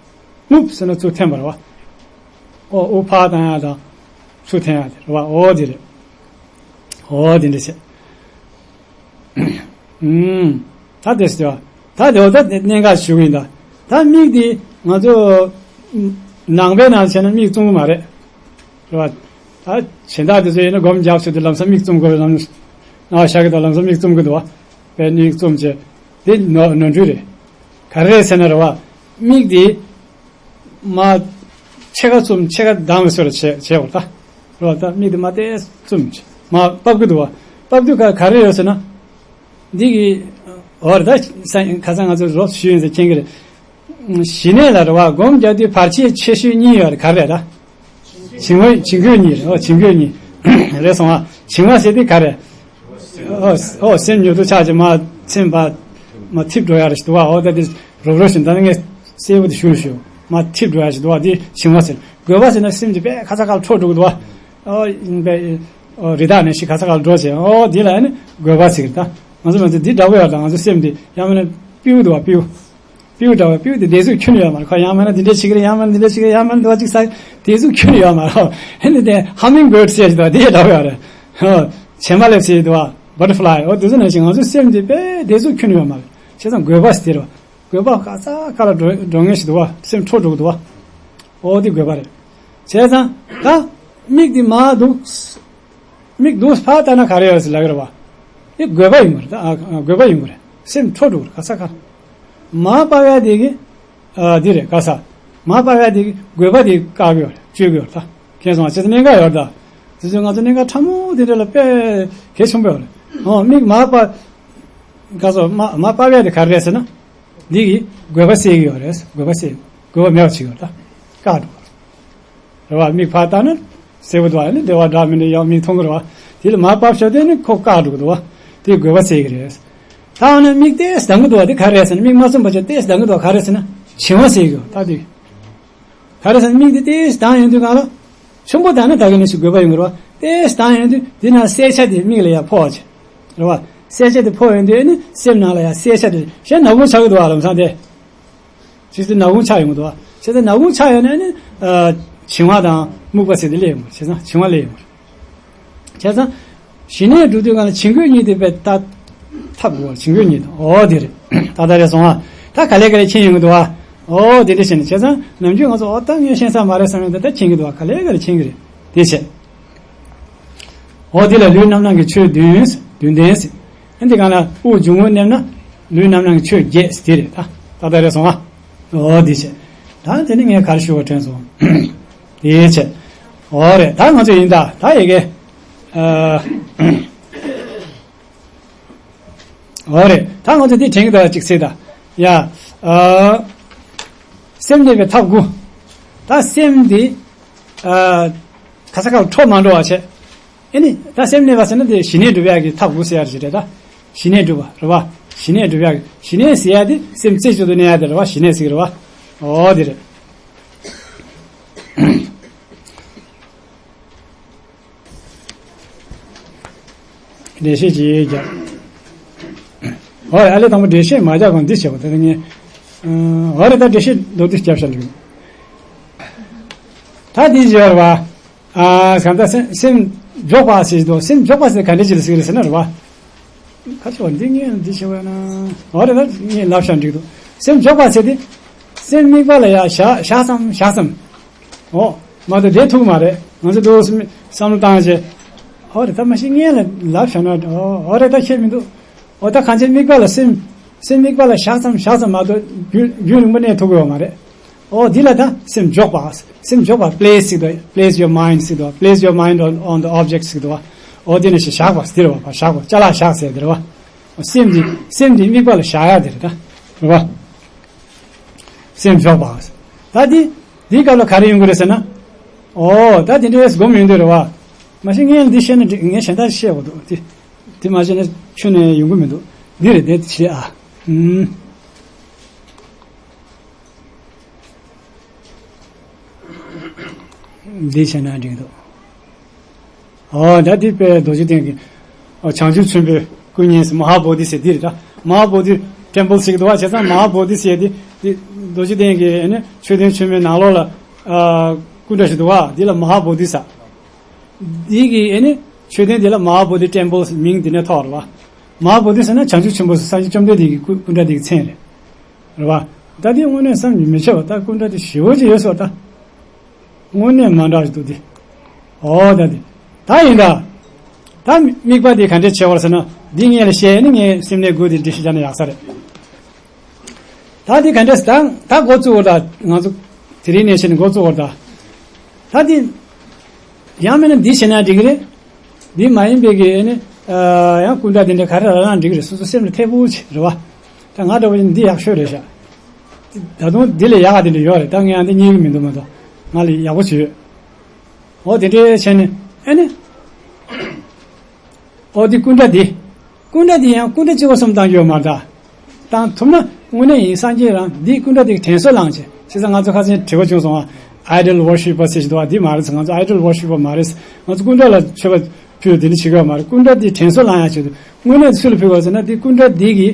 རྔུབ་ཟེར་ན་ཚུར་འཐེན་པ་རེད་བ། ཨོ་དབུགས་ཕར་བཏང་ཡ་དང་ཚུར་འཐེན་ཡ་དེ་རེད་བ། ཨོ་དེ་རེད། ཨོ་དེ་འདྲ་བྱས། ཨུམ། ད་དེ་ཟེར་བ། ད་དེ་འོ་ད་དེ་གནད་འགག་ཞུ་གི་ཡིན་ད། ད་མིག་དེ་ང་ཚོ་ནང་པའི་ནང་བྱས་ན་མིག་བཙུམ་གི་མ་རེད། རེད་བ། ད་གཞན་དག་དེ་ཚོ་ཡིན་ན་སྒོམ་རྒྱབ་ཟེར་དུས་ལམ་སང་མིག་བཙུམ་དགོས། ལམ་ན་བཞག་གི་འདུག་ལམ་སང་མིག་བཙུམ་གི་འདུག་བ། པས་མིག་བཙུམ་བྱས། དེ་ནོར་ནོར་འཁྲུལ་རེད། ག་རེ་རེད་ཟེར་ན་རེད་བ། མིག་དེ་མར་ཕྱེད་ཀ་བཙུམ་ཕྱེད་ཀ་གདངས་པའི་བཟོ་འདྲ་བྱས་བྱས་པ་རེད་ད། རེད་བ། ད་མིག་དེ་མར་ཏོག་ཙམ་བཙུམ་བྱས་མར་ཕབ་གི་འདུག་བ། ཕབ་དུས་ག་ག་རེ་ཡོད་ཟེར་ན། འདི་གི་འོ་རེད་ད། ས་ཁ་སང་ང་ཚོ་རོབ་ཞུས་ཡིན་ཟེར་མཁྱེན་གི་རེད། ཞི་གནས་ལ་རེད་བ། སྒོམ་རྒྱག་དུས་བར་ཆད་ཆེ་ཤོས་གཉིས་ཡོད་རེད། ག་རེ་རེད་ད། བྱིང་བ་བྱིང་རྒོད་གཉིས་རེད། ཨོ་བྱིང་རྒོད་གཉིས་རེད་སོང་ཨ། བྱིང་བ་ཟེར་དུས་ག་རེ། ཨོ་ཨོ་སེམས་མྱུར་དུ་ཆགས་ཀྱི་མ་སེམས་པ་མ་འཐིབས་འགྲོ་ཡ་རེད་ཞིག་འདུག་བ། ཨོ་ད་དེ་རོབ་རོབ་བཞིན་ད་ནི་ངས་གསལ་པོ་དེ་ཞུ་ཞུ་མ་འཐིབས་འགྲོ་ཡ་ཞིག་འདུག་བ། དེ་བྱིང་བ་ཟེར། རྒོད་པ་ཟེར་ན་སེམས་ཀྱི་པས་ཁ་ཚ་ཁ་ལ་འཕྲོ་འགྲོ་གི་འདུག་བ། ཨོ་ཡིན་པས་ཨོ་རི་དྭགས་ནང་བཞིན་ཁ་ཚ་ཁ་ལ་འགྲོ་བྱས། ཨོ་དེ་ལ་ཨ་ནི་རྒོད་པ་ཟེར་གི་རེད་ད། ང་ཚོ་ང་ཚོ་འདི་འདྲ་པོ་ཡོད་ད། ང་ཚོ་སེམས་འདི་ཡང་མིན་ན་སྤྲེའུ་འདུག་བ། སྤྲེའུ། སྤྲེའུ་འདྲ་བ། སྤྲེའུ་དེ་བདེ་ཚུགས་ཁྱོན་ནས་ཡོད་མ་རེད། ཁོ་ཡང་མིན་ན་འདི་འདྲ་བྱེད་ཀྱི་རེད། ཡང་མིན་ན་འདི་འདྲ་བྱེད་ཀྱི་རེད། ཡང་མིན་ན་འདི་འདྲ་བྱེད་ཀྱི་རེད། བདེ་ཚུགས་ཁྱོན་ནས་ཡོད་མ་རེད། ཨ་ནི་དེ་ཧ་མིང་བྷར་ཌི་ཟེར་གྱི་འདུག་བ། དེ་འདྲ་བ་ཡོད་རེད། ཧོ། བྱེ་མ་ལེབ་ཟེར་གྱི་འདུག་བ། བ་ཊར་ཕ་ལའི། འོ་དེ་ཚོ་ནང་བཞིན་ང་ཚོའི་སེམས་འདི་དཔེ་བདེ་ཚུགས་ཁྱོན་ནས་ཡོད་མ་རེད། བྱས་ཙང་རྒོད་པ་ཟེར་དེ་རེད་བ། རྒོད་པ་ཁ་ཚ་ཁ་ལ་འགྲོ་འགྲོ་མཁན་ཞིག་འདུག་བ། སེམས་འཕྲོ་འགྲོ་གི་འདུག་བ། འོ་དེ་རྒོད་པ་རེད། བྱས་ཙང་ད་མིག་འདི་མར་འདུག་མིག་འདུག་ཕར་ལྟ་ན་ག་རེ་ཡོད་ཟེར་ལབ་ཀྱི་རེད་བ། དེ་རྒོད་པ་ཡིན་དགོས་རེད། ཨ་ཨ་རྒོད་པ་ཡིན་དགོས་རེད། སེམས་འཕྲོ་འགྲོ་གི་རེད། ག་ས་ག་མར་ཕབ་ཡ་དེ་གི་ཨ་འདི་རེད། ག་ས་མར་ཕབ་ཡ་དེ་གི་རྒོད་པ་དེ་བཀག་གི་ཡོད་རེད། གཅོད་ཀྱི་ཡོད་རེད་ད། མཁྱེན་སོང་ང་། ཅི་ཚོ་གནད་འགག་ཡོད་རེད་ད། དེ་ཚོ་ང་ཚོ་གནད་འགག་ཕྲ་མོ་དེ་འདྲ་ལ་དཔེ་གལ་ཆེན་པོ་ཡོད་རེད། ཨོ་མིག་མར་ཕབ། ག་ས་མར་མར་ཕབ་ཡ་དེ་ག་རེ་རེད་ཟེར་ན། འདི་གི་རྒོད་པ་སེལ་གྱི་ཡོད་རེད། རྒོད་པ་སེལ། རྒོད་པ་མེད་པ་བྱེད་ཀྱི་ཡོད་རེད་ད། བཀག་འགྲོ་གི་རེད། རེད་བ། མིག་ཕར་ལྟ་ན་གསལ་པོ་འདུག་བ། ཨ་ནི་བདེ་བ་འདྲ་མི་འདྲ་ཡང་མིག་མཐོང་གི་རེད་བ། དེ་ལ་མར་ཕབ་ཤོག་དེ་ནི་ཁོ་བཀག་འགྲོ་གི་འདུག་བ། དེ་རྒོད་པ་སེལ་གྱི་རེད། ད་ཨ་ནི་མིག་ཏོག་ཙམ་གདང་གི་འདུག་བ། དེ་ག་རེ་རེད་ཟེར་ན། མིག་མ་བཙུམ་པ་བྱས་ཏོག་ཙམ་གདང་གི་འདུག་བ། ག་རེ་ཟེར་ན་བྱིང་བ་སེལ་གྱི་ཡོད། ད་དེ་ག་རེ་ཟེར་ན་མིག་དེ་ཏོག་ཙམ་གདང་ཡོང་དུས་གང་ལ། ཆུང་པོ་གདང་ན་ད་གིན་ནས་ཤིག་རྒོད་པ་ཡོང་གི་རེད་བ། ཏོག་ཙམ་གདང་ཡོང་དུས་དེ་ན་གསལ་ཆ་དེ་མིག་ལ་ཡར་ཕོག་བྱས། རེད་བ། གསལ་ཆ་དེ་ཕོག་ཡོང་དུས་ཨ་ནི་སེམས་ནང་ལ་ཡར་གསལ་ཆ་དེ་གཞན་ནག་ཁུང་ཆགས་ཀྱི་འདུག་བ། ལམ་སང་དེ། བྱས་ཙང་ནག་ཁུང་ཆགས་ཡོང་གི་འདུག་བ། བྱས་ཙང་ནག་ཁུང་ཆགས་ཡོང་ན་ནི་ཨ་བྱིང་བ་དང་རྨུགས་པ་ཟེར་དེ་སླེབས་ཡོང་གི་རེད། བྱས་ཙང་བྱིང་བ་སླེབས་ཡོང་གི་རེད། བྱས་ཙང་ཞི་གནས་སྒྲུབ་དུས་གང་ལ་བྱིང་རྒོད་གཉིས་དེ་དཔེ་ལྟ་ཐབས་དགོས། བྱིང་རྒོད་གཉིས་དང་། ཨོ་དེ་རེད། ད་ལྟ་རེད་སོང་ཨ། ད་ག་ལེ་ག་ལེ་མཁྱེན་ཡོང་གི་འདུག་བ། ཨོ་དེ་འདྲ་བྱས་ནས། བྱས་ཙང་ནམ་རྒྱུན་ང་ཚོ་ཨོ་ད་ངས་ཤེས་ས་མ་རེད་བསམ་ཡོང་དུས་ད་མཁྱེན་གི་འདུག་བ། ག་ལེ་ག་ལེ་མཁྱེན་གི་རེད། དེ་བྱས། འོ་དེ་ལ་ལུས་རྣམ་སྣང་གི་ཆོས་བདུན། བདུན་ལྡན་ཟེར། ཨ་འདི་གང་ལ་དབུགས་འབྱུང་རྔུབ་མནན་ན་ལུས་རྣམ་སྣང་གི་ཆོས་བརྒྱད་ཟེར་དེ་རེད་ད། ད་ལྟ་རེད་སོང་ཨ། འོ་དེ་བྱས། ད་དེ་ནི་ངས་ག་རེ་ཞུ་བ་དྲན་སོང་། དེ་བྱས། འོ་རེད། ད་ང་ཚོ་ཡིན་ད། ད་ཡི་གེ་ཨ། འོ་རེད། ད་ང་ཚོ་འདི་དྲན་གྱི་འདུག་ཅིག་ཟེར་ད། ཡ། ཨ། སེམས་གནས་པའི་ཐབས་དགུ། ད་སེམས་འདི། ཨ། ག་ས་ག་འཕྲོ་མ་འགྲོ་བ་བྱས། ཨེ་ནི་ད་སེམས་གནས་པ་ཟེར་ན་དེ་ཞི་གནས་སྒྲུབ་ཡག་གི་ཐབས་དགུ་ཟེར་ཡག་ཅིག་རེད་ད། ཞི་གནས་སྒྲུབ་པ་རེད་བ། ཞི་གནས་སྒྲུབ་ཡག་གི་ཞི་གནས་ཟེར་ཡག་དེ་སེམས་རྩེ་གཅིག་ཏུ་གནས་ཡག་དེ་རེད་བ། ཞི་གནས་ཟེར་གི་རེད་བ། འོ་དེ་རེད། འགྲེལ་བཤད་ཅིག་རྒྱབ། འོ་ཨ་ལས་དང་པོ་འགྲེལ་བཤད་མ་རྒྱབ་གོང་འདི་བྱེད་པ་དེ་ངས། འོ་རེད། ད་འགྲེལ་བཤད་མདོར་བསྡུས་རྒྱབ་བཞག་ལེ། ད་འདི་བྱེད་པ་རེད་བ། ཨ། གང་ལྟར་སེམས་སེམས་འཇོག་པ་ཟེར་དུས། སེམས་འཇོག་པ་ཟེར་ག་འདྲ་ཅིག་ལ་ཟེར་གི་རེད་ཟེར་ན་རེད་བ། ཁ་ཕྱོགས་འདི་ངས་འདི་བྱེད་པ་ན། འོ་རེད། ད་ངས་ལབ་བཞག་འགྲིག་འདུག་སེམས་འཇོག་པ་ཟེར་དེ། སེམས་དམིགས་པ་ལ་ཡ་བཞག་བཞག་ཙམ་བཞག་ཙམ། འོ། མ་གཏོགས་བསྡད་ཐུབ་ཀྱི་མ་རེད། ང་ཚོ་འདུག་སེ་བསམ་བློ་བཏང་བྱས། འོ་རེད། ད་མ་གཞི་སྔོན་ལ་ལབ་བཞག་ན། འོ་འོ་རེད། ད་ཁྱད་མི་འདུག་འོ་ད་གང་ཅིའི་དམིགས་པ་ལ་སེམས། སེམས་དམིགས་པ་ལ་བཞག་ཙམ་བཞག་ཙམ་མ་གཏོགས་རྒྱུན་རྒྱུན་རིང་པོ་གནས་ཐུབ་ཀྱི་ཡོད་མ་རེད། འོ་འདི་ལ་ད་སེམས་འཇོག་པ། སེམས་འཇོག་པ། Place ཟེར་དུས། Place your mind ཟེར་དུས། Place your mind on on the object ཟེར་དུས། འོ་དེ་ནས་བཞག་པ་ཟེར་བ། བཞག་པ། ཅ་ལག་བཞག་ཟེར་དེ་རེད་བ། སེམས་འདི་སེམས་འདི་དམིགས་པ་ལ་བཞག་ཡག་དེ་རེད་ད། རེད་བ། སེམས་འཇོག་པ། ད་འདི་འདིའི་སྐབས་ལ་ག་རེ་ཡོང་གི་རེད་ཟེར་ན། འོ་ད་དེ་འདྲའི་སྒོམ་ཡོང་དུས་རེད་བ། མ་གཞི་ངས་འདི་བཤད་ན་འགྲིག་ངས་གཞན་དག་བཤད་དགོས་འདུག་དེ་དེ་མ་བཤད་ན་ཁྱོན་ནས་ཡོང་གི་མི་འདུག་འདི་རེད། དེ་བྱེད་ཨ། ཨུམ། འདི་བྱས་ན་འགྲིག་འདུག་འོ་ད་འདི་དཔེ་རྡོ་རྗེ་གདན་གྱི། འོ་བྱང་ཆུབ་ཆེན་པོའི་སྐུ་བརྙན་ཟེར། མ་ཧཱ་བོ་དྷི་ཟེར་འདི་རེད་ད། མ་ཧཱ་བོ་དྷི་ཊེམ་པལ་ཟེར་གྱི་འདུག་བ། བྱས་ཙང་མ་ཧཱ་བོ་དྷི་ཟེར་འདི་འདི་རྡོ་རྗེ་གདན་གྱི་ཨ་ནི་མཆོད་རྟེན་ཆེན་མོའི་ནང་ལོགས་ལ། ཨ། སྐུ་འདྲ་ཞིག་འདུག་བ། འདི་ལ་མ་ཧཱ་བོ་དྷི་ཟེར། འདི་གི་ཨ་ནི་མཆོད་རྟེན་འདི་ལ་མ་ཧཱ་བོ་དྷི་ཊེམ་པལ་མིང་འདི་ནས་ཐོགས་རེད་བ། མ་ཧཱ་བོ་དྷི་ཟེར་ན་བྱང་ཆུབ་ཆེན་པོ་སངས་རྒྱས་བཅོམ་ལྡན་འདས་ཀྱི་སྐུ་སྐུ་འདྲ་འདི་གི་མཚན་རེད། རེད་བ། ད་འདི་དངོས་གནས་བསམ་གྱིས་མི་ཁྱབ་པ། ད་སྐུ་འདྲ་འདི་ཞེ་པོ་ཅིག་ཡོད་སོ་ད། དངོས་གནས་མ་འདྲ་ཞིག་འདུག་འདི། འོ་ད་འདི། ད་ཡིན་ད། ད་དམིགས་པ་འདི་ག་འདྲས་བྱེད་པ་རེད་ཟེར་ན། འདི་ངས་ལ་བཤད་ནི་ངས་སེམས་གནས་དགུ་འདི་འགྲེལ་བཤད་རྒྱག་ན་ཡག་ས་རེད། ད་འདི་ག་འདྲས་ད་ད་འགོ་བཙུགས་པ་ད། ང་ཚོ་དེ་རིང་ནས་བྱས་ནས་འགོ་བཙུགས་པ་ད། ད་འདི། ཡང་མིན་ན་འདི་བྱས་ན་འགྲིག་གི་རེད། འདི་མ་ཡིན་པའི་གི་ནི། ཡང་སྐུ་འདྲ་འདི་འདྲ་ག་རེ་རག་ན་འགྲིག་གི་རེད། སོ་སོ་སེམས་ལ་ཐེ་བོ་ཆེ་རེད་བ། ད་ང་འདྲ་བོ་ཡིན་འདི་ཡག་ཤོས་རེད་ཤག་ད་དུང་འདི་ལས་ཡག་ག་དེ་འདྲ་ཡོད་རེད། ད་ངས་ཡང་འདི་རྙེད་གི་མི་འདུག་མ་གཏོགས། ང་ལ་ཡག་པོ་བྱོས། འོ་དེ་འདྲའི་བྱས་ནས་ཨེ་ནི། འོ་དེ་སྐུ་འདྲ་འདི། སྐུ་འདྲ་འདི་ཡང་སྐུ་འདྲ་གཅིག་པ་བསམ་བཏང་རྒྱུ་ཡོད་མ་རེད་ད། བཏང་ཐུབ་ན་དངོས་གནས་ཡིན། སངས་རྒྱས་རང་འདི་སྐུ་འདྲ་འདི་དྲན་གསོ་བླངས་བྱས། བྱས་ཙང་ང་ཚོ་ཁ་སང་དྲི་བ་བྱུང་སོང་ཨ། Idol worshipper ཟེར་ཞིག་འདུག་བ། འདི་མ་རེད་ཟེར། ང་ཚོ་idol worshipper མ་རེད་ཟེར། ང་ཚོ་སྐུ་འདྲ་ལ་མཆོད་པ་ཕུལ་དེ་འདྲ་བྱེད་ཀྱི་ཡོད་མ་རེད། སྐུ་འདྲ་འདི་དྲན་གསོ་བླངས་ཡག་ཆེད་དུ་དངོས་གནས་སུ་ལ་ཕུལ་བ་ཟེར་ན། འདི་སྐུ་འདྲ་འདི་གི་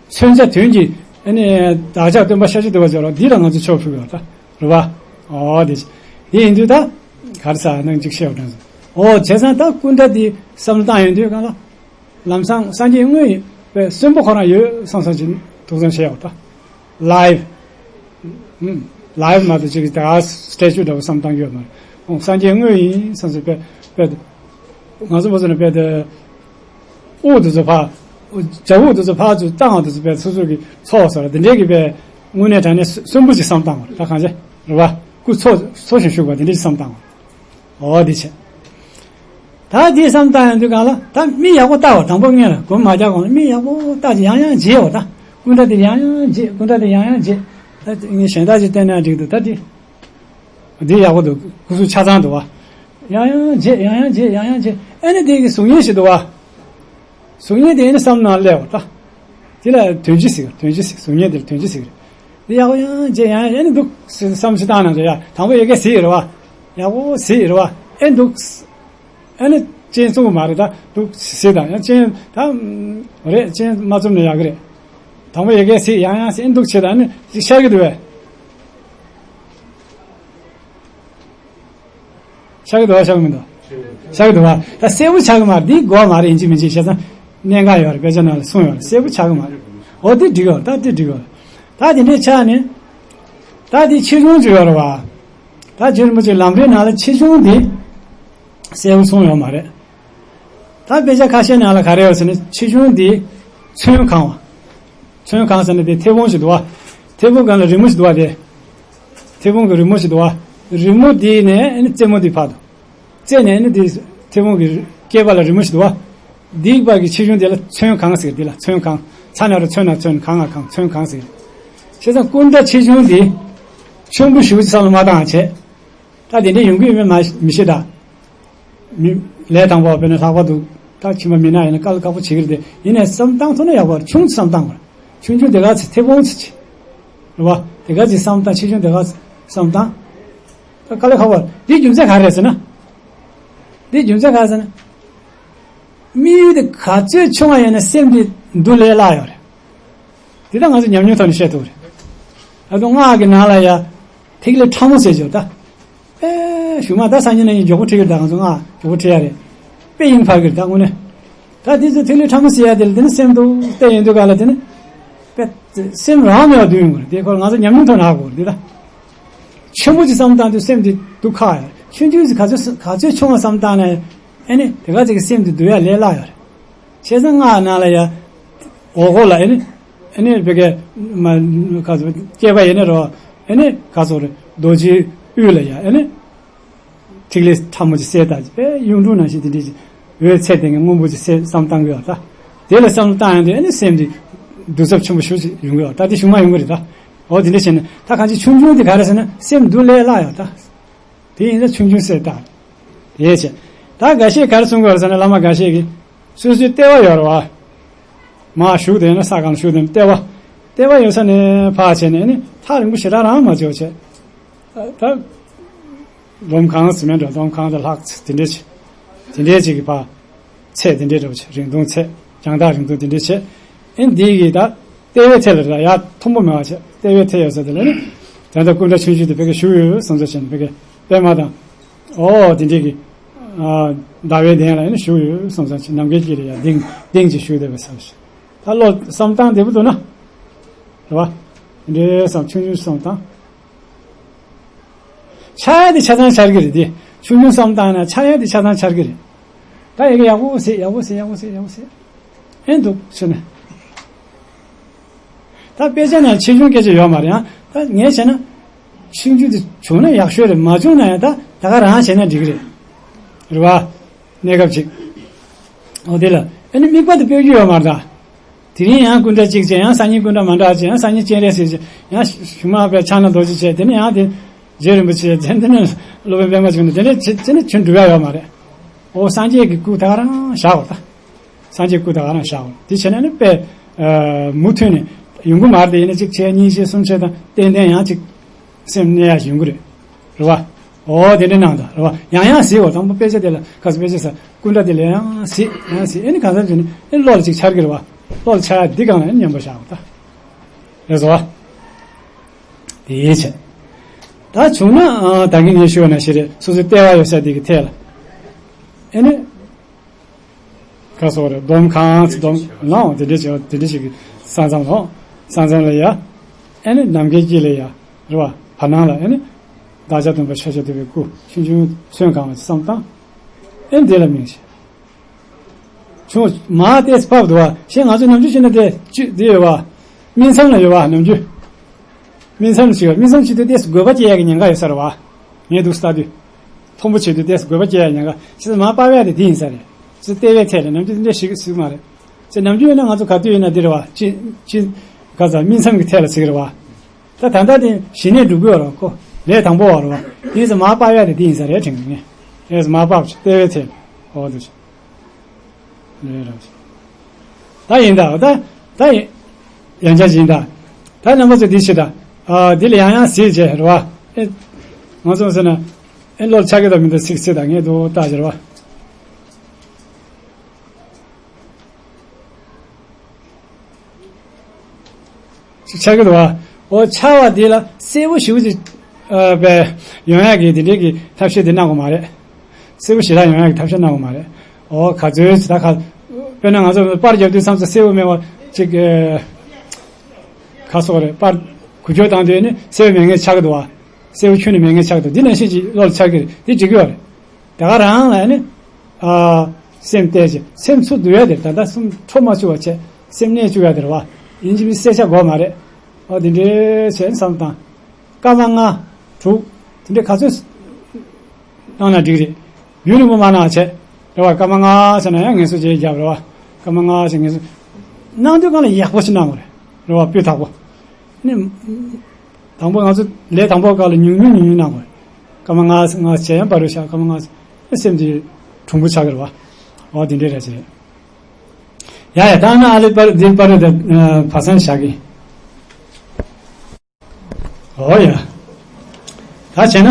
མཚོན་བྱ་དོན་གྱི་ཨ་ནི་བདག་ཅག་སྟོན་པ་ཤཱཀྱ་ཐུབ་པ་ཅིག་ཡོད་རེད། འདི་ལ་ང་ཚོ་མཆོད་ཕུལ་གི་ཡོད་རེད་ད། རེད་བ། འོ་དེ་དེ་ཡིན་དུས་ད་ག་རེ་ཟེར་ནང་གཅིག་བཤད་པ་དྲན་སོང་། འོ་བྱས་ཙང་ད་སྐུ་འདྲ་འདི་བསམ་བློ་བཏང་ཡོང་དུས་གང་ལ། ལམ་སང་སངས་རྒྱས་དངོས་ཡིན་པའི་གསོན་པོ་ཁོ་རང་ཡོད་བསམ་བསམ་ཅིག་ཐུགས་བསམ་བཞེས་ཡོད་ད། Live། ཨུམ། Live མ་གཏོགས་ཅིག་ད་statue འདྲ་བོ་བསམ་བཏང་གི་ཡོད་མ་རེད། འོ་སངས་རྒྱས་དངོས་ཡིན་བསམ་བསམ་དཔེ་དཔེ། ང་ཚོ་བོད་ཟེར་ན་དཔེ་དེ། དབུགས་དེ་ཚོ་ཕར། རྒྱབ་དབུགས་དེ་ཚོ་ཕར་ཚུར་བཏང་བ་དེ་ཚོ་དཔེ་སོ་སོ་གི་ཚོར་བ་ཟེར་བ་དེ་འདྲའི་གི་དཔེ། དངོས་གནས་དྲང་གནས་གསོན་པོ་ཅིག་བསམ་བཏང་བ་རེད་ད། གང་བྱས་རེད་བ། སྐུ་འཚོ་འཚོ་ཞིང་བཞུགས་པ་དེ་འདྲ་ཅིག་བསམ་བཏང་བ། འོ་དེ་བྱས། ད་དེ་བསམ་བཏང་ཡོང་དུས་གང་ལ་ད་མིག་ཡག་པོ་བལྟ་བ། དང་པོ་སྔོན་ལ་སྒོམ་མ་རྒྱག་གོང་ལ་མིག་ཡག་པོ་བལྟ་ཅིག་ཡང་ཡང་མཇལ་བ་ད། སྐུ་འདྲ་དེ་ཡང་ཡང་མཇལ། སྐུ་འདྲ་དེ་ཡང་ཡང་མཇལ། ད་ངས་གཞན་དག་ཅིག་བསྟན་ན་འགྲིག་འདུག་ད་དེ། འདི་ཡག་པོ་འདུག་སྐུ་གཟུགས་ཆ་ཚང་འདུག་བ། ཡང་ཡང་མཇལ། ཡང་ཡང་མཇལ། ཡང་ཡང་མཇལ། ཨ་ནི་དེ་གི་གཟུགས་བརྙན་ཞིག་འདུག་བ། གཟུགས་བརྙན་དེ་ཨ་ནི་བསམ་ནང་སླེབས་བ་ད། དེ་ལ་དོན་སྤྱི་ཟེར། དོན་སྤྱི་ཟེར། གཟུགས་བརྙན་དེ་ལ་དོན་སྤྱི་ཟེར། འདི་ཡག་པོ་ཡང་མཇལ། ཡང་ཡང་ཨ་ནི་འདུག་བསམ་ཞིག་བཏང་ནང་ཡ། དང་པོ་ཡ་གི་གཟིགས་རེད་བ། ཡག་པོ་གཟིགས་རེད་བ། ཨེ་འདུག་ཨ་ནི་སྤྱན་བཙུམ་གི་མ་རེད་ད། འདུག་ཟེར་དང་ཡང་སྤྱན་ད། རེད། སྤྱན་མ་བཙུམ་ན་ཡག་གི་རེད། དང་པོ་ཡ་གི་གཟིགས། ཡང་ཡང་གཟིགས། ཨེ་འདུག་བྱས་དང་ཨ་ནི་ཤར་གི་འདུག་བས། ཤར་གི་འདུག་བ། ཤར་གི་མི་འདུག་ཤར་གི་འདུག་བ། ད་གསལ་པོ་ཆགས་གི་མ་རེད། འདི་གོ་བ་མ་རེད། ཡིན་གཅིག་མིན་གཅིག་བྱས་ཙང་གནད་འགག་ཡོད་རེད། དཔེ་ཆ་ནང་ལ་གསུངས་ཡོད་རེད། གསལ་པོ་ཆགས་གི་མ་རེད། འོ་དེ་འགྲིག་ཡོད། ད་དེ་འགྲིག་ཡོད། ད་དེ་འདྲའི་ཆ་ནས། ད་དེ་ཆེ་ཆུང་ཅིག་ཡོད་རེད་བ། ད་རྗེ་རིན་པོ་ཆེ་ལམ་རིམ་ནང་ལ་ཆེ་ཆུང་དེ་གསལ་པོ་གསུངས་ཡོད་མ་རེད། ད་དཔེ་ཆ་ཁ་ཤས་ནང་ལ་ག་རེ་ཡོད་ཟེར་ན། ཆེ་ཆུང་དེ་ཚོན་གང་བ། ཚོན་གང་ཟེར་ན་དེ་མཐེ་བོང་ཞིག་འདུག་བ། མཐེ་བོང་སྒང་ལ་རི་མོ་ཞིག་འདུག་བ། དེ། མཐེ་བོང་གི་རི་མོ་ཞིག་འདུག་བ། རི་མོ་དེ་ནས་ཨ་ནི་རྩེ་མོ་དེ་ཕར་འདུག་རྩེ་ནས་ཨ་ནི་དེ་མཐེ་བོང་གི་ སྐེད་པ་ལ་རི་མོ་ཞིག་འདུག་བ། འདིའི་བར་གྱི་ཆེ་ཆུང་དེ་ལ་ཚོན་གང་ཟེར། དེ་ལ་ཚོན་གང་། ཚ་ན་རོ་ཚོན་ན་ཚོན་གང་ང་གང་ཚོན་གང་ཟེར། བྱས་ཙང་སྐུ་འདྲ་ཆེ་ཆུང་དེ་ཆེན་པོ་ཞེ་པོ་ཅིག་བསམ་བློ་མ་བཏང་བྱས། ད་དེ་འདྲའི་ཡོང་གི་ཡོད་མེད་མ་མི་ཤེས་ད། མི་ལས་དང་པོ་དཔེར་ན་ལྷག་པར་དུ་ད་ཕྱི་མ་མི་ན་ཡིན་ན་དཀའ་ལས་ཁག་པོ་བྱེད་ཀྱི་རེད་དེ། ཡིན་ནའི་བསམ་བཏང་ཐུབ་ན་ཡག་པོ་རེད། ཆུང་ཙམ་བསམ་བཏང་དགོས། ཆུང་ཆུང་དེ་ག་ཚོད་ཐེ་བོང་ཚོད་ཅིག་རེད་བ། དེ་ག་ཚོད་བསམ་བཏང་། ཆེ་ཆུང་དེ་ག་ཚོད་བསམ་བཏང་། ད་དཀའ་ལས་ཁག་པོ་རེད། འདིའི་རྒྱུ་མཚན་ག་རེ་རེད་ཟེར་ན། འདིའི་རྒྱུ་མཚན་ག་རེ་ཟེར་ན། དམིགས་ཡུལ་དེ་ག་ཚོད་ཆུང་བ་ཡིན་ན་སེམས་དེ་འདུ་ལས་སླ་ཡོད་རེད། དེ་ད་ང་ཚོ་ཉམས་མྱོང་ཐོག་ནས་བཤད་ཐུབ་རེད། ད་དུང་སྔགས་ཀྱི་ནང་ལ་ཡ། ཐིག་ལེ་ཕྲ་མོ་ཟེར་ཅིག་ད། ཨེ་གཞུག་མ་ད་སང་ཉིན་གནངས་ཉིན་མགྱོགས་པོ་ཁྲིད་ཀྱི་རེད། ད་ང་ཚོ་སྔགས་མགྱོགས་པོ་ཁྲིད་ཡ་རེད། དཔེ་ཡིན་ཕར་གྱི་རེད། ད་དངོས་གནས། ད་དེ་ཚོ་ཐིག་ལེ་ཕྲ་མོ་ཟེར་ཡ་དེ་ལ་དེ་ནི་སེམས་འདུ་བལྟས་ཡོང་དུས་ག་ལ་དེ་ནི། དཔེ་སེམས་རང་མེད་པ་འདུ་ཡོང་གི་རེད། དེ་ཁོ་ང་ཚོ་ཉམས་མྱོང་ཐོག་ནས་ཧ་གོ་རེད་དེ་ད། ཆེན་པོ་ཅིག་བསམ་བཏང་དུས་སེམས་དེ་སྡུག་ཁག་ཡ། ཆུང་ཆུང་ཅིག་ག་ཚོད་ག་ཚོད་ཆུང་བ་བསམ་བཏང་ན་ཡང་། ཨེ་ནི་དེ་ག་ཚོད་ཀྱི་སེམས་དེ་འདུ་ཡ་ལས་སླ་ཡོད་རེད། བྱས་ཙང་སྔགས་ནང་ལ་ཡ། འོག་སྒོ་ལ་ཨེ་ནི། ཨེ་ནི་བི་གའི། མ། ག་ཚོད་སྐྱེས་པ་ཡིན་ན་རོ། ཨེ་ནི་ག་ཚོད་རེད། རྡོ་རྗེའི་དབུས་ལ་ཡ་ཨེ་ནི། ཐིག་ལེ་ཕྲ་མོ་ཅིག་གསལ་ལྟ་ཅིག་དཔེ་གཡུང་དྲུང་ནང་བཞིན་དེ་འདྲས་ཅིག་འོད་ཚད་ལྡན་གྱི་སྔོན་པོ་ཅིག་གསལ་བསམ་བཏང་གི་ཡོད་ད། དེ་ལ་བསམ་བློ་བཏང་ཡོང་དུས་ཨེ་ནི་སེམས་དེ་གདུང་ཚབས་ཆེན་པོ་ཞེ་པོ་ཅིག་ཡོང་གི་ཡོད་ད། དེ་གཞུག་མ་ཡོང་གི་རེད་ད། འོ་དེ་འདྲ་བྱས་ནས་ད་གང་ཅི་ཆུང་ཆུང་དེ་ག་རེ་ཟེར་ན་སེམས་འདུ་ལས་སླ་ཡོད་ད། དེ་ཡིན་ན་ཆུང་ཆུང་གསལ་བཏང་། དེ་བྱས། ད་འགའ་ཤས་ག་རེ་གསུང་གི་ཡོད་རེད་ཟེར་ན་བླ་མ་འགའ་ཤས་ཀྱིས། སོ་སོའི་ལྟེ་བ་ཡོད་རེད་བ། མར་བཞུགས་དེ་ན་ས་སྒང་ལ་བཞུགས་དེ་ན་ལྟེ་བ། ལྟེ་བ་ཡོད་ས་ནས་ཕར་བྱས་ནས་ཨེ་ནི་ཐག་རིང་པོ་ཞེ་དྲག་རང་མ་འཇོག་བྱས། ད། འདོམ་གང་ཟེར་མིན་འགྲོ། འདོམ་གང་དང་ལྷག་དེ་འདྲས་བྱས། དེ་འདྲས་ཅིག་གི་ཕར། ཚད་དེ་འདྲས་འགྲོ་བྱས། རིང་ཐུང་ཚད། རྒྱང་ཐག་རིང་ཐུང་དེ་འདྲས་བྱས། ཨེ་འདི་གི་ད། ལྟེ་བའི་ཐད་ལ་རེད་ཡ། མཐོན་པོ་མེད་པ་བྱས། ལྟེ་བའི་ཐད་ཡོད་ས་དེ་ལ་ནི། ད་ལྟ་སྐུ་འདྲ་ཆུང་ཆུང་དེ་བོད་སྐད་ཞུ་ཡོད་བསམ་ཚུལ་བྱས་ནས་བོད་སྐད་པད་མ་དང་། ཨོ་དེ་འདྲས་ཀྱི། ཟླ་བའི་གདན་ལ་ནི་བཞུགས་ཡོད་བསམ་ཚུལ་བྱས། ནམ་མཁའི་དཀྱིལ་ལ་ཡ་གདེང་གདེང་ཅིག་བཞུགས་བསྡད་པ་བསམ་ཞིག་ད་བློ་བསམ་སྟངས་བདེ་པོ་འདུག་ན། རེད་བ། དེ་འདྲས་བསམ། ཆུང་ཆུང་བསམ་སྟངས། ཆགས་ཡ་དེ་ཆ་ཚང་ཆགས་ཀྱི་རེད་དེ། ཆུང་ཆུང་བསམ་བཏང་ན་ཆགས་ཡ་དེ་ཆ་ཚང་ཆགས་ཀྱི་རེད། ད་ཡ་གི་ཡག་པོ་བྱེད། ཡག་པོ་བྱེད། ཡག་པོ་བྱེད། ཡག་པོ་བྱེད། ཨེ་འདུག་ཟེར་ནས། ད་དཔེ་ཆ་ནང་ཆེ་ཆུང་སྐད་ཆ་ཡོད་མ་རེད་ཨང་། ད་ངས་བྱས་ན། ཆུང་ཆུང་དེ་བྱུང་ན་ཡག་ཤོས་རེད། མ་བྱུང་ན་ཡང་ད་ད་ག་རང་བྱས་ན་འགྲིག་གི་རེད། རེད་བ། གནས་སྐབས་ཅིག་འོ་དེ་ལ་ཨེ་ནི་དམིགས་པ་དེ་སྤོས་རྒྱུ་ཡོད་མ་རེད་ད། དེ་རིང་ཡང་སྐུ་འདྲ་གཅིག་བྱས། ཡང་སང་ཉིན་སྐུ་འདྲ་མ་འདྲ་བྱས། ཡང་སང་ཉིན་སྤྱན་རས་གཟིགས་བྱས། ཡང་གཞུག་མ་བས་ཕྱག་ན་རྡོ་རྗེ་བྱས། དེ་ནས་ཡང་དེ་རྗེ་རིན་པོ་ཆེ་བྱས། དེ་ནས་སློབ་དཔོན་པད་མ་བྱུང་ནས་དེ་འདྲ་བྱས་བྱས་ནས་ཁྱོན་འགྲུབ་ཡ་ཡོད་མ་རེད། འོ་སངས་རྒྱས་ཀྱི་སྐུ་ད་ག་རང་བཞག་འོ་ད། སངས་རྒྱས་སྐུ་ད་ག་རང་བཞག་འོ། དེ་བྱས་ན་ནི་དཔེ། མུ་མཐུད་ནས་ཡོང་གི་མ་རེད་དེ། ཡིན་ན་གཅིག་བྱས་གཉིས་བྱས་གསུམ་བྱས་དང་ཏན་ཏན་ཡང་གཅིག་སེམས་གནས་ཡ་ཞིག་ཡོང་གི་རེད། རེད་བ། འོ་དེ་འདྲ་གནང་དང་རེད་བ། ཡང་ཡང་གཟིགས་འོ། དང་པོ་དཔེ་ཆ་དེ་ལ་ཁ་སང་དཔེ་ཆ་ས་སྐུ་འདྲ་དེ་ལ་ཡང་གཟིགས་ཡང་གཟིགས། ཨེ་ནི་གང་ཟག་བྱས་ནས་ཨེ་བློ་ལ་ཅིག་འཆར་གི་རེད་བ། བློ་ལ་འཆར་ཡ་འདི་སྒང་ལ་ཨེ་ནི་མཉམ་པོ་བཞག་འོ་ད། རེད་བ། དེའི་ཕྱིར། ད་བྱུང་ན་ཨ་ད་གིན་ངས་ཞུས་པ་ནང་བཞིན་རེད། སོ་སོའི་ལྟེ་བ་ཡོད་ས་དེ་གི་ཐད་ལ། ཨེ་ནི། ག་སོགས་རེད། འདོམ་གང་འདོམ་ལའང་དེ་འདྲས་བྱས་པ་དེ་འདྲས་ཞིག་གི་ས་མཚམས་ལ། ས་མཚམས་ལ་ཡ། ཨེ་ནི་ནམ་མཁའི་དཀྱིལ་ལ་ཡ། རེད་བ། བར་སྣང་ལ་ཨེ་ནི། བདག་ཅག་སྟོན་པ་ཤཱཀྱ་ཐུབ་པའི་སྐུ་ཆུང་ཆུང་ཚོན་གང་བ་བསམ་སྟངས། ཨེ་འདི་ལ་མིང་བྱས། ཆུང་མ་ཏེས་ཕབ་འདུག་བ། ཞེས་ང་ཚོ་ནམ་རྒྱུན་བྱས་ན་དེ་ཅི་འདི་ཡོད་བ། སྨིན་མཚམས་ལ་ཡོད་བ་ནམ་རྒྱུན། སྨིན་མཚམས་ལ་ཞིག་ཡོད། སྨིན་མཚམས་བྱེད་དུས་ཏེས་དགོས་པ་སྐྱེ་ཡ་གི་ཉེན་ཁ་ཡོད་ས་རེད་བ། ངས་འདུག་ལྟ་དུས། མཐོན་པོ་བྱེད་དུས་ཏེས་དགོས་པ་སྐྱེ་ཡ་ཉེན་ཁ། ཅི་ཙམ་མར་ཕབ་ཡ་དེ་དེ་ཡིན་ས་རེད། ཅི་ལྟེ་བའི་ཐད་ལ་ནམ་རྒྱུན་འདི་འདྲ་ཞིག་ཞིག་མ་རེད། ཅི་ནམ་རྒྱུན་ཡིན་ན་ང་ཚོ་ག་དུས་ཡིན་ན་འདི་རེད་བ། ཅི་ཅི། ག་ཚ་སྨིན་མཚམས་ཀྱི་ཐད་ལ་ཟེར་གི་རེད་བ། ད་ད་ལྟ་དེ་གཞི་ནས་འགྲུབ་དགོས་རེད་ཁོ། ལས་དང་པོ་བ་རེད་བ། དེ་ཡིན་ཙང་མར་ཕབ་ཡ་དེ་དེ་ཡིན་ས་རེད་དྲན་གི་ངས། ཨེས་མར་ཕབ་ཅིག་ལྟེ་བའི་ཐད། འོ་འདུག་ཅིག་ལས་རང་ཅིག་ད་ཡིན་ད་ད། ད་ཡིན། ཡང་བསྐྱར་ཡིན་ད། ད་རྣམ་པ་ཚོ་འདི་བྱེད་ད། ཨ་འདི་ལ་ཡང་ཡང་ཟེར་བྱས་རེད་བ། ཨེ། ང་ཚོ་ཟེར་ན། ཨེ་བློ་ལ་འཆར་གི་ད་མི་འདུག་ཚིག་ཚིག་ད་ངས་འདུག་ལྟ་བྱས་རེད་བ། ཅིག་འཆར་གི་འདུག་བ། འོ་འཆར་བ་འདི་ལ་གསལ་པོ་ཞེ་པོ་ཅིག་ཨ་དཔེ་ཡོང་ཡག་གི་དེ་འདྲའི་གི་ཐབས་ཤེས་དེ་གནང་དགོས་མ་རེད། གསལ་པོ་ཞེ་དྲག་ཡོང་ཡག་གི་ཐབས་ཤེས་གནང་དགོས་མ་རེད། འོ་ག་ཚོད་ཅིག་ད་ག་དཔེར་ན་ང་ཚོ་པར་རྒྱབ་དུས་མཚམས་སུ་གསལ་པོ་མེད་པ་ཅིག་ཨ་ག་སོགས་རེད། པར་འགུལ་སྐྱོད་བཏང་དུས་ནི་གསལ་པོ་མེད་མཁན་ཆགས་ཀྱི་འདུག་བ། གསལ་པོ་ཁྱོན་ནས་མེད་མཁན་ཆགས་འདུག་འདི་ནང་བཞིན་ཅིག་བློ་ལ་འཆར་གི་རེད། འདི་འགྲིག་གི་ཡོད་རེད། དེ་ག་རང་ལ་ནི། ཨ། སེམས་གཏད་ཅིང་སེམས་ཚུར་བསྡུ་ཡ་དེ་རེད། ད་ལྟ་སེམས་འཕྲོ་མ་བཅུག་པ་བྱས་སེམས་གནས་བཅུག་ཡ་དེ་རེད་བ། ཡིན་གཅིག་མིན་གཅིག་གསལ་ཆ་དགོས་མ་རེད། ཨོ་དེ་འདྲའི་བྱས་བསམ་བཏང་། སྐར་མ་ལྔ། དྲུག་དེ་འདྲའི་ག་ཚོད་གནང་ན་འགྲིག་རེད། ཡུན་རིང་པོ་མ་གནང་བ་བྱས། རེད་བ། སྐར་མ་ལྔ་བྱས་ན་ཡང་ངལ་གསོ་བྱེད་རྒྱབ་རེད་བ། སྐར་མ་ལྔ་བྱས་ངལ་གསོ་གནང་དུས་གང་ལ་ཡག་པོ་ཞིག་གནང་དགོས་རེད། རེད་བ། སྤུས་དག་པོ། ནི། དང་པོ་ང་ཚོ་ལས་དང་པོ་སྐབས་ལ་ཉུང་ཉུང་ཉུང་ཉུང་གནང་དགོས། སྐར་མ་ལྔ་ལྔ་བྱས་ཡང་བར་དུ་བཞག་སྐར་མ་ལྔ་སེམས་ཀྱི་གྲུང་པོ་ཆགས་ཀྱི་རེད་བ། འོ་དེ་འདྲས་རེད་ཟེར། ཡ་ཡ། ད་ན་ཨ་ལེ་པར་འདིར་པར་དེ་བ་སང་བཞག་གི། འོ་ཡ། ད་བྱས་ན།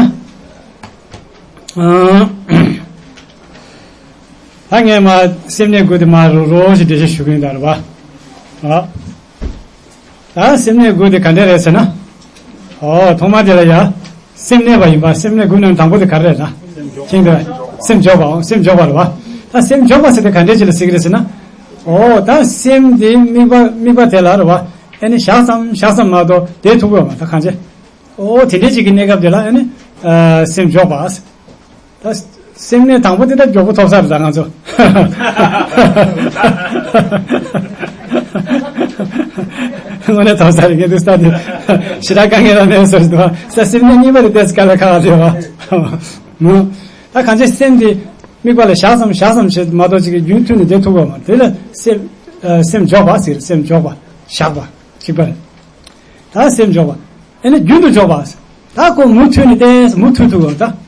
ཨ། ད་ངས་མ་སེམས་གནས་དགུ་དེ་མ་རོ་རོ་ཞིག་འགྲེལ་བཤད་ཞུ་གི་ཡིན་ད་རེད་བ། ཨ། ད་སེམས་གནས་དགུ་དེ་ག་འདྲ་རེད་ཟེར་ན། ཨོ་ཐོག་མ་དེ་ལ་ཡ། སེམས་གནས་པ་ཡིན་པ། སེམས་གནས་དགུ་ནང་དང་པོ་དེ་ག་རེ་རེད་ན། ཁྱེད་དེ་སེམས་འཇོག་པའོ། སེམས་འཇོག་པ་རེད་བ། ད་སེམས་འཇོག་པ་ཟེར་དེ་ག་འདྲས་ཅིག་ལ་ཟེར་གི་རེད་ཟེར་ན། ཨོ་ད་སེམས་དེ་དམིགས་པ་དམིགས་པ་དེ་ལ་རེད་བ། ཨ་ནི་བཞག་ཙམ་བཞག་ཙམ་མ་གཏོགས་བསྡད་ཐུབ་ཀྱི་ཡོད་མ་རེད་ད་གང་ཅི། ཨོ་དེ་འདྲས་ཅིག་གི་གནས་སྐབས་དེ་ལ་ཨ་ནི། ཨ། སེམས་འཇོག་པ། ད་སེམས་གནས་དང་པོ་དེ་ད་མགྱོགས་པོ་ཐོབ་ས་རེད་ད་ང་ཚོ། དངོས་གནས་ཐོབ་ས་རེད་ངས་འདུག་ས་དེ། ཞེ་དྲག་དཀའ་ངལ་རང་མེད་ཟེར་འདུག་ས། སེམས་གནས་གཉིས་པ་དེ་ཏོག་ཙམ་དཀའ་ལས་ཁག་པོ་རེད་བ། ད་གང་ཅི་སེམས་དེ་དམིགས་པ་ལ་བཞག་ཙམ་བཞག་ཙམ་བྱེད་མ་གཏོགས་ཅིག་གི་རྒྱུན་མཐུད་ནས་བསྡད་ཐུབ་ཀྱི་ཡོད་མ་རེད། དེ་ལ་སེམས། ཨ། སེམས་འཇོག་པ་ཟེར། སེམས་འཇོག་པ། བཞག་པ། གཅིག་པ་རེད། ད་སེམས་འཇོག་པ། ཨ་ནི་རྒྱུན་དུ་འཇོག་པ། ད་ཁོ་མུ་མཐུད་ནས་ཏོག་ཙམ་མུ་མཐུད་ཐུབ་ཀྱི་ཡོད་ད།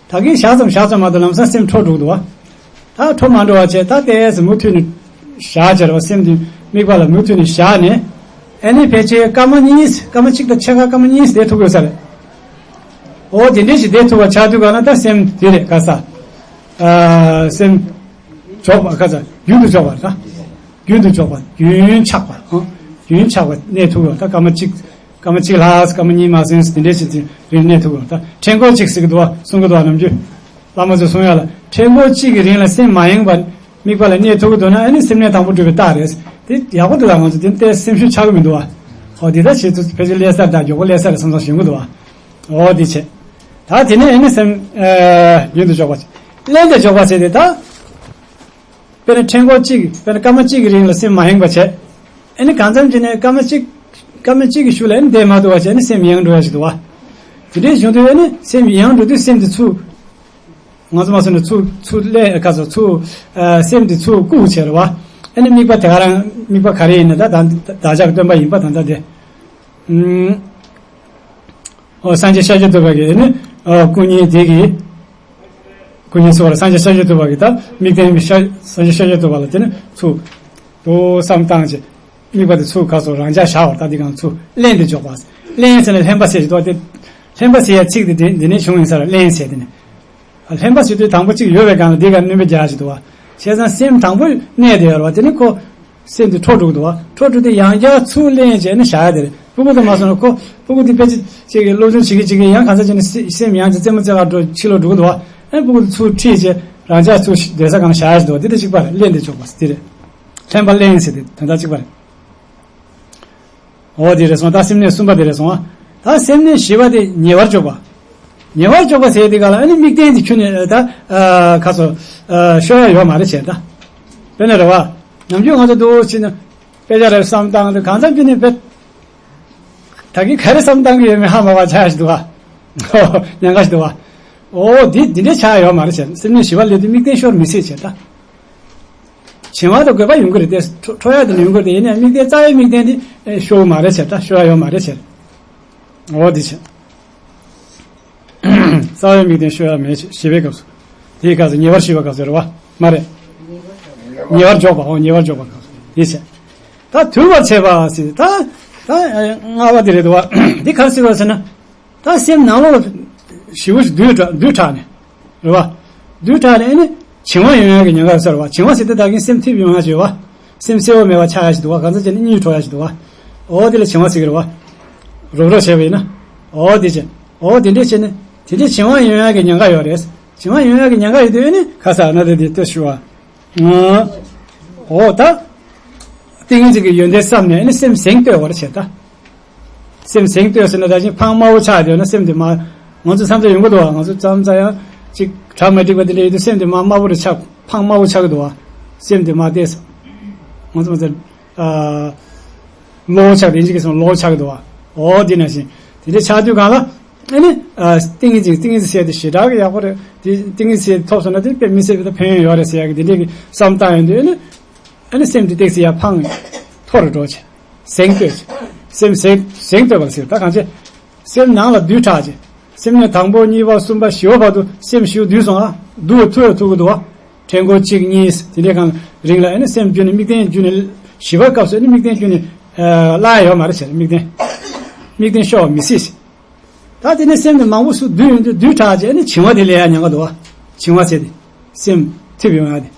ད་གིན་བཞག་ཙམ་བཞག་ཙམ་མ་གཏོགས་ལམ་སང་སེམས་འཕྲོ་འགྲོ་གི་འདུག་བ། ད་འཕྲོ་མ་འགྲོ་བ་བྱས་ད་ཏོག་ཙམ་མུ་མཐུད་ནས་བཞག་བྱས་རེད་བ། སེམས་དེ་དམིགས་པ་ལ་མུ་མཐུད་ནས་བཞག་ནས། ཨ་ནི་ཕལ་ཆེར་སྐར་མ་གཉིས། སྐར་མ་གཅིག་དང་ཕྱེད་ཀ་སྐར་མ་གཉིས་བསྡད་ཐུབ་ཡོད་ས་རེད། འོ་དེ་འདྲས་ཞིག་བསྡད་ཐུབ་པ་ཆགས་དུས་ག་ན་ད་སེམས་དེ་རེད་ག་ས། ཨ། སེམས་འཇོག་པ་ག་ས་རྒྱུན་དུ་འཇོག་པ་རེད་ད། རྒྱུན་དུ་འཇོག་པ། རྒྱུན་ཆགས་པ། ཨང་། རྒྱུན་ཆགས་པ་གནས་ཐུབ་ཡོད་ད། སྐར་མ་གཅིག་སྐར་མ་གཅིག་ལྷག་སྐར་མ་གཉིས་མ་ཟིན་དེ་འདྲས་ཞིག་དེ་རིང་གནས་ཐུབ་ཡོད་ད། ཕྲེང་སྐོར་གཅིག་ཟེར་གི་འདུག་བ། གསུང་གི་འདུག་བ། ནམ་རྒྱུན་བླ་མ་ཚོས་གསུང་ཡ་ལ་ཕྲེང་སྐོར་གཅིག་གི་རིང་ལ་སེམས་མ་ཡེངས་པར་དམིགས་པ་ལ་གནས་ཐུབ་ཀྱི་འདུག་ན་ཨ་ནི་སེམས་གནས་དང་པོ་གྲུབ་པའི་རྟགས་རེད། དེ་ཡག་པོ་འདུག་ལ་ང་ཚོ་དེ་ལྟའི་སེམས་ཤུགས་ཆག་གི་མི་འདུག་བ། ཧོ་དེ་ལྟ་བྱེད་ཚུལ་ཕལ་ཆེར་སླེབས་ས་རེད་ད། མགྱོགས་པོ་སླེབས་ས་རེད་བསམ་བསམ་ཞུ་གི་འདུག་བ། འོ་དེ་བྱས། ད་དེ་ནས་ཨ་ནི་སེམས། ཨ། རྒྱུན་དུ་འཇོག་པ་བྱས། བརླན་དུ་འཇོག་པ་བྱས་ཏེ་ད། དཔེར་ན་ཕྲེང་སྐོར་གཅིག་དཔེར་ན་སྐར་མ་གཅིག་གི་རིང་ལ་སེམས་མ་ཡེངས་པ་བྱས། ཨ་ནི་གང་འཚམ་བྱས་ནས་སྐར་མ་གཅིག་སྐར་མ་གཅིག་གི་གཞུག་ལ་ཨ་ནི་བསྡད་མ་ཐུབ་པ་བྱས་ཨ་ནི་སེམས་ཡེངས་འགྲོ་ཡ་ཞིག་འདུག་བ། དེ་འདྲའི་བྱུང་དུས་ཨ་ནི་སེམས་ཡེངས་འགྲོ་དུས་སེམས་དེ་ཚུར། ང་ཚོ་མ་སོང་ན་ཚུར་ཚུར་ལས་ཁ་ཚོ་ཚུར། ཨ། སེམས་དེ་ཚུར་བཀུག་བྱས་རེད་བ། ཨ་ནི་དམིགས་པ་དེ་ག་རང་དམིགས་པ་ག་རེ་ཡིན་ན་ད་ད་བདག་ཅག་སྟོན་པ་ཡིན་པ་ད་ལྟ་དེ། ཨུམ། ཨོ་སངས་རྒྱས་ཤཱཀྱ་ཐུབ་པ་གིས་ནི། ཨ། སྐུ་བརྙན་དེ་གི། སྐུ་བརྙན་སོགས་ལ་སངས་རྒྱས་ཤཱཀྱ་ཐུབ་པ་གིས་ད་དམིགས་རྟེན་ཤཱ་སངས་རྒྱས་ཤཱཀྱ་ཐུབ་པ་ལ་དེ་ནི་ཚུར། དོ་བསམ་བཏང་བྱས། དམིགས་པ་དེ་ཚུར་ག་སོ་རང་འཇགས་བཞག་པར་ད་དེ་གང་ཚུར་བརླན་དུ་འཇོག་པ། བརླན་ཟེར་ན་བརླན་པ་ཟེར་གྱི་འདུག་སྟེ། བརླན་པ་ཟེར་ཡ་ཚིག་དེ་འདི་འདི་ནས་བྱུང་ཡིན་ས་རེད། བརླན་ཟེར་དེ་ནི། བརླན་པ་ཟེར་དུས་དང་པོ་གཅིག་ཡོད་པའི་སྒང་ལ་འདི་ག་སྣོན་པ་རྒྱག་བྱེད་འདུག་བ། བྱས་ཙང་སེམས་དང་པོ་གནས་དེ་ཡོད་རེད་བ། དེ་ནི་ཁོ། སེམས་དེ་འཕྲོ་འགྲོ་གི་འདུག་བ། འཕྲོ་འགྲོ་དུས་ཡང་བསྐྱར་ཚུར་ལེན་བྱས་ནས་བཞག་ཡ་དེ་རེད། སྤུ་གུ་དེ་མ་སོང་ན་ཁོ་སྤུ་གུ་དེ་དཔེ་ཅིག་ཅིག་གི་སློབ་སྦྱོང་བྱེད་ཀྱི་བྱེད་ཀྱི་ཡང་གང་ས་ཅིག་ནས་སེ་སེམས་ཡང་ཅིག་རྩེད་མོ་རྩེ་གར་འགྲོ་ཕྱི་ལོགས་འགྲོ་གི་འདུག་བ། ཨེ་སྤུ་གུ་དེ་ཚུར་ཁྲིད་བྱས་རང་ཅག་ཚུར་སྡོད་ས་གང་བཞག་ཡ་ཞིག་འདུག་བ། དེ་དེ་གཅིག་པ་རེད། ལེན་དེ་འཇོག་པ་དེ་རེད། ལྷན་པ་ལེན་ཟེར་དེ་དོན་དག་གཅིག་པ་རེད། འོ་དེ་རེད་སོང་། ད་སེམས་གནས་གསུམ་པ་དེ་རེད་སོང་ཨ། ད་སེམས་གནས་བཞི་པ་དེ་ཉེ་བར་འཇོག་པ། ཉེ་བར་འཇོག་པ་ཟེར་དེ་ག་ལ་ཨ་ནི་དམིགས་རྟེན་དེ་ཁྱོན་ནས་ད་ཨ་ཁ་སོ་ཨ་ཤོར་ཡ་ཡོད་མ་རེད་བྱས་ད། དཔེར་ན་རེད་བ། ནམ་རྒྱུན་ང་ཚོ་འདུག་ཕྱིན་ན་དཔེ་ཆ་རེ་བསམ་བཏང་དུས་གང་འཚམ་ཅིག་ནས་དཔེ། ད་གིན་ག་རེ་བསམ་བཏང་གི་ཡོད་མེད་ཧ་མ་གོ་ཆགས་ཡ་ཞིག་འདུག་བ། ཉེན་ཁ་ཞིག་འདུག་བ། འོ་འདི་འདི་འདྲའི་ཆགས་ཡ་ཡོད་མ་རེད་བྱས། སེམས་གནས་བཞི་པ་སླེབས་དུས་དམིགས་རྟེན་ཤོར་མི་སྲིད་བྱས་ད། བྱིང་བ་དང་རྒོད་པ་ཡོང་གི་རེད་དེ། འཕྲོ་འཕྲོ་ཡ་དེ་ནི་ཡོང་གི་རེད་དེ། ཡིན་ནའི་དམིགས་རྟེན་རྩ་བའི་དམིགས་རྟེན་དེ་ཤོར་མ་རེད་བྱས་ད། ཤོར་ཡ་ཡོད་མ་རེད་བྱས། འོ་དེ་བྱས། རྩ་བའི་དམིགས་རྟེན་ཤོར་ཡ་མེད་བྱས་བཞི་པའི་སྐབས་སུ། དེའི་སྐབས་སུ་ཉེ་བར་ཞི་བའི་སྐབས་སུ་རེད་བ། མ་རེད། ཉེ་བར་འཇོག་པ། འོ་ཉེ་བར་འཇོག་པ་སྐབས་སུ་དེ་བྱས། ད་དུལ་བར་བྱེད་པ་ཟེར་ད། ད་ལྔ་པ་དེ་རེད་འདུག་བ། འདི་ག་རེ་ཟེར་བ་ཟེར་ན། ད་སེམས་ནང་ལོགས་ལ་ཞེ་པོ་ཞིག་རྡུལ་དྲགས་རྡུལ་དྲགས་ནས། རེད་བ། རྡུལ་དྲགས་ནས་ཨ་ནི་བྱིང་བ་ཡོང་ཡ་གི་ཉེན་ཁ་ཡོད་ས་རེད་བ། བྱིང་བ་ཟེར་དུས་ད་གིན་སེམས་འཐིབས་ཡོང་ཡ་ཞིག་ཡོད་བ། སེམས་གསལ་བོ་མེད་པ་ཆགས་ཡ་ཞིག་འདུག་བ། གང་ཟག་ཅིག་ནི་གཉིད་འཕྲོག་ཡ་ཞིག་འདུག་བ། འོ་དེ་ལ་བྱིང་བ་ཟེར་གི་རེད་བ། རོབ་རོབ་བྱས་པ་ཡིན་ན། འོ་དེ་བྱས། འོ་དེ་འདྲས་བྱས་ནས་དེ་འདྲས་བྱིང་བ་ཡོང་ཡ་གི་ཉེན་ཁ་ཡོད་རེད། བྱིང་བ་ཡོང་ཡ་གི་ཉེན་ཁ་ཡོད་དུས་ཨ་ནི་ཁ་ས་ན་དེ་དེ་ལྟོས་ཞུ་བ། འོ་ད། ཏིང་ངེ་འཛིན་གྱི་ཡོན་ཏན་བསམ་ནས་ནི་སེམས་ཟེངས་གཏོད་པར་བྱེད་ད། སེམས་ཟེངས་གཏོད་ཟེར་ན་ད་ཅིག་འཕང་དམའ་བོ་ཆགས་བསྡད་ན་སེམས་དེ་མ། ང་ཚོ་མཚམས་མཚམས་ཡོང་གི་འདུག་བ། ང་ཚོ་མཚམས་མཚམས་ཡང་ཅིག་གྲ་མ་འགྲིག་པ་དེ་འདྲ་ཡོད་དུས་སེམས་དེ་མ་དམའ་བོ་རེ་ཆགས། འཕང་དམའ་བོ་ཆགས་ཀྱི་འདུག་བ། སེམས་དེ་མ་བལྟས། ང་ཚོ་མཚམས་མཚམས་ཨ། གློ་བོ་ཆགས་དེ་འཇིག་གི་སོང་གློ་བོ་ཆགས་ཀྱི་འདུག་བ། འོ་དེ་ནང་བཞིན་དེ་འདྲ་ཆགས་དུས་གང་ལ། ཨ་ནི་ཨ་ཏིང་ངེ་འཛིན་ཏིང་ངེ་འཛིན་ཟེར་དེ་ཞེ་དྲག་གི་ཡག་པོ་རེད། དེ་ཏིང་ངེ་འཛིན་ཐོབ་སོང་ན་དེ་དཔེ་མི་སྲིད་པའི་ཕན་ཡོན་ཡོད་རེད་ཟེར་ཡག་གི་དེ་འདྲས་ཀྱི་བསམ་བཏང་ཡོང་དུས་ཨ་ནི། ཨ་ནི་སེམས་དེ་ཏོག་ཙམ་ཡར་འཕངས་མཐོ་རུ་འགྲོ་བྱས། གཟེངས་བསྟོད་བྱས། སེམས་གཟེངས་གཟེངས་བསྟོད་པར་ཟེར། ད་གང་བྱས། སེམས་ནང་ལ་བསྡུས་དྲགས་བྱས། སེམས་ནི་དང་པོ་གཉིས་པ་གསུམ་པ་བཞི་པ་བར་དུ་སེམས་ཞེ་པོ་བསྡུས་སོང་ཨ། བསྡུ་བ་ཐུབ་ཡ་ཐུབ་ཀྱི་འདུག་ཨ། ཕྲེང་སྐོར་གཅིག་གཉིས་དེ་འདྲའི་སྒང་རིང་ལ་ཨ་ནི་སེམས་རྒྱུད་ནས་དམིགས་རྟེན་རྒྱུད་ནས་བཞི་པ་སྐབས་སུ་ཨ་ནི་དམིགས་རྟེན་རྒྱུད་ནས་ཨ་བརླག་ཡ་ཡོད་མ་རེད་བྱས། དམིགས་རྟེན་དམིགས་རྟེན་ཤོར་བ་མི་སྲིད་ཟེར། ད་དེ་ནས་སེམས་དེ་མང་པོ་སུ་བསྡུས་ཡོང་དུས་བསྡུས་དྲགས་བྱས་ནས་བྱིང་བ་དེ་སླེབས་ཡ་ཉེན་ཁ་འདུག་བ། བྱིང་བ་ཟེར་དེ་སེམས་འཐིབས་ཡོང་ཡ་དེ།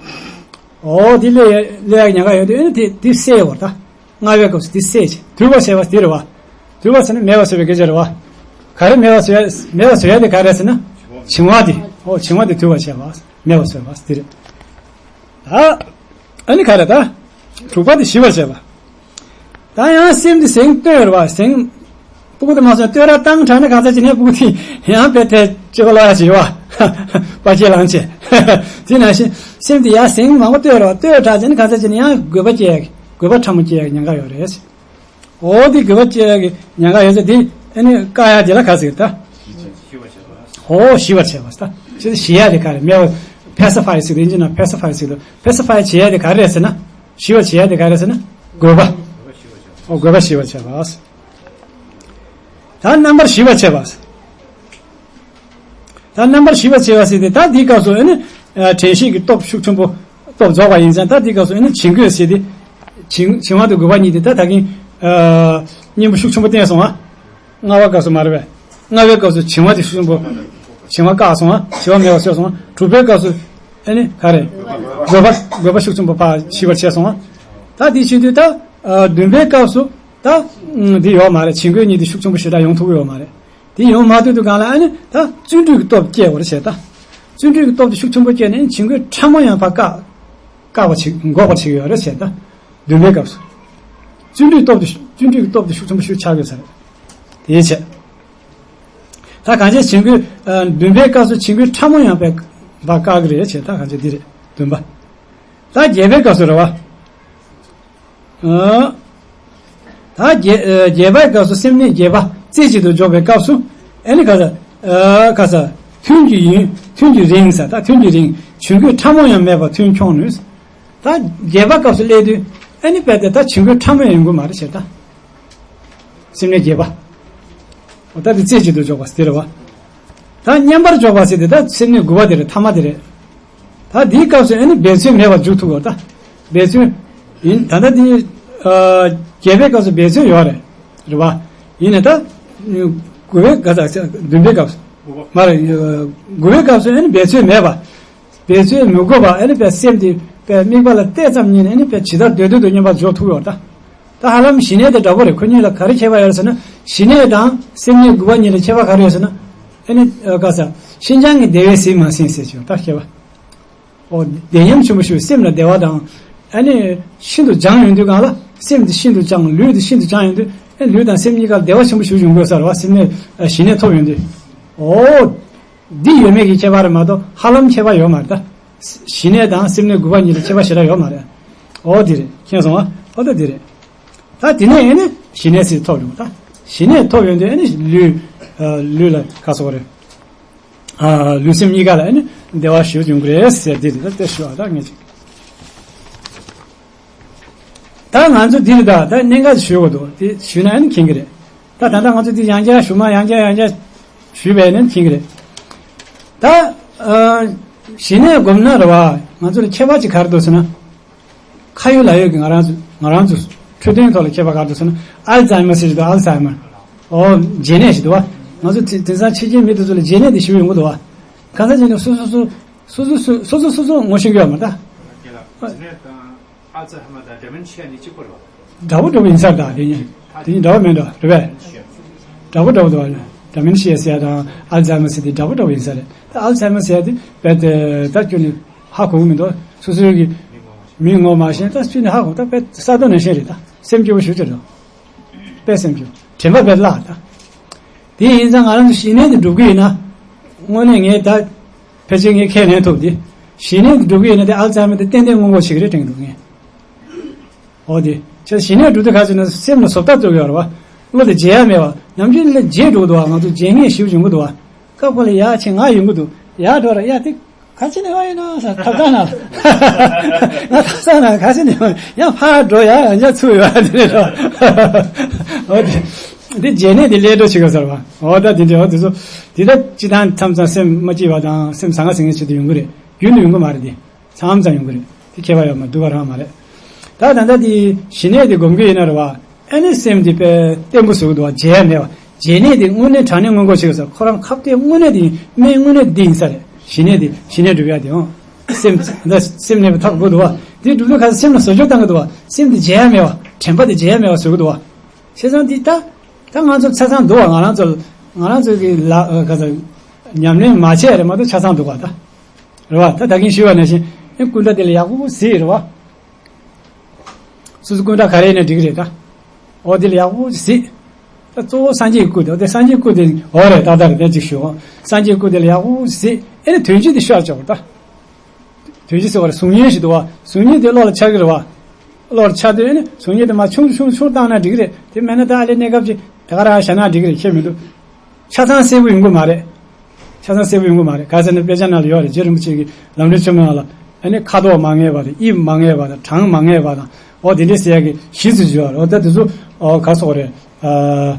འོ་དེ་སླེབས་ཡ་སླེབས་ཡ་ཉེན་ཁ་ཡོད་དུས་ཨ་ནི་དེ་དེ་སེལ་བར་ད་ལྔ་པའི་སྐབས་སུ་དེ་སེལ་བྱས་དུལ་བ་བྱས་པ་དེ་རེད་བ། དུལ་བ་ཟེར་ན་མེད་པ་བཟོ་བའི་སྐད་ཆ་རེད་བ། ག་རེ་མེད་པ་བཟོ་ཡ་མེད་པ་བཟོ་ཡ་དེ་ག་རེ་ཟེར་ན། བྱིང་བ་དེ། འོ་བྱིང་བ་དེ་དུལ་བ་བྱས་པ། མེད་པ་བཟོ་བ་དེ་རེད། ད། ཨ་ནི་ག་རེ་ད། དྲུག་པ་དེ་ཞི་བར་བྱེད་པ། ད་ཡང་སེམས་དེ་གཟེངས་བསྟོད་རེད་བ། གཟེངས། སྤུ་གུ་དེ་མ་སོང་བསྟོད་ར་བཏང་དྲགས་ན་ག་ཚ་བྱས་ནས་སྤུ་གུ་དེ་ཡང་དཔེ་དེ་ཅི་ག་ལ་ཡ་བྱེད་བ། པ་ཆེ་ལང་ཆེ། དེ་ནང་བཞིན་སེམས་དེ་ཡང་གཟེངས་མང་པོ་བསྟོད་རེད་བ། བསྟོད་དྲགས་བྱས་ན་ག་ཚ་བྱས་ནས་ཡང་དགོད་པ་སྐྱེ་ཡ་གི་དགོད་པ་ཕྲ་མོ་སྐྱེ་ཡ་གི་ཉེན་ཁ་ཡོད་རེད། འོ་དེ་དགོས་པ་བཅས་ཀྱི་ཉེན་ཁ་ཡོད་ཚེ་དེ་ཨ་ནི་བཀག་ཡ་དེ་ལ་ག་ཟེར་ད། འོ་ཞི་བར་བྱེད་པ་ད། ཅི་ཞི་ཡ་དེ་ག་རེ་མེད་པ། ཕེ་སི་ཕའི་ཟེར་དེ་ཨིན་ཇི་ནང་ཕེ་སི་ཕའི་ཟེར་དུས་ཕེ་སི་ཕའི་བྱེད་ཡ་དེ་ག་རེ་རེད་ཟེར་ན། ཞི་བར་བྱེད་ཡ་དེ་ག་རེ་ཟེར་ན། དགོས་པ། འོ་དགོས་པ་ཞི་བར་བྱེད་པ། ད་རྣམ་པར་ཞི་བར་བྱེད་པ། ད་རྣམ་པར་ཞི་བར་བྱེད་པ་ཟེར་ཏེ་ད་འདིའི་སྐབས་སུ་ཨ་ནི་དྲན་ཤེས་ཀྱི་སྟོབས་ཤུགས་ཆེན་པོ་སྟོབས་རྫོགས་པ་ཡིན་ཙང་ད་འདིའི་སྐབས་སུ་ཨ་ནི་བྱིང་རྒོད་ཟེར་ཏེ་བྱིང་བྱིང་བ་དང་རྒོད་པ་གཉིས་ཏེ་ད་ད་གིན་གཉེན་པོ་ཤུགས་ཆེན་པོ་བསྟན་སོང་ཨ། ལྔ་པའི་སྐབས་སུ་མ་རེད་པས། ལྔ་པའི་སྐབས་སུ་བྱིང་བ་དེ་ཤུགས་ཆེན་པོ་བྱིང་བ་བཀག་སོང་ཨ། ཞི་བ་མེད་པ་བཟོས་སོང་ཨ། དྲུག་པའི་སྐབས་སུ་ཨ་ནི་ག་རེ་རྒོད་པ་རྒོད་པ་ཤུགས་ཆེན་པོ་ཕར་ཞི་བར་བྱས་སོང་ཨ། ད་དེ་བྱེད་དུས་ད་བདུན་པའི་སྐབས་སུ་ད་འདི་ཡོད་མ་རེད། བྱིང་རྒོད་གཉིས་དེ་ཤུགས་ཆེན་པོ་ཞེ་དྲག་ཡོང་ཐུབ་ཀྱི་ཡོད་མ་རེད། དེ་ཡོང་མ་ཐུབ་དུས་སྒང་ལ་ཨ་ནི་ད་བརྩོན་འགྲུས་ཀྱི་སྟོབས་སྐྱེ་བར་བྱེད་ད། བརྩོན་འགྲུས་ཀྱི་སྟོབས་དེ་ཤུགས་ཆེན་པོ་སྐྱེས་ནས་བྱིང་རྒོད་ཕྲ་མོ་ཡང་ཕར་བཀག་བཀག་པ་ཞིག་འགོག་པར་བྱེད་ཀྱི་ཡོད་རེད་བྱེད་ད། བདུན་པའི་སྐབས་སུ། བརྩོན་འགྲུས་སྟོབས་དེ་བརྩོན་འགྲུས་ཀྱི་སྟོབས་དེ་ཤུགས་ཆེན་པོ་ཞིག་ཆགས་ཡོད་ས་རེད། དེའི་ཕྱིར། ད་གང་ཅི་བྱིང་རྒོད་བདུན་པའི་སྐབས་སུ་བྱིང་རྒོད་ཕྲ་མོ་ཡང་ཕར་བཀག་གི་རེད་བྱེད་ད་གང་ཅི་འདི་རེད་བདུན་པ། ད་བརྒྱད་པའི་སྐབས་སུ་རེད་བ། ཨ། ད་བརྒྱད་ཨ་བརྒྱད་པའི་སྐབས་སུ་སེམས་གནས་བརྒྱད་པ་རྩེ་གཅིག་ཏུ་འཇོག་པའི་སྐབས་སུ་ཨ་ནི་ག་ས་ཨ་ག་ས་ཐུན་གྱི་ཡུན་ཐུན་གྱི་རིང་ས་ད་ཐུན་གྱི་རིང་བྱིང་རྒོད་ཕྲ་མོ་ཡང་མེད་པར་ཐུན་འཁྱོངས་ནུས། ད་བརྒྱད་པ་སྐབས་སུ་སླེབས་དུས་ཨ་ནི་དཔེ་དེ་ད་བྱིང་རྒོད་ཕྲ་མོ་ཡང་ཡོང་གི་མ་རེད་བྱེད་ད། སེམས་གནས་བརྒྱད་པ། འོ་ད་དེ་རྩེ་གཅིག་ཏུ་འཇོག་པ་ཟེར་དེ་རེད་བ། ད་མཉམ་པར་འཇོག་པ་ཟེར་དེ་ད་སེམས་གནས་དགུ་པ་དེ་རེད་ཐ་མ་དེ་རེད། ད་འདིའི་སྐབས་སུ་ཨ་ནི་འབད་བརྩོན་མེད་པར་འཇུག་ཐུབ་པ་ད། འབད་བརྩོན། ཡིན་ད་ལྟ་འདི། ཨ། བརྒྱད་པའི་སྐབས་སུ་འབད་བརྩོན་ཡོད་རེད། རེད་བ། ཡིན་ནའི་ད། དགུ་པའི་ག་ད་བདུན་པའི་སྐབས་སུ། མ་རེད། དགུ་པའི་སྐབས་སུ་ཨ་ནི་འབད་བརྩོན་མེད་པ། འབད་བརྩོན་མི་དགོས་པ་ཨ་ནི་པའི་སེམས་དེ་པའི་དམིགས་པ་ལ་བལྟས་ཙམ་ཉིད་ནས་ཨ་ནི་པའི་ཇི་ལྟར་འདོད་འདོད་དུ་མཉམ་པར་འཇོག་ཐུབ་ཡོད་ད། ད་ཧ་ལམ་ཞི་གནས་དེ་འདྲ་པོ་རེད། ཁོ་གཉིས་ལ་ག་རེ་ཁྱད་པར་ཡོད་ཟེར་ན་ཞི་གནས་དང་སེམས་གནས་དགུ་པ་གཉིས་ལ་ཁྱད་པར་ག་རེ་ཡོད་ཟེར་ན། ཨ་ནི་ག་ས་ཤིན་སྦྱངས་ཀྱི་བདེ་བས་ཟིན་མ་ཟིན་ཟེར་ཆོག་ད་ཁྱད་པར། འོ་བདེ་ཉམས་ཆེན་པོ་ཞིག་སེམས་ལ་བདེ་བ་དང་། ཨ་ནི་ཤིན་ཏུ་སྦྱངས་ཡོང་དུས་གང་ལ་སེམས་དེ་ཤིན་ཏུ་སྦྱངས་ལུས་དེ་ཤིན་ཏུ་སྦྱངས་ཡོང་དུས་ཨ་ལུས་དང་སེམས་གཉིས་ཀ་ལ་བདེ་བ་ཆེན་པོ་ཞིག་ཡོང་དགོས་ས་རེད་བ། སེམས་ནས་ཞི་གནས་ཐོབ་ཡོང་དུས། འོ། འདི་ཡོད་མེད་ཀྱི་ཁྱད་པར་རེད་མ་གཏོགས་ཧ་ལམ་ཁྱད་པར་ཡོད་མ་རེད་ད། ཞི་གནས་དང་སེམས་གནས་དགུ་པ་གཉིས་ལ་ཁྱད་པར་ཞེ་དྲག་ཡོད་མ་རེད། འོ་འདི་རེད་མཁྱེན་སོང་ཨ། འོ་ད་འདི་རེད། ད་དེ་ནས་ཨ་ནི་ཞི་གནས་ཟེར་ཐོབ་ཡོང་ད། ཞི་གནས་ཐོབ་ཡོང་དུས་ཨ་ནི་ལུས། ལུས་ལ་ག་སོགས་རེད། ལུས་སེམས་གཉིས་ཀ་ལ་ཨ་ནི་བདེ་བ་ཞེ་པོ་ཡོང་གི་རེད་ཟེར་འདི་རེད་ད་དེ་ཞུ་བ་ད་ངས་ཅིག་ད་ང་ཚོ་འདི་རེད་ད་ད་གནད་འགག་ཞུ་དགོས་འདུག་དེ་ཞུས་ན་ཨ་ནི་མཁྱེན་གི་རེད། ད་ད་ལྟ་ང་ཚོ་འདི་ཡང་བསྐྱར་ཞུ་མ་ཡང་བསྐྱར་ཡང་བསྐྱར་ཞུས་པས་ནི་མཁྱེན་གི་རེད། ད་ཨ་ཞི་གནས་སྒོམ་ན་རེད་བ་ང་ཚོ་ལ་ཁྱད་པར་ཅིག་ག་རེ་འདུག་ཟེར་ན། ཁ་ཡོད་ལག་ཡོད་ཀྱི་ང་རང་ཚོ་ང་རང་ཚོ་འཕྲོད་བསྟེན་ཐོག་ལ་ཁྱད་པར་ག་རེ་འདུག་ཟེར་ན་ཨལ་ཛའི་མར་ཟེར་གྱི་འདུག་ཨལ་ཛའི་མར། ཨོ་བརྗེད་ནད་ཞིག་འདུག་བ། ང་ཚོ་དེ་དེང་སང་ཕྱི་རྒྱལ་མི་དེ་ཚོ་ལ་བརྗེད་ནད་དེ་ཞེ་པོ་ཡོང་གི་འདུག་བ། གང་ཟག་ཅིག་ནི་སོ་སོ་སོ་སོ་སོ་སོ་སོ་སོ་སོ་སོ་ངོ་ཤེས་ཀྱི་ཡོད་མ་རེད་ད། ཨལ་ཛ་ཧེ་མར་དང་ཌི་མེན་ཤི་ཡ་གཉིས་གཅིག་པ་རེད་བ། འདྲ་པོ་འདྲ་པོ་ཡིན་ས་རེད་ད་དེ་གཉིས། དེ་གཉིས་འདྲ་པོ་མེད་འགྲོ་རེད་པས། འདྲ་པོ་འདྲ་པོ་འདུག་བ། ཌི་མེན་ཤི་ཡ་ཟེར་ཡ་དང་ཨལ་ཛའི་མར་ཟེར་དེ་འདྲ་པོ་འདྲ་པོ་ཡིན་ས་རེད། ད་ཨལ་ཛའི་མར་ཟེར་ཡ་དེ་རྦད་དེ་ད་ཁྱོད་ནི་ཧ་གོ་གི་མི་འདུག་སོ་སོའི་གི་མིང་ངོ་མ་ཤེས་ད་ཁྱོད་ནི་ཧ་གོ་ད་རྦད་ས་རྡོ་ནང་བཞིན་རེད་ད་སེམས་སྐྱོ་བོ་ཞེ་པོ་ཅིག་རེད། དཔེ་སེམས་སྐྱོ་དྲན་པ་རྦད་བརླག་ད། དེ་ཡིན་ཙང་ང་རང་ཚོ་ཞི་གནས་དེ་སྒྲུབ་ཀྱི་ཡིན་ན། དངོས་གནས་ངས་ད། ཕལ་ཆེར་ངས་ཁས་ལེན་ཐུབ་སྟེ། ཞི་གནས་དེ་སྒྲུབ་ཀྱི་ཡིན་ན་དེ་ཨལ་ཛའི་མར་དེ་ཏན་ཏན་སྔོན་འགོག་བྱེད་ཀྱི་རེད་དྲན་གྱི་འདུག་ངས། འོ་དེ། ཁྱེད་ཞི་གནས་སྒྲུབ་དུས་ག་ཚོད་ན་སེམས་ལ་བཟོ་ལྟ་བཙུགས་ཡོད་རེད་བ། བློ་དེ་བརྗེད་ཡ་མེད་པ། ནམ་རྒྱུན་ལ་བརྗེད་འགྲོ་གི་འདུག་བ། ང་ཚོ་བརྗེད་ངེས་ཞེ་པོ་ཡོང་གི་འདུག་བ། སྐབས་ཁོ་ལ་ཡ་ཆེ་ང་ཡོང་གི་འདུག་ཡ་འགྲོ་ར་ཡ་དེ་ག་ཅི་ནས་བ་ཡིན་ན་ས་ཐབ་ཚང་ན་ང་ཐབ་ཚང་ན་ག་ཅི་ནས་བ་ཡ་ཕར་འགྲོ་ཡ་ཡང་ཡ་ཚུར་ཡོང་ཡ་དེ་རེད་ར། འོ་དེ་དེ་བརྗེད་ནས་དེ་ལས་འགྲོ་བྱེད་དགོས་ཟེར་བ། འོ་ད་དེ་འདྲ་འོ་དེ་ཚོ་དེ་ད་སྤྱི་བཏང་མཚམས་མཚམས་སེམས་མ་སྐྱིད་པ་དང་སེམས་ཟང་ངེ་ཟིང་ངེ་བྱེད་དུ་ཡོང་གི་རེད། རྒྱུན་དུ་ཡོང་གི་མ་རེད་དེ། མཚམས་མཚམས་ཡོང་གི་རེད། དེ་ཁྱད་པར་ཡོད་མ་སྡུག་པ་རང་མ་རེད། ད་ད་ལྟ་དེ་ཞི་གནས་དེ་སྒོམ་གྱི་ཡིན་ན་རེད་བ། ཨ་ནི་སེམས་དེ་དཔེ་བརྟན་པོ་བཟོ་གི་འདུག་བ། བརྗེད་ཡ་མེད་བ། བརྗེད་གནས་དེ་དངོས་གནས་དྲང་གནས་སྔོན་འགོག་བྱེད་དགོས་ས། ཁོ་རང་ཁ་གཏད་དངོས་གནས་དེ་ཡིན། སྨན་དངོས་གནས་དེ་ཡིན་ས་རེད། ཞི་གནས་དེ་ཞི་གནས་སྒྲུབ་ཡ་དེ་ཨང་། སེམས་ད་སེམས་གནས་པའི་ཐབས་དགོས་འདུག་བ། དེ་སྒྲུབ་དུས་ཁ་སེམས་ལ་བཟོ་བཅོས་བཏང་གི་འདུག་བ། སེམས་དེ་བརྗེད་ཡ་མེད་བ། དྲན་པ་དེ་བརྗེད་ཡ་མེད་བ་བཟོ་གི་འདུག་བ། བྱས་ཙང་དེ་ད་ད་ང་ཚོ་ཆ་ཚང་འདུག་བ། ང་རང་ཚོ་ང་རང་ཚོ་གི་ལ་ག་ཚོད་ཉམས་ལེན་མ་བྱས་རེད་མ་གཏོགས་ཆ་ཚང་འདུག་བ་ད། རེད་བ། ད་ད་གིན་ཞུས་པ་ནང་བཞིན་ཨེ་སྐུ་འདྲ་དེ་ལ་ཡག་པོ་གཟིགས་རེད་བ། སོ་སོ་སྐུ་འདྲ་ག་རེ་ཡིན་ན་འགྲིག་གི་རེད་ད། འོ་དེ་ལ་ཡག་པོ་གཟིགས། ད་གཙོ་བོ་སངས་རྒྱས་སྐུ་དེ་འོ་དེ་སངས་རྒྱས་སྐུ་དེ་འོ་རེད་ཏག་ཏག་རེད། དེ་གཅིག་ཞུ། སངས་རྒྱས་སྐུ་དེ་ལ་ཡག་པོ་གཟིགས། ཨེ་ནི་དོན་སྤྱི་དེ་ཤར་ཆོག་ད། དོན་སྤྱི་ཟེར་བ་རེད། གཟུགས་བརྙན་ཞིག་འདུག་བ། གཟུགས་བརྙན་དེ་བློ་ལ་འཆར་གི་རེད་བ། བློ་ལ་འཆར་དུས་ཨེ་ནི་གཟུགས་བརྙན་དེ་མར་ཆུང་ཆུང་ཆུང་བཏང་ན་འགྲིག་གི་རེད། དེ་མེད་ན་ད་ཨ་ལས་གནས་སྐབས་ཅིག་དེ་ག་རང་བཞག་ན་འགྲིག་གི་རེད། ཁྱད་མི་འདུག་ཆ་ཚང་གསལ་པོ་ཡོང་གི་མ་རེད། ཆ་ཚང་གསལ་པོ་ཡོང་གི་མ་རེད། ག་ཟེར་ན་དཔེ་ཆ་ནང་ལ་ཡོད་རེད། རྗེ་རིན་པོ་ཆེ་གི་ལམ་རིམ་ཆེན་མོ་ནང་ལ་ཨ་ནི་ཁ་དོག་མ་ངེས་པ་དང་དབྱིབས་མ་ངེས་པ་དང་གྲངས་མ་ངེས་པ་དང་འོ་དེ་འདྲས་ཟེར་ཡ་གི་བཞི་ཙམ་ཡོད་རེད། འོ་ད་དེ་ཚོ་འོ་ག་སོགས་རེད། ཨ་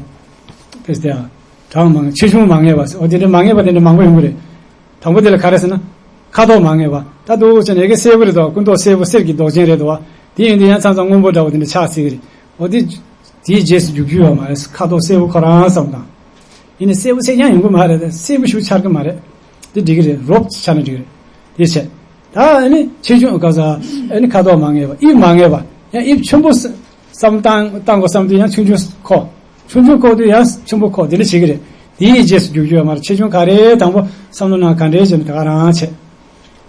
དེ་ཟེར་ཡ་གྲངས་མ་ངེས། ཆེ་ཆུང་མ་ངེས་པ་ཟེར། འོ་དེ་འདྲས་མ་ངེས་པ་དེ་འདྲས་མང་པོ་ཡོང་གི་རེད། དང་པོ་དེ་ལ་ག་རེ་ཟེར་ན་ཁ་དོག་མ་ངེས་པ། ད་འདུག་ཟེར་ནས་ཡ་གི་སེར་པོ་རེད་དོ། སྐུ་མདོག་སེར་པོ་གསེར་གྱི་མདོག་ཅན་རེད་དོ། དེ་ཡིན་དུས་ཡང་མཚམས་མཚམས་སྔོན་པོ་འདྲ་བོ་དེ་འདྲས་ཆགས་སྲིད་ཀྱི་རེད། འོ་དེ་དེའི་རྗེས་སུ་འཇུག་རྒྱུ་ཡོད་མ་རེད། ཁ་དོག་སེར་པོ་ཁོ་རང་བསམ་དང་། ཡིན་ནའི་སེར་པོ་གསལ་རྐྱང་ཡོང་གི་མ་རེད། སེར་པོ་ཞིག་འཆར་གི་མ་རེད། དེ་འགྲིག་གི་རེད། རོབ་ཆགས་ན་འགྲིག་གི་རེད། དེ་བྱས། ད་ཨ་ནི་ཆེ་ཆུང་ག་ས་ཨ་ནི་ཁ་དོག་མ་ངེས་པ། དབྱིབས་མ་ངེས་པ། ཡང་དབྱིབས་ཆེན་པོ་བསམ་བཏང་བཏང་དགོས་བསམ་དུས་ཡང་ཆུང་ཆུང་ཁོ། ཆུང་ཆུང་ཁོ་དུས་ཡང་ཆེན་པོ་ཁོ། དེ་འདྲ་བྱེད་ཀྱི་རེད། དེའི་རྗེས་སུ་འཇུག་རྒྱུ་ཡོད་མ་རེད། ཆེ་ཆུང་ག་རེ་དང་པོ་བསམ་བློ་ནང་ག་འདྲའི་བྱས་ན་ད་ག་རང་བྱས།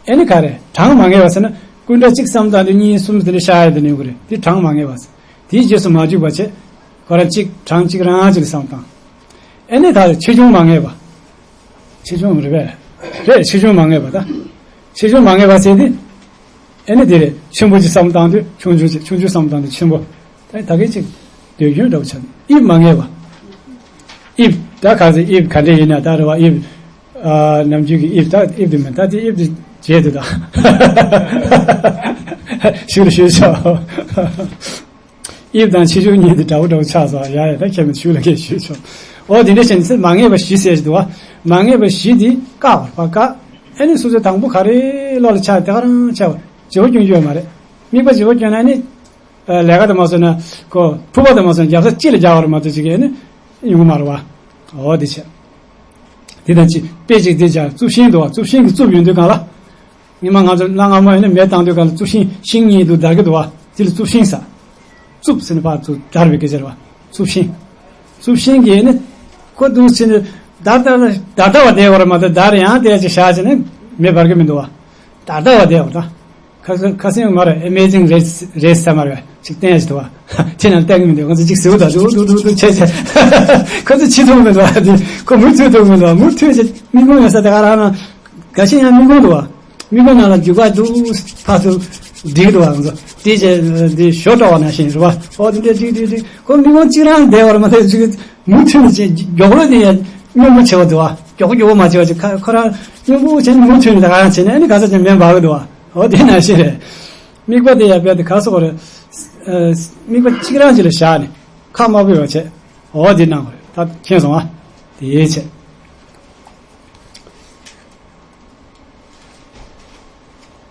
ཨེ་ནི་ག་རེ་གྲངས་མ་ངེས་པ་ཟེར་ན་སྐུ་འདྲ་གཅིག་བསམ་བཏང་དུས་གཉིས་གསུམ་དེ་འདྲ་ཤར་ཡ་དེ་ནི་ཡོང་གི་རེད། དེ་གྲངས་མ་ངེས་པ་ཟེར། དེའི་རྗེས་སུ་མ་འཇུག་པ་བྱས། ཁོ་རང་གཅིག་གྲངས་གཅིག་རང་གཅིག་ལ་བསམ་བཏང་། ཨེ་ནི་ད་ཆེ་ཆུང་མ་ངེས་པ། ཆེ་ཆུང་རེད་པས། རེད། ཆེ་ཆུང་མ་ངེས་པ་ད། ཆེ་ཆུང་མ་ངེས་པ་ཟེར་དེ། ཨེ་ནི་དེ་རེད། ཆེན་པོ་གཅིག་བསམ་བཏང་དུས་ཆུང་ཆུང་གཅིག་ཆུང་ཆུང་བསམ་བཏང་དུས་ཆེན་པོ། ད་ད་གིན་གཅིག་ཟློས་སྐྱོན་འདྲ་བོ་ཆགས། དབྱིབས་མ་ངེས་པ། དབྱིབས་ད་ག་ཚོད་དབྱིབས་ག་འདྲ་ཡིན་ན་ད་རེད་བ། དབྱིབས། ཨ་ནམ་རྒྱུན་གྱི་དབྱིབས་ད་དབྱིབས་དེ་མིན་ད་དེ་དབྱིབས་དེ་བརྗེད་དེ་ད། ཞུ་རུ་ཞུས་ཆོག་དབྱིབས་དང་ཆེ་ཆུང་གཉིས་དེ་འདྲ་བོ་འདྲ་བོ་ཆགས་སོང་། ཡ་ཡ་ད་ཁྱེད་མི་ཞུ་ལ་ཁྱེད་ཞུས་ཆོག་འོ་དེ་འདྲ་བྱས་ནས་མ་ངེས་པ་བཞི་ཟེར་གྱི་འདུག་བ། མ་ངེས་པ་བཞི་དེ་བཀག་པར་བཀག་ཨ་ནི་སོ་སོའི་དང་པོ་ག་རེ་བློ་ལ་འཆར་དེ་ག་རང་འཆར་བ། བརྗེ་བོ་སྐྱོན་རྒྱུ་ཡོད་མ་རེད། དམིགས་པ་བརྗེ་བོ་སྐྱོན་ན་ནི། ལས་ཀ་དེ་མ་བཟོས་ན་ཁོ་ཕུར་པ་དེ་མ་བཟོས་ན་རྒྱབ་ས་ཅི་ལ་རྒྱག་པ་རེད་མ་གཏོགས་ཅིག་ཨ་ནི་ཡོང་གི་མ་རེད་བ། འོ་དེ་བྱས། དེ་དང་གཅིག་དཔེ་གཅིག་དེ་ཅག་རྩུབ་ཤིང་འདུག་བ། རྩུབ་ཤིང་གི་རྩུབ་ཡོང་དུས་གང་ལ། ཉི་མ་ང་ཚོ་གནའ་སྔ་མོ་ཡིན་ན་མེ་བཏང་དུས་གང་ལ་རྩུབ་ཤིང་ཤིང་གཉིས་འདུག་འདར་གི་འདུག་བ། དེ་ལ་རྩུབ་ཤིང་ཟེར། རྩུབ་ཟེར་ནས་ཕར་ཚུར་འདར་བའི་སྐད་ཆ་རེད་བ། རྩུབ་ཤིང་། རྩུབ་ཤིང་གིས་ནི་ཁོ་འདུག་ཟེར་ནས་འདར་འདར་འདར་འདར་བ་བསྡད་པ་རེད་མ་གཏོགས་འདར་ཡང་དེ་ཅིག་བཞག་བྱས་ནས་མེ་འབར་གི་མི་འདུག་བ། འདར་འདར་བ་བསྡད་པ་དང་། ཁ་ཁ་སང་མར་Amazing Race Race ཟེར་མར་ཅིག་བསྟན་ཡ་ཅིག་འདུག་བ། དེ་ནང་བསྟན་གི་མི་འདུག་ང་ཚོ་ཅིག་ཟེར་བ་དང་འདུག་འདུག་འདུག་འདུག་བྱས་བྱས། ཁོ་ཚོ་ཕྱིན་ཐུབ་མི་འདུག་བ། དེ་ཁོ་མུ་མཐུད་ཐུབ་མི་འདུག་བ། མུ་མཐུད་བྱས་མི་ཁོང་ཡོད་ས་དེ་ག་རང་ན། ག་ཤེད་ཡང་མི་ཁོང་འདུག་བ། མི་ཁོང་ནང་ལ་རྒྱུག་པ་འདུག་ཕར་ཚུར་འགྲིག་འདུག་བ། ང་ཚོ་དེ་བྱས་དེ་ཞོ་བཀྲ་བ་ནང་བཞིན་རེད་བ། ཨོ་དེ་འདྲས་འགྲིག་འགྲིག་འགྲིག་ཁོ་མི་ཁོང་གཅིག་རང་བསྡད་པ་རེད་མ་གཏོགས་ཅིག་མུ་མཐུད་ནས་ཅིག་མགྱོགས་པོ་དེ་ཡང་སྙོམས་པོ་བྱེད་པ་འདུག་བ། མགྱོགས་པོ་མགྱོགས་པོ་མ་བྱེད་པ་ཅིག་ཁ་ཁོ་རང་སྙོམས་པོ་བྱས་ནས་མུ་མཐུད་ནས་ད་ག་རང་བྱས་ནས་ཨ་ནི་ག་ས་ཅིག་མེ་འབར་གི་འདུག་བ། ཨོ་དེ་ནང་བཞིན་རེད། དམིགས་པ་དེ་ཡང་རྦད་དེ་ག་སོགས་རེད། དམིགས་པ་གཅིག་རང་ཅིག་ལ་བཞག་ནས་ཁ་དམར་པོ་ཡོད་བྱས། ཨོ་དེ་གནང་དགོས་རེད། ད་མཁྱེན་སོང་ཨ། དེ་བྱས།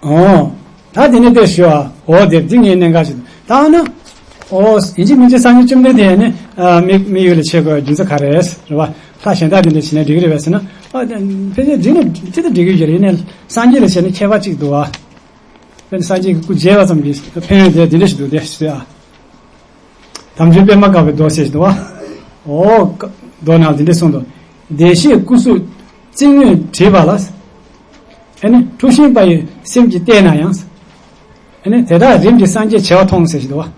ཨོ། ད་དེ་ནས་དཔེ་ཞུ་ཨ། ཨོ་དེ་འདི་ངའི་གནད་འགག་ཅིག་ད་ཨ་ན། ཨོ་ཡིན་གཅིག་མིན་གཅིག་སངས་རྒྱས་བཅོམ་ལྡན་འདས་ནི་དམིགས་དམིགས་ཡུལ་ལ་བྱེད་དགོས་རྒྱུ་མཚན་ག་རེ་རེད་བ། ལྷ་གཞན་དག་དེ་འདྲ་བྱས་ན་འགྲིག་གི་རེད་བས་ཟེར་ན། ཨ་ཕལ་ཆེར་འགྲིག་ནི་ཅི་ལྟར་འགྲིག་གི་ཡོད་རེད། ཡིན་ནའི་སངས་རྒྱས་ལ་བྱས་ན་ཁྱད་པར་ཅིག་འདུག་བ། དཔེར་ན་སངས་རྒྱས་ཀྱི་སྐུ་མཇལ་བ་ཙམ་གྱིས་ཕན་ཡོན་དེ་འདི་འདྲ་ཞིག་འདུག་སྟེ་ཞུ་ཨ། དམ་ཆོས་པད་མ་དཀར་པོའི་མདོ་ཟེར་ཞིག་འདུག་བ། ཨོ། མདོ་ནང་འདི་འདྲ་གསུངས་འདུག་བདེ་གཤེགས་སྐུ་གཟུགས་ཚིག་ངོས་བྲིས་པ་ལ། ཨ་ནི་འཁྲུལ་ཞིང་པ་ཡི་སེམས་ཀྱིས་བལྟས་ན་ཡང་། ཨ་ནི་དེ་དག་རིམ་གྱིས་སངས་རྒྱས་བྱེ་བ་མཐོང་ཟེར་ཞིག་འདུག་བ།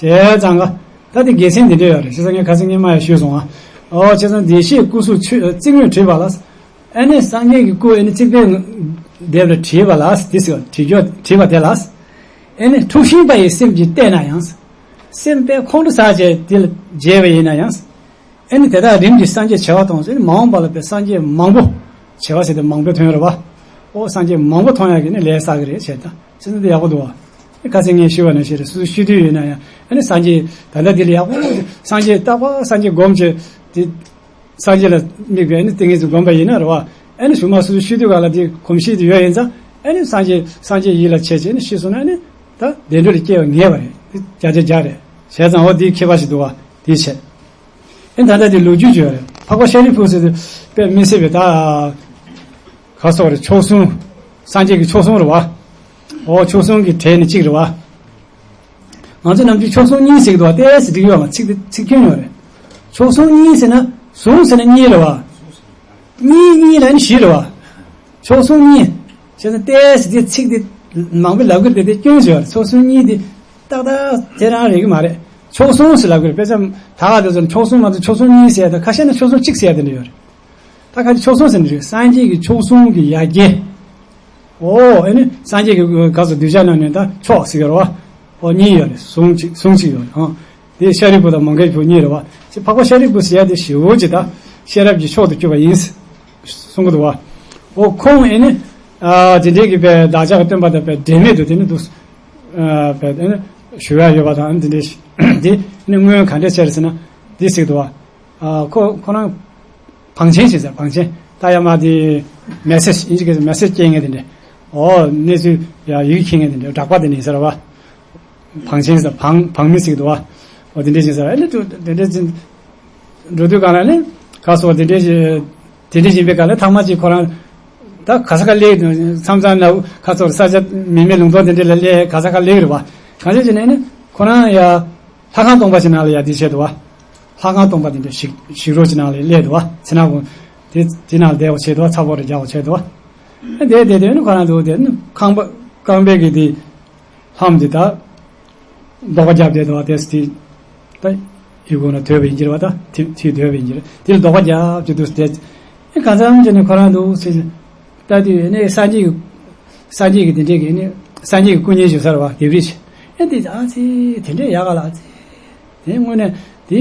བྱས་ཙང་ག་ད་དེ་དགེ་མཚན་འདི་འདྲ་ཡོད་རེད། བྱས་ཙང་ངས་ཁ་སང་ཉི་མ་ཡང་ཞུས་སོང་ཨ། ཨོ་བྱས་ཙང་བདེ་གཤེགས་སྐུ་གཟུགས་ཚིག་ངོས་བྲིས་པ་ལ། ཨ་ནི་སངས་རྒྱས་ཀྱི་སྐུ་ཨ་ནི་ཚིག་པའི་ལྡེབས་ལ་བྲིས་པ་ལ་དེ་ཟེར་བྲིས་རྒྱུ་བྲིས་པ་དེ་ལ། ཨ་ནི་འཁྲུལ་ཞིང་པ་ཡི་སེམས་ཀྱིས་བལྟས་ན་ཡང་། སེམས་དཔའི་ཁོང་ཁྲོ་ཟ་བྱས་དེ་ལ་བརྗེད་པ་ཡིན་ན་ཡང་། ཨེ་ནི་དེ་དག་རིམ་གྱིས་སངས་རྒྱས་བྱེ་བ་མཐོང་ཟེར་ནི་མ་འོངས་པ་ལ་དཔེ་སངས་རྒྱས་མང་པོ། བྱེ་བ་ཟེར་དེ་མང་པོའི་དོན་རེད་བ། ཨོ་སངས་རྒྱས་མང་པོ་མཐོང་ཡག་གི་ནི་ལས་བསགས་གི་རེད་བྱས་ད་ཚེ་འདི་ཡག་པོ་འདུག་བ། ཁ་སང་ངས་ཞུས་པ་ནང་བཞིན་རེད། སོ་སོ་ཤི་དུས་ཡིན་ན་ཡང་ཨེ་ནི་སངས་རྒྱས་ད་ལྟ་འདི་ལ་ཡག་པོ་སངས་རྒྱས་རྟག་པར་སངས་རྒྱས་སྒོམ་བྱས་དེ། སངས་རྒྱས་ལ་དམིགས་པའི་ཨ་ནི་ཏིང་ངེ་འཛིན་སྒོམ་པ་ཡིན་ན་རེད་བ། ཨ་ནི་གཞུག་མ་སོ་སོ་ཤི་དུས་ག་ལ་དེ་གོམས་གཤིས་དེ་ཡོད་ཡིན་ཙང་ཨ་ནི་སངས་རྒྱས་སངས་རྒྱས་ཡིད་ལ་བྱས་བྱས་ནི་ཤི་སོང་ན་ཨ་ནི་ད་བདེ་འགྲོ་ལ་སྐྱེ་བ་ངེས་པ་རེད། དེ་བརྒྱ་ཆ་བརྒྱ་རེད། བྱས་ཙང་འོ་དེའི་ཁྱད་པར་ཞིག་འདུག་བ་དེ་བྱས། ཨ་ནི་ད་ལྟ་དེ་ལོ་རྒྱུས་ཅིག་ཡོད་རེད། འཕགས་པ་ཤཱ་རིའི་བུ་ཟེར་དུས་དཔེ་མི་སྲིད་པའི་ད་ག་སོགས་རེད། མཆོག་ཟུང་སངས་རྒྱས་ཀྱི་མཆོག་ཟུང་རེད་བ། འོ་མཆོག་ཟུང་གི་གྲས་ནི་གཅིག་རེད་བ། ང་ཚོ་ནམ་རྒྱུན་མཆོག་ཟུང་གཉིས་ཟེར་གི་འདུག་བ། ཏོག་ཙམ་འགྲིག་ཡོད་མ་ཚིག་དེ་ཚིག་སྐྱོན་ཡོད་རེད། མཆོག་ཟུང་གཉིས་ཟེར་ན་ཟུང་ཟེར་ན་གཉིས་རེད་བ། གཉིས་གཉིས་ལ་ནི་བཞི་རེད་བ། མཆོག་ཟུང་གཉིས། བྱས་ཙང་ཏོག་ཙམ་དེ་ཚིག་དེ་མང་པོ་ལབ་གི་རེད་དེ་སྐྱོན་ཡོད་རེད། མཆོག་ཟུང་གཉིས་དེ་ཏག་ཏག་དེ་རང་རེད་གི་མ་རེད། མཆོག་ཟུང་ཟེར་ལབ་གི་རེད། དཔེ་ཆ་ད་ག་དེ་ཚོ་མཆོག་ཟུང་མ་གཏོགས་མཆོག་ཟུང་གཉིས་ཟེར་ཡ་དང་ཁ་ཤས་ན་མཆོག་ཟུང་གཅིག་ཟེར་ཡ་དེ་འདྲ་ཡོད་རེད། ད་ག་ཅི་མཆོག་ཟུང་ཟེར་ནི་རེད། སངས་རྒྱས་ཀྱི་མཆོག་ཟུང་གི་ཡ་གྱལ། ཨོ་ཨེ་ནི་སངས་རྒྱས་ཀྱི་ག་ཚོད་གདུལ་བྱ་རྣམས་ནི་ད་མཆོག་ཟེར་གི་རེད་བ། ཨོ་གཉིས་ཡོད་རེད། ཟུང་གཅིག་ཟུང་གཅིག་ཡོད་རེད་ཨང་། དེ་ཤཱ་རིའི་བུ་དང་མོའུ་འགལ་གྱི་བུ་གཉིས་རེད་བ། ཅི་འཕགས་པ་ཤཱ་རིའི་བུ་ཟེར་ཡ་དེ་ཞེ་བོ་ཅིག་ད་ཤེས་རབ་ཀྱི་མཆོག་ཏུ་གྱུར་པ་ཡིན་གསུང་གི་འདུག་བ། ཨོ་ཁོང་ཨེ་ནི་ཨ་དེ་འདྲའི་གི་པའི་བདག་ཅག་གི་སྟོན་པ་དང་པའི་འབྲལ་མེད་དུ་དེ་ནི་འདུག་ཨ་པའི་ཨེ་ནི་ཞུ་ཡ་ཡོད་པ་དང་དེ་འདྲའི་དེ་ནི་སྔོན་ག་འདྲས་བྱས་རེད་ཟེར་ན་འདི་ཟེར་གི་འདུག་བ། ཨ་ཁོ་ཁོ་རང་བང་ཆེན་ཞིག་ཟེར། བང་ཆེན་ད་ཡ་མ་དེ་མེ་སེ་ཇི་ཨིན་ཇི་སྐད་ཟེར་མེ་སེ་ཇི་སྐྱེལ་མཁན་དེ་འདྲ། ཨོ་གནས་ཚུལ་ཡ་ཡིག་འཁྱེར་མཁན་དེ་འདྲ་བསྒྲགས་པ་དེ་འདྲ་ཡིན་ས་རེད་བ། བང་ཆེན་ཟེར་བང་བང་མི་ཟེར་གི་འདུག་བ། ཨོ་དེ་འདྲ་ཞིག་ཟེར་ཨ་ནི་དེ་འདྲ་ཅིག་འགྲོ་དུས་གང་ལ་ནི་ག་སོགས་དེ་འདྲ་ཞིག་དེ་འདྲ་ཡིན་པའི་སྐབས་ལ་ཐང་མ་ཅིག་ཁོ་རང་ད་ག་ས་ག་སླེབས་མཚམས་མཚམས་ན་ག་སོགས་ས་ཆ་མི་མེད་ལུང་སྟོང་དེ་འདྲ་ལ་སླེབས་ག་ས་ག་སླེབས་རེད་བ། གང་ཅི་ཅི་ནས་ནི་ཁོ་རང་ཡ། ལྷ་ཁང་སྟོང་པ་ཞིག་ནང་ལ་ཡ་དེ་བྱས་འདུག་བ། ལྷ་ཁང་སྟོང་པ་དེ་འདྲ་ཞིག་ཞིག་རོ་ཞིག་ནང་ལ་སླེབས་འདུག་བ། ཚེ་ན་ཀུན་དེ་དེ་ནང་བསྡད་པ་བྱས་འདུག་བ། ཚ་བོ་རེ་རྒྱག་པ་བྱས་འདུག་བ། དེ་དེ་དེ་ནི་ཁོ་རང་འདུག་དེ་ནི་ཁང་པ་ཁང་པའི་གི་དེ་ལྷམ་དེ་ད་ལྡོག་པ་རྒྱབ་བསྡད་འདུག་བ། དེ་དེ་ད་ཡི་གུ་ན་དོད་པ་ཡིན་གྱི་རེད་བ། ད་དེ་དེ་དོད་པ་ཡིན་གྱི་རེད། དེ་ལ་ལྡོག་པ་རྒྱབ་ཀྱི་འདུག་དེ་གང་འཚམ་ཅིག་ནི་ཁོ་རང་འདུག་ཟེར། ལྟ་དུས་ནི་སངས་རྒྱས་ཀྱི་སངས་རྒྱས་ཀྱི་དེ་འདྲས་ཀྱི་ནི་སངས་རྒྱས་ཀྱི་སྐུ་བརྙན་བཞུགས་ས་རེད་བ། ལྡེབས་རིས་ཤིག་ཨེ་འདི་ཨ་ཙི་དེ་འདྲས་ཡག་ག་ལ་ཨ་ཙི། དེ་དངོས་གནས་དེ་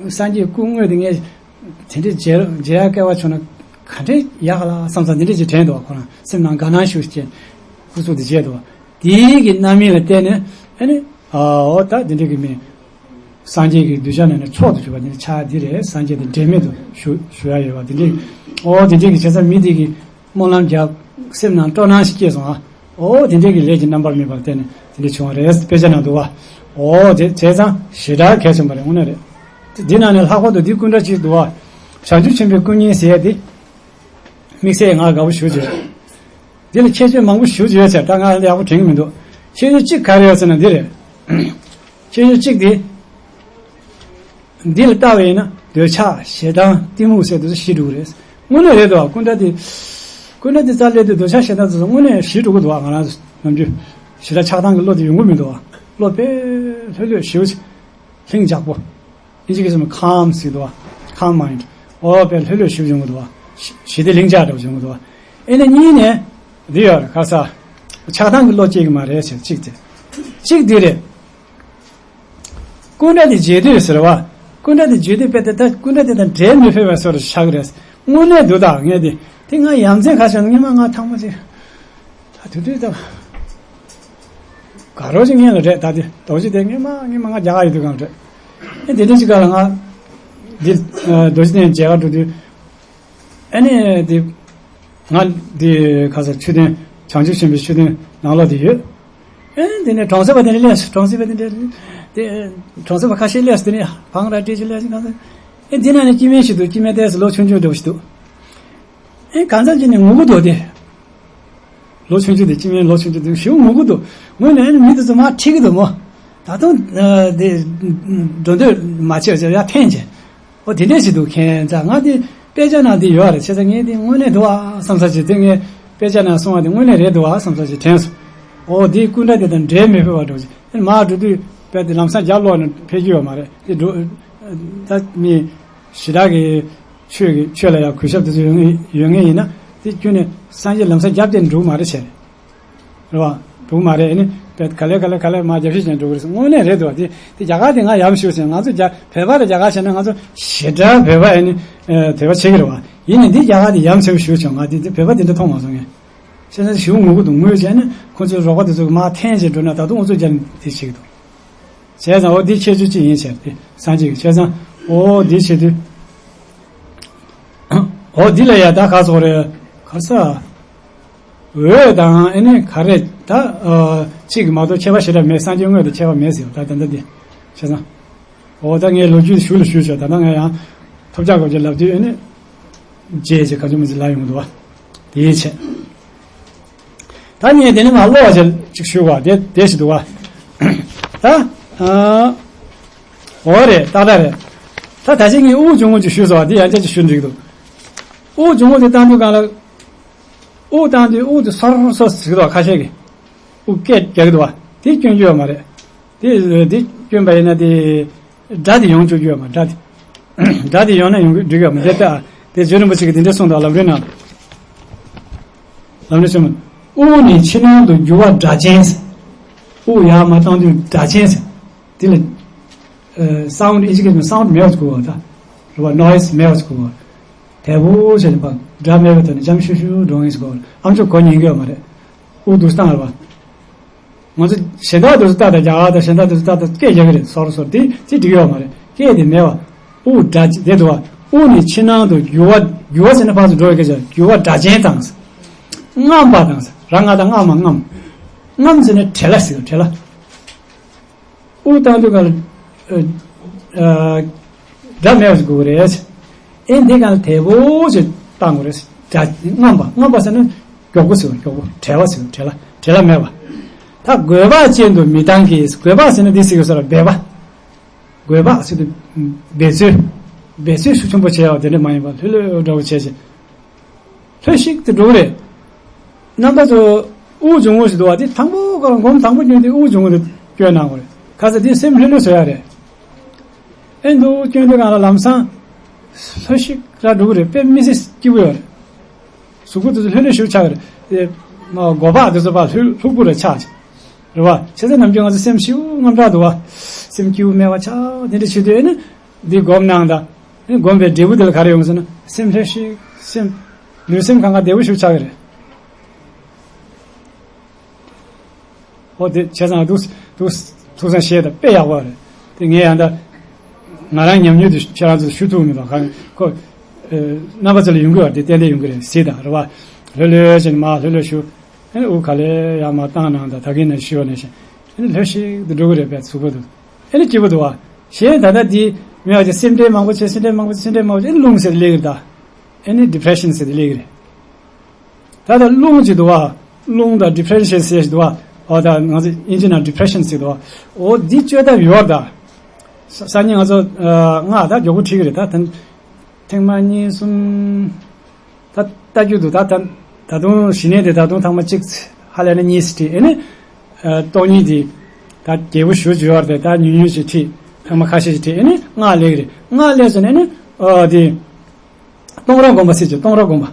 སངས་རྒྱས་སྐུ་དངོས་དེ་ངས་དེ་འདྲས་མཇལ་མཇལ་ཡག་སྐལ་བ་བྱུང་ན་ག་འདྲས་ཡག་ག་ལ་བསམ་བསམ་དེ་འདྲས་ཅིག་དྲན་འདུག་ཁོ་རང་སེམས་ནང་དགའ་སྣང་ཞིག་སྐྱེས་སྐུ་གཟུགས་དེ་མཇལ་འདུག་དེའི་གི་རྣམ་སྨིན་ལ་བརྟེན་ནས་ཨ་ནི་ཨ་འོ་ད་དེ་འདྲས་ཀྱི་མི། སངས་རྒྱས་ཀྱི་གདུལ་བྱ་རྣམས་ནི་མཆོག་ཏུ་གྱུར་པ་འདི་ནི་ཕྱག་འདི་རེད། སངས་རྒྱས་དང་འབྲལ་མེད་དུ་ཞུ་ཞུ་ཡ་ཡོད་པ་འདི་འདྲའི། ཨོ་དེ་འདྲའི་གི་བྱས་ཙང་མི་འདི་གི་སྨོན་ལམ་རྒྱབ་སེམས་ནང་སྤྲོ་སྣང་ཞིག་སྐྱེས་སོང་ཨ། ཨོ་དེ་འདྲའི་གི་ལས་ཀྱི་རྣམ་པར་སྨིན་པ་ལ་བརྟེན་ནས་དེ་འདྲ་བྱུང་བ་རེད། དཔེ་ཆ་ནང་འདུག་བ། ཨོ་དེ་བྱས་ཙང་ཞེ་དྲག་གལ་ཆེན་པོ་རེད་དངོས་གནས་རེད། འདི་ནང་ནས་ལྷག་པར་དུ་འདི་སྐུ་འདྲ་ཅིག་འདུག་བ། བྱང་ཆུབ་ཆེན་པོའི་སྐུ་བརྙན་ཟེར་ཡ་འདི། དམིགས་བསལ་ང་དགའ་པོ་ཞེ་པོ་ཅིག་རེད། འདི་ལ་ཁྱད་ཆོས་མང་པོ་ཞེ་པོ་ཅིག་ཡོད་ཟེར། ད་ང་ཡག་པོ་དྲན་གི་མི་འདུག་ཁྱད་ཆོས་གཅིག་ག་རེ་ཡོད་ཟེར་ན་འདི་རེད། ཁྱད་ཆོས་གཅིག་དེ། འདི་ལ་ལྟ་བ་ཡིན་ན་འདོད་ཆགས་ཞེ་སྡང་གཏི་མུག་ཟེར་དེ་ཚོ་ཞི་འགྲོ་གི་རེད། དངོས་གནས་རེད་འདུག་བ། སྐུ་འདྲ་དེ། སྐུ་འདྲ་དེ་རྩ་སླེབས་དུས་འདོད་ཆགས་ཞེ་སྡང་དེ་ཚོ་དངོས་གནས་ཞི་འགྲོ་གི་འདུག་བ། ང་རང་ནམ་རྒྱུན་ཞེ་དྲག་ཆགས་སྡང་གི་བློ་དེ་ཡོང་གི་མི་འདུག་བ། བློ་དཔེ་ལྷོད་ལྷོད་ཞེ་པོ་ཅིག་ལྷིང་འཇགས་པོ། ཨིན་ཇི་སྐད་ཟེར་ན་calm ཟེར་འདུག་བ། calm mind། ཨོ་དཔེ་ལྷོད་ལྷོད་ཞེ་པོ་ཅིག་ཡོང་གི་འདུག་བ། ཞི་ཞི་བདེ་ལྷིང་འཇགས་འདྲ་པོ་ཅིག་ཡོང་གི་འདུག་བ། ཨེ་ནས་གཉིས་ནས་འདི་ཡོད་རེད། ག་ས། ཆགས་སྡང་གི་བློ་སྐྱེ་གི་མ་རེད་ཟེར་གཅིག་དེ། གཅིག་འདི་རེད། སྐུ་འདྲ་དེ་མཇལ་དུས་ཟེར་བ། སྐུ་འདྲ་དེ་མཇལ་དུས་དཔེ་དེ་ད་སྐུ་འདྲ་དེ་དང་འབྲལ་མི་ཕོད་པའི་བཟོ་འདྲ་ཆགས་ཀྱི་རེད། དངོས་གནས་འདུག་ད་ངས་དེ་དེ་ང་ཡ་མཚན་ཁ་ཤས་སྔོན་མ་ང་ཐང་མ་ཅིག་ད་དུས་དུས་ད་ག་རོ་ཅིག་ངས་ལ་རེད། ད་དེ་རྡོ་རྗེ་དེ་སྔོན་མ་སྔོན་མ་ང་རྒྱ་གར་ཡོད་དུས་གང་རེད། ཨེ་དེ་འདྲ་ཅིག་ག་ལ་ང་འདི་རྡོ་རྗེ་གདན་མཇལ་ག་འགྲོ་དུས། ཨ་ནི་དེ། ང་འདི་ཁ་ས་མཆོད་རྟེན་བྱང་ཆུབ་ཆེན་པོའི་མཆོད་རྟེན་ནང་ལོགས་དེ་ཡོད། ཨེ་འདི་ནས་གྲོང་གསེབ་པ་དེ་འདྲ་སླེབས་སོང་། གྲོང་གསེབ་པ་དེ་འདྲ་དེ་གྲོང་གསེབ་པ་ཁ་ཤས་སླེབས་སོང་། དེ་ནས་བང་ར་སྤྲད་ཅིག་སླེབས་སོང་། གང་ས་ཨེ་འདི་ནང་ནས་སྐྱེ་དམན་ཞིག་འདུག་སྐྱེ་དམན་དེ་ལོ་ཆུང་ཆུང་འདྲ་པོ་ཞིག་འདུག་ཨེ་གང་ས་ཅི་ནས་ངུ་གི་འདུག་དེ། ལོ་ཆུང་ཆུང་དེ་སྐྱེ་དམན་ལོ་ཆུང་ཆུང་དེ་ཞེ་པོ་ངུ་གི་འདུག་ངུས་ནས་ཨེ་མི་དེ་ཚོ་མར་ཁྲིད་ཀྱི་འདུག་མོ། ད་དུང་ཨ་དེ་འགྲོ་འདོད་མ་བྱས་ཡར་འཐེན་བྱས། ཨོ་དེ་འདྲས་ཞིག་འདུག་ཁྱེད་ཚ་ང་དེ་དཔེ་ཆ་ནང་དེ་ཡོད་རེད། བྱས་ཙང་ངས་དེ་དངོས་གནས་འདུག་ཨ་བསམ་ས་ཅིག་དེ་ངས་དཔེ་ཆ་ནང་གསུངས་པ་དེ་དངོས་གནས་རེད་འདུག་ཨ་བསམ་ས་ཅིག་དྲན་སོང་། ཨོ་དེ་སྐུ་འདྲ་དེ་དང་འབྲལ་མི་ཕོད་པ་འདྲ་ཅིག་དེ་མར་འགྲོ་དུས་དཔེ་དེ་ལམ་སང་རྒྱབ་ལོག་ནས་ཕེབས་རྒྱུ་ཡོད་མ་རེད། དེ་འགྲོ་ད་མི་ཞེ་དྲག་གི་ཆོས་ཀྱི་ཆོས་ལ་ཡང་གུས་ཞབས་དེ་ཚོ་ཡོད་ངེས་ཡོད་ངེས་ཡིན་ན་དེ་ཁྱོན་ནས་སངས་རྒྱས་ལམ་སང་རྒྱབ་དེ་འགྲོ་གི་མ་རེད་བྱས། རེད་བ། འགྲོ་གི་མ་རེད། ཨེ་ནི་བོད་ག་ལེ་ག་ལེ་ག་ལེ་མ་རྒྱབ་བཤིག་བྱས་འགྲོ་གི་རེད། དངོས་གནས་རེད་འདུག་བ། དེ་དེ་རྒྱ་གར་དེ་ང་ཡམ་ཤུགས་ཆེ། ང་ཚོ་རྒྱ་བོད་པ་དང་རྒྱ་གར་བྱས་ན་ང་ཚོ་ཞེ་དྲག་བོད་པ་ཨེ་ནི་དད་པ་བྱེད་ཀྱི་རེད་བ། ཡིན་ནའི་འདི་རྒྱ་གར་དེ་ཡམ་ཆེན་པོ་ཞེ་པོ་བྱུང་། ང་དེ་དེ་བོད་པ་དེ་འདྲ་མཐོང་མ་སོང་ངས། བྱས་ཙང་ཞེ་པོ་ངུ་གི་འདུག་ངུས་བྱས་ནས་ཁོ་ཚོའི་རོགས་པ་དེ་ཚོ་གིས་མར་འཐེན་བྱས་འགྲོ་ན་ད་དུང་ང་ཚོ་རྒྱབ་ནས་དེ་བྱེད་ཀྱི་འདུག་བྱས་ཙང་འོ་འདི་ཁྱད་ཆོས་གཅིག་ཡིན་བྱས་དེ་སངས་རྒྱས་ཀྱི། བྱས་ཙང་འོ་འདི་བྱེད་དུས། འོ་འདི་ལ་ཡ་ད་ག་ཚོད་རེད། ག་ས། འོད་དང་ཨེ་ནི་ག་རེ་ད་ཨ་གཅིག་གི་མ་གཏོགས་ཁྱད་པར་ཞེ་དྲག་མེད། སངས་རྒྱས་དངོས་དང་ཁྱད་པར་མེད་ཟེར་བ་ད་ད་ལྟ་འདི། བྱས་ཙང་། འོ་ད་ངས་ལོ་རྒྱུས་ཞུ་ལ་ཞུས་ཆོག་ད་ལྟ་ང་ཡང་ཐོབ་རྒྱག་དགོས་ཀྱི་ལབ་དུས་ཨེ་ནི་རྗེས་ཀྱི་ག་ཚོད་མི་ཚེ་ལ་ཡོང་འདུག་བ། དེའི་ཆེད། ད་ངས་དེ་ནི་མ་ཀློག་བྱས་ཅིག་ཞུ་བ་དེ་དེ་ཞིག་འདུག་བ། ད་ཨ་འོ་རེད། ཏག་ཏག་རེད། ད་ད་ཅི་ངས་དབུགས་འབྱུང་རྔུབ་ཅིག་ཞུས་སོང་བ། དེ་ཡང་བསྐྱར་ཅིག་ཞུ་འགྲིག་འདུག་དབུགས་འབྱུང་རྔུབ་དེ་བཏང་དུས་གང་ལ། དབུགས་བཏང་དུས་དབུགས་དེ་སོར་སོར་ཟེར་གྱི་འདུག་ཁ་ཤས་ཀྱིས། དབུགས་སྐད་རྒྱག་གི་འདུག་བ། དེ་སྐྱོན་རྒྱུ་ཡོད་མ་རེད། དེ་དེ་སྐྱོན་པ་ཡིན་ན་དེ་སྒྲ་དེ་ཡོང་བཅུག་རྒྱུ་ཡོད་མ། སྒྲ་དེ་སྒྲ་དེ་ཡོང་ན་ཡོང་གི་འགྲིག་ཡོད་མ་རེད། དེ་ལྟ་དེ་རྗེ་རིན་པོ་ཆེ་གིས་དེ་འདྲ་གསུངས་འདུག་ལམ་རིམ་ནང་། ལམ་རིམ་གསུངས། དབུགས་ནི་ཕྱི་ནང་དུ་རྒྱུ་བ་སྒྲ་ཅན་ཟེར། དབུགས་ཡར་མར་བཏང་དུས་སྒྲ་ཅན་ཟེར། དེ་ལ་ཨ་sound indication, sound མེད་པ་ཅིག་དགོས་པ། ད་རེད་བ། noise མེད་པ་ཅིག་དགོས་པ། དལ་པོ་བྱས་ནས་ཕར་སྒྲ་མེད་པའི་ཐོག་ནས་འཇམ་ཤུ་ཤུ་འགྲོ་མཁན་ཞིག་དགོས་པ། ཨ་མཆོག་གོ་ཉན་གྱི་ཡོད་མ་རེད། དབུགས་འདུག་སེ་བཏང་རེད་བ། ང་ཚོ་གཞན་དག་འདུག་སེ་ལྟ་དང་། རྒྱ་གར་དང་གཞན་དག་འདུག་སེ་ལྟ་དང་སྐད་རྒྱག་གི་རེད། སོ་རེ་སོ་རེ། དེ་དེ་འགྲིག་ཡོད་མ་རེད། སྐད་དེ་མེད་བ། དབུགས་སྒྲ་དེ་འདུག་བ། དབུགས་ནི་ཕྱི་ནང་དུ་རྒྱུ་བ། རྒྱུ་བ་ཟེར་ན་ཕར་ཚུར་འགྲོ་བའི་སྐད་ཆ། རྒྱུ་བ་སྒྲ་ཅན་དང་། རྔམ་པ་དང་། ར་ང་ད་རྔ་མ་རྔམ། རྔམ་ཟེར་ན་བྲེལ་བ་ཟེར། བྲེལ་བ། དབུགས་བཏང་དུས་ག་ལ་ཨ་སྒྲ་མེད་པ་ཞིག་དགོས་ཀྱི་རེད། ཨེ་འདི་ག་ལ་དལ་པོ་ཞིག་བཏང་དགོས་རེད། སྒྲ་རྔམ་པ། རྔམ་པ་ཟེར་ན་མགྱོགས་པོ་ཟེར་བ། མགྱོགས་པོ། བྲེལ་བ་ཟེར་བ། བྲེལ་བ། བྲེལ་བ་མེད་པ། ད་རྒོད་བག་ཅན་དུ་མི་བཏང་གི། རྒོད་བག་ཟེར་ན་འདི་ཟེར་གི་སོ་ར་འབད་པ། རྒོད་བག་ཟེར་དུས་འབད་རྩོལ། འབད་རྩོལ་ཤུགས་ཆེན་པོ་བྱས་པ་དེ་འདྲ་མ་ཡིན་པ། ལྷོད་ལྷོད་འདྲ་བོ་བྱས་བྱས། ལྷོད་ཤིག་ཏུ་འགྲོ་གི་རེད། རྣམ་པ་ཚོ་དབུགས་འབྱུང་རྔུབ་ཞིག་འདུག་བ། དེ་དང་པོ་ཁོ་རང་སྒོམ་དང་པོ་བསྐྱོན་དུས་དབུགས་འབྱུང་རྔུབ་དེ་སྐྱོན་གནང་དགོས་རེད། ཁ་ས་དེ་སེམས་ལྷོད་ལྷོད་བཟོ་ཡ་རེད། ཨེ་འདུག་སྐྱོན་དུས་གང་ལ་ལམ་སང་ལྷོད་ཤིག་ར་འགྲོ་གི་རེད། དཔེ་མི་སྲིད་སྐྱིད་པོ་ཡོད་རེད། གཟུགས་པོ་དེ་ཚོ་ལྷོད་ལྷོད་ཞིག་ཆགས་ཀྱི་རེད། དེ་མ་རྒོད་བག་དེ་ཚོ་ཕར་ལྷོད་ལྷུག་པོ་རེ་ཆགས་ཤིག་རེད་བ། བྱས་ཙང་ནམ་རྒྱུན་ང་ཚོ་སེམས་ཞེ་པོ་དངངས་སྐྲག་འདུག་བ། སེམས་སྐྱིད་པོ་མེད་པ་ཆགས། དེ་འདྲ་བྱེད་དུས་ཨེ་ནི་འདི་སྒོམ་གནང་དང་། ཨེ་སྒོམ་པའི་འབྲས་བུ་དེ་ལ་ག་རེ་ཡོང་ཟེར་ན། སེམས་ལྷོད་ཤིག་སེམས་ལུས་སེམས་གང་ག་བདེ་པོ་ཞིག་ཆགས་ཀྱི་རེད། ཨོ་དེ་བྱས་ཙང་འདུག་འདུག་ཐུགས་བསམ་བཞེས་དང་། དཔེ་ཡག་པོ་རེད། དེ་ངས་ཡང་ད་ང་རང་ཉམས་མྱོང་དེ་ཁྱེད་རང་ཚོར་ཞུ་ཐུབ་མི་འདུག་ག་ཁོ་ཨེ་རྣམ་པ་ཚོ་ལ་ཡོང་གི་ཡོད་རེད། དེ་ཏན་ཏན་ཡོང་གི་རེད། གཟིགས་དང་། རེད་བ། ལྷོད་ལྷོད་བྱས་ནས་མར་ལྷོད་ལྷོད་ཞུ། ཨེ་ནི་དབུགས་ག་ལེར་ཡར་མར་བཏང་གནང་དང་། ད་གིན་ནས་ཞུས་པ་ནང་བཞིན། ཨེ་ནི་ལྷོད་ཤིག་ཏུ་འགྲོ་གི་རེད་པས། གཟུགས་པོ་དེ་ཨེ་ནི་སྐྱིད་པོ་འདུག་བ། གཞན་ད་ལྟ་འདི་མི་བ་ཅིག་སེམས་ཁྲལ་མང་པོ་བྱས། སེམས་ཁྲལ་མང་པོ་བྱས། སེམས་ཁྲལ་མང་པོ་བྱས། ཨེ་ནི་རླུང་ཟེར་སླེབས་ཀྱི་རེད་ད། ཨེ་ནི་ཌི་པི་རེ་ཤན་ཟེར་དེ་སླེབས་ཀྱི་རེད། ད་ལྟ་རླུང་ཅིག་འདུག་བ། རླུང་དང་ཌི་པི་རེ་ཤན་ཟེར་ཞིག་འདུག་བ། འོ་ད་ང་ཚོ་དབྱིན་ཇི་ནང་ཌི་པི་རེ་ཤན་ཟེར་འདུག་བ། འོ་འདི་བཅོས་ཐབས་ཡོད་རེད་ད། ས་སང་ཉིན་ང་ཚོ་ཨ་སྔགས་ད་མགྱོགས་པོ་ཁྲིད་ཀྱི་རེད་ད། ཐེངས་ཐེངས་མ་གཉིས་གསུམ་ད་ལྟ་རྒྱུ་འདུག་ད་ད་ད་དུང་ཞི་གནས་དེ་ད་དུང་ཐེངས་མ་གཅིག་ཧ་ལས་ན་གཉིས་ཁྲིད། ཨེ་ནི་ཨ་སྟོང་ཉིད་དེ་ད་རྒྱས་པོ་ཞེ་པོ་ཅིག་ཡོད་རེད། ད་ཉུང་ཉུང་ཅིག་ཁྲིད། ཐེངས་མ་ཁ་ཤས་ཤིག་ཁྲིད། ཨེ་ནི་སྔགས་སླེབས་ཀྱི་རེད། སྔགས་སླེབས་སོང་ན་ཨེ་ནི་ཨ་དེ། སྟོང་ར་སྒོམ་པ་ཟེར་གྱི། སྟོང་ར་སྒོམ་པ།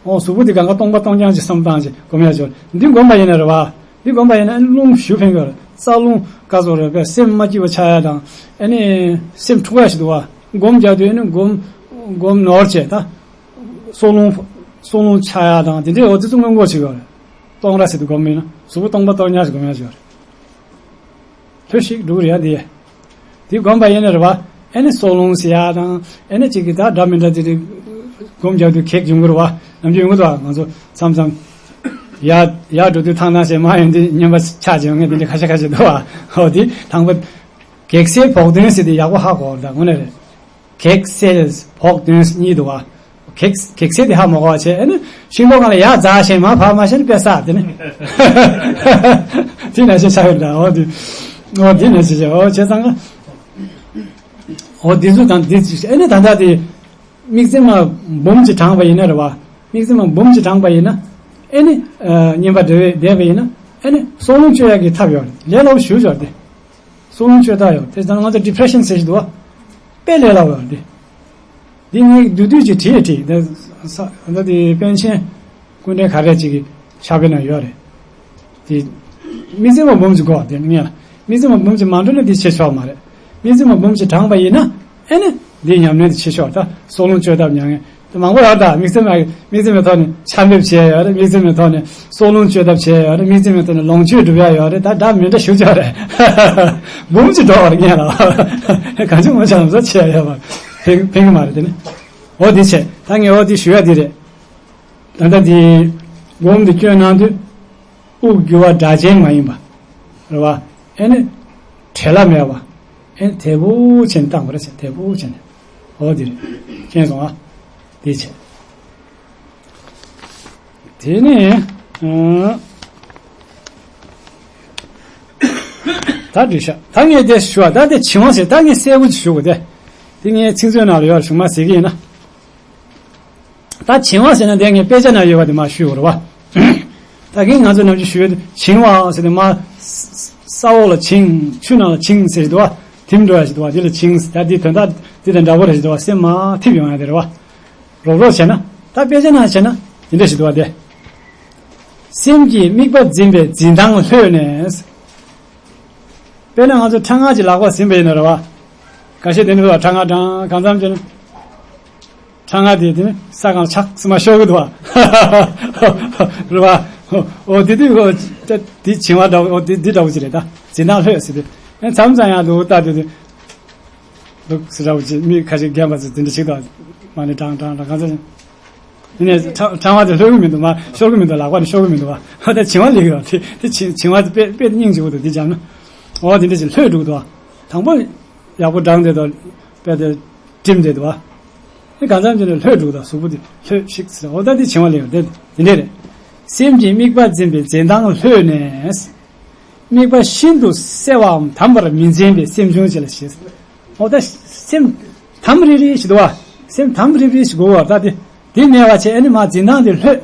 འོ་གཟུགས་པོ་འདི་གང་ག་སྟོང་པ་སྟོང་རྐྱང་ཅིག་བསམ་བཏང་ཅིག་སྒོམ་ཡ་ཅིག་འདི་སྒོམ་པ་ཡིན་ན་རེད་བ། འདི་སྒོམ་པ་ཡིན་ན་རླུང་ཞུ་འཕེན་གྱི་རེད། རྩ་རླུང་ག་ཚོད་རེད་པས། སེམས་མ་སྐྱིད་པ་ཆགས་ཡ་དང་། ཨ་ནི་སེམས་འཁྲུག་ཡ་ཞིག་འདུག་བ། སྒོམ་རྒྱག་དུས་ཨ་ནི་སྒོམ་སྒོམ་ནོར་བྱས་ད། སྲོག་རླུང་སྲོག་རླུང་ཆགས་ཡ་དང་དེ་འདྲའི་འོ་དེ་ཚོ་སྔོན་འགོག་བྱེད་ཀྱི་རེད། སྟོང་ར་ཟེར་དུས་སྒོམ་ཡིན་ན་གཟུགས་པོ་སྟོང་པ་སྟོང་རྐྱང་ཞིག་སྒོམ་ཡ་ཞིག་རེད། ལྷོད་ཤིག་འགྲོ་གི་རེད་ཡ་འདི། དེ་སྒོམ་པ་ཡིན་ན་རེད་བ། ཨེ་ནི་སྲོག་རླུང་ཟེར་ཡ་དང་། ཨེ་ནི་གཅིག་གིས་ད་འདྲ་མི་འདྲ་དེ་རིགས་སྒོམ་རྒྱག་དུས་གེགས་ཡོང་གི་རེད་བ། ནམ་རྒྱུན་ཡོང་གི་འདུག་བ། ང་ཚོ་མཚམས་མཚམས་ཡར་ཡར་འགྲོ་དུས་ཐང་ཐང་བྱས། མར་ཡོང་དུས་ཉམས་པ་ཆག་བྱས་ཡོང་མཁན་དེ་འདྲ་ཁ་ཤས་ཁ་ཤས་འདུག་བ། འོ་དེ་དང་པོ། གེགས་སེལ་བོགས་འདོན་ཟེར་དེ་ཡག་པོ་ཧ་གོ་བ་ད་དངོས་གནས་རེད། གེགས་སེལ་བོགས་འདོན་གཉིས་འདུག་བ། གེགས་གེགས་སེལ་དེ་ཧ་མ་གོ་བ་བྱས། ཨ་ནི་ཤིང་ཏོག་སྒང་ལ་ཡར་འཛེགས་བྱས་མར་ཕབ་མ་བྱས་ན་དཔེ་བསགས་དེ་ནི། དེ་ནང་བཞིན་ཆགས་ཡོད་ད། འོ་དེ། འོ་དེ་ནང་བཞིན་བྱས། འོ་བྱས་ཙང་། འོ་དེ་ཚོ་དང་དེ་ཚོ། ཨ་ནི་ད་ལྟ་དེ་དམིགས་བརྩེ་མ་འབུམ་གཅིག་དྲངས་པ་ཡིན་ན་རེད་བ། དམིགས་བརྩེ་མ་འབུམ་གཅིག་དྲངས་པ་ཡིན་ན། ཨ་ནི་ཨ་བསྙེན་པ་བགྲོད་པ་བསྡད་པ་ཡིན་ན། ཨ་ནི་སྲོག་རླུང་གཅོད་ཡག་གི་ཐབས་ཡོད་རེད། ལས་སླ་པོ་ཞེ་པོ་ཅིག་ཡོད་རེད་དེ། སྲོག་རླུང་གཅོད་ཐབས་ཡོད། དེ་ཙང་ང་ཚོ་ཌི་པི་རེ་ཤན་ཟེར་ཞིག་འདུག་བ། དཔེ་ལས་སླ་པོ་ཡོད་རེད་དེ། འདི་ངས་བསྡུས་བསྡུས་ཅིག་བྲིས་བྲིས། འདི་ས་འདི་དེ་པཎ་ཆེན་སྐུ་ཕྲེང་ག་རེ་ཅིག་གི་ཕྱག་དཔེ་ན་ཡོད་རེད། དེ། དམིགས་བརྩེ་མ་འབུམ་གཅིག་དགོས་དེ་ངས་ལ། དམིགས་བརྩེ་མ་འབུམ་གཅིག་མ་འགྲོ་ན་དེ་ཆེ་ཆོག་མ་རེད། དམིགས་བརྩེ་མ་འབུམ་གཅིག་དྲངས་པ་ཡིན་ན། ཨེ་ནི། འདིའི་ཉམས་ལེན་དེ་ཆེ་ཆོག་ད་སྲོག་རླུང་བཅོས་ཐབས་མྱ་ངན་དེ་མང་པོ་ཡོད་ད། དམིགས་བརྩེ་མ་དམིགས་བརྩེ་མའི་ཐོག་ནས་ཆར་འབེབས་བྱས་ཡོད་རེད། དམིགས་བརྩེ་མའི་ཐོག་ནས་སྲོག་རླུང་བཅོས་ཐབས་བྱས་ཡོད་རེད། དམིགས་བརྩེ་མའི་ཐོག་ནས་ལོངས་སྤྱོད་སྒྲུབ་ཡ་ཡོད་རེད། ད་འདྲ་མི་འདྲ་ཞུ་ཆོག་རེད། འབུམ་གཅིག་འགྲོ་བར་ངས་ལ། གང་བྱུང་མ་བྱུང་ལམ་སང་བྱས་ཡོད་པ། ཕན་ཕན་གི་མ་རེད་དེ་ནི། འོ་དེ་བྱས་ད་ངས་འོ་དེ་ཞུ་ཡ་དེ་རེད། ད་ལྟ་དེ་སྒོམ་དེ་སྐྱོན་གནང་དུས། དབུགས་རྒྱུ་བ་སྒྲ་གཅན་མ་ཡིན་པ། རེད་བ། ཨེ་ནི། བྲེལ་བ་མེད་པ། ཨེ་ནི་དལ་པོ་བྱས་ནས་བཏང་བ་རེད་ཟེར། དལ་པོ་བྱས་ནས། འོ་དེ་རེད། མཁྱེན་སོང་ཨ། དེ་བྱས། དེ་ནས། ཨང་། ད་འགྲིག་ཤག་ད་ངས་དེ་ཞུ་བ་ད་དེ་བྱིང་བ་ཟེར། ད་ངས་གསལ་པོ་ཞུ་དགོས་དེ། དེ་ངས་ཚིག་མཛོད་ནང་ལ་ཡོད་རེད། གཞུག་མ་ཟེར་གི་ཡིན་ན། ད་བྱིང་བ་ཟེར་ན་དེ་ངས་དཔེ་ཆ་ན་ཡོད་པ་དེ་མར་ཞུས་ཡོད་རེད་བ། ད་གིན་ང་ཚོ་ནམ་རྒྱུན་ཞུ་ཡོད་དུས་བྱིང་བ་ཟེར་དུས་མར་ས་འོག་ལ་བྱིང་། ཆུ་ནང་ལ་བྱིང་ཟེར་གྱི་འདུག་བ། དེ་འགྲོ་ཡ་ཞིག་འདུག་བ། དེ་ལ་བྱིང་ཟེར། ད་དེ་དོན་དག་དེ་དང་འདྲ་པོ་རེད་ཞིག་འདུག་བ། སེམས་མར་འཐིབས་ཡོང་ཡ་དེ་རེད་བ། རོབ་རོབ་བྱས་ན། ད་དཔེ་ཆ་ནང་བྱས་ན་དེ་འདྲ་ཞིག་འདུག་བ་དེ། སེམས་ཀྱི་དམིགས་པ་འཛིན་པའི་འཛིན་སྟངས་ལྷོད་ནས། དཔེར་ན་ང་ཚོ་ཁྲག་མངར་གྱི་ལག་པ་ཟིན་པ་ཡིན་ན་རེད་བ། ཁ་ཤས་དེ་འདྲ་རེད་བ། ཁྲག་མངར་གྲང་། གང་འཚམ་ཅིག་ནི། ཁྲག་མངར་དེ་དེ་ནི་ས་སྒང་ལ་ཆག་སེ་མར་ཤོར་གི་འདུག་བ། རེད་བ། འོ་དེ་དུས་འོ་དེ་བྱིང་བ་འདྲ་བོ། འོ་དེ་འདི་འདྲ་བོ་ཅིག་རེད། ད་འཛིན་སྟངས་ལྷོད་ཟེར་དུས། ཨེ་མཚམས་མཚམས་ཡང་འདུག་ལྟ་དུས་དུ། འདུག་སེ་འདྲ་བོ་ཅིག་མི་ཁ་ཤས་རྒན་པ་ཚོ་དེ་འདྲ་ཞིག་འདུག་མ་ཎི་བགྲང་བགྲང་བགྲང་གང་ཚ་ཡིན། དེ་ནས་ཁྲག་ཁྲག་མངར་དེ་ལྷོད་གི་མི་འདུག་མར་ཤོར་གི་མི་འདུག་ལག་པ་ནས་ཤོར་གི་མི་འདུག་བ། ད་བྱིང་བ་ལེགས་ཡོད། དེ་དེ་བྱིང་བྱིང་བ་དེ་དཔེ་དཔེ་སྙིང་རྗེ་པོ་འདུག་དེ་བྱས་ན། འོ་དེ་འདྲ་ཞིག་ལྷོད་འགྲོ་གི་འདུག་བ། དང་པོ་ཡག་པོ་བགྲང་བསྡད་འདུག་དཔེ་དེ་སྒྲིམ་བསྡད་འདུག་བ། དེ་གང་འཚམ་ཅིག་ནས་ལྷོད་འགྲོ་གི་འདུག་གཟུགས་པོ་དེ་ལྷོད་ཤིག་ཟེར། འོ་ད་དེ་བྱིང་བ་ལེགས་ཡོད། དེ་དེ་འདྲ་རེད། སེམས་ཀྱི་དམིགས་པ་འཛིན་པའི་འཛིན་སྟངས་ལྷོད་ནས། དམིགས་པ་ཤིན་ཏུ་གསལ་བའམ་དམ་པར་མི་འཛིན་པའི་སེམས་བྱུང་ཅིག་ལ་ཞེས། འོ་ད་སེམས་དམ་རི་རི་ཞིག་འདུག་བ། སེམས་དམ་རི་རི་ཞིག་དགོས་བ། ད་དེ་དེ་མེད་པ་བྱས་ཨ་ནི་མར་འཛིན་སྟངས་དེ་ལྷོད།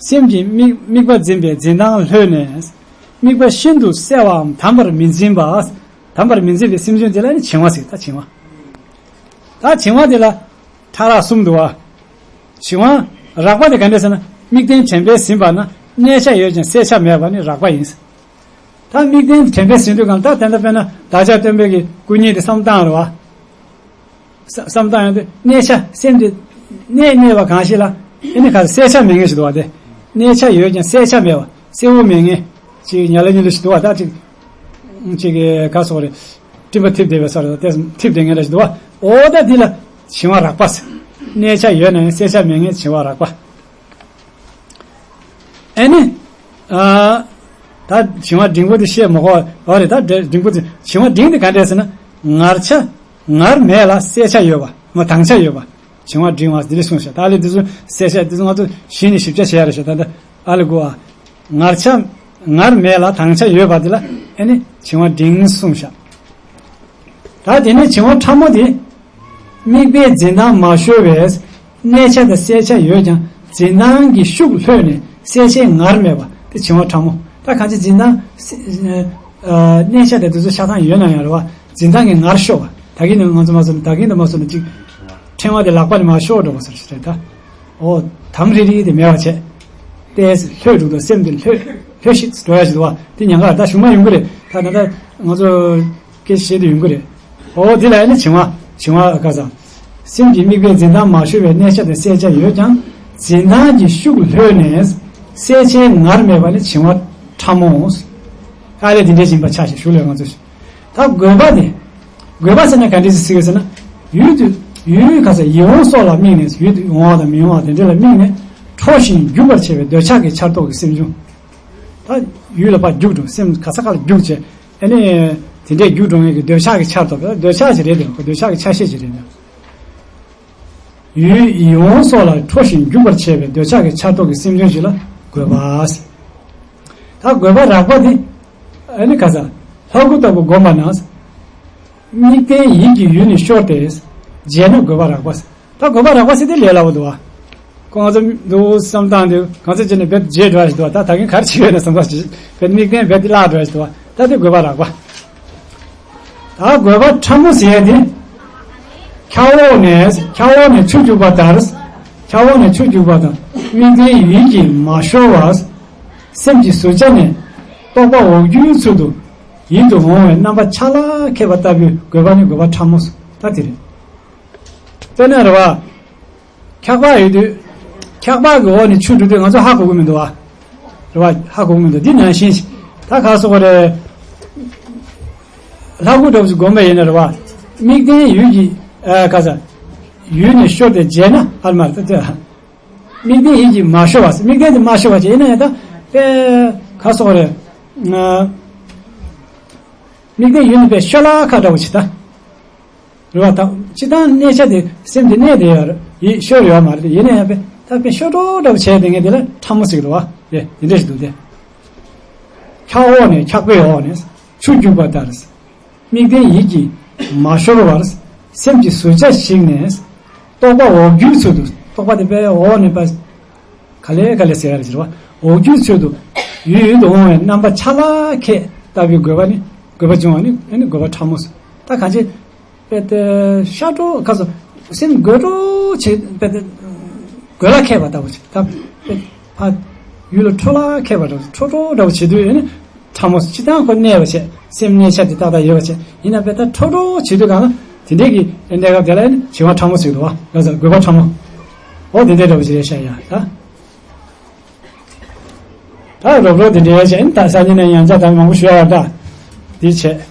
སེམས་ཀྱི་དམིགས་དམིགས་པ་འཛིན་པའི་འཛིན་སྟངས་ལྷོད་ནས། དམིགས་པ་ཤིན་ཏུ་གསལ་བའམ་དམ་པར་མི་འཛིན་པ། དམ་པར་མི་འཛིན་པའི་སེམས་བྱུང་དེ་ལ་ནི་བྱིང་བ་ཟེར། ད་བྱིང་བ། ད་བྱིང་བ་དེ་ལ་ཕྲ་རགས་གསུམ་འདུག་བ། བྱིང་བ། རགས་པ་དེ་ག་འདྲ་ཟེར་ན། དམིགས་རྟེན་དྲན་པས་ཟིན་པ་ན་གནས་ཆ་ཡོད་ཀྱང་གསལ་ཆ་མེད་པ་ནི་རགས་པ་ཡིན། ད་དམིགས་རྟེན་དྲན་པས་ཟིན་དུས་གང་ལྟར་དེ་འདྲ། དཔེར་ན་བདག་ཅག་སྟོན་པའི་གི་སྐུ་བརྙན་དེ་བསམ་བཏང་རེད་བ། བསམ་བཏང་ཡོང་དུས་གནས་ཆ་སེམས་དེ་གནས་གནས་པ་གང་ཞིག་ལ་ཨེ་ནི་ག་གསལ་ཆ་མེད་མཁན་ཞིག་འདུག་བ། དེ་གནས་ཆ་ཡོད་ཀྱང་གསལ་ཆ་མེད་པ། གསལ་བོ་མེད་མཁན་ཅིག་ཉ་ལ་ཉི་ལ་ཞིག་འདུག་བ། ད་ཅིག་ཅིག་ག་སོགས་རེད། སྤྲིན་པ་འཐིབས་བསྡད་པའི་སོགས་རེད། ད་འཐིབས་བསྡད་མཁན་འདྲ་ཞིག་འདུག་བ། འོ་ད་འདི་ལ་བྱིང་བ་རགས་པ་ཟེར། གནས་ཆ་ཡོད་ན་ཡང་གསལ་ཆ་མེད་མཁན་བྱིང་བ་རགས་པ། ཨེ་ནི། ཨ། ད་བྱིང་བ་འབྲིང་པོ་དེ་བཤད་མ་དགོས་པ་རེད། ད་འབྲིང་པོ་དེ་བྱིང་བ་འབྲིང་དེ་ག་འདྲས་ཟེར་ན། ངར་ཆ་ངར་མེད་ལ་གསལ་ཆ་ཡོད་པ། མ་དྭངས་ཆ་ཡོད་པ། བྱིང་བ་འབྲིང་བ་འདི་འདྲ་གསུངས་ཤག་ད་ལས་འདི་ཚོ་གསལ་ཆ་འདི་ཚོ་ང་ཚོ་གཞི་ནས་ཞིབ་ཆ་བྱས་རེད་ཤག་ད་ལྟ་ཨ་ལས་དགོས་ཨ། ངར་ཆ་ངར་མེད་ལ་དྭངས་ཆ་ཡོད་པ་འདི་ལ་ཨེ་ནི་བྱིང་བ་འབྲིང་གསུངས་ཤག་ད་དེ་ནས་བྱིང་བ་ཕྲ་མོ་དེ། དམིགས་པའི་འཛིན་སྟངས་མ་ཤོར་བས། གནས་ཆ་དང་གསལ་ཆ་ཡོད་ཀྱང་འཛིན་སྟངས་ཀྱི་ཤུགས་ལྷོད་ནས་གསལ་ཆའི་ངར་མེད་པ་དེ་བྱིང་བ་ཕྲ་མོ། ད་གང་ཅི་འཛིན་སྟངས། ཨ། གནས་ཆ་དེ་དུས་ཚོད་ཆ་ཚང་ཡོད་ན་ཡང་རེད་བ། འཛིན་སྟངས་ཀྱི་ངར་ཤོར་བ། ད་གིན་ནས་ང་ཚོ་མ་སོང་ན། ད་གིན་དུ་མ་སོང་ན་ཅིག་ཕྲེང་བ་དེ་ལག་པ་ནས་མར་ཤོར་འགྲོ་བ་ཟེར་ཞིག་རེད་ད། འོ། དམ་རི་རི་དེ་མེད་པ་བྱས། ཏོག་ཙམ་ལྷོད་འགྲོ་དང་། སེམས་དེ་ལྷོད་ལྷོད་ཤིག་འགྲོ་ཡ་ཞིག་འདུག་བ། དེ་ཉེན་ཁ་ད་གཞུག་མ་ཡོང་གི་རེད། ད་ད་ད་ང་ཚོ་སྐད་བཤད་དུ་ཡོང་གི་རེད། འོ་དེ་ལ་ཨེ་ནི་བྱིང་བ། བྱིང་བ་ག་ས། སེམས་ཀྱི་དམིགས་པའི་འཛིན་སྟངས་མ་ཤོར་བའི་གནས་ཆ་དང་གསལ་ཆ་ཡོད་ཀྱང་འཛིན་སྟངས་ཀྱི་ཤུགས་ལྷོད་ནས་གསལ་ཆའི་ངར་མེད་པ་ནི་བྱིང་བ་ཕྲ་མོ། ཨ་ལས་དེ་འདྲའི་བྱིང་བ་ཆ་ཞིག་ཞུ་ལས་ང་ཚོ་ཞིག་ད་དགོས་པ་དེ། དགོས་པ་ཟེར་ན་ག་འདྲ་ཞིག་ཟེར་གི་ཟེར་ན། ཡུལ་དུ་ཡུལ་ག་ས་ཡིད་འོང་སོགས་ལ་དམིགས་ནས། ཡུལ་དུ་འོང་བ་དང་མི་འོང་བ་དེ་འདྲ་ལ་དམིགས་ནས་ཁྲོ་ཞིང་རྒྱུག་པར་བྱེད་པའི་འདོད་ཆགས་ཀྱི་ཆར་གཏོགས་ཀྱི་སེམས་བྱུང་། ད་ཡུལ་ལ་ཕར་རྒྱུག་འགྲོ། སེམས་ག་ས་ག་ལ་རྒྱུག་བྱས། ཨ་ནི་དེ་འདྲས་རྒྱུག་འགྲོ་མཁན་གྱི་འདོད་ཆགས་ཀྱི་ཆར་གཏོགས། འདོད་ཆགས་ཅིག་རེད་དེ། འདོད་ཆགས་ཀྱི་ཆ་ཤས་ཅིག་རེད་དེ། ཡུལ་ཡིད་འོང་སོགས་ལ་ཁྲོ་ཞིང་རྒྱུག་པར་བྱེད་པའི་འདོད་ཆགས་ཀྱི་ཆར་གཏོགས་ཀྱི་སེམས་བྱུང་ཞིག་ལ་དགོས་པ་ཟེར། ད་དགོས་པ་རགས་པ་དེ། ཨ་ནི་ག་ས། ལྷ་སྐུ་ལྟ་བུ་བསྒོམས་པ་ན། དམིགས་རྟེན་ཡིད་ཀྱི་ཡུལ་ནས་ཤོར་ཏེ། བརྗེད་ན་དགོས་པ་རགས་པ་ཟེར། ད་དགོས་པ་རགས་པ་ཟེར་དེ་ལས་སླ་པོ་འདུག་བ། ཁོ་ང་ཚོ་འདུག་བསམ་སྟངས་འདི་གང་ཚོད་བྱས་ནས་རྦད་བརྗེད་འགྲོ་ཞིག་འདུག་བ། ད་ད་གིན་ག་རེ་བྱེད་ཀྱི་ཡོད་ན་བསམ་པ་ཞིག་རྦད་དམིགས་རྟེན་རྦད་དེ་བརླག་འགྲོ་ཞིག་འདུག་བ། ད་དེ་དགོས་པ་རགས་པ། ད་དགོས་པ་ཕྲ་མོ་ཟེར་ཡ་དེ། ཆར་འོག་ནས་ཆར་འོག་ནས་ཆུ་རྒྱུག་པ་ལྟར། ཆར་འོག་ནས་ཆུ་རྒྱུག་པ་དང་དམིགས་རྟེན་ཡིད་ཀྱིས་མ་ཤོར་བར། སེམས་ཀྱི་ཟུར་ཆ་ནས་རྟོག་པ་འོག་འགྱུའི་ཚུལ་དུ་ཡིད་དུ་འོང་བའི་རྣམ་པ་ཆ་ལ་ཁད་པ་ལྟ་བུའི་དགོས་པ་ནི་དགོས་པ་ཕྲ་མོ། ད་དེ་རེད། དཔེར་ན་རེད་བ། འཁྱག་པ་ཡོད་དུས། འཁྱག་པ་གི་འོག་ནས་ཆུ་འགྲོ་དུས་ང་ཚོ་ཧ་གོ་གི་མི་འདུག་བ། རེད་བ། ཧ་གོ་གི་མི་འདུག་འདི་ནང་བཞིན་ཞིག་ད་ག་སོགས་རེད། ལྷ་སྐུ་འདྲ་བོ་ཞིག་བསྒོམས་པ་ཡིན་ན་རེད་བ། དམིགས་རྟེན་ཡུལ་གྱི། ཨ། ག་ས། ཡུལ་ནས་ཤོར་ཏེ་མཇལ་ན་ཨ་མ་རེད་ད། དམིགས་རྟེན་ཡིད་ཀྱིས་མ་ཤོར་བ། དམིགས་རྟེན་དེ་མ་ཤོར་བ་བྱས་ཡིན་ན་ཡང་ད་དཔེ་ག་སོགས་རེད། ཨ། དམིགས་རྟེན་ཡུལ་ནས་དཔེ་ཤོར་ལ་ཁ་འདྲ་བོ་ཞིག་ད། རེད་བ། ད་སྤྱིར་བཏང་གནས་ཆ་དེ་སེམས་དེ་གནས་དེ་ཡོད་རེད། ཡིད་ཤོར་ཡོད་མ་རེད། ཡིན་ན་ཡང་དཔེ་ད་དཔེ་ཤོར་འགྲོ་འདྲ་བོ་བྱས་དེ་ངས་དེ་ལ་ཕྲ་མོ་ཟེར་གི་རེད་བ། དེ་དེ་འདྲ་ཞིག་འདུག་སྟེ། འཁྱག་འོག་ནས། འཁྱག་པའི་འོག་ནས་ཆུ་རྒྱུག་པ་ལྟར། དམིགས་རྟེན་ཡིད་ཀྱིས་མ་ཤོར་བར་སེམས་ཀྱི་ཟུར་ཆ་ཞིག་ནས་རྟོག་པ་འོག་འགྱུའི་ཚུལ་དུ། རྟོག་པ་དེ་དཔེ་འོག་ནས་དཔེ་ག་ལེ་ག་ལེ་ཟེར་ཡ་རེད་ཟེར་བ། འོག་འགྱུའི་ཚུལ་དུ་ཡུལ་ཡུལ་དུ་འོང་བའི་རྣམ་པ་ཆ་ལ་ཁད་ལྟ་བུའི་དགོས་པ་ནི། དགོས་པ་བྱུང་བ་ནི་ཨ་ནི་དགོས་པ་ཕྲ་མོ་ཟེར། ད་གང་ཅི། དཔེ་དེ་ཤར་འགྲོ་ཁ་སོ། སེམས་རྒོད་འགྲོ་བྱེད། དཔེ་དེ་རྒོད་ལ་ཁད་པ་ལྟ་བུ་བྱེད། ད་དཔེ་ཕ་ཡུལ་ལ་འཕྲོ་ལ་ཁད་པ་འདྲ་བོ། འཕྲོ་འགྲོ་འདྲ་བོ་བྱེད་དུས་ཨ་ནི་ཕྲ་མོ་ཟེར། སྤྱིར་བཏང་ཁོ་གནས་པ་བྱས། སེམས་གནས་ཆ་དེ་ཏག་ཏག་ཡོད་པ་བྱས། ཡིན་ན་དཔེ་ད་འཕྲོ་འགྲོ་བྱེད་དུས་གང་ལ་དེ་འདྲའི་གི་གནས་སྐབས་དེ་ལ་ཨ་ནི་བྱེད་པ་ཕྲ་མོ་ཟེར་གི་འདུག་བ། ལ་ཟ་རྒོད་པ་ཕྲ་མོ། འོ་དེ་འདྲའི་འདྲ་བོ་ཞིག་རེད་ཤག་ཡ་ད། ད་རོབ་རོབ་དེ་འདྲའི་བྱས་ནས་ད་སང་ཉིན་ནས་ཡང་བསྐྱར་ད་མང་པོ་ཞུ་ཡ་ཡོད་ད། དེ་བྱས།